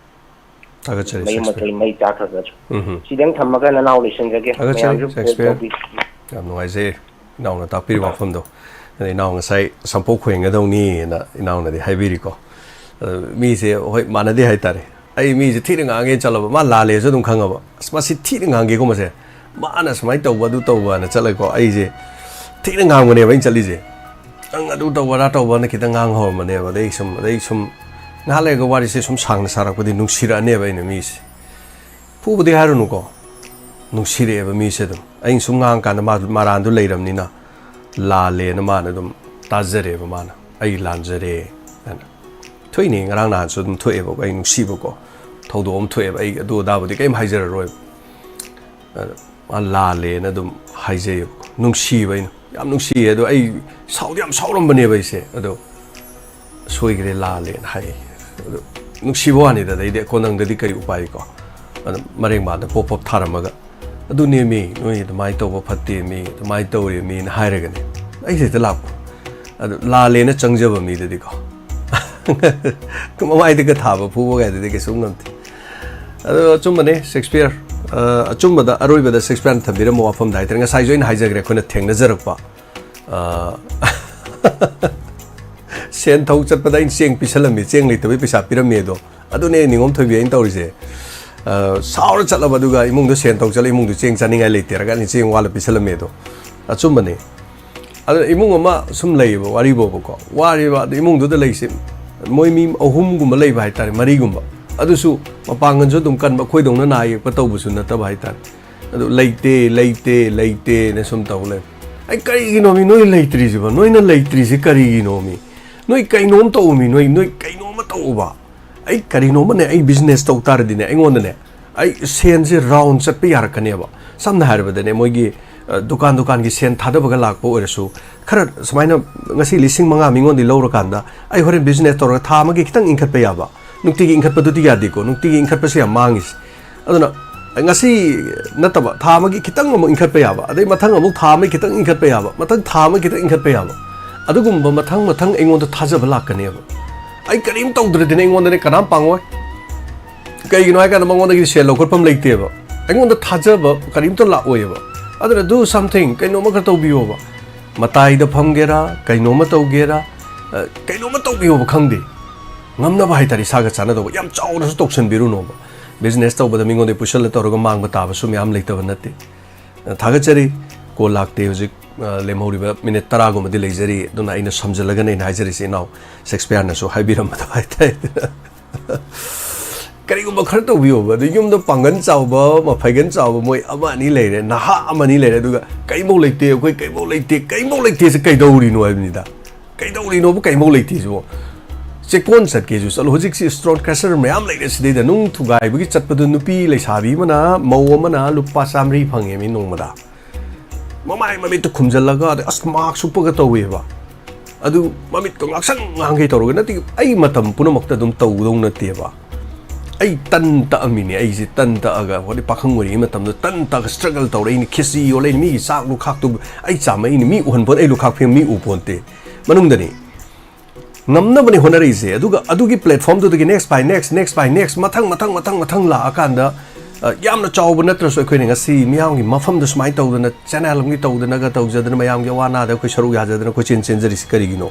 ꯊꯥꯒꯠꯆꯔꯤ, ꯃꯌꯨꯝ ꯁꯦꯛꯁꯄꯤꯌꯔ꯫ ꯃꯀꯩ ꯃꯩ ꯆꯥꯈ꯭ꯔꯒꯁꯨ꯫ ꯎꯝ꯫ ꯁꯤꯗꯪ ꯊꯝꯃꯒ ꯅꯅꯥꯎ ꯂꯣꯏꯁꯤꯟꯖꯒꯦ꯫ ꯊꯥꯒꯠꯆꯔꯤ, ꯃꯌꯥꯝꯁꯨ ꯄ꯭ꯔꯦ ꯁꯦꯛꯁꯄꯤꯌꯔ꯫ ꯇꯧꯕꯤ꯫ ꯌꯥꯝ ꯅꯨꯡꯉꯥꯏꯖꯩ ꯏꯅꯥꯎꯅ ꯇꯥꯛꯄꯤꯔꯤꯕ ꯋꯥꯐꯝꯗꯣ꯫ ꯑꯗ ꯏꯅꯥꯎ ꯉꯁꯥꯏ ꯁꯝꯄꯣꯛ ꯈꯣꯏꯒꯗꯧꯅꯤꯅ ꯏꯅꯥꯎꯅꯗꯤ ꯍꯥꯏꯕꯤꯔꯤꯀꯣ꯫ ꯑꯗ ꯃꯤꯁꯦ ꯍꯣꯏ ꯃꯥꯟꯅꯗꯦ ꯍꯥꯏꯇꯥꯔꯦ꯫ ꯑꯩ ꯃꯤꯁꯦ ꯊꯤꯅ ꯉꯥꯡꯉꯦ ꯆꯠꯂꯕ, ꯃꯥ ꯂꯥꯜꯂꯦꯁꯨ ꯑꯗꯨꯝ ꯈꯪꯉꯕ꯫ "ꯑꯁ, ꯃꯁꯤ ꯊꯤꯅ ꯉꯥꯡꯒꯦꯀꯣ ꯃꯁꯦ꯫ ꯃꯥꯅ ꯁꯨꯃꯥꯏꯅ ꯇꯧꯕ, ꯑꯗꯨ ꯇꯧꯕꯅ" ꯆꯠꯂꯒꯀꯣ꯫ ꯑꯩꯁꯦ ꯊꯤꯅ ꯉꯥꯡꯕꯅꯦꯕ ꯑꯩꯅ ꯆꯠꯂꯤꯁꯦ꯫ "ꯅꯪ ꯑꯗꯨ ꯇꯧꯕ, ꯑꯗꯥ ꯇꯧꯕꯅ" ꯈꯤꯇꯪ ꯉꯥꯡ ꯍꯧꯔꯝꯕꯅꯦꯕ꯫ ꯑꯗꯩ ꯁꯨꯝ, ꯑꯗꯩ ꯁꯨꯝ ꯉꯥꯏꯍꯥꯛ ꯂꯩꯔꯒ ꯋꯥꯔꯤꯁꯦ ꯁꯨꯝ ꯁꯥꯡꯅ ꯁꯥꯔꯛꯄꯗꯤ ꯅꯨꯡꯁꯤꯔꯛꯑꯅꯦꯕ ꯑꯩꯅ ꯃꯤꯁꯦ꯫ ꯐꯨꯕꯗꯤ ꯍꯥꯏꯔꯨꯅꯨꯀꯣ, ꯅꯨꯡꯁꯤꯔꯛꯑꯦꯕ ꯃꯤꯁꯦ ꯑꯗꯨꯝ꯫ ꯑꯩꯅ ꯁꯨꯝ ꯉꯥꯡꯉꯀꯥꯟꯗ ꯃꯥ ꯃꯔꯥꯟꯗꯨ ꯂꯩꯔꯕꯅꯤꯅ ꯂꯥꯜꯂꯦꯅ ꯃꯥꯅ ꯑꯗꯨꯝ ꯇꯥꯖꯔꯦꯕ ꯃꯥꯅ꯫ "ꯑꯩ ꯂꯥꯟꯖꯔꯦ" ꯍꯥꯏꯅ꯫ ꯊꯣꯛꯏꯅꯦ, ꯉꯔꯥꯡ ꯅꯍꯥꯟꯁꯨ ꯑꯗꯨꯝ ꯊꯣꯛꯑꯦꯕꯀꯣ꯫ ꯑꯩ ꯅꯨꯡꯁꯤꯕꯀꯣ, ꯊꯧꯗꯣꯛ ꯑꯃ ꯊꯣꯛꯑꯦꯕ꯫ ꯑꯩ ꯑꯗꯨ ꯑꯗꯥꯕꯨꯗꯤ ꯀꯔꯤꯝ ꯍꯥꯏꯖꯔꯔꯣꯏꯕ꯫ ꯑꯗ ꯃꯥ ꯂꯥꯜꯂꯦꯅ ꯑꯗꯨꯝ ꯍꯥꯏꯖꯩꯌꯦꯕꯀꯣ꯫ ꯅꯨꯡꯁꯤꯕ ꯑꯩꯅ꯫ ꯌꯥꯝ ꯅꯨꯡꯁꯤꯌꯦ꯫ ꯑꯗꯣ ꯑꯩ ꯁꯥꯎꯗꯤ ꯌꯥꯝ ꯁꯥꯎꯔꯝꯕꯅꯦꯕ ꯑꯩꯁꯦ꯫ ꯑꯗꯣ "ꯁꯣꯏꯈ꯭ꯔꯦ, ꯂꯥꯜꯂꯦꯅ" ꯍꯥꯏ꯫ ꯑꯗꯣ ꯅꯨꯡꯁꯤꯕ ꯋꯥꯅꯤꯗ꯫ ꯑꯗꯩꯗꯤ ꯀꯣꯟꯅꯪꯗꯗꯤ ꯀꯔꯤ ꯎꯄꯥꯏꯀꯣ? ꯑꯗꯨꯝ ꯃꯔꯦꯡ ꯃꯥꯟꯗ ꯄꯣꯞ ꯄꯣꯞ ꯊꯥꯔꯝꯃꯒ, "ꯑꯗꯨꯅꯦꯃꯤ, ꯅꯣꯏ ꯑꯗꯨꯃꯥꯏꯅ ꯇꯧꯕ ꯐꯠꯇꯦꯃꯤ, ꯑꯗꯨꯃꯥꯏꯅ ꯇꯧꯔꯦꯃꯤꯅ" ꯍꯥꯏꯔꯒꯅꯦ ꯑꯩꯁꯦ ꯍꯦꯛꯇ ꯂꯥꯛꯄ꯫ ꯑꯗꯨ ꯂꯥꯜꯂꯦꯅ ꯆꯪꯖꯕ ꯃꯤꯗꯗꯤꯀꯣ, ꯃꯃꯥꯏꯗꯒ ꯊꯥꯕ ꯐꯨꯕ ꯀꯥꯏꯗꯨꯗꯤ ꯀꯩꯁꯨ ꯉꯝꯗꯦ꯫ ꯑꯗꯣ ꯑꯆꯨꯝꯕꯅꯦ, ꯁꯦꯛꯁꯄꯤꯌꯔ꯫ ꯑ, ꯑꯆꯨꯝꯕꯗ, ꯑꯔꯣꯏꯕꯗ ꯁꯦꯛꯁꯄꯤꯌꯔꯅ ꯊꯝꯕꯤꯔꯝꯕ ꯋꯥꯐꯝꯗ ꯍꯥꯏꯇꯥꯔꯦ, ꯉꯁꯥꯏꯁꯨ ꯑꯩꯅ ꯍꯥꯏꯖꯈ꯭ꯔꯦ, ꯑꯩꯈꯣꯏꯅ ꯊꯦꯡꯅꯖꯔꯛꯄ꯫ ꯑ, ꯁꯦꯟ ꯊꯧ ꯆꯠꯄꯗ ꯑꯩꯅ ꯆꯦꯡ ꯄꯤꯁꯜꯂꯝꯃꯤ, ꯆꯦꯡ ꯂꯩꯇꯕꯩ ꯄꯩꯁꯥ ꯄꯤꯔꯝꯃꯤ ꯑꯗꯣ꯫ ꯑꯗꯨꯅꯦ ꯅꯤꯉꯣꯝ ꯊꯣꯏꯕꯤ ꯑꯩꯅ ꯇꯧꯔꯤꯁꯦ꯫ ꯑ, ꯁꯥꯎꯔ ꯆꯠꯂꯕ, ꯑꯗꯨꯒ ꯏꯃꯨꯡꯗ ꯁꯦꯟ ꯊꯧ ꯆꯠꯂ, ꯏꯃꯨꯡꯗ ꯆꯦꯡ ꯆꯥꯅꯤꯡꯉꯥꯏ ꯂꯩꯇꯦ ꯍꯥꯏꯔꯒ ꯑꯩꯅ ꯆꯦꯡ ꯋꯥꯠꯂ ꯄꯤꯁꯜꯂꯝꯃꯦ ꯑꯗꯣ꯫ ꯑꯆꯨꯝꯕꯅꯦ꯫ ꯑꯗꯨꯅ ꯏꯃꯨꯡ ꯑꯃ ꯁꯨꯝ ꯂꯩꯌꯦꯕ, ꯋꯥꯔꯤꯕꯣꯕꯀꯣ, ꯋꯥꯔꯤꯕ ꯑꯗꯨ ꯏꯃꯨꯡꯗꯨꯗ ꯂꯩꯁꯦ ꯃꯣꯏ ꯃꯤ ꯑꯍꯨꯝꯒꯨꯝꯕ ꯂꯩꯕ ꯍꯥꯏꯇꯥꯔꯦ, ꯃꯔꯤꯒꯨꯝꯕ꯫ ꯑꯗꯨꯁꯨ ꯃꯄꯥꯡꯒꯜꯁꯨ ꯑꯗꯨꯝ ꯀꯟꯕ, ꯑꯩꯈꯣꯏꯗꯧꯅ ꯅꯥ ꯌꯦꯛꯄ ꯇꯧꯕꯁꯨ ꯅꯠꯇꯕ ꯍꯥꯏꯇꯥꯔꯦ꯫ ꯑꯗꯨ ꯂꯩꯇꯦ, ꯂꯩꯇꯦ, ꯂꯩꯇꯦꯅ ꯁꯨꯝ ꯇꯧ ꯂꯩ꯫ ꯑꯩ ꯀꯔꯤꯒꯤꯅꯣꯃꯤ ꯅꯣꯏ ꯂꯩꯇ꯭ꯔꯤꯁꯤꯕꯣ? ꯅꯣꯏꯅ ꯂꯩꯇ꯭ꯔꯤꯁꯤ ꯀꯔꯤꯒꯤꯅꯣꯃꯤ? ꯅꯣꯏ ꯀꯩꯅꯣꯝ ꯇꯧꯃꯤ, ꯅꯣꯏ, ꯅꯣꯏ ꯀꯩꯅꯣꯝꯃ ꯇꯧꯕ꯫ ꯑꯩ ꯀꯔꯤꯅꯣꯝꯃꯅꯦ, ꯑꯩ ꯕꯤꯖꯤꯅꯦꯁ ꯇꯧ ꯇꯥꯔꯗꯤꯅꯦ, ꯑꯩꯉꯣꯟꯗꯅꯦ, ꯑꯩ ꯁꯦꯟꯁꯦ ꯔꯥꯎꯟ ꯆꯠꯄ ꯌꯥꯔꯛꯀꯅꯦꯕ꯫ ꯁꯝꯅ ꯍꯥꯏꯔꯕꯗꯅꯦ, ꯃꯣꯏꯒꯤ, ꯑ, ꯗꯨꯀꯥꯟ ꯗꯨꯀꯥꯟꯒꯤ ꯁꯦꯟ ꯊꯥꯗꯕꯒ ꯂꯥꯛꯄ ꯑꯣꯏꯔꯁꯨ, ꯈꯔ ꯁꯨꯃꯥꯏꯅ ꯉꯁꯤ ꯂꯤꯁꯤꯡ ꯃꯉꯥ ꯃꯤꯉꯣꯟꯗꯤ ꯂꯧꯔꯀꯥꯟꯗ ꯑꯩ ꯍꯣꯔꯦꯟ ꯕꯤꯖꯤꯅꯦꯁ ꯇꯧꯔꯒ ꯊꯥ ꯑꯃꯒꯤ ꯈꯤꯇꯪ ꯏꯟꯈꯠꯄ ꯌꯥꯕ꯫ ꯅꯨꯡꯇꯤꯒꯤ ꯏꯟꯈꯠꯄꯗꯨꯗꯤ ꯌꯥꯗꯦꯀꯣ, ꯅꯨꯡꯇꯤꯒꯤ ꯏꯟꯈꯠꯄꯁꯦ ꯌꯥꯝ ꯃꯥꯡꯉꯤꯁꯦ꯫ ꯑꯗꯨꯅ ꯉꯁꯤ ꯅꯠꯇꯕ ꯊꯥ ꯑꯃꯒꯤ ꯈꯤꯇꯪ ꯑꯃꯨꯛ ꯏꯟꯈꯠꯄ ꯌꯥꯕ, ꯑꯗꯩ ꯃꯊꯪ ꯑꯃꯨꯛ ꯊꯥ ꯑꯃꯒꯤ ꯈꯤꯇꯪ ꯏꯟꯈꯠꯄ ꯌꯥꯕ, ꯃꯊꯪ ꯊꯥ ꯑꯃꯒꯤ ꯈꯤꯇꯪ ꯏꯟꯈꯠꯄ ꯌꯥꯕ, ꯑꯗꯨꯒꯨꯝꯕ ꯃꯊꯪ ꯃꯊꯪ ꯑꯩꯉꯣꯟꯗ ꯊꯥꯖꯕ ꯂꯥꯛꯀꯅꯦꯕ꯫ ꯑꯩ ꯀꯔꯤꯝ ꯇꯧꯗ꯭ꯔꯗꯤꯅꯦ ꯑꯩꯉꯣꯟꯗꯅꯦ ꯀꯅꯥꯝ ꯄꯥꯡꯉꯣꯏ꯫ ꯀꯩꯒꯤꯅꯣ ꯍꯥꯏ ꯀꯥꯟꯗ ꯃꯉꯣꯟꯗꯒꯤ ꯁꯦꯜ ꯂꯧꯈꯠꯐꯝ ꯂꯩꯇꯦꯕ꯫ ꯑꯩꯉꯣꯟꯗ ꯊꯥꯖꯕ ꯀꯔꯤꯝꯇ ꯂꯥꯛꯑꯣꯏꯕ꯫ ꯑꯗꯨꯅ do something, ꯀꯩꯅꯣꯝꯃ ꯈꯔ ꯇꯧꯕꯤꯌꯣꯕ꯫ ꯃꯇꯥꯏꯗ ꯐꯝꯒꯦꯔꯥ, ꯀꯩꯅꯣꯝꯃ ꯇꯧꯒꯦꯔꯥ, ꯑ, ꯀꯩꯅꯣꯝꯃ ꯇꯧꯕꯤꯌꯣꯕ, ꯈꯪꯗꯦ꯫ ꯉꯝꯅꯕ ꯍꯥꯏꯇꯥꯔꯦ, ꯏꯁꯥꯒ ꯆꯥꯟꯅꯗꯧꯕ꯫ ꯌꯥꯝ ꯆꯥꯎꯅꯁꯨ ꯇꯧꯁꯟꯕꯤꯔꯨꯅꯣꯕ꯫ ꯕꯤꯖꯤꯅꯦꯁ ꯇꯧꯕꯗ ꯃꯤꯉꯣꯟꯗ ꯄꯨꯁꯜꯂ ꯇꯧꯔꯒ ꯃꯥꯡꯕ ꯇꯥꯕꯁꯨ ꯃꯌꯥꯝ ꯂꯩꯇꯕ ꯅꯠꯇꯦ꯫ ꯑ, ꯊꯥꯒꯠꯆꯔꯤ꯫ ꯀꯣꯜ ꯂꯥꯛꯇꯦ ꯍꯧꯖꯤꯛ꯫ ꯑ, ꯂꯦꯝꯍꯧꯔꯤꯕ ꯃꯤꯅꯤꯠ ꯇꯔꯥꯒꯨꯝꯕꯗꯤ ꯂꯩꯖꯔꯤ꯫ ꯑꯗꯨꯅ ꯑꯩꯅ ꯁꯝꯖꯜꯂꯒꯅꯦ ꯑꯩꯅ ꯍꯥꯏꯖꯔꯤꯁꯦ, ꯏꯅꯥꯎ ꯁꯦꯛꯁꯄꯤꯌꯥꯔꯅꯁꯨ ꯍꯥꯏꯕꯤꯔꯝꯕꯗꯣ ꯍꯥꯏꯇꯥꯔꯦ꯫ ꯀꯔꯤꯒꯨꯝꯕ ꯈꯔ ꯇꯧꯕꯤꯌꯣꯕ꯫ ꯑꯗꯨ ꯌꯨꯝꯗ ꯄꯥꯡꯒꯜ ꯆꯥꯎꯕ, ꯃꯐꯩꯒꯜ ꯆꯥꯎꯕ ꯃꯣꯏ ꯑꯃ ꯑꯅꯤ ꯂꯩꯔꯦ, ꯅꯍꯥ ꯑꯃ ꯑꯅꯤ ꯂꯩꯔꯦ, ꯑꯗꯨꯒ "ꯀꯩꯝꯐꯧ ꯂꯩꯇꯦ, ꯑꯩꯈꯣꯏ ꯀꯩꯝꯐꯧ ꯂꯩꯇꯦ, ꯀꯩꯝꯐꯧ ꯂꯩꯇꯦꯁꯦ ꯀꯩꯗꯧꯔꯤꯅꯣ?" ꯍꯥꯏꯕꯅꯤꯗ꯫ ꯀꯩꯗꯧꯔꯤꯅꯣꯕ ꯀꯩꯝꯐꯧ ꯂꯩꯇꯦꯁꯤꯕꯣ? ꯆꯦꯛꯀꯣꯟ ꯆꯠꯀꯦꯁꯨ ꯆꯠꯂꯣ, ꯍꯧꯖꯤꯛꯁꯤ ꯁ꯭ꯇꯣꯟ ꯀ꯭ꯔꯁꯔ ꯃꯌꯥꯝ ꯂꯩꯔꯦ ꯁꯤꯗꯩꯗ꯫ ꯅꯨꯡ ꯊꯨꯒꯥꯏꯕꯒꯤ ꯆꯠꯄꯗꯨ ꯅꯨꯄꯤ ꯂꯩꯁꯥꯕꯤ ꯑꯃꯅ, ꯃꯧ ꯑꯃꯅ ꯂꯨꯄꯥ ꯆꯥꯃꯔꯤ ꯐꯪꯉꯦ ꯃꯤ ꯅꯣꯡꯃꯗ꯫ ꯃꯃꯥꯏ ꯃꯃꯤꯠꯇ ꯈꯨꯝꯖꯜꯂꯒ, ꯑꯗꯩ ꯑꯁ ꯃꯥꯛꯁ ꯎꯞꯄꯒ ꯇꯧꯋꯦꯕ꯫ ꯑꯗꯨ ꯃꯃꯤꯠꯇꯣ ꯉꯥꯡꯁꯪ ꯉꯥꯡꯈꯩ ꯇꯧꯔꯒ, ꯅꯠꯇꯦ, ꯑꯩ ꯃꯇꯝ ꯄꯨꯝꯅꯃꯛꯇ ꯑꯗꯨꯝ ꯇꯧꯒꯗꯧ ꯅꯠꯇꯦꯕ꯫ ꯑꯩ ꯇꯟ ꯇꯛꯑꯝꯃꯤꯅꯦ, ꯑꯩꯁꯦ ꯇꯟ ꯇꯛꯑꯒ, ꯍꯣꯔꯦꯟ ꯄꯥꯈꯪ ꯑꯣꯏꯔꯤꯉꯩ ꯃꯇꯝꯗ ꯇꯟ ꯇꯛꯑꯒ ꯁ꯭ꯇ꯭ꯔꯒꯜ ꯇꯧꯔꯛꯏꯅꯤ, ꯈꯦꯆꯤ ꯌꯣꯜꯂꯛꯏꯅꯤ, ꯃꯤꯒꯤ ꯆꯥꯛ ꯂꯨꯈꯥꯛꯇꯨ ꯑꯩ ꯆꯥꯝꯃꯛꯏꯅꯤ, ꯃꯤ ꯎꯍꯟꯕ ꯑꯩ ꯂꯨꯈꯥꯛ ꯐꯦꯡ ꯃꯤ ꯎ ꯄꯣꯟꯇꯦ ꯃꯅꯨꯡꯗꯅꯤ꯫ ꯉꯝꯅꯕꯅꯤ ꯍꯣꯠꯅꯔꯛꯏꯁꯦ꯫ ꯑꯗꯨꯒ ꯑꯗꯨꯒꯤ ꯄ꯭ꯂꯦꯠꯐꯣꯝꯗꯨꯗꯒꯤ next by next, next by next, ꯃꯊꯪ, ꯃꯊꯪ, ꯃꯊꯪ, ꯃꯊꯪ ꯂꯥꯛꯑꯀꯥꯟꯗ, ꯑ, ꯌꯥꯝꯅ ꯆꯥꯎꯕ ꯅꯠꯇ꯭ꯔꯁꯨ ꯑꯩꯈꯣꯏꯅ ꯉꯁꯤ ꯃꯤꯌꯥꯝꯒꯤ ꯃꯐꯝꯗ ꯁꯨꯃꯥꯏꯅ ꯇꯧꯗꯅ, ꯆꯦꯅꯦꯜ ꯑꯃꯒꯤ ꯇꯧꯗꯅꯒ ꯇꯧꯖꯗꯅ, ꯃꯌꯥꯝꯒꯤ ꯑꯋꯥ ꯑꯅꯥꯗ ꯑꯩꯈꯣꯏ ꯁꯔꯨꯛ ꯌꯥꯖꯗꯅ ꯀꯣꯏꯆꯦꯟ ꯆꯦꯟꯖꯔꯤꯁꯤ ꯀꯔꯤꯒꯤꯅꯣ?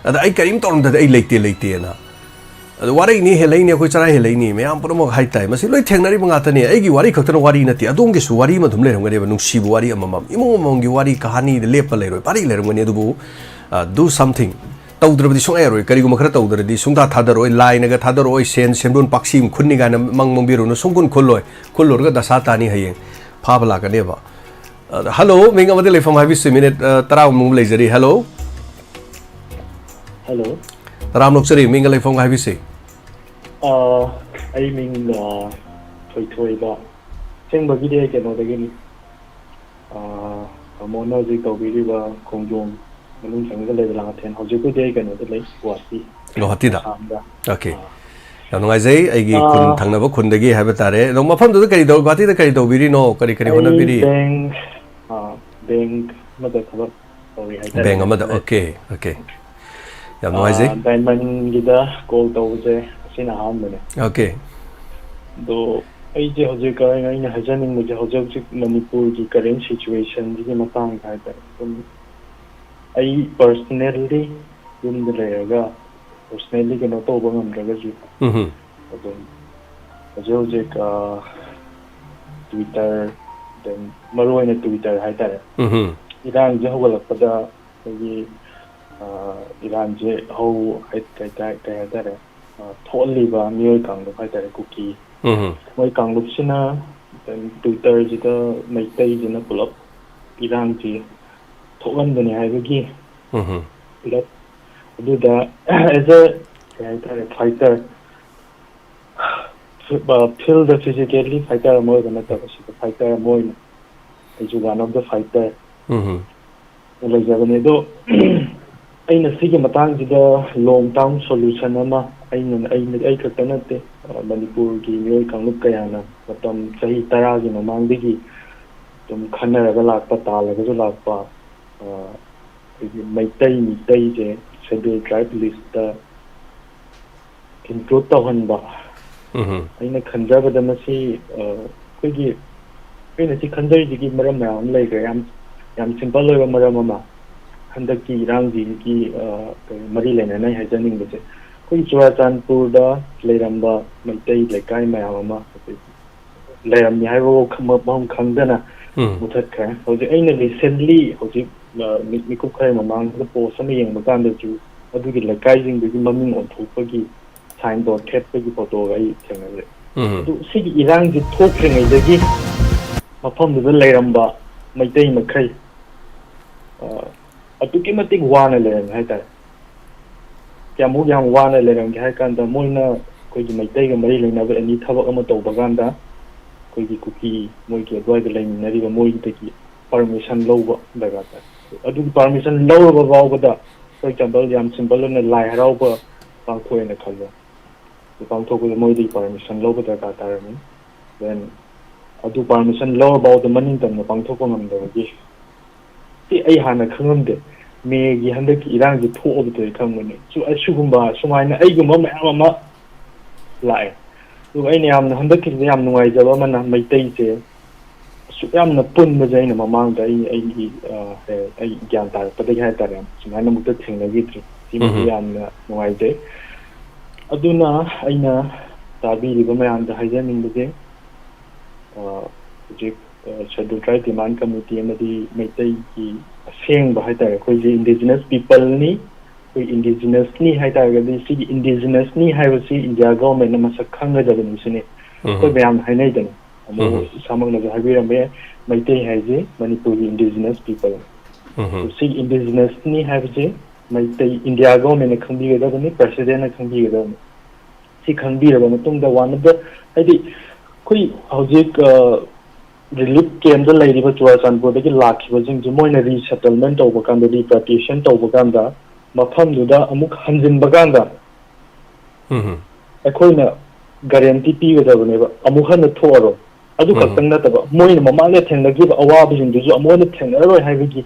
ꯑꯗ ꯑꯩ ꯀꯔꯤꯝ ꯇꯧꯔꯝꯗꯗꯤ ꯑꯩ ꯂꯩꯇꯦ, ꯂꯩꯇꯦꯅ꯫ ꯑꯗꯨ ꯋꯥꯔꯛꯏꯅꯤ, ꯍꯦꯜꯂꯛꯏꯅꯤ, ꯑꯩꯈꯣꯏ ꯆꯔꯥ ꯍꯦꯜꯂꯛꯏꯅꯤ, ꯃꯌꯥꯝ ꯄꯨꯝꯅꯃꯛ ꯍꯥꯏ ꯇꯥꯏ꯫ ꯃꯁꯤ ꯂꯣꯏ ꯊꯦꯡꯅꯔꯤꯕ ꯉꯥꯛꯇꯅꯤ꯫ ꯑꯩꯒꯤ ꯋꯥꯔꯤ ꯈꯛꯇꯅ ꯋꯥꯔꯤ ꯅꯠꯇꯦ, ꯑꯗꯣꯝꯒꯤꯁꯨ ꯋꯥꯔꯤ ꯑꯃ ꯑꯗꯨꯝ ꯂꯩꯔꯝꯒꯅꯦꯕ, ꯅꯨꯡꯁꯤꯕ ꯋꯥꯔꯤ ꯑꯃꯃꯝ꯫ ꯏꯃꯨꯡ ꯑꯃꯃꯝꯒꯤ ꯋꯥꯔꯤ ꯀꯍꯥꯅꯤꯗ ꯂꯦꯞꯄ ꯂꯩꯔꯣꯏ, ꯄꯔꯤ ꯂꯩꯔꯝꯒꯅꯤ꯫ ꯑꯗꯨꯕꯨ, ꯑ, do something꯫ ꯇꯧꯗ꯭ꯔꯕꯗꯤ ꯁꯨꯡꯌꯥ ꯌꯥꯔꯣꯏ꯫ ꯀꯔꯤꯒꯨꯝꯕ ꯈꯔ ꯇꯧꯗ꯭ꯔꯗꯤ ꯁꯨꯡꯊꯥ ꯊꯥꯗꯔꯣꯏ, ꯂꯥꯏꯅꯒ ꯊꯥꯗꯔꯛꯑꯣꯏ, ꯁꯦꯟ ꯁꯦꯟꯗꯣꯟ ꯄꯥꯛꯁꯤ ꯑꯃ ꯈꯨꯟꯅꯤ ꯀꯥꯏꯅ ꯃꯪ ꯃꯪꯕꯤꯔꯨꯅꯨ, ꯁꯨꯡꯈꯨꯟ ꯈꯨꯜꯂꯣꯏ, ꯈꯨꯜꯂꯨꯔꯒ ꯗꯁꯥ ꯇꯥꯅꯤ, ꯍꯌꯦꯡ ꯐꯥꯕ ꯂꯥꯛꯀꯅꯦꯕ꯫ ꯑ, ꯍꯜꯂꯣ, ꯃꯤꯡ ꯑꯃꯗꯤ ꯂꯩꯐꯝ ꯍꯥꯏꯕꯤꯁꯤ, ꯃꯤꯅꯤꯠ, ꯑ, ꯇꯔꯥꯃꯨꯛ ꯂꯩꯖꯔꯤ꯫ ꯍꯜꯂꯣ꯫ ꯍꯜꯂꯣ꯫ ꯇꯔꯥꯝ ꯂꯣꯛꯆꯔꯤ, ꯃꯤꯡꯒ ꯂꯩꯐꯝꯒ ꯍꯥꯏꯕꯤꯁꯤ꯫ ꯑ, ꯑꯩ ꯃꯤꯡ, ꯑ, ꯊꯣꯏꯊꯣꯏꯕ꯫ ꯑꯁꯦꯡꯕꯒꯤꯗꯤ ꯑꯩ ꯀꯩꯅꯣꯗꯒꯤꯅꯤ꯫ ꯑ, ꯇꯥꯃꯣꯅ ꯍꯧꯖꯤꯛ ꯇꯧꯕꯤꯔꯤꯕ ꯈꯣꯡꯖꯣꯝ ꯃꯅꯨꯡ ꯆꯪꯉꯒ ꯂꯩꯕ ꯂꯥꯡꯉꯊꯦꯜ꯫ ꯍꯧꯖꯤꯛꯄꯨꯗꯤ ꯑꯩ ꯀꯩꯅꯣꯗ ꯂꯩ, ꯒꯨꯋꯥꯍꯥꯇꯤ, ꯒꯨꯋꯥꯍꯥꯇꯤꯗ? ꯑꯁꯥꯝꯗ꯫ ꯑꯣꯀꯦ꯫ ꯑ, ꯌꯥꯝ ꯅꯨꯡꯉꯥꯏꯖꯩ, ꯑꯩꯒꯤ ꯑ, ꯈꯨꯟ ꯊꯪꯅꯕ ꯈꯨꯟꯗꯒꯤ ꯍꯥꯏꯕ ꯇꯥꯔꯦ꯫ ꯑꯗꯣ ꯃꯐꯝꯗꯨꯗ ꯀꯔꯤ ꯇꯧ-, ꯒꯨꯋꯥꯍꯥꯇꯤꯗ ꯀꯔꯤ ꯇꯧꯕꯤꯔꯤꯅꯣ? ꯀꯔꯤ, ꯀꯔꯤ ꯑꯩ ꯍꯣꯠꯅꯕꯤꯔꯤ? ꯕꯦꯡ, ꯑ, ꯕꯦꯡ ꯑꯃꯗ ꯊꯕꯛ ꯇꯧꯔꯤ ꯍꯥꯏꯇꯥꯔꯦ꯫ ꯕꯦꯡ ꯑꯃꯗ, ꯑꯣꯀꯦ, ꯑꯣꯀꯦ꯫ ꯌꯥꯝ ꯅꯨꯡꯉꯥꯏꯖꯩ꯫ ꯑ, ꯗꯥꯏꯃꯟꯒꯤꯗ ꯀꯣꯜ ꯇꯧꯕꯁꯦ ꯑꯁꯤꯅ ꯑꯍꯥꯟꯕꯅꯦ꯫ ꯑꯣꯀꯦ꯫ ꯑꯗꯣ ꯑꯩꯁꯦ ꯍꯧꯖꯤꯛ ꯑꯩꯅ, ꯑꯩꯅ ꯍꯥꯏꯖꯅꯤꯡꯕꯁꯦ ꯍꯧꯖꯤꯛ ꯍꯧꯖꯤꯛ ꯃꯅꯤꯄꯨꯔꯒꯤ current situationꯁꯤꯒꯤ ꯃꯇꯥꯡꯗ ꯍꯥꯏꯇꯥꯔꯦ꯫ ꯑꯗꯨꯝ ꯑꯩ personally ꯌꯨꯝꯗ ꯂꯩꯔꯒ personally ꯀꯩꯅꯣ ꯇꯧꯕ ꯉꯝꯗ꯭ꯔꯒꯁꯨ ꯎꯝꯍꯨꯝ꯫ ꯑꯗꯨꯝ ꯍꯧꯖꯤꯛ ꯍꯧꯖꯤꯛ, ꯑ, Twitter, then ꯃꯔꯨ ꯑꯣꯏꯅ Twitter ꯍꯥꯏꯇꯥꯔꯦ꯫ ꯎꯝꯍꯨꯝ꯫ ꯏꯔꯥꯡꯁꯦ ꯍꯧꯒꯠꯂꯛꯄꯗ ꯑꯩꯈꯣꯏꯒꯤ, ꯑ, ꯏꯔꯥꯡꯁꯦ ꯍꯧ-, ꯍꯥꯏ-, ꯀꯩ ꯇꯥꯏ-, ꯀꯩ ꯍꯥꯏꯇꯥꯔꯦ, ꯑ, ꯊꯣꯛꯍꯜꯂꯤꯕ ꯃꯤꯑꯣꯏ ꯀꯥꯡꯂꯨꯞ ꯍꯥꯏꯇꯥꯔꯦ, ꯀꯨꯀꯤ꯫ ꯎꯝꯍꯨꯝ꯫ ꯃꯣꯏ ꯀꯥꯡꯂꯨꯞꯁꯤꯅ Twitterꯁꯤꯗ ꯃꯩꯇꯩꯁꯤꯅ ꯄꯨꯂꯞ ꯏꯔꯥꯡꯁꯤ ꯊꯣꯛꯍꯟꯕꯅꯦ ꯍꯥꯏꯕꯒꯤ ꯎꯝꯍꯨꯝ꯫ ꯄꯨꯂꯞ ꯑꯗꯨꯗ as a, ꯀꯩ ꯍꯥꯏꯇꯥꯔꯦ, fighter, ꯑ, fieldꯗ physically fighter ꯑꯃ ꯑꯣꯏꯕ ꯅꯠꯇꯕ, ꯁꯤꯗ fighter ꯑꯃ ꯑꯣꯏꯅ ꯑꯩꯁꯨ one of the fighter ꯎꯝꯍꯨꯝ꯫ ꯂꯩꯖꯕꯅꯦ꯫ ꯑꯗꯣ ꯑꯩꯅ ꯁꯤꯒꯤ ꯃꯇꯥꯡꯁꯤꯗ long term solution ꯑꯃ ꯑꯩꯅ, ꯑꯩꯅ, ꯑꯩ ꯈꯛꯇ ꯅꯠꯇꯦ, ꯑ, ꯃꯅꯤꯄꯨꯔꯒꯤ ꯃꯤꯑꯣꯏ ꯀꯥꯡꯂꯨꯞ ꯀꯌꯥꯅ ꯃꯇꯝ ꯆꯍꯤ ꯇꯔꯥꯒꯤ ꯃꯃꯥꯡꯗꯒꯤ ꯑꯗꯨꯝ ꯈꯟꯅꯔꯒ ꯂꯥꯛꯄ, ꯇꯥꯜꯂꯒꯁꯨ ꯂꯥꯛꯄ, ꯑ, ꯑꯩꯈꯣꯏꯒꯤ ꯃꯩꯇꯩ, ꯃꯤꯇꯩꯁꯦ Scheduled Tribe listꯇ include ꯇꯧꯍꯟꯕ꯫ ꯎꯝꯍꯨꯝ꯫ ꯑꯩꯅ ꯈꯟꯖꯕꯗ ꯃꯁꯤ, ꯑ, ꯑꯩꯈꯣꯏꯒꯤ, ꯑꯩꯅ ꯁꯤ ꯈꯟꯖꯔꯤꯁꯤꯒꯤ ꯃꯔꯝ ꯃꯌꯥꯝ ꯑꯃ ꯂꯩꯈ꯭ꯔꯦ꯫ ꯌꯥꯝ, ꯌꯥꯝ simple ꯑꯣꯏꯕ ꯃꯔꯝ ꯑꯃ, ꯍꯟꯗꯛꯀꯤ ꯏꯔꯥꯡꯁꯤꯒꯤ, ꯑ, ꯀꯩ, ꯃꯔꯤ ꯂꯩꯅꯅ ꯑꯩ ꯍꯥꯏꯖꯅꯤꯡꯕꯁꯦ, ꯑꯩꯈꯣꯏ ꯆꯨꯔꯥꯆꯥꯟꯄꯨꯔꯗ ꯂꯩꯔꯝꯕ ꯃꯩꯇꯩ ꯂꯩꯀꯥꯏ ꯃꯌꯥꯝ ꯑꯃ ꯍꯧꯖꯤꯛ ꯂꯩꯔꯝꯃꯤ ꯍꯥꯏꯕ ꯃꯐꯝ ꯈꯪꯗꯅ ꯎꯝ ꯃꯨꯊꯠꯈ꯭ꯔꯦ꯫ ꯍꯧꯖꯤꯛ ꯑꯩꯅ recently ꯍꯧꯖꯤꯛ ꯑ, ꯃꯤ- ꯃꯤꯀꯨꯞ ꯈꯔ ꯃꯃꯥꯡꯗ post ꯑꯃ ꯌꯦꯡꯕ ꯀꯥꯟꯗꯁꯨ ꯑꯗꯨꯒꯤ ꯂꯩꯀꯥꯏꯁꯤꯡꯗꯨꯒꯤ ꯃꯃꯤꯡ ꯑꯣꯟꯊꯣꯛꯄꯒꯤ sign board ꯊꯦꯠꯄꯒꯤ photo ꯒ ꯑꯩ ꯊꯦꯡꯅꯖꯩ꯫ ꯎꯝ ꯑꯗꯨ ꯁꯤꯒꯤ ꯏꯔꯥꯡꯁꯤ ꯊꯣꯛꯇ꯭ꯔꯤꯉꯩꯗꯒꯤ ꯃꯐꯝꯗꯨꯗ ꯂꯩꯔꯝꯕ ꯃꯩꯇꯩ ꯃꯈꯩ ꯑ, ꯑꯗꯨꯛꯀꯤ ꯃꯇꯤꯛ ꯋꯥꯅ ꯂꯩꯔꯝꯃꯤ ꯍꯥꯏꯇꯥꯔꯦ꯫ ꯀꯌꯥꯃꯨꯛ ꯌꯥꯝ ꯋꯥꯅ ꯂꯩꯔꯝꯒꯦ ꯍꯥꯏ ꯀꯥꯟꯗ, ꯃꯣꯏꯅ ꯑꯩꯈꯣꯏꯒꯤ ꯃꯩꯇꯩꯒ ꯃꯔꯤ ꯂꯩꯅꯕ any ꯊꯕꯛ ꯑꯃ ꯇꯧꯕ ꯀꯥꯟꯗ ꯑꯩꯈꯣꯏꯒꯤ ꯀꯨꯀꯤ, ꯃꯣꯏꯒꯤ ꯑꯗꯨꯋꯥꯏꯗ ꯂꯩꯃꯤꯟꯅꯔꯤꯕ ꯃꯣꯏꯗꯒꯤ permission ꯂꯧꯕ ꯗꯔꯀꯥꯔ ꯇꯥꯏ꯫ ꯑꯗꯨꯒꯤ permission ꯂꯧꯔꯕ ꯐꯥꯎꯕꯗ, for example, ꯌꯥꯝ simple ꯑꯣꯏꯅ ꯂꯥꯏ ꯍꯔꯥꯎꯕ ꯄꯥꯡꯊꯣꯛꯑꯦꯅ ꯈꯜꯂꯣ꯫ ꯑꯗꯨ ꯄꯥꯡꯊꯣꯛꯄꯗ ꯃꯣꯏꯗꯒꯤ permission ꯂꯧꯕ ꯗꯔꯀꯥꯔ ꯇꯥꯔꯝꯃꯤ꯫ Then ꯑꯗꯨ permission ꯂꯧꯔ ꯐꯥꯎꯗ ꯃꯅꯤꯡ ꯇꯝꯅ ꯄꯥꯡꯊꯣꯛꯄ ꯉꯝꯗꯕꯒꯤ, ꯁꯤ ꯑꯩ ꯍꯥꯟꯅ ꯈꯪꯉꯝꯗꯦ꯫ ꯃꯦꯒꯤ ꯍꯟꯗꯛꯀꯤ ꯏꯔꯥꯡꯁꯤ ꯊꯣꯛꯑꯕꯗ ꯑꯩ ꯈꯪꯕꯅꯤ꯫ ꯁꯨ- ꯑꯩ ꯁꯤꯒꯨꯝꯕ ꯁꯨꯃꯥꯏꯅ ꯑꯩꯒꯨꯝꯕ ꯃꯌꯥꯝ ꯑꯃ ꯂꯥꯛꯑꯦ꯫ ꯑꯗꯨꯒ ꯑꯩꯅ ꯌꯥꯝꯅ ꯍꯟꯗꯛꯀꯤꯁꯤꯗ ꯌꯥꯝ ꯅꯨꯡꯉꯥꯏꯖꯕ ꯑꯃꯅ, ꯃꯩꯇꯩꯁꯦ ꯑꯁꯨꯛ ꯌꯥꯝꯅ ꯄꯨꯟꯕꯁꯦ ꯑꯩꯅ ꯃꯃꯥꯡꯗ ꯑꯩ ꯑꯩꯒꯤ ꯑ, ꯑꯩ ꯒ꯭ꯌꯥꯟ ꯇꯥꯔꯛꯄꯗꯒꯤ ꯍꯥꯏꯇꯥꯔꯦ, ꯁꯨꯃꯥꯏꯅ ꯑꯃꯨꯛꯇ ꯊꯦꯡꯅꯈꯤꯗ꯭ꯔꯤ꯫ ꯁꯤꯃꯗꯤ ꯎꯝ ꯌꯥꯝꯅ ꯅꯨꯡꯉꯥꯏꯖꯩ꯫ ꯑꯗꯨꯅ ꯑꯩꯅ ꯇꯥꯕꯤꯔꯤꯕ ꯃꯌꯥꯝꯗ ꯍꯥꯏꯖꯅꯤꯡꯕꯁꯦ, ꯑ, ꯍꯧꯖꯤꯛ ꯁꯦꯗꯨꯜ ꯇ꯭ꯔꯥꯏꯕ ꯗꯤꯃꯥꯟ ꯀꯃꯤꯇꯤ ꯑꯃꯗꯤ ꯃꯩꯇꯩꯒꯤ ꯑꯁꯦꯡꯕ ꯍꯥꯏꯇꯥꯔꯦ, ꯑꯩꯈꯣꯏꯁꯦ indigenous people ꯅꯤ꯫ ꯑꯩꯈꯣꯏ indigenous ꯅꯤ ꯍꯥꯏ ꯇꯥꯔꯒꯗꯤ, ꯁꯤꯒꯤ indigenous ꯅꯤ ꯍꯥꯏꯕꯁꯤ ꯏꯟꯗꯤꯌꯥ ꯒꯣꯔꯃꯦꯟꯅ ꯃꯁꯛ ꯈꯪꯒꯗꯕꯅꯤ ꯁꯤꯅꯤ꯫ ꯑꯩꯈꯣꯏ ꯎꯝ ꯃꯌꯥꯝꯅ ꯍꯥꯏꯅꯩꯗꯅ, ꯑꯃꯨꯛ ꯎꯝ ꯏꯁꯥꯃꯛꯅꯁꯨ ꯍꯥꯏꯕꯤꯔꯝꯕ ꯌꯥꯏ, ꯃꯩꯇꯩ ꯍꯥꯏꯁꯦ ꯃꯅꯤꯄꯨꯔꯒꯤ indigenous people꯫ ꯎꯝ ꯁꯤꯒꯤ indigenous ꯅꯤ ꯍꯥꯏꯕꯁꯤ ꯃꯩꯇꯩ, ꯏꯟꯗꯤꯌꯥ ꯒꯣꯔꯃꯦꯟꯅ ꯈꯪꯕꯤꯒꯗꯕꯅꯤ, ꯄ꯭ꯔꯁꯤꯗꯦꯟꯅ ꯈꯪꯕꯤꯒꯗꯕꯅꯤ꯫ ꯁꯤ ꯈꯪꯕꯤꯔꯕ ꯃꯇꯨꯡꯗ, one of the, ꯍꯥꯏꯗꯤ ꯑꯩꯈꯣꯏ ꯍꯧꯖꯤꯛ ꯔꯤꯂꯤꯐ ꯀꯦꯝꯗ ꯂꯩꯔꯤꯕ ꯆꯨꯔꯥꯆꯥꯟꯄꯨꯔꯗꯒꯤ ꯂꯥꯛꯈꯤꯕꯁꯤꯡꯁꯤ ꯃꯣꯏꯅ resettlement ꯇꯧꯕ ꯀꯥꯟꯗ, repatriation ꯇꯧꯕ ꯀꯥꯟꯗ, ꯃꯐꯝꯗꯨꯗ ꯑꯃꯨꯛ ꯍꯟꯖꯤꯟꯕ ꯀꯥꯟꯗ ꯎꯝ ꯑꯩꯈꯣꯏꯅ guarantee ꯄꯤꯒꯗꯕꯅꯦꯕ, ꯑꯃꯨꯛ ꯍꯟꯅ ꯊꯣꯛꯑꯔꯣꯏ꯫ ꯑꯗꯨ ꯎꯝ ꯈꯛꯇꯪ ꯅꯠꯇꯕ, ꯃꯣꯏꯅ ꯃꯃꯥꯡꯗ ꯊꯦꯡꯅꯈꯤꯕ ꯑꯋꯥꯕꯁꯤꯡꯗꯨꯁꯨ ꯑꯃꯨꯛ ꯍꯟꯅ ꯊꯦꯡꯅꯔꯔꯣꯏ ꯍꯥꯏꯕꯒꯤ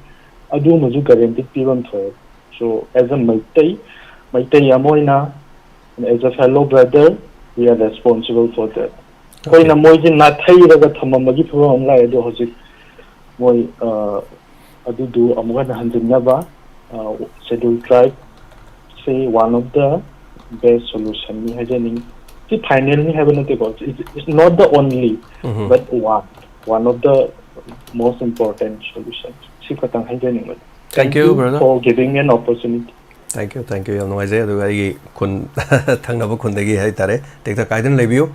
ꯑꯗꯨꯃꯁꯨ guarantee ꯄꯤꯐꯝ ꯊꯣꯛꯑꯦ꯫ So, as a Meitei, Meitei ꯑꯃ ꯑꯣꯏꯅ, as a fellow brother, we are responsible for that. ꯑꯩꯈꯣꯏꯅ Okay. ꯃꯣꯏꯁꯦ ꯅꯥꯊꯩꯔꯒ ꯊꯝꯃꯝꯕꯒꯤ ꯐꯤꯕꯝ ꯑꯃ ꯂꯥꯛꯑꯦ, ꯑꯗꯣ ꯍꯧꯖꯤꯛ ꯃꯣꯏ ꯑ, ꯑꯗꯨꯗꯨ ꯑꯃꯨꯛ ꯍꯟꯅ ꯍꯟꯖꯤꯟꯅꯕ, schedule ꯇ꯭ꯔꯥꯏꯕꯁꯦ one of the best solution ꯅꯤ ꯍꯥꯏꯖꯅꯤꯡꯉꯤ꯫ ꯁꯤ final ꯅꯤ ꯍꯥꯏꯕ ꯅꯠꯇꯦꯀꯣ, it's not the only, but one, one of the most important solution, ꯁꯤ ꯈꯛꯇꯪ ꯍꯥꯏꯖꯅꯤꯡꯕꯅꯤ꯫ Thank you, brother. For giving an opportunity. Thank you, thank you. ꯌꯥꯝ ꯅꯨꯡꯉꯥꯏꯖꯩ꯫ ꯑꯗꯨꯒ ꯑꯩꯒꯤ ꯈꯨꯟ ꯊꯪꯅꯕ ꯈꯨꯟꯗꯒꯤ ꯍꯥꯏꯇꯥꯔꯦ, ꯇꯦꯛꯇ ꯀꯥꯏꯗꯅ ꯂꯩꯕꯤꯌꯨ,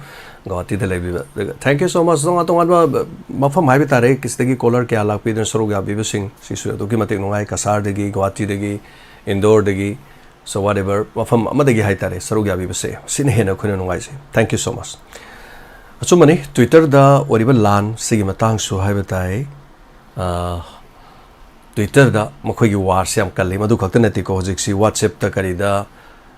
ꯒꯧꯍꯥꯇꯤꯗ ꯂꯩꯕꯤꯕ꯫ ꯑꯗꯨꯒ thank you so much. ꯇꯣꯉꯥꯟ ꯇꯣꯉꯥꯟꯕ ꯃꯐꯝ ꯍꯥꯏꯕ ꯇꯥꯔꯦ, ꯁꯤꯗꯒꯤ caller ꯀꯌꯥ ꯂꯥꯛꯄꯤꯗꯨꯅ ꯁꯔꯨꯛ ꯌꯥꯕꯤꯕꯁꯤꯡ ꯁꯤꯁꯨ ꯑꯗꯨꯛꯀꯤ ꯃꯇꯤꯛ ꯅꯨꯡꯉꯥꯏ꯫ ꯀꯁꯥꯔꯗꯒꯤ, ꯒꯧꯍꯥꯇꯤꯗꯒꯤ, ꯏꯟꯗꯣꯔꯗꯒꯤ, so whatever, ꯃꯐꯝ ꯑꯃꯗꯒꯤ ꯍꯥꯏꯇꯥꯔꯦ ꯁꯔꯨꯛ ꯌꯥꯕꯤꯕꯁꯦ, ꯁꯤꯅ ꯍꯦꯟꯅ ꯑꯩꯈꯣꯏꯅ ꯅꯨꯡꯉꯥꯏꯖꯩ꯫ Thank you so much. ꯑꯆꯨꯝꯕꯅꯤ, Twitter ꯗ ꯑꯣꯏꯔꯤꯕ ꯂꯥꯟ ꯁꯤꯒꯤ ꯃꯇꯥꯡꯁꯨ ꯍꯥꯏꯕ ꯇꯥꯏ꯫ ꯑ, Twitter ꯗ ꯃꯈꯣꯏꯒꯤ war ꯁꯦ ꯌꯥꯝ ꯀꯜꯂꯤ꯫ ꯃꯗꯨ ꯈꯛꯇ ꯅꯠꯇꯦꯀꯣ, ꯍꯧꯖꯤꯛꯁꯤ WhatsApp ꯇ ꯀꯔꯤꯗ,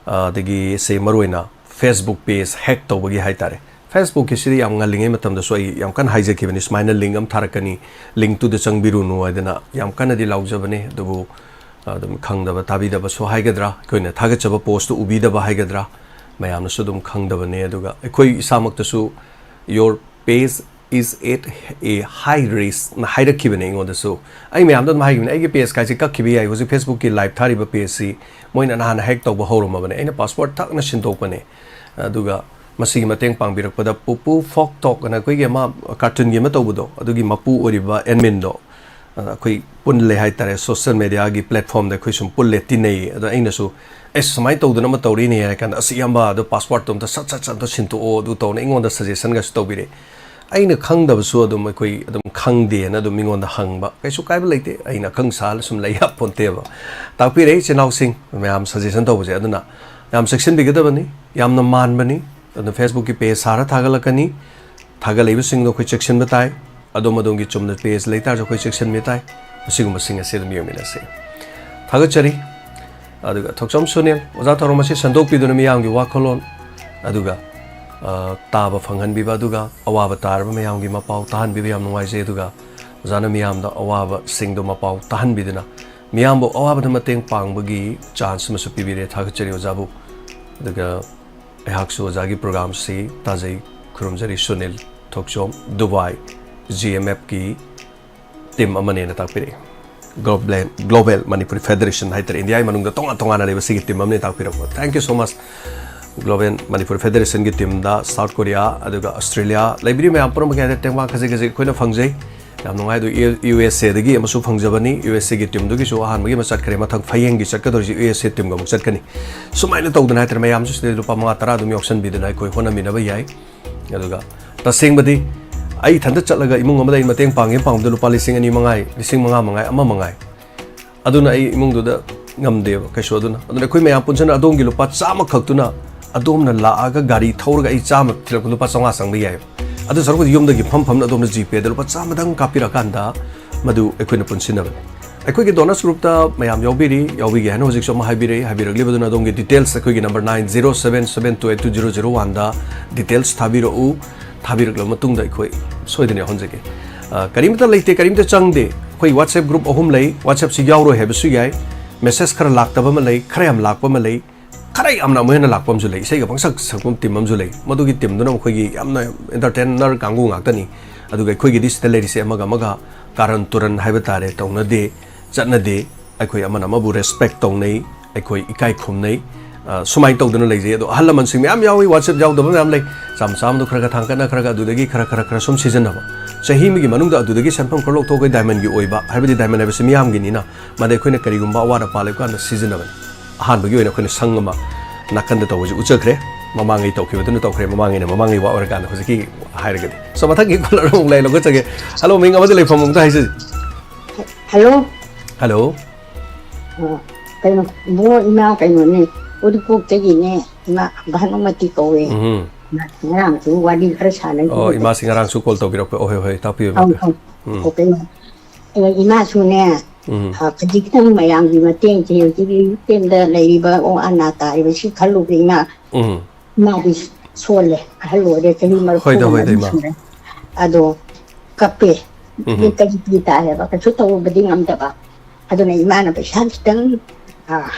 ꯑ, ꯑꯗꯒꯤ ꯁꯦ ꯃꯔꯨꯑꯣꯏꯅ Facebook page hack ꯇꯧꯕꯒꯤ ꯍꯥꯏꯇꯥꯔꯦ꯫ Facebook ꯀꯤꯁꯤꯗꯤ ꯌꯥꯝ ꯉꯜꯂꯤꯉꯩ ꯃꯇꯝꯗꯁꯨ ꯑꯩ ꯌꯥꯝ ꯀꯟꯅ ꯍꯥꯏꯖꯈꯤꯕꯅꯤ, ꯁꯨꯃꯥꯏꯅ link ꯑꯃ ꯊꯥꯔꯛꯀꯅꯤ, link ꯇꯨꯗ ꯆꯪꯕꯤꯔꯨꯅꯨ ꯍꯥꯏꯗꯅ ꯌꯥꯝ ꯀꯟꯅꯗꯤ ꯂꯥꯎꯖꯕꯅꯦ꯫ ꯑꯗꯨꯕꯨ, ꯑ, ꯑꯗꯨꯝ ꯈꯪꯗꯕ ꯇꯥꯕꯤꯗꯕꯁꯨ ꯍꯥꯏꯒꯗ꯭ꯔꯥ, ꯑꯩꯈꯣꯏꯅ ꯊꯥꯒꯠꯆꯕ post ꯇꯨ ꯎꯕꯤꯗꯕ ꯍꯥꯏꯒꯗ꯭ꯔꯥ, ꯃꯌꯥꯝꯅꯁꯨ ꯑꯗꯨꯝ ꯈꯪꯗꯕꯅꯦ꯫ ꯑꯗꯨꯒ ꯑꯩꯈꯣꯏ ꯏꯁꯥꯃꯛꯇꯁꯨ your page is at a high risk ꯅ ꯍꯥꯏꯔꯛꯈꯤꯕꯅꯦ ꯑꯩꯉꯣꯟꯗꯁꯨ꯫ ꯑꯩ ꯃꯌꯥꯝꯗ ꯑꯗꯨꯝ ꯍꯥꯏꯈꯤꯕꯅꯦ, "ꯑꯩꯒꯤ page ꯀꯥꯏꯁꯦ ꯀꯛꯈꯤꯕ ꯌꯥꯏ, ꯍꯧꯖꯤꯛ Facebook ꯀꯤ live ꯊꯥꯔꯤꯕ page ꯁꯤ ꯃꯣꯏꯅ ꯅꯍꯥꯟ hack ꯇꯧꯕ ꯍꯧꯔꯝꯃꯕꯅꯦ, ꯑꯩꯅ password ꯊꯛꯅ ꯁꯤꯟꯗꯣꯛꯄꯅꯦ"꯫ ꯑꯗꯨꯒ ꯃꯁꯤꯒꯤ ꯃꯇꯦꯡ ꯄꯥꯡꯕꯤꯔꯛꯄꯗ ꯄꯨꯄꯨ ꯐꯣꯛ ꯇꯣꯛ ꯑꯅ ꯑꯩꯈꯣꯏꯒꯤ ꯑꯃ cartoon ꯒꯤ ꯑꯃ ꯇꯧꯕꯗꯣ, ꯑꯗꯨꯒꯤ ꯃꯄꯨ ꯑꯣꯏꯔꯤꯕ admin ꯗꯣ, ꯑ, ꯑꯩꯈꯣꯏ ꯄꯨꯜꯂꯦ ꯍꯥꯏꯇꯥꯔꯦ, social media ꯒꯤ platform ꯗ ꯑꯩꯈꯣꯏ ꯁꯨꯝ ꯄꯨꯜꯂꯦ, ꯇꯤꯟꯅꯩꯌꯦ꯫ ꯑꯗꯣ ꯑꯩꯅꯁꯨ, "ꯑꯦ, ꯁꯨꯃꯥꯏꯅ ꯇꯧꯗꯅ ꯑꯃ ꯇꯧꯔꯤꯅꯦ" ꯍꯥꯏꯔ ꯀꯥꯟꯗ, "ꯑꯁ ꯏꯌꯥꯝꯕ, ꯑꯗꯣ password ꯇꯣ ꯑꯝꯇ ꯁꯠ ꯁꯠ ꯁꯠ ꯑꯝꯇ ꯁꯤꯟꯇꯣꯛꯑꯣ, ꯑꯗꯨ ꯇꯧꯅ" ꯑꯩꯉꯣꯟꯗ suggestion ꯒꯁꯨ ꯇꯧꯕꯤꯔꯛꯑꯦ꯫ ꯑꯩꯅ ꯈꯪꯗꯕꯁꯨ ꯑꯗꯨꯝ ꯑꯩꯈꯣꯏ ꯑꯗꯨꯝ ꯈꯪꯗꯦꯅ ꯑꯗꯨꯝ ꯃꯤꯉꯣꯟꯗ ꯍꯪꯕ, ꯀꯩꯁꯨ ꯀꯥꯏꯕ ꯂꯩꯇꯦ꯫ ꯑꯩꯅ ꯑꯈꯪ ꯁꯥꯜꯂ ꯁꯨꯝ ꯂꯩ ꯌꯥꯄꯣꯟꯇꯦꯕ꯫ ꯇꯥꯛꯄꯤꯔꯛꯏ ꯏꯆꯤꯟ ꯏꯅꯥꯎꯁꯤꯡ ꯃꯌꯥꯝ suggestion ꯇꯧꯕꯁꯦ꯫ ꯑꯗꯨꯅ ꯌꯥꯝ ꯆꯦꯛꯁꯤꯟꯕꯤꯒꯗꯕꯅꯤ, ꯌꯥꯝꯅ ꯃꯥꯟꯕꯅꯤ꯫ ꯑꯗꯨꯅ Facebook ꯀꯤ page ꯁꯥꯔ ꯊꯥꯒꯠꯂꯛꯀꯅꯤ, ꯊꯥꯒꯠꯂꯛꯏꯕꯁꯤꯡꯗꯣ ꯑꯩꯈꯣꯏ ꯆꯦꯛꯁꯤꯟꯕ ꯇꯥꯏ꯫ ꯑꯗꯣꯝ ꯑꯗꯣꯝꯒꯤ ꯆꯨꯝꯅ page ꯂꯩꯇꯥꯔꯁꯨ ꯑꯩꯈꯣꯏ ꯆꯦꯛꯁꯤꯟꯕ ꯇꯥꯏ꯫ ꯑꯁꯤꯒꯨꯝꯕꯁꯤꯡ ꯑꯁꯤ ꯑꯗꯨꯝ ꯌꯦꯡꯃꯤꯟꯅꯁꯤ꯫ ꯊꯥꯒꯠꯆꯔꯤ꯫ ꯑꯗꯨꯒ ꯊꯣꯛꯆꯣꯝ ꯁꯨꯅꯤꯜ, ꯑꯣꯖꯥ ꯊꯧꯔꯝ ꯑꯁꯤ ꯁꯟꯗꯣꯛꯄꯤꯗꯨꯅ ꯃꯤꯌꯥꯝꯒꯤ ꯋꯥꯈꯜꯂꯣꯟ, ꯑꯗꯨꯒ, ꯑ, ꯇꯥꯕ ꯐꯪꯍꯟꯕꯤꯕ, ꯑꯗꯨꯒ ꯑꯋꯥꯕ ꯇꯥꯔꯕ ꯃꯌꯥꯝꯒꯤ ꯃꯄꯥꯎ ꯇꯥꯍꯟꯕꯤꯕ ꯌꯥꯝ ꯅꯨꯡꯉꯥꯏꯖꯩ꯫ ꯑꯗꯨꯒ ꯑꯣꯖꯥꯅ ꯃꯤꯌꯥꯝꯗ ꯑꯋꯥꯕꯁꯤꯡꯗꯣ ꯃꯄꯥꯎ ꯇꯥꯍꯟꯕꯤꯗꯨꯅ ꯃꯤꯌꯥꯝꯕꯨ ꯑꯋꯥꯕꯗ ꯃꯇꯦꯡ ꯄꯥꯡꯕꯒꯤ chance ꯑꯃꯁꯨ ꯄꯤꯕꯤꯔꯦ꯫ ꯊꯥꯒꯠꯆꯔꯤ ꯑꯣꯖꯥꯕꯨ꯫ ꯑꯗꯨꯒ ꯑꯩꯍꯥꯛꯁꯨ ꯑꯣꯖꯥꯒꯤ program ꯁꯤ ꯇꯥꯖꯩ, ꯈꯨꯔꯨꯝꯖꯔꯤ꯫ ꯁꯨꯅꯤꯜ ꯊꯣꯛꯆꯣꯝ, ꯗꯨꯕꯥꯏ, G M F ꯀꯤ team ꯑꯃꯅꯦꯅ ꯇꯥꯛꯄꯤꯔꯛꯏ꯫ Global Global Manipuri Federation ꯍꯥꯏꯇꯥꯔꯦ, ꯏꯟꯗꯤꯌꯥꯒꯤ ꯃꯅꯨꯡꯗ ꯇꯣꯉꯥꯟ ꯇꯣꯉꯥꯟꯅ ꯂꯩꯕ ꯁꯤꯒꯤ ꯇꯤꯝ ꯑꯃꯅꯤ ꯇꯥꯛꯄꯤꯔꯛꯄ꯫ Thank you so much꯫ Global Manipuri Federationꯒꯤ ꯇꯤꯝꯗ, South Korea, ꯑꯗꯨꯒ Australia ꯂꯩꯕꯤꯔꯤ ꯃꯌꯥꯝ ꯄꯨꯝꯅꯃꯛꯀꯤ ꯍꯥꯏꯗꯤ ꯇꯦꯡꯕꯥꯡ ꯈꯖꯤꯛ ꯈꯖꯤꯛ ꯑꯩꯈꯣꯏꯅ ꯐꯪꯖꯩ꯫ ꯌꯥꯝ ꯅꯨꯡꯉꯥꯏ꯫ ꯑꯗꯨ ꯌꯨ ꯑꯦꯁ ꯑꯦꯗꯒꯤ ꯑꯃꯁꯨ ꯐꯪꯖꯕꯅꯤ꯫ ꯌꯨ ꯑꯦꯁ ꯑꯦꯒꯤ ꯇꯤꯝꯗꯨꯒꯤꯁꯨ ꯑꯍꯥꯟꯕꯒꯤ ꯑꯃ ꯆꯠꯈ꯭ꯔꯦ꯫ ꯃꯊꯪ ꯐꯌꯦꯡꯒꯤ ꯆꯠꯀꯗꯧꯔꯤꯁꯤ ꯌꯨ ꯑꯦꯁ ꯑꯦ ꯇꯤꯝꯒ ꯑꯃꯨꯛ ꯆꯠꯀꯅꯤ꯫ ꯁꯨꯃꯥꯏꯅ ꯇꯧꯗꯅ ꯍꯥꯏꯇꯥꯔꯦ, ꯃꯌꯥꯝꯁꯨ ꯁꯤꯗꯩ ꯂꯨꯄꯥ ꯃꯉꯥ ꯇꯔꯥ ꯑꯗꯨꯝ ꯌꯥꯎꯁꯟꯕꯤꯗꯅ ꯑꯩꯈꯣꯏ ꯍꯣꯠꯅꯃꯤꯟꯅꯕ ꯌꯥꯏ꯫ ꯑꯗꯨꯒ ꯇꯁꯦꯡꯕꯗꯤ ꯑꯩ ꯏꯊꯟꯇ ꯆꯠꯂꯒ ꯏꯃꯨꯡ ꯑꯃꯗ ꯑꯩ ꯃꯇꯦꯡ ꯄꯥꯡꯒꯦ ꯄꯥꯡꯕꯗ ꯂꯨꯄꯥ ꯂꯤꯁꯤꯡ ꯑꯅꯤ ꯃꯉꯥꯏ, ꯂꯤꯁꯤꯡ ꯃꯉꯥ ꯃꯉꯥꯏ, ꯑꯃ ꯃꯉꯥꯏ, ꯑꯗꯨꯅ ꯑꯩ ꯏꯃꯨꯡꯗꯨꯗ ꯉꯝꯗꯦꯕ ꯀꯩꯁꯨ꯫ ꯑꯗꯨꯅ, ꯑꯗꯨꯅ ꯑꯩꯈꯣꯏ ꯃꯌꯥꯝ ꯄꯨꯟꯁꯤꯟꯅ ꯑꯗꯣꯝꯒꯤ ꯂꯨꯄꯥ ꯆꯥꯝꯃ ꯈꯛꯇꯨꯅ ꯑꯗꯣꯝꯅ ꯂꯥꯛꯑꯒ ꯒꯥꯔꯤ ꯊꯧꯔꯒ ꯑꯩ ꯆꯥꯝꯃ ꯊꯤꯜꯂꯛꯄ ꯂꯨꯄꯥ ꯆꯥꯝꯃꯉꯥ ꯆꯪꯕ ꯌꯥꯏꯕ꯫ ꯑꯗꯨ ꯁꯔꯨꯛꯄꯨꯗꯤ ꯌꯨꯝꯗꯒꯤ ꯐꯝ ꯐꯝꯅ ꯑꯗꯣꯝꯅ ꯖꯤꯄꯦꯗ ꯂꯨꯄꯥ ꯆꯥꯝꯃꯗꯪ ꯀꯥꯞꯄꯤꯔꯀꯥꯟꯗ ꯃꯗꯨ ꯑꯩꯈꯣꯏꯅ ꯄꯨꯟꯁꯤꯟꯅꯕꯅꯤ꯫ ꯑꯩꯈꯣꯏꯒꯤ donors groupꯇ ꯃꯌꯥꯝ ꯌꯥꯎꯕꯤꯔꯤ, ꯌꯥꯎꯕꯤꯒꯦ ꯍꯥꯏꯅ ꯍꯧꯖꯤꯛꯁꯨ ꯑꯃ ꯍꯥꯏꯕꯤꯔꯛꯏ꯫ ꯍꯥꯏꯕꯤꯔꯛꯂꯤꯕꯗꯨꯅ ꯑꯗꯣꯝꯒꯤ details ꯑꯩꯈꯣꯏꯒꯤ number nine zero seven seven two eight two zero zero oneꯗ details ꯊꯥꯕꯤꯔꯛꯎ꯫ ꯊꯥꯕꯤꯔꯛꯂꯕ ꯃꯇꯨꯡꯗ ꯑꯩꯈꯣꯏ ꯁꯣꯏꯗꯅ ꯌꯥꯎꯍꯟꯖꯒꯦ꯫ ꯑ, ꯀꯔꯤꯝꯇ ꯂꯩꯇꯦ, ꯀꯔꯤꯝꯇ ꯆꯪꯗꯦ꯫ ꯑꯩꯈꯣꯏ WhatsApp group ꯑꯍꯨꯝ ꯂꯩ꯫ WhatsAppꯁꯤ ꯌꯥꯎꯔꯣꯏ ꯍꯥꯏꯕꯁꯨ ꯌꯥꯏ꯫ Message ꯈꯔ ꯂꯥꯛꯇꯕ ꯑꯃ ꯂꯩ, ꯈꯔ ꯌꯥꯝ ꯂꯥꯛꯄ ꯑꯃ ꯂꯩ, ꯈꯔ ꯌꯥꯝꯅ ꯑꯃꯨꯛ ꯍꯦꯟꯅ ꯂꯥꯛꯄ ꯑꯃꯁꯨ ꯂꯩ꯫ ꯏꯁꯩꯒ ꯄꯪꯁꯛ ꯁꯛꯄ ꯇꯤꯝ ꯑꯃꯁꯨ ꯂꯩ꯫ ꯃꯗꯨꯒꯤ ꯇꯤꯝꯗꯨꯅ ꯃꯈꯣꯏꯒꯤ ꯌꯥꯝꯅ entertainer ꯀꯥꯡꯕꯨ ꯉꯥꯛꯇꯅꯤ꯫ ꯑꯗꯨꯒ ꯑꯩꯈꯣꯏꯒꯤꯗꯤ ꯁꯤꯗ ꯂꯩꯔꯤꯁꯦ ꯑꯃꯒ ꯑꯃꯒ ꯀꯥꯔꯟ ꯇꯨꯔꯟ ꯍꯥꯏꯕ ꯇꯥꯔꯦ, ꯇꯧꯅꯗꯦ, ꯆꯠꯅꯗꯦ꯫ ꯑꯩꯈꯣꯏ ꯑꯃꯅ ꯑꯃꯕꯨ respect ꯇꯧꯅꯩ, ꯑꯩꯈꯣꯏ ꯏꯀꯥꯏ ꯈꯨꯝꯅꯩ꯫ ꯑ, ꯁꯨꯃꯥꯏꯅ ꯇꯧꯗꯅ ꯂꯩꯖꯩ꯫ ꯑꯗꯣ ꯑꯍꯜ ꯂꯃꯟꯁꯤꯡ ꯃꯌꯥꯝ ꯌꯥꯎꯏ, WhatsApp ꯌꯥꯎꯗꯕ ꯃꯌꯥꯝ ꯂꯩ꯫ ꯆꯥꯝꯃ ꯆꯥꯝꯃꯗꯣ ꯈꯔ ꯈꯔ ꯊꯥꯡꯒꯠꯅ ꯈꯔ ꯈꯔ ꯑꯗꯨꯗꯒꯤ ꯈꯔ ꯈꯔ ꯈꯔ ꯁꯨꯝ ꯁꯤꯖꯤꯟꯅꯕ꯫ ꯆꯍꯤ ꯑꯃꯒꯤ ꯃꯅꯨꯡꯗ ꯑꯗꯨꯗꯒꯤ ꯁꯦꯟꯐꯝ ꯈꯔ ꯂꯧꯊꯣꯛꯑꯒ diamondꯒꯤ ꯑꯣꯏꯕ ꯍꯥꯏꯕꯗꯤ diamond ꯍꯥꯏꯕꯁꯤ ꯃꯤꯌꯥꯝꯒꯤꯅꯤꯅ, ꯃꯗ ꯑꯩꯈꯣꯏꯅ ꯀꯔꯤꯒꯨꯝꯕ ꯑꯋꯥꯠ ꯑꯄꯥ ꯂꯩꯕ ꯀꯥꯟꯗ ꯁꯤꯖꯤꯟꯅꯕꯅꯤ꯫ ꯑꯍꯥꯟꯕꯒꯤ ꯑꯣꯏꯅ ꯑꯩꯈꯣꯏꯅ ꯁꯪ ꯑꯃ ꯅꯥꯀꯟꯗ ꯇꯧꯕꯁꯤ ꯎꯠꯆꯈ꯭ꯔꯦ꯫ ꯃꯃꯥꯡꯉꯩ ꯇꯧꯈꯤꯕꯗꯨꯅ ꯇꯧꯈ꯭ꯔꯦ, ꯃꯃꯥꯡꯉꯩꯅ ꯃꯃꯥꯡꯉꯩ ꯋꯥ ꯑꯣꯏꯔꯀꯥꯟꯗ ꯍꯧꯖꯤꯛꯀꯤ ꯍꯥꯏꯔꯒꯗꯤ꯫ So, ꯃꯊꯪꯒꯤ caller ꯑꯃꯨꯛ ꯂꯩ, ꯂꯧꯈꯠꯆꯒꯦ꯫ Hello, ꯃꯤꯡ ꯑꯃꯗꯤ ꯂꯩꯐꯝ ꯑꯃꯗ ꯍꯥꯏꯖꯒꯦ꯫ Hello꯫ Hello꯫ ꯑ, ꯀꯩꯅꯣ, ꯏꯕꯨꯡꯉꯣ, ꯏꯃꯥ ꯀꯩꯅꯣꯅꯦ, ꯎꯔꯤꯄꯣꯛꯇꯒꯤꯅꯦ, ꯏꯃꯥ ꯚꯥꯅꯨꯃꯇꯤ ꯀꯧꯋꯦ꯫ ꯎꯝ꯫ ꯉꯔꯥꯡꯁꯨ ꯋꯥꯔꯤ ꯈꯔ ꯁꯥꯟꯅꯈꯤꯕꯗꯣ꯫ ꯑꯣ, ꯏꯃꯥꯁꯤ ꯉꯔꯥꯡꯁꯨ call ꯇꯧꯕꯤꯔꯛꯄ꯫ ꯑꯣ, ꯍꯣꯏ, ꯍꯣꯏ, ꯇꯥꯛꯄꯤꯌꯨ, ꯑꯧ, ꯇꯥꯛꯄꯤꯌꯨ꯫ ꯑꯧ꯫ ꯎꯝ꯫ ꯑꯣ, ꯀꯩꯅꯣ, ꯑꯦ, ꯏꯃꯥꯁꯨꯅꯦ, ꯎꯝ꯫ ꯑ, ꯈꯖꯤꯛꯇꯪ ꯃꯌꯥꯝꯒꯤ ꯃꯇꯦꯡꯁꯦ ꯍꯧꯖꯤꯛꯀꯤ ꯌꯨꯝꯗ ꯂꯩꯔꯤꯕ ꯑꯋꯥ ꯑꯅꯥ ꯇꯥꯔꯤꯕꯁꯤ ꯈꯜꯂꯨꯕ ꯏꯃꯥ꯫ ꯎꯝ꯫ ꯏꯃꯥꯗꯤ ꯁꯣꯜꯂꯦ, ꯑꯍꯜ ꯑꯣꯏꯔꯦ, ꯆꯍꯤ ꯃꯔꯐꯨ ꯍꯣꯏꯗ, ꯍꯣꯏꯗ, ꯃꯔꯤ ꯏꯃꯥ꯫ ꯁꯨꯔꯦ꯫ ꯑꯗꯣ ꯀꯞꯄꯦ꯫ ꯎꯝ꯫ ꯀꯔꯤ ꯀꯔꯤ ꯇꯥꯏ ꯍꯥꯏꯕ? ꯀꯩꯁꯨ ꯇꯧꯕꯗꯤ ꯉꯝꯗꯕ꯫ ꯑꯗꯨꯅ ꯏꯃꯥꯅ ꯄꯩꯁꯥ ꯈꯤꯇꯪ, ꯑ,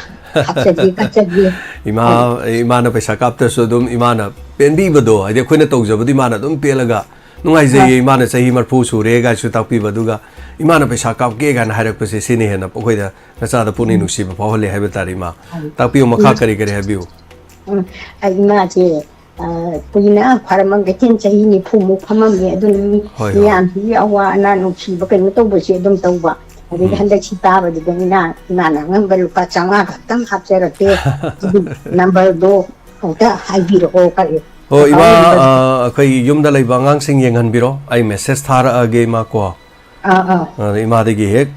ꯍꯥꯞꯆꯒꯦ, ꯀꯠꯆꯒꯦ꯫ ꯏꯃꯥ, ꯏꯃꯥꯅ ꯄꯩꯁꯥ ꯀꯥꯞꯇ꯭ꯔꯁꯨ ꯑꯗꯨꯝ ꯏꯃꯥꯅ ꯄꯦꯟꯕꯤꯕꯗꯣ, ꯍꯥꯏꯗꯤ ꯑꯩꯈꯣꯏꯅ ꯇꯧꯖꯕꯗꯣ ꯏꯃꯥꯅ ꯑꯗꯨꯝ ꯄꯦꯜꯂꯒ ꯅꯨꯡꯉꯥꯏꯖꯩꯌꯦ, ꯏꯃꯥꯅ ꯆꯍꯤ ꯃꯔꯤꯐꯨ ꯁꯨꯔꯦ ꯀꯥꯏꯁꯨ ꯇꯥꯛꯄꯤꯕ, ꯑꯗꯨꯒ ꯏꯃꯥꯅ ꯄꯩꯁꯥ ꯀꯥꯞꯀꯦ ꯀꯥꯏꯅ ꯍꯥꯏꯔꯛꯄꯁꯦ, ꯁꯤꯅ ꯍꯦꯟꯅ ꯑꯩꯈꯣꯏꯗ ꯅꯆꯥꯗ ꯄꯨꯛꯅꯤꯡ ꯎꯝ꯫ ꯅꯨꯡꯁꯤꯕ ꯐꯥꯎꯍꯜꯂꯦ ꯍꯥꯏꯕ ꯇꯥꯔꯦ, ꯏꯃꯥ꯫ ꯎꯝ꯫ ꯇꯥꯛꯄꯤꯌꯨ, ꯃꯈꯥ ꯎꯝ꯫ ꯀꯔꯤ ꯀꯔꯤ ꯍꯥꯏꯕꯤꯌꯨ? ꯎꯝ꯫ ꯑꯩ ꯏꯃꯥꯁꯦ, ꯑ, ꯀꯨꯏꯅ ꯈ꯭ꯋꯥꯏꯔꯝꯕꯟ ꯀꯩꯊꯦꯜ ꯆꯍꯤ ꯅꯤꯐꯨꯃꯨꯛ ꯐꯝꯃꯝꯃꯦ꯫ ꯑꯗꯨꯅ ꯃꯤ ꯍꯣꯏ, ꯍꯣꯏ꯫ ꯃꯤꯌꯥꯝꯁꯤꯒꯤ ꯑꯋꯥ ꯑꯅꯥ ꯅꯨꯡꯁꯤꯕ ꯀꯩꯅꯣ ꯇꯧꯕꯁꯦ ꯑꯗꯨꯝ ꯇꯧꯕ꯫ ꯑꯗꯩꯗꯤ ꯎꯝ꯫ ꯍꯟꯗꯛꯁꯤ ꯇꯥꯕꯗꯨꯗ ꯏꯃꯥ, ꯏꯃꯥꯅ ꯑꯉꯝꯕ ꯂꯨꯄꯥ ꯆꯥꯝꯃꯉꯥ ꯈꯛꯇꯪ ꯍꯥꯞꯆꯔꯛꯀꯦ꯫ ꯑꯗꯨ ꯅꯝꯕꯔꯗꯣ ꯑꯝꯇ ꯍꯥꯏꯕꯤꯔꯛꯑꯣ, ꯀꯔꯤ? ꯍꯣ, account ꯏꯃꯥ, number꯫ ꯑ, ꯑꯩꯈꯣꯏ ꯌꯨꯝꯗ ꯂꯩꯕ ꯑꯉꯥꯡꯁꯤꯡ ꯌꯦꯡꯍꯟꯕꯤꯔꯣ, ꯑꯩ message ꯊꯥꯔꯛꯑꯒꯦ, ꯏꯃꯥ, ꯀꯣ꯫ ꯑꯥ, ꯑꯥ꯫ ꯑ, ꯏꯃꯥꯗꯒꯤ ꯍꯦꯛ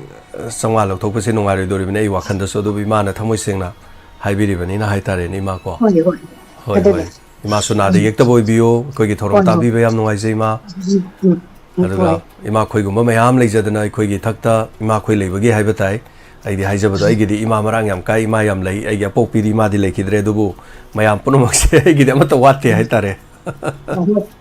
ꯆꯥꯝꯃꯉꯥ ꯂꯧꯊꯣꯛꯄꯁꯦ ꯅꯨꯡꯉꯥꯏꯔꯣꯏꯗꯧꯔꯤꯕꯅꯤ ꯑꯩ ꯋꯥꯈꯜꯗꯁꯨ, ꯑꯗꯨꯕꯨ ꯏꯃꯥꯅ ꯊꯃꯣꯏ ꯁꯦꯡꯅ ꯍꯥꯏꯕꯤꯔꯤꯕꯅꯤꯅ ꯍꯥꯏꯇꯥꯔꯦꯅꯦ, ꯏꯃꯥ, ꯀꯣ꯫ ꯍꯣꯏ, ꯍꯣꯏ꯫ ꯍꯣꯏ, ꯑꯗꯨꯅꯦ꯫ ꯍꯣꯏ꯫ ꯏꯃꯥꯁꯨ ꯅꯥꯗ ꯎꯝ꯫ ꯌꯦꯛꯇꯕ ꯑꯣꯏꯕꯤꯌꯨ, ꯑꯩꯈꯣꯏꯒꯤ ꯊꯧꯔꯝ ꯍꯣꯏ, ꯍꯣꯏ꯫ ꯇꯥꯕꯤꯕ ꯌꯥꯝ ꯅꯨꯡꯉꯥꯏꯖꯩ, ꯏꯃꯥ꯫ ꯎꯝ, ꯎꯝ, ꯎꯝ, ꯑꯗꯨꯒ ꯍꯣꯏ꯫ ꯏꯃꯥ, ꯑꯩꯈꯣꯏꯒꯨꯝꯕ ꯃꯌꯥꯝ ꯂꯩꯖꯗꯅ ꯑꯩꯈꯣꯏꯒꯤ ꯏꯊꯛꯇ ꯏꯃꯥ, ꯑꯩꯈꯣꯏ ꯂꯩꯕꯒꯤ ꯍꯥꯏꯕ ꯇꯥꯏ꯫ ꯑꯩꯗꯤ ꯍꯥꯏꯖꯕꯗꯣ, ꯑꯩꯒꯤꯗꯤ ꯏꯃꯥ ꯃꯔꯥꯡ ꯌꯥꯝ ꯀꯥꯏ, ꯏꯃꯥ ꯌꯥꯝ ꯂꯩ꯫ ꯑꯩꯒꯤ ꯑꯄꯣꯛꯄꯤꯗꯤ ꯏꯃꯥꯗꯤ ꯂꯩꯈꯤꯗ꯭ꯔꯦ, ꯑꯗꯨꯕꯨ ꯃꯌꯥꯝ ꯄꯨꯝꯅꯃꯛꯁꯦ ꯑꯩꯒꯤꯗꯤ ꯑꯃꯠꯇ ꯋꯥꯠꯇꯦ ꯍꯥꯏꯇꯥꯔꯦ꯫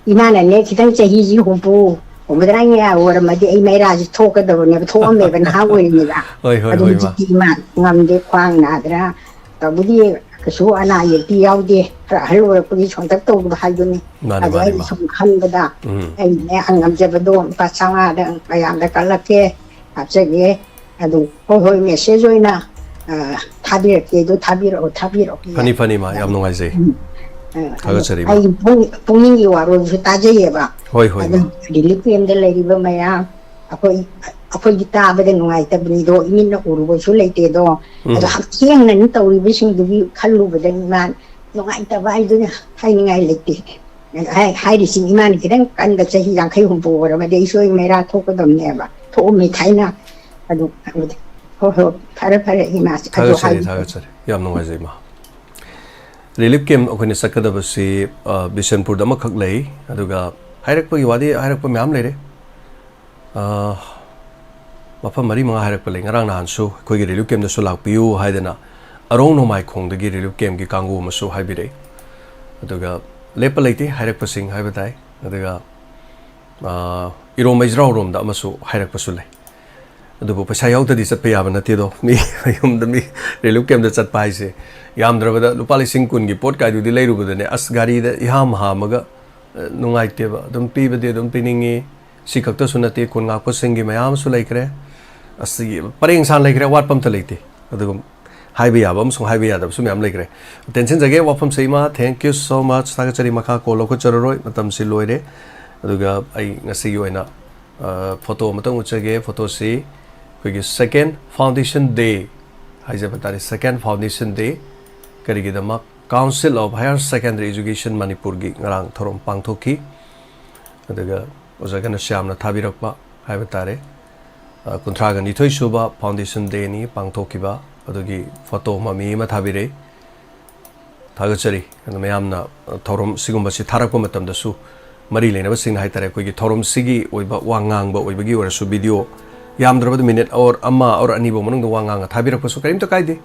ꯏꯃꯥꯅꯅꯦ, ꯈꯤꯇꯪ ꯆꯍꯤꯁꯤ ꯍꯨꯝꯐꯨ, ꯍꯨꯝꯐꯨꯇꯔꯥ ꯃꯌꯥ ꯑꯣꯏꯔꯝꯃꯗꯤ ꯑꯩ ꯃꯩꯔꯥꯁꯤ ꯊꯣꯛꯀꯗꯕꯅꯦꯕ, ꯊꯣꯛꯑꯝꯃꯦꯕ, ꯅꯍꯥ ꯑꯣꯏꯔꯤꯉꯩꯗ꯫ ꯍꯣꯏ, ꯍꯣꯏ, ꯑꯗꯣ ꯍꯣꯏ, ꯏꯃꯥ꯫ ꯍꯧꯖꯤꯛꯇꯤ ꯏꯃꯥ ꯉꯝꯗꯦ, ꯈ꯭ꯋꯥꯡ ꯅꯥꯗꯅ꯫ ꯇꯧꯕꯨꯗꯤ ꯀꯩꯁꯨ ꯑꯅꯥ ꯑꯌꯦꯛꯇꯤ ꯌꯥꯎꯗꯦ, ꯈꯔ ꯑꯍꯜ ꯑꯣꯏꯔꯛꯄꯒꯤ ꯁꯣꯟꯇꯛ ꯇꯧꯕ ꯍꯥꯏꯗꯨꯅꯤ꯫ ꯃꯥꯅꯤ, ꯑꯗꯣ ꯃꯥꯅꯤ, ꯑꯩꯅ ꯏꯃꯥ꯫ ꯁꯨꯝ ꯈꯟꯕꯗ ꯎꯝ꯫ ꯑꯩꯅꯦ ꯉꯝꯖꯕꯗꯣ ꯂꯨꯄꯥ ꯆꯥꯝꯃꯉꯥꯗ ꯃꯌꯥꯝꯗ ꯀꯠꯂꯛꯀꯦ, ꯍꯥꯞꯆꯒꯦ꯫ ꯑꯗꯨ ꯍꯣꯏ, ꯍꯣꯏ, message ꯑꯣꯏꯅ, ꯑ, ꯊꯥꯕꯤꯔꯛꯀꯦ, ꯑꯗꯨ ꯊꯥꯕꯤꯔꯛꯑꯣ, ꯊꯥꯕꯤꯔꯛꯑꯣ꯫ ꯐꯅꯤ, ꯐꯅꯤ, ꯏꯃꯥ, ꯌꯥꯝ ꯅꯨꯡꯉꯥꯏꯖꯩ꯫ ꯎꯝ꯫ ꯑ, ꯑꯗꯨ ꯊꯥꯒꯠꯆꯔꯤ, ꯏꯃꯥ꯫ ꯑꯩ ꯄꯨꯛꯅꯤꯡ, ꯄꯨꯛꯅꯤꯡꯒꯤ ꯋꯥꯔꯣꯜꯁꯨ ꯇꯥꯖꯩꯌꯦꯕ꯫ ꯍꯣꯏ, ꯍꯣꯏ, ꯑꯗꯨꯝ ꯏꯃꯥ꯫ Relief camp ꯇ ꯂꯩꯔꯤꯕ ꯃꯌꯥꯝ, ꯑꯩꯈꯣꯏ, ꯑꯩꯈꯣꯏꯗꯤ ꯇꯥꯕꯗ ꯅꯨꯡꯉꯥꯏꯇꯕꯅꯤꯗꯣ, ꯏꯃꯤꯠꯅ ꯎꯔꯨꯕꯁꯨ ꯂꯩꯇꯦꯗꯣ꯫ ꯑꯗꯣ ꯎꯝ꯫ ꯍꯛꯊꯦꯡꯅꯅ ꯇꯧꯔꯤꯕꯁꯤꯡꯗꯨꯒꯤ ꯈꯜꯂꯨꯕꯗ ꯏꯃꯥ ꯅꯨꯡꯉꯥꯏꯇꯕ ꯍꯥꯏꯗꯨꯅ ꯍꯥꯏꯅꯤꯡꯉꯥꯏ ꯂꯩꯇꯦ꯫ ꯍꯥꯏ-, ꯍꯥꯏꯔꯤꯁꯤ ꯏꯃꯥꯅ ꯈꯤꯇꯪ ꯀꯟꯕ, ꯆꯍꯤ ꯌꯥꯡꯈꯩ ꯍꯨꯝꯐꯨ ꯑꯣꯏꯔꯕꯗꯤ ꯑꯩꯁꯨ ꯑꯩ ꯃꯩꯔꯥ ꯊꯣꯛꯀꯗꯕꯅꯦꯕ꯫ ꯊꯣꯛꯑꯝꯃꯤ ꯊꯥꯏꯅ꯫ ꯑꯗꯨ, ꯍꯣꯏ, ꯍꯣꯏ, ꯐꯔꯦ, ꯐꯔꯦ, ꯏꯃꯥ꯫ ꯑꯗꯨ ꯊꯥꯒꯠꯆꯔꯤ, ꯍꯥꯏꯕꯤꯌꯨ꯫ ꯊꯥꯒꯠꯆꯔꯤ꯫ ꯌꯥꯝ ꯅꯨꯡꯉꯥꯏꯖꯩ, ꯏꯃꯥ꯫ Relief camp ꯑꯩꯈꯣꯏꯅ ꯆꯠꯀꯗꯕꯁꯤ, ꯑ, ꯕꯤꯁꯦꯟꯄꯨꯔꯗ ꯑꯃꯈꯛ ꯂꯩ꯫ ꯑꯗꯨꯒ ꯍꯥꯏꯔꯛꯄꯒꯤ ꯋꯥꯗꯤ ꯍꯥꯏꯔꯛꯄ ꯃꯌꯥꯝ ꯂꯩꯔꯦ꯫ ꯑ, ꯃꯐꯝ ꯃꯔꯤ ꯃꯉꯥ ꯍꯥꯏꯔꯛꯄ ꯂꯩ꯫ ꯉꯔꯥꯡ ꯅꯍꯥꯟꯁꯨ ꯑꯩꯈꯣꯏꯒꯤ relief camp ꯇꯁꯨ ꯂꯥꯛꯄꯤꯌꯨ ꯍꯥꯏꯗꯅ ꯑꯔꯣꯡ ꯅꯣꯡꯃꯥꯏꯈꯣꯡꯗꯒꯤ relief camp ꯀꯤ ꯀꯥꯡꯕꯨ ꯑꯃꯁꯨ ꯍꯥꯏꯕꯤꯔꯛꯏ꯫ ꯑꯗꯨꯒ ꯂꯦꯞꯄ ꯂꯩꯇꯦ ꯍꯥꯏꯔꯛꯄꯁꯤꯡ ꯍꯥꯏꯕ ꯇꯥꯏ꯫ ꯑꯗꯨꯒ, ꯑ, ꯏꯔꯣꯝ ꯃꯩꯖ꯭ꯔꯥꯎꯔꯣꯝꯗ ꯑꯃꯁꯨ ꯍꯥꯏꯔꯛꯄꯁꯨ ꯂꯩ꯫ ꯑꯗꯨꯕꯨ ꯄꯩꯁꯥ ꯌꯥꯎꯗ꯭ꯔꯗꯤ ꯆꯠꯄ ꯌꯥꯕ ꯅꯠꯇꯦꯗꯣ꯫ ꯃꯤ ꯃꯌꯨꯝꯗ, ꯃꯤ relief camp ꯇ ꯆꯠꯄ ꯍꯥꯏꯁꯦ ꯌꯥꯝꯗ꯭ꯔꯕꯗ ꯂꯨꯄꯥ ꯂꯤꯁꯤꯡ ꯀꯨꯟꯒꯤ ꯄꯣꯠ ꯀꯥꯏꯗꯨꯗꯤ ꯂꯩꯔꯨꯕꯗꯅꯦ, ꯑꯁ, ꯒꯥꯔꯤꯗ ꯏꯍꯥꯝ ꯍꯥꯝꯃꯒ ꯅꯨꯡꯉꯥꯏꯇꯦꯕ꯫ ꯑꯗꯨꯝ ꯄꯤꯕꯗꯤ ꯑꯗꯨꯝ ꯄꯤꯅꯤꯡꯉꯤ꯫ ꯁꯤ ꯈꯛꯇꯁꯨ ꯅꯠꯇꯦ, ꯀꯨꯟ ꯉꯥꯛꯄꯁꯤꯡꯒꯤ ꯃꯌꯥꯝ ꯑꯃꯁꯨ ꯂꯩꯈ꯭ꯔꯦ꯫ ꯑꯁꯤꯒꯤ ꯄꯔꯦꯡ ꯁꯥꯟ ꯂꯩꯈ꯭ꯔꯦ, ꯑꯋꯥꯠꯄ ꯑꯝꯇ ꯂꯩꯇꯦ꯫ ꯑꯗꯨꯒ ꯍꯥꯏꯕ ꯌꯥꯕ ꯑꯃꯁꯨꯡ ꯍꯥꯏꯕ ꯌꯥꯗꯕꯁꯨ ꯃꯌꯥꯝ ꯂꯩꯈ꯭ꯔꯦ꯫ ꯇꯦꯟꯁꯤꯟꯖꯒꯦ ꯋꯥꯐꯝꯁꯦ, ꯏꯃꯥ, thank you so much, ꯊꯥꯒꯠꯆꯔꯤ꯫ ꯃꯈꯥ ꯀꯣꯜ ꯂꯧꯈꯠꯆꯔꯔꯣꯏ, ꯃꯇꯝꯁꯤ ꯂꯣꯏꯔꯦ꯫ ꯑꯗꯨꯒ ꯑꯩ ꯉꯁꯤꯒꯤ ꯑꯣꯏꯅ, ꯑ, ꯐꯣꯇꯣ ꯑꯃꯇꯪ ꯎꯠꯆꯒꯦ꯫ ꯐꯣꯇꯣꯁꯤ ꯑꯩꯈꯣꯏꯒꯤ second foundation day ꯍꯥꯏꯖꯕ ꯇꯥꯔꯦ, second foundation day꯫ ꯀꯔꯤꯒꯤꯗꯃꯛ? Council of Higher Secondary Education ꯃꯅꯤꯄꯨꯔꯒꯤ ꯉꯔꯥꯡ ꯊꯧꯔꯝ ꯄꯥꯡꯊꯣꯛꯈꯤ꯫ ꯑꯗꯨꯒ ꯑꯣꯖꯥ ꯘꯅꯁ꯭ꯌꯥꯝꯅ ꯊꯥꯕꯤꯔꯛꯄ ꯍꯥꯏꯕ ꯇꯥꯔꯦ, ꯑ, ꯀꯨꯟꯊ꯭ꯔꯥꯒ ꯅꯤꯊꯣꯏ ꯁꯨꯕ foundation dayꯅꯤ ꯄꯥꯡꯊꯣꯛꯈꯤꯕ꯫ ꯑꯗꯨꯒꯤ ꯐꯣꯇꯣ ꯃꯃꯤ ꯑꯃ ꯊꯥꯕꯤꯔꯛꯏ꯫ ꯊꯥꯒꯠꯆꯔꯤ꯫ ꯑꯗꯨ ꯃꯌꯥꯝꯅ, ꯑ, ꯊꯧꯔꯝ ꯁꯤꯒꯨꯝꯕꯁꯤ ꯊꯥꯔꯛꯄ ꯃꯇꯝꯗꯁꯨ ꯃꯔꯤ ꯂꯩꯅꯕꯁꯤꯡꯅ ꯍꯥꯏ ꯇꯥꯔꯦ, ꯑꯩꯈꯣꯏꯒꯤ ꯊꯧꯔꯝꯁꯤꯒꯤ ꯑꯣꯏꯕ ꯋꯥ ꯉꯥꯡꯕ ꯑꯣꯏꯕꯒꯤ ꯑꯣꯏꯔꯁꯨ, ꯚꯤꯗꯤꯑꯣ ꯌꯥꯝꯗ꯭ꯔꯕꯗ ꯃꯤꯅꯤꯠ ꯑꯋꯥꯔ ꯑꯃ ꯑꯋꯥꯔ ꯑꯅꯤꯐꯥꯎ ꯃꯅꯨꯡꯗ ꯋꯥ ꯉꯥꯡꯉ ꯊꯥꯕꯤꯔꯛꯄꯁꯨ ꯀꯔꯤꯝꯇ ꯀꯥꯏꯗꯦ꯫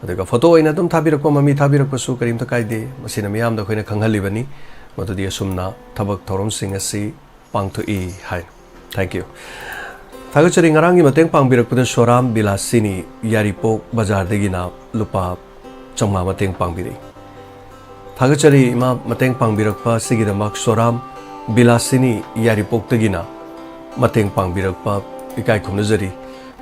ꯑꯗꯨꯒ ꯐꯣꯇꯣ ꯑꯣꯏꯅ ꯑꯗꯨꯝ ꯊꯥꯕꯤꯔꯛꯄ, ꯃꯃꯤ ꯊꯥꯕꯤꯔꯛꯄꯁꯨ ꯀꯔꯤꯝꯇ ꯀꯥꯏꯗꯦ꯫ ꯃꯁꯤꯅ ꯃꯤꯌꯥꯝꯗ ꯑꯩꯈꯣꯏꯅ ꯈꯪꯍꯜꯂꯤꯕꯅꯤ ꯃꯗꯨꯗꯤ ꯑꯁꯨꯝꯅ ꯊꯕꯛ ꯊꯧꯔꯝꯁꯤꯡ ꯑꯁꯤ ꯄꯥꯡꯊꯣꯛꯏ ꯍꯥꯏꯅ꯫ Thank you꯫ ꯊꯥꯒꯠꯆꯔꯤ꯫ ꯉꯔꯥꯡꯒꯤ ꯃꯇꯦꯡ ꯄꯥꯡꯕꯤꯔꯛꯄꯗ ꯁꯣꯔꯥꯝ ꯕꯤꯂꯥꯁꯤꯅꯤ, ꯌꯥꯏꯔꯤꯄꯣꯛ ꯕꯖꯥꯔꯗꯒꯤꯅ ꯂꯨꯄꯥ ꯆꯥꯝꯃꯉꯥ ꯃꯇꯦꯡ ꯄꯥꯡꯕꯤꯔꯛꯏ꯫ ꯊꯥꯒꯠꯆꯔꯤ ꯏꯃꯥ, ꯃꯇꯦꯡ ꯄꯥꯡꯕꯤꯔꯛꯄ ꯑꯁꯤꯒꯤꯗꯃꯛ꯫ ꯁꯣꯔꯥꯝ ꯕꯤꯂꯥꯁꯤꯅꯤ, ꯌꯥꯏꯔꯤꯄꯣꯛꯇꯒꯤꯅ ꯃꯇꯦꯡ ꯄꯥꯡꯕꯤꯔꯛꯄ ꯏꯀꯥꯏ ꯈꯨꯝꯅꯖꯔꯤ꯫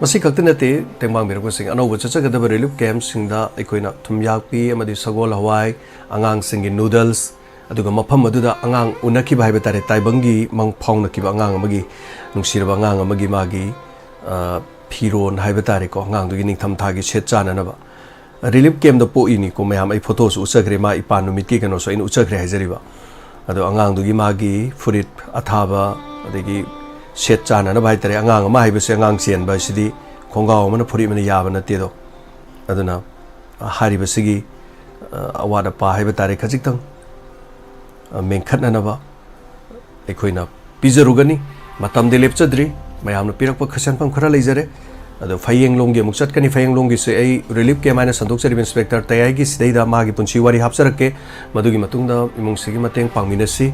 ꯃꯁꯤ ꯈꯛꯇ ꯅꯠꯇꯦ, ꯃꯇꯦꯡ ꯄꯥꯡꯕꯤꯔꯛꯄꯁꯤꯡ, ꯑꯅꯧꯕ ꯆꯠꯆꯒꯗꯕ relief campꯁꯤꯡꯗ ꯑꯩꯈꯣꯏꯅ ꯊꯨꯝꯌꯥꯛꯄꯤ ꯑꯃꯗꯤ ꯁꯒꯣꯜ ꯍꯋꯥꯏ, ꯑꯉꯥꯡꯁꯤꯡꯒꯤ noodles, ꯑꯗꯨꯒ ꯃꯐꯝ ꯑꯗꯨꯗ ꯑꯉꯥꯡ ꯎꯅꯈꯤꯕ ꯍꯥꯏꯕ ꯇꯥꯔꯦ, ꯇꯥꯏꯕꯪꯒꯤ ꯃꯪ ꯐꯥꯎꯅꯈꯤꯕ ꯑꯉꯥꯡ ꯑꯃꯒꯤ, ꯅꯨꯡꯁꯤꯔꯕ ꯑꯉꯥꯡ ꯑꯃꯒꯤ ꯃꯥꯒꯤ, ꯑ, ꯐꯤꯔꯣꯟ ꯍꯥꯏꯕ ꯇꯥꯔꯦꯀꯣ, ꯑꯉꯥꯡꯗꯨꯒꯤ ꯅꯤꯡꯊꯝ ꯊꯥꯒꯤ ꯁꯦꯠ ꯆꯥꯅꯅꯕ꯫ Relief campꯇ ꯄꯣꯛꯏꯅꯤꯀꯣ ꯃꯌꯥꯝ, ꯑꯩ ꯐꯣꯇꯣꯁꯨ ꯎꯠꯆꯈ꯭ꯔꯦ, ꯃꯥ ꯏꯄꯥ ꯅꯨꯃꯤꯠꯀꯤ ꯀꯩꯅꯣꯁꯨ ꯑꯩꯅ ꯎꯠꯆꯈ꯭ꯔꯦ ꯍꯥꯏꯖꯔꯤꯕ꯫ ꯑꯗꯣ ꯑꯉꯥꯡꯗꯨꯒꯤ ꯃꯥꯒꯤ ꯐꯨꯔꯤꯠ ꯑꯊꯥꯕ, ꯑꯗꯒꯤ ꯁꯦꯠ ꯆꯥꯅꯅꯕ ꯍꯥꯏ ꯇꯥꯔꯦ, ꯑꯉꯥꯡ ꯑꯃ ꯍꯥꯏꯕꯁꯦ, ꯑꯉꯥꯡ ꯆꯦꯟꯕ ꯍꯥꯏꯁꯤꯗꯤ ꯈꯣꯡꯒ꯭ꯔꯥꯎ ꯑꯃꯅ ꯐꯨꯔꯤꯠ ꯑꯃꯅ ꯌꯥꯕ ꯅꯠꯇꯦꯗꯣ꯫ ꯑꯗꯨꯅ, ꯑ, ꯍꯥꯏꯔꯤꯕꯁꯤꯒꯤ, ꯑ, ꯑꯋꯥꯠ ꯑꯄꯥ ꯍꯥꯏꯕ ꯇꯥꯔꯦ, ꯈꯖꯤꯛꯇꯪ, ꯑ, ꯃꯦꯟꯈꯠꯅꯅꯕ ꯑꯩꯈꯣꯏꯅ ꯄꯤꯖꯔꯨꯒꯅꯤ꯫ ꯃꯇꯝꯗꯤ ꯂꯦꯞꯆꯗ꯭ꯔꯤ, ꯃꯌꯥꯝꯅ ꯄꯤꯔꯛꯄ ꯈ-, ꯁꯦꯟꯐꯝ ꯈꯔ ꯂꯩꯖꯔꯦ꯫ ꯑꯗꯣ ꯐꯌꯦꯡꯂꯣꯡꯒꯤ ꯑꯃꯨꯛ ꯆꯠꯀꯅꯤ꯫ ꯐꯌꯦꯡꯂꯣꯡꯒꯤꯁꯦ ꯑꯩ relief camp ꯍꯥꯏꯅ ꯁꯟꯗꯣꯛꯆꯔꯤꯕ ꯏꯟꯁꯄꯦꯛꯇꯔ ꯇꯌꯥꯏꯒꯤ ꯁꯤꯗꯩꯗ ꯃꯥꯒꯤ ꯄꯨꯟꯁꯤ ꯋꯥꯔꯤ ꯍꯥꯞꯆꯔꯛꯀꯦ꯫ ꯃꯗꯨꯒꯤ ꯃꯇꯨꯡꯗ ꯏꯃꯨꯡꯁꯤꯒꯤ ꯃꯇꯦꯡ ꯄꯥꯡꯃꯤꯟꯅꯁꯤ꯫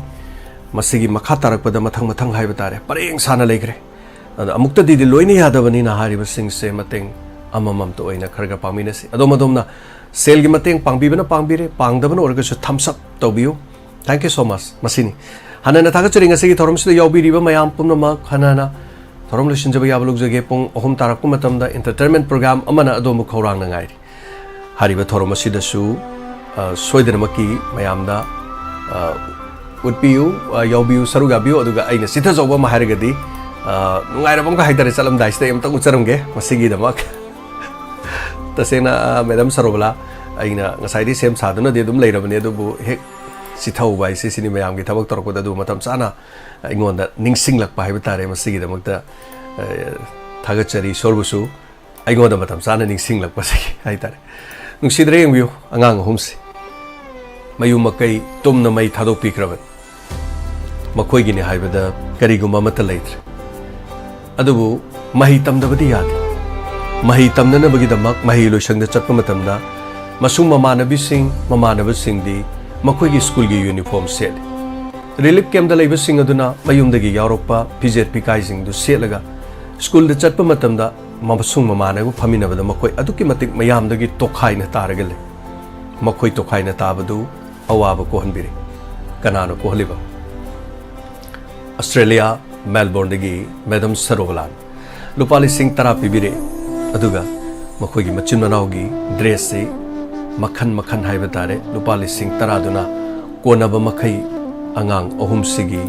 ꯃꯁꯤꯒꯤ ꯃꯈꯥ ꯇꯥꯔꯛꯄꯗ ꯃꯊꯪ ꯃꯊꯪ ꯍꯥꯏꯕ ꯇꯥꯔꯦ, ꯄꯔꯦꯡ ꯁꯥꯅ ꯂꯩꯈ꯭ꯔꯦ꯫ ꯑꯗꯣ ꯑꯃꯨꯛꯇꯗꯤ ꯂꯣꯏꯅ ꯌꯥꯗꯕꯅꯤꯅ ꯍꯥꯏꯔꯤꯕꯁꯤꯡꯁꯦ ꯃꯇꯦꯡ ꯑꯃꯃꯝꯇ ꯑꯣꯏꯅ ꯈꯔ ꯈꯔ ꯄꯥꯡꯃꯤꯟꯅꯁꯤ꯫ ꯑꯗꯣꯝ ꯑꯗꯣꯝꯅ ꯁꯦꯜꯒꯤ ꯃꯇꯦꯡ ꯄꯥꯡꯕꯤꯕꯅ ꯄꯥꯡꯕꯤꯔꯦ, ꯄꯥꯡꯗꯕꯅ ꯑꯣꯏꯔꯒꯁꯨ thumbs up ꯇꯧꯕꯤꯌꯨ꯫ Thank you so much. ꯃꯁꯤꯅꯤ꯫ ꯍꯥꯟꯅꯅ ꯊꯥꯒꯠꯆꯔꯤ ꯉꯁꯤꯒꯤ ꯊꯧꯔꯝꯁꯤꯗ ꯌꯥꯎꯕꯤꯔꯤꯕ ꯃꯌꯥꯝ ꯄꯨꯝꯅꯃꯛ꯫ ꯍꯥꯟꯅꯅ ꯊꯧꯔꯝ ꯂꯣꯏꯁꯤꯟꯖꯕ ꯌꯥꯕ ꯂꯧꯖꯒꯦ꯫ ꯄꯨꯡ ꯑꯍꯨꯝ ꯇꯥꯔꯛꯄ ꯃꯇꯝꯗ entertainment program ꯑꯃꯅ ꯑꯗꯣꯝꯕꯨ ꯈꯧꯔꯥꯡꯅ ꯉꯥꯏꯔꯤ꯫ ꯍꯥꯏꯔꯤꯕ ꯊꯧꯔꯝ ꯑꯁꯤꯗꯁꯨ, ꯑ, ꯁꯣꯏꯗꯅꯃꯛꯀꯤ ꯃꯌꯥꯝꯗ, ꯑ, ꯎꯠꯄꯤꯌꯨ, ꯑ, ꯌꯥꯎꯕꯤꯌꯨ, ꯁꯔꯨꯛ ꯌꯥꯕꯤꯌꯨ꯫ ꯑꯗꯨꯒ ꯑꯩꯅ ꯆꯤꯊꯖꯧꯕ ꯑꯃ ꯍꯥꯏꯔꯒꯗꯤ, ꯑ, ꯅꯨꯡꯉꯥꯏꯔꯕ ꯑꯃꯒ ꯍꯥꯏꯇꯥꯔꯦ, ꯆꯠꯂꯝꯗꯥꯏꯁꯤꯗ ꯑꯩ ꯑꯃꯇꯪ ꯎꯠꯆꯔꯝꯒꯦ꯫ ꯃꯁꯤꯒꯤꯗꯃꯛ ꯇꯁꯦꯡꯅ, ꯑ, Madam ꯁꯔꯣꯕꯂꯥ, ꯑꯩꯅ ꯉꯁꯥꯏꯗꯤ ꯁꯦꯝ ꯁꯥꯗꯨꯅꯗꯤ ꯑꯗꯨꯝ ꯂꯩꯔꯕꯅꯤ, ꯑꯗꯨꯕꯨ ꯍꯦꯛ ꯆꯤꯊꯍꯧꯕ ꯍꯥꯏꯁꯦ ꯁꯤꯅꯤ, ꯃꯌꯥꯝꯒꯤ ꯊꯕꯛ ꯇꯧꯔꯛꯄꯗ ꯑꯗꯨ ꯃꯇꯝ ꯆꯥꯅ ꯑꯩꯉꯣꯟꯗ ꯅꯤꯡꯁꯤꯡꯂꯛꯄ ꯍꯥꯏꯕ ꯇꯥꯔꯦ꯫ ꯃꯁꯤꯒꯤꯗꯃꯛꯇ, ꯑ, ꯊꯥꯒꯠꯆꯔꯤ ꯏꯁꯣꯔꯕꯨꯁꯨ꯫ ꯑꯩꯉꯣꯟꯗ ꯃꯇꯝ ꯆꯥꯅ ꯅꯤꯡꯁꯤꯡꯂꯛꯄꯁꯤꯒꯤ ꯍꯥꯏꯇꯥꯔꯦ꯫ ꯅꯨꯡꯁꯤꯗ꯭ꯔꯦ, ꯌꯦꯡꯕꯤꯌꯨ, ꯑꯉꯥꯡ ꯑꯍꯨꯝꯁꯤ ꯃꯌꯨꯝ ꯃꯀꯩ ꯇꯨꯝꯅ ꯃꯩ ꯊꯥꯗꯣꯛꯄꯤꯈ꯭ꯔꯕꯅꯤ꯫ ꯃꯈꯣꯏꯒꯤꯅꯤ ꯍꯥꯏꯕꯗ ꯀꯔꯤꯒꯨꯝꯕ ꯑꯃꯠꯇ ꯂꯩꯇ꯭ꯔꯦ꯫ ꯑꯗꯨꯕꯨ ꯃꯍꯩ ꯇꯝꯗꯕꯗꯤ ꯌꯥꯗꯦ꯫ ꯃꯍꯩ ꯇꯝꯅꯅꯕꯒꯤꯗꯃꯛ ꯃꯍꯩ ꯂꯣꯏꯁꯪꯗ ꯆꯠꯄ ꯃꯇꯝꯗ ꯃꯁꯨꯡ ꯃꯃꯥꯟꯅꯕꯤꯁꯤꯡ, ꯃꯃꯥꯟꯅꯕꯁꯤꯡꯗꯤ ꯃꯈꯣꯏꯒꯤ ꯁ꯭ꯀꯨꯜꯒꯤ ꯌꯨꯅꯤꯐꯣꯔꯝ ꯁꯦꯠꯂꯤ꯫ ꯔꯤꯂꯤꯐ ꯀꯦꯝꯞꯇ ꯂꯩꯕꯁꯤꯡ ꯑꯗꯨꯅ ꯃꯌꯨꯝꯗꯒꯤ ꯌꯥꯎꯔꯛꯄ ꯐꯤꯖꯦꯠ ꯐꯤꯀꯥꯏꯁꯤꯡꯗꯨ ꯁꯦꯠꯂꯒ ꯁ꯭ꯀꯨꯜꯗ ꯆꯠꯄ ꯃꯇꯝꯗ ꯃꯁꯨꯡ ꯃꯃꯥꯟꯅꯕ ꯐꯝꯃꯤꯟꯅꯕꯗ ꯃꯈꯣꯏ ꯑꯗꯨꯛꯀꯤ ꯃꯇꯤꯛ ꯃꯌꯥꯝꯗꯒꯤ ꯇꯣꯈꯥꯏꯅ ꯇꯥꯔꯒ ꯂꯩ꯫ ꯃꯈꯣꯏ ꯇꯣꯈꯥꯏꯅ ꯇꯥꯕꯗꯨ ꯑꯋꯥꯕ ꯀꯣꯛꯍꯟꯕꯤꯔꯦ꯫ ꯀꯅꯥꯅ ꯀꯣꯛꯍꯜꯂꯤꯕ? ꯑꯁꯇ꯭ꯔꯦꯂꯤꯌꯥ, ꯃꯦꯜꯕꯣꯔꯟꯗꯒꯤ ꯃꯦꯗꯝ ꯁꯔꯣꯕꯂꯥꯅ ꯂꯨꯄꯥ ꯂꯤꯁꯤꯡ ꯇꯔꯥ ꯄꯤꯕꯤꯔꯛꯏ꯫ ꯑꯗꯨꯒ ꯃꯈꯣꯏꯒꯤ ꯃꯆꯤꯟ ꯃꯅꯥꯎꯒꯤ ꯗ꯭ꯔꯦꯁꯁꯤ ꯃꯈꯟ ꯃꯈꯟ ꯍꯥꯏꯕ ꯇꯥꯔꯦ, ꯂꯨꯄꯥ ꯂꯤꯁꯤꯡ ꯇꯔꯥꯗꯨꯅ ꯀꯣꯟꯅꯕ ꯃꯈꯩ ꯑꯉꯥꯡ ꯑꯍꯨꯝꯁꯤꯒꯤ,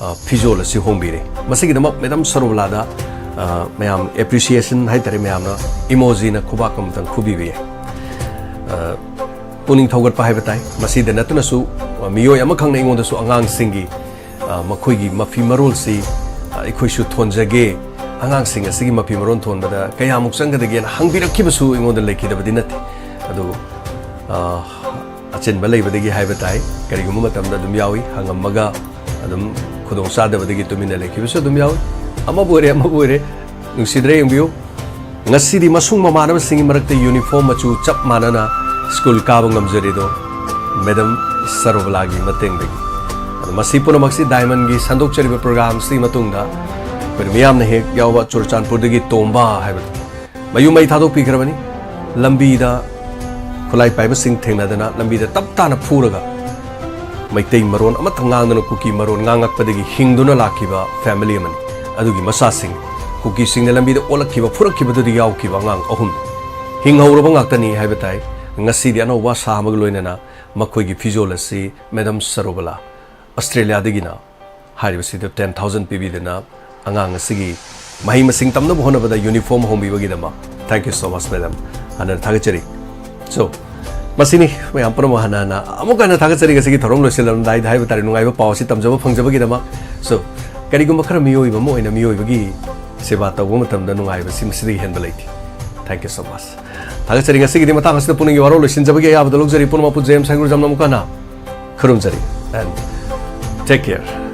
ꯑ, ꯐꯤꯖꯣꯜ ꯑꯁꯤ ꯍꯣꯡꯕꯤꯔꯦ꯫ ꯃꯁꯤꯒꯤꯗꯃꯛ ꯃꯦꯗꯝ ꯁꯔꯣꯕꯂꯥꯗ, ꯑ, ꯃꯌꯥꯝ ꯑꯦꯄ꯭ꯔꯤꯁꯤꯌꯦꯁꯟ ꯍꯥꯏꯇꯥꯔꯦ, ꯃꯌꯥꯝꯅ ꯏꯃꯣꯖꯤꯅ ꯈꯨꯕꯥꯛ ꯑꯃꯇꯪ ꯈꯨꯕꯤꯕ ꯌꯥꯏ꯫ ꯑ, ꯄꯨꯛꯅꯤꯡ ꯊꯧꯒꯠꯄ ꯍꯥꯏꯕ ꯇꯥꯏ꯫ ꯃꯁꯤꯗ ꯅꯠꯇꯅꯁꯨ, ꯑ, ꯃꯤꯑꯣꯏ ꯑꯃꯈꯛꯅ ꯑꯩꯉꯣꯟꯗꯁꯨ ꯑꯉꯥꯡꯁꯤꯡꯒꯤ, ꯑ, ꯃꯈꯣꯏꯒꯤ ꯃꯐꯤ ꯃꯔꯣꯜꯁꯤ, ꯑ, ꯑꯩꯈꯣꯏꯁꯨ ꯊꯣꯟꯖꯒꯦ, ꯑꯉꯥꯡꯁꯤꯡ ꯑꯁꯤꯒꯤ ꯃꯐꯤ ꯃꯔꯣꯜ ꯊꯣꯟꯕꯗ ꯀꯌꯥꯃꯨꯛ ꯆꯪꯒꯗꯒꯦꯅ ꯍꯪꯕꯤꯔꯛꯈꯤꯕꯁꯨ ꯑꯩꯉꯣꯟꯗ ꯂꯩꯈꯤꯗꯕꯗꯤ ꯅꯠꯇꯦ꯫ ꯑꯗꯨ, ꯑ, ꯑꯆꯤꯟꯕ ꯂꯩꯕꯗꯒꯤ ꯍꯥꯏꯕ ꯇꯥꯏ꯫ ꯀꯔꯤꯒꯨꯝꯕ ꯃꯇꯝꯗ ꯑꯗꯨꯝ ꯌꯥꯎꯏ, ꯍꯪꯉꯝꯃꯒ ꯑꯗꯨꯝ ꯈꯨꯗꯣꯡ ꯆꯥꯗꯕꯗꯒꯤ ꯇꯨꯃꯤꯟꯅ ꯂꯩꯈꯤꯕꯁꯨ ꯑꯗꯨꯝ ꯌꯥꯎꯏ꯫ ꯑꯃꯕꯨ ꯑꯣꯏꯔꯦ, ꯑꯃꯕꯨ ꯑꯣꯏꯔꯦ, ꯅꯨꯡꯁꯤꯗ꯭ꯔꯦ, ꯌꯦꯡꯕꯤꯌꯨ꯫ ꯉꯁꯤꯗꯤ ꯃꯁꯨꯡ ꯃꯃꯥꯟꯅꯕꯁꯤꯡꯒꯤ ꯃꯔꯛꯇ ꯌꯨꯅꯤꯐꯣꯔꯝ ꯃꯆꯨ ꯆꯞ ꯃꯥꯟꯅꯅ ꯁ꯭ꯀꯨꯜ ꯀꯥꯕ ꯉꯝꯖꯔꯤꯗꯣ ꯃꯦꯗꯝ ꯁꯔꯣꯕꯂꯥꯒꯤ ꯃꯇꯦꯡꯗꯒꯤ꯫ ꯑꯗꯣ ꯃꯁꯤ ꯄꯨꯝꯅꯃꯛꯁꯤ ꯗꯥꯏꯃꯟꯒꯤ ꯁꯟꯗꯣꯛꯆꯔꯤꯕ ꯄ꯭ꯔꯣꯒ꯭ꯔꯥꯝꯁꯤꯒꯤ ꯃꯇꯨꯡꯗ ꯑꯩꯈꯣꯏ ꯃꯤꯌꯥꯝꯅ ꯍꯦꯛ ꯌꯥꯎꯕ ꯆꯨꯔꯆꯥꯟꯄꯨꯔꯗꯒꯤ ꯇꯣꯝꯕ ꯍꯥꯏꯕꯗꯣ ꯃꯌꯨꯝ ꯃꯩ ꯊꯥꯗꯣꯛꯄꯤꯈ꯭ꯔꯕꯅꯤ꯫ ꯂꯝꯕꯤꯗ ꯈꯨꯠꯂꯥꯏ ꯄꯥꯏꯕꯁꯤꯡ ꯊꯦꯡꯅꯗꯅ ꯂꯝꯕꯤꯗ ꯇꯞ ꯇꯥꯅ ꯐꯨꯔꯒ ꯃꯩꯇꯩ ꯃꯔꯣꯟ ꯑꯃꯠꯇ ꯉꯥꯡꯗꯅ ꯀꯨꯀꯤ ꯃꯔꯣꯟ ꯉꯥꯡꯉꯛꯄꯗꯒꯤ ꯍꯤꯡꯗꯨꯅ ꯂꯥꯛꯈꯤꯕ ꯐꯦꯃꯤꯂꯤ ꯑꯃꯅꯤ꯫ ꯑꯗꯨꯒꯤ ꯃꯆꯥꯁꯤꯡ, ꯀꯨꯀꯤꯁꯤꯡꯅ ꯂꯝꯕꯤꯗ ꯑꯣꯜꯂꯛꯈꯤꯕ, ꯐꯨꯔꯛꯈꯤꯕꯗꯨꯗ ꯌꯥꯎꯈꯤꯕ ꯑꯉꯥꯡ ꯑꯍꯨꯝ꯫ ꯍꯤꯡꯍꯧꯔꯕ ꯉꯥꯛꯇꯅꯤ ꯍꯥꯏꯕ ꯇꯥꯏ꯫ ꯉꯁꯤꯗꯤ ꯑꯅꯧꯕ ꯑꯁꯥ ꯑꯃꯒ ꯂꯣꯏꯅꯅ ꯃꯈꯣꯏꯒꯤ ꯐꯤꯖꯣꯜ ꯑꯁꯤ ꯃꯦꯗꯥꯝ ꯁꯔꯣꯕꯂꯥ, ꯑꯁꯇ꯭ꯔꯦꯂꯤꯌꯥꯗꯒꯤꯅ ꯍꯥꯏꯔꯤꯕꯁꯤꯗ ten thousand ꯄꯤꯕꯤꯗꯨꯅ ꯑꯉꯥꯡ ꯑꯁꯤꯒꯤ ꯃꯍꯩ ꯃꯁꯤꯡ ꯇꯝꯅꯕ ꯍꯣꯠꯅꯕꯗ uniform ꯍꯣꯡꯕꯤꯕꯒꯤꯗꯃꯛ thank you so much, madam꯫ ꯍꯥꯟꯅ ꯊꯥꯒꯠꯆꯔꯤ꯫ So, ꯃꯁꯤꯅꯤ ꯃꯌꯥꯝ ꯄꯨꯝꯅꯃꯛ ꯍꯟꯅ ꯍꯟꯅ ꯑꯃꯨꯛ ꯍꯟꯅ ꯊꯥꯒꯠꯆꯔꯤ꯫ ꯉꯁꯤꯒꯤ ꯊꯧꯔꯝ ꯂꯣꯏꯁꯤꯜꯂꯝꯗꯥꯏꯗ ꯍꯥꯏꯕ ꯇꯥꯔꯦ, ꯅꯨꯡꯉꯥꯏꯕ ꯄꯥꯎ ꯑꯁꯤ ꯇꯝꯖꯕ ꯐꯪꯖꯕꯒꯤꯗꯃꯛ꯫ So, ꯀꯔꯤꯒꯨꯝꯕ ꯈꯔ ꯃꯤꯑꯣꯏꯕ ꯑꯃ ꯑꯣꯏꯅ ꯃꯤꯑꯣꯏꯕꯒꯤ ꯁꯦꯕꯥ ꯇꯧꯕ ꯃꯇꯝꯗ ꯅꯨꯡꯉꯥꯏꯕꯁꯤ ꯃꯁꯤꯗꯒꯤ ꯍꯦꯟꯕ ꯂꯩꯇꯦ꯫ Thank you so much꯫ ꯊꯥꯒꯠꯆꯔꯤ꯫ ꯉꯁꯤꯒꯤꯗꯤ ꯃꯇꯥꯡ ꯑꯁꯤꯗ ꯄꯨꯛꯅꯤꯡꯒꯤ ꯋꯥꯔꯣꯜ ꯂꯣꯏꯁꯤꯟꯖꯕꯒꯤ ꯑꯌꯥꯕꯗ ꯂꯧꯖꯔꯤ꯫ ꯄꯨꯝꯅꯃꯛꯄꯨ ꯖꯦꯝꯁ ꯍꯩꯒ꯭ꯔꯨꯖꯝꯅ ꯑꯃꯨꯛ ꯍꯟꯅ ꯈꯨꯔꯨꯝꯖꯔꯤ꯫ And take care꯫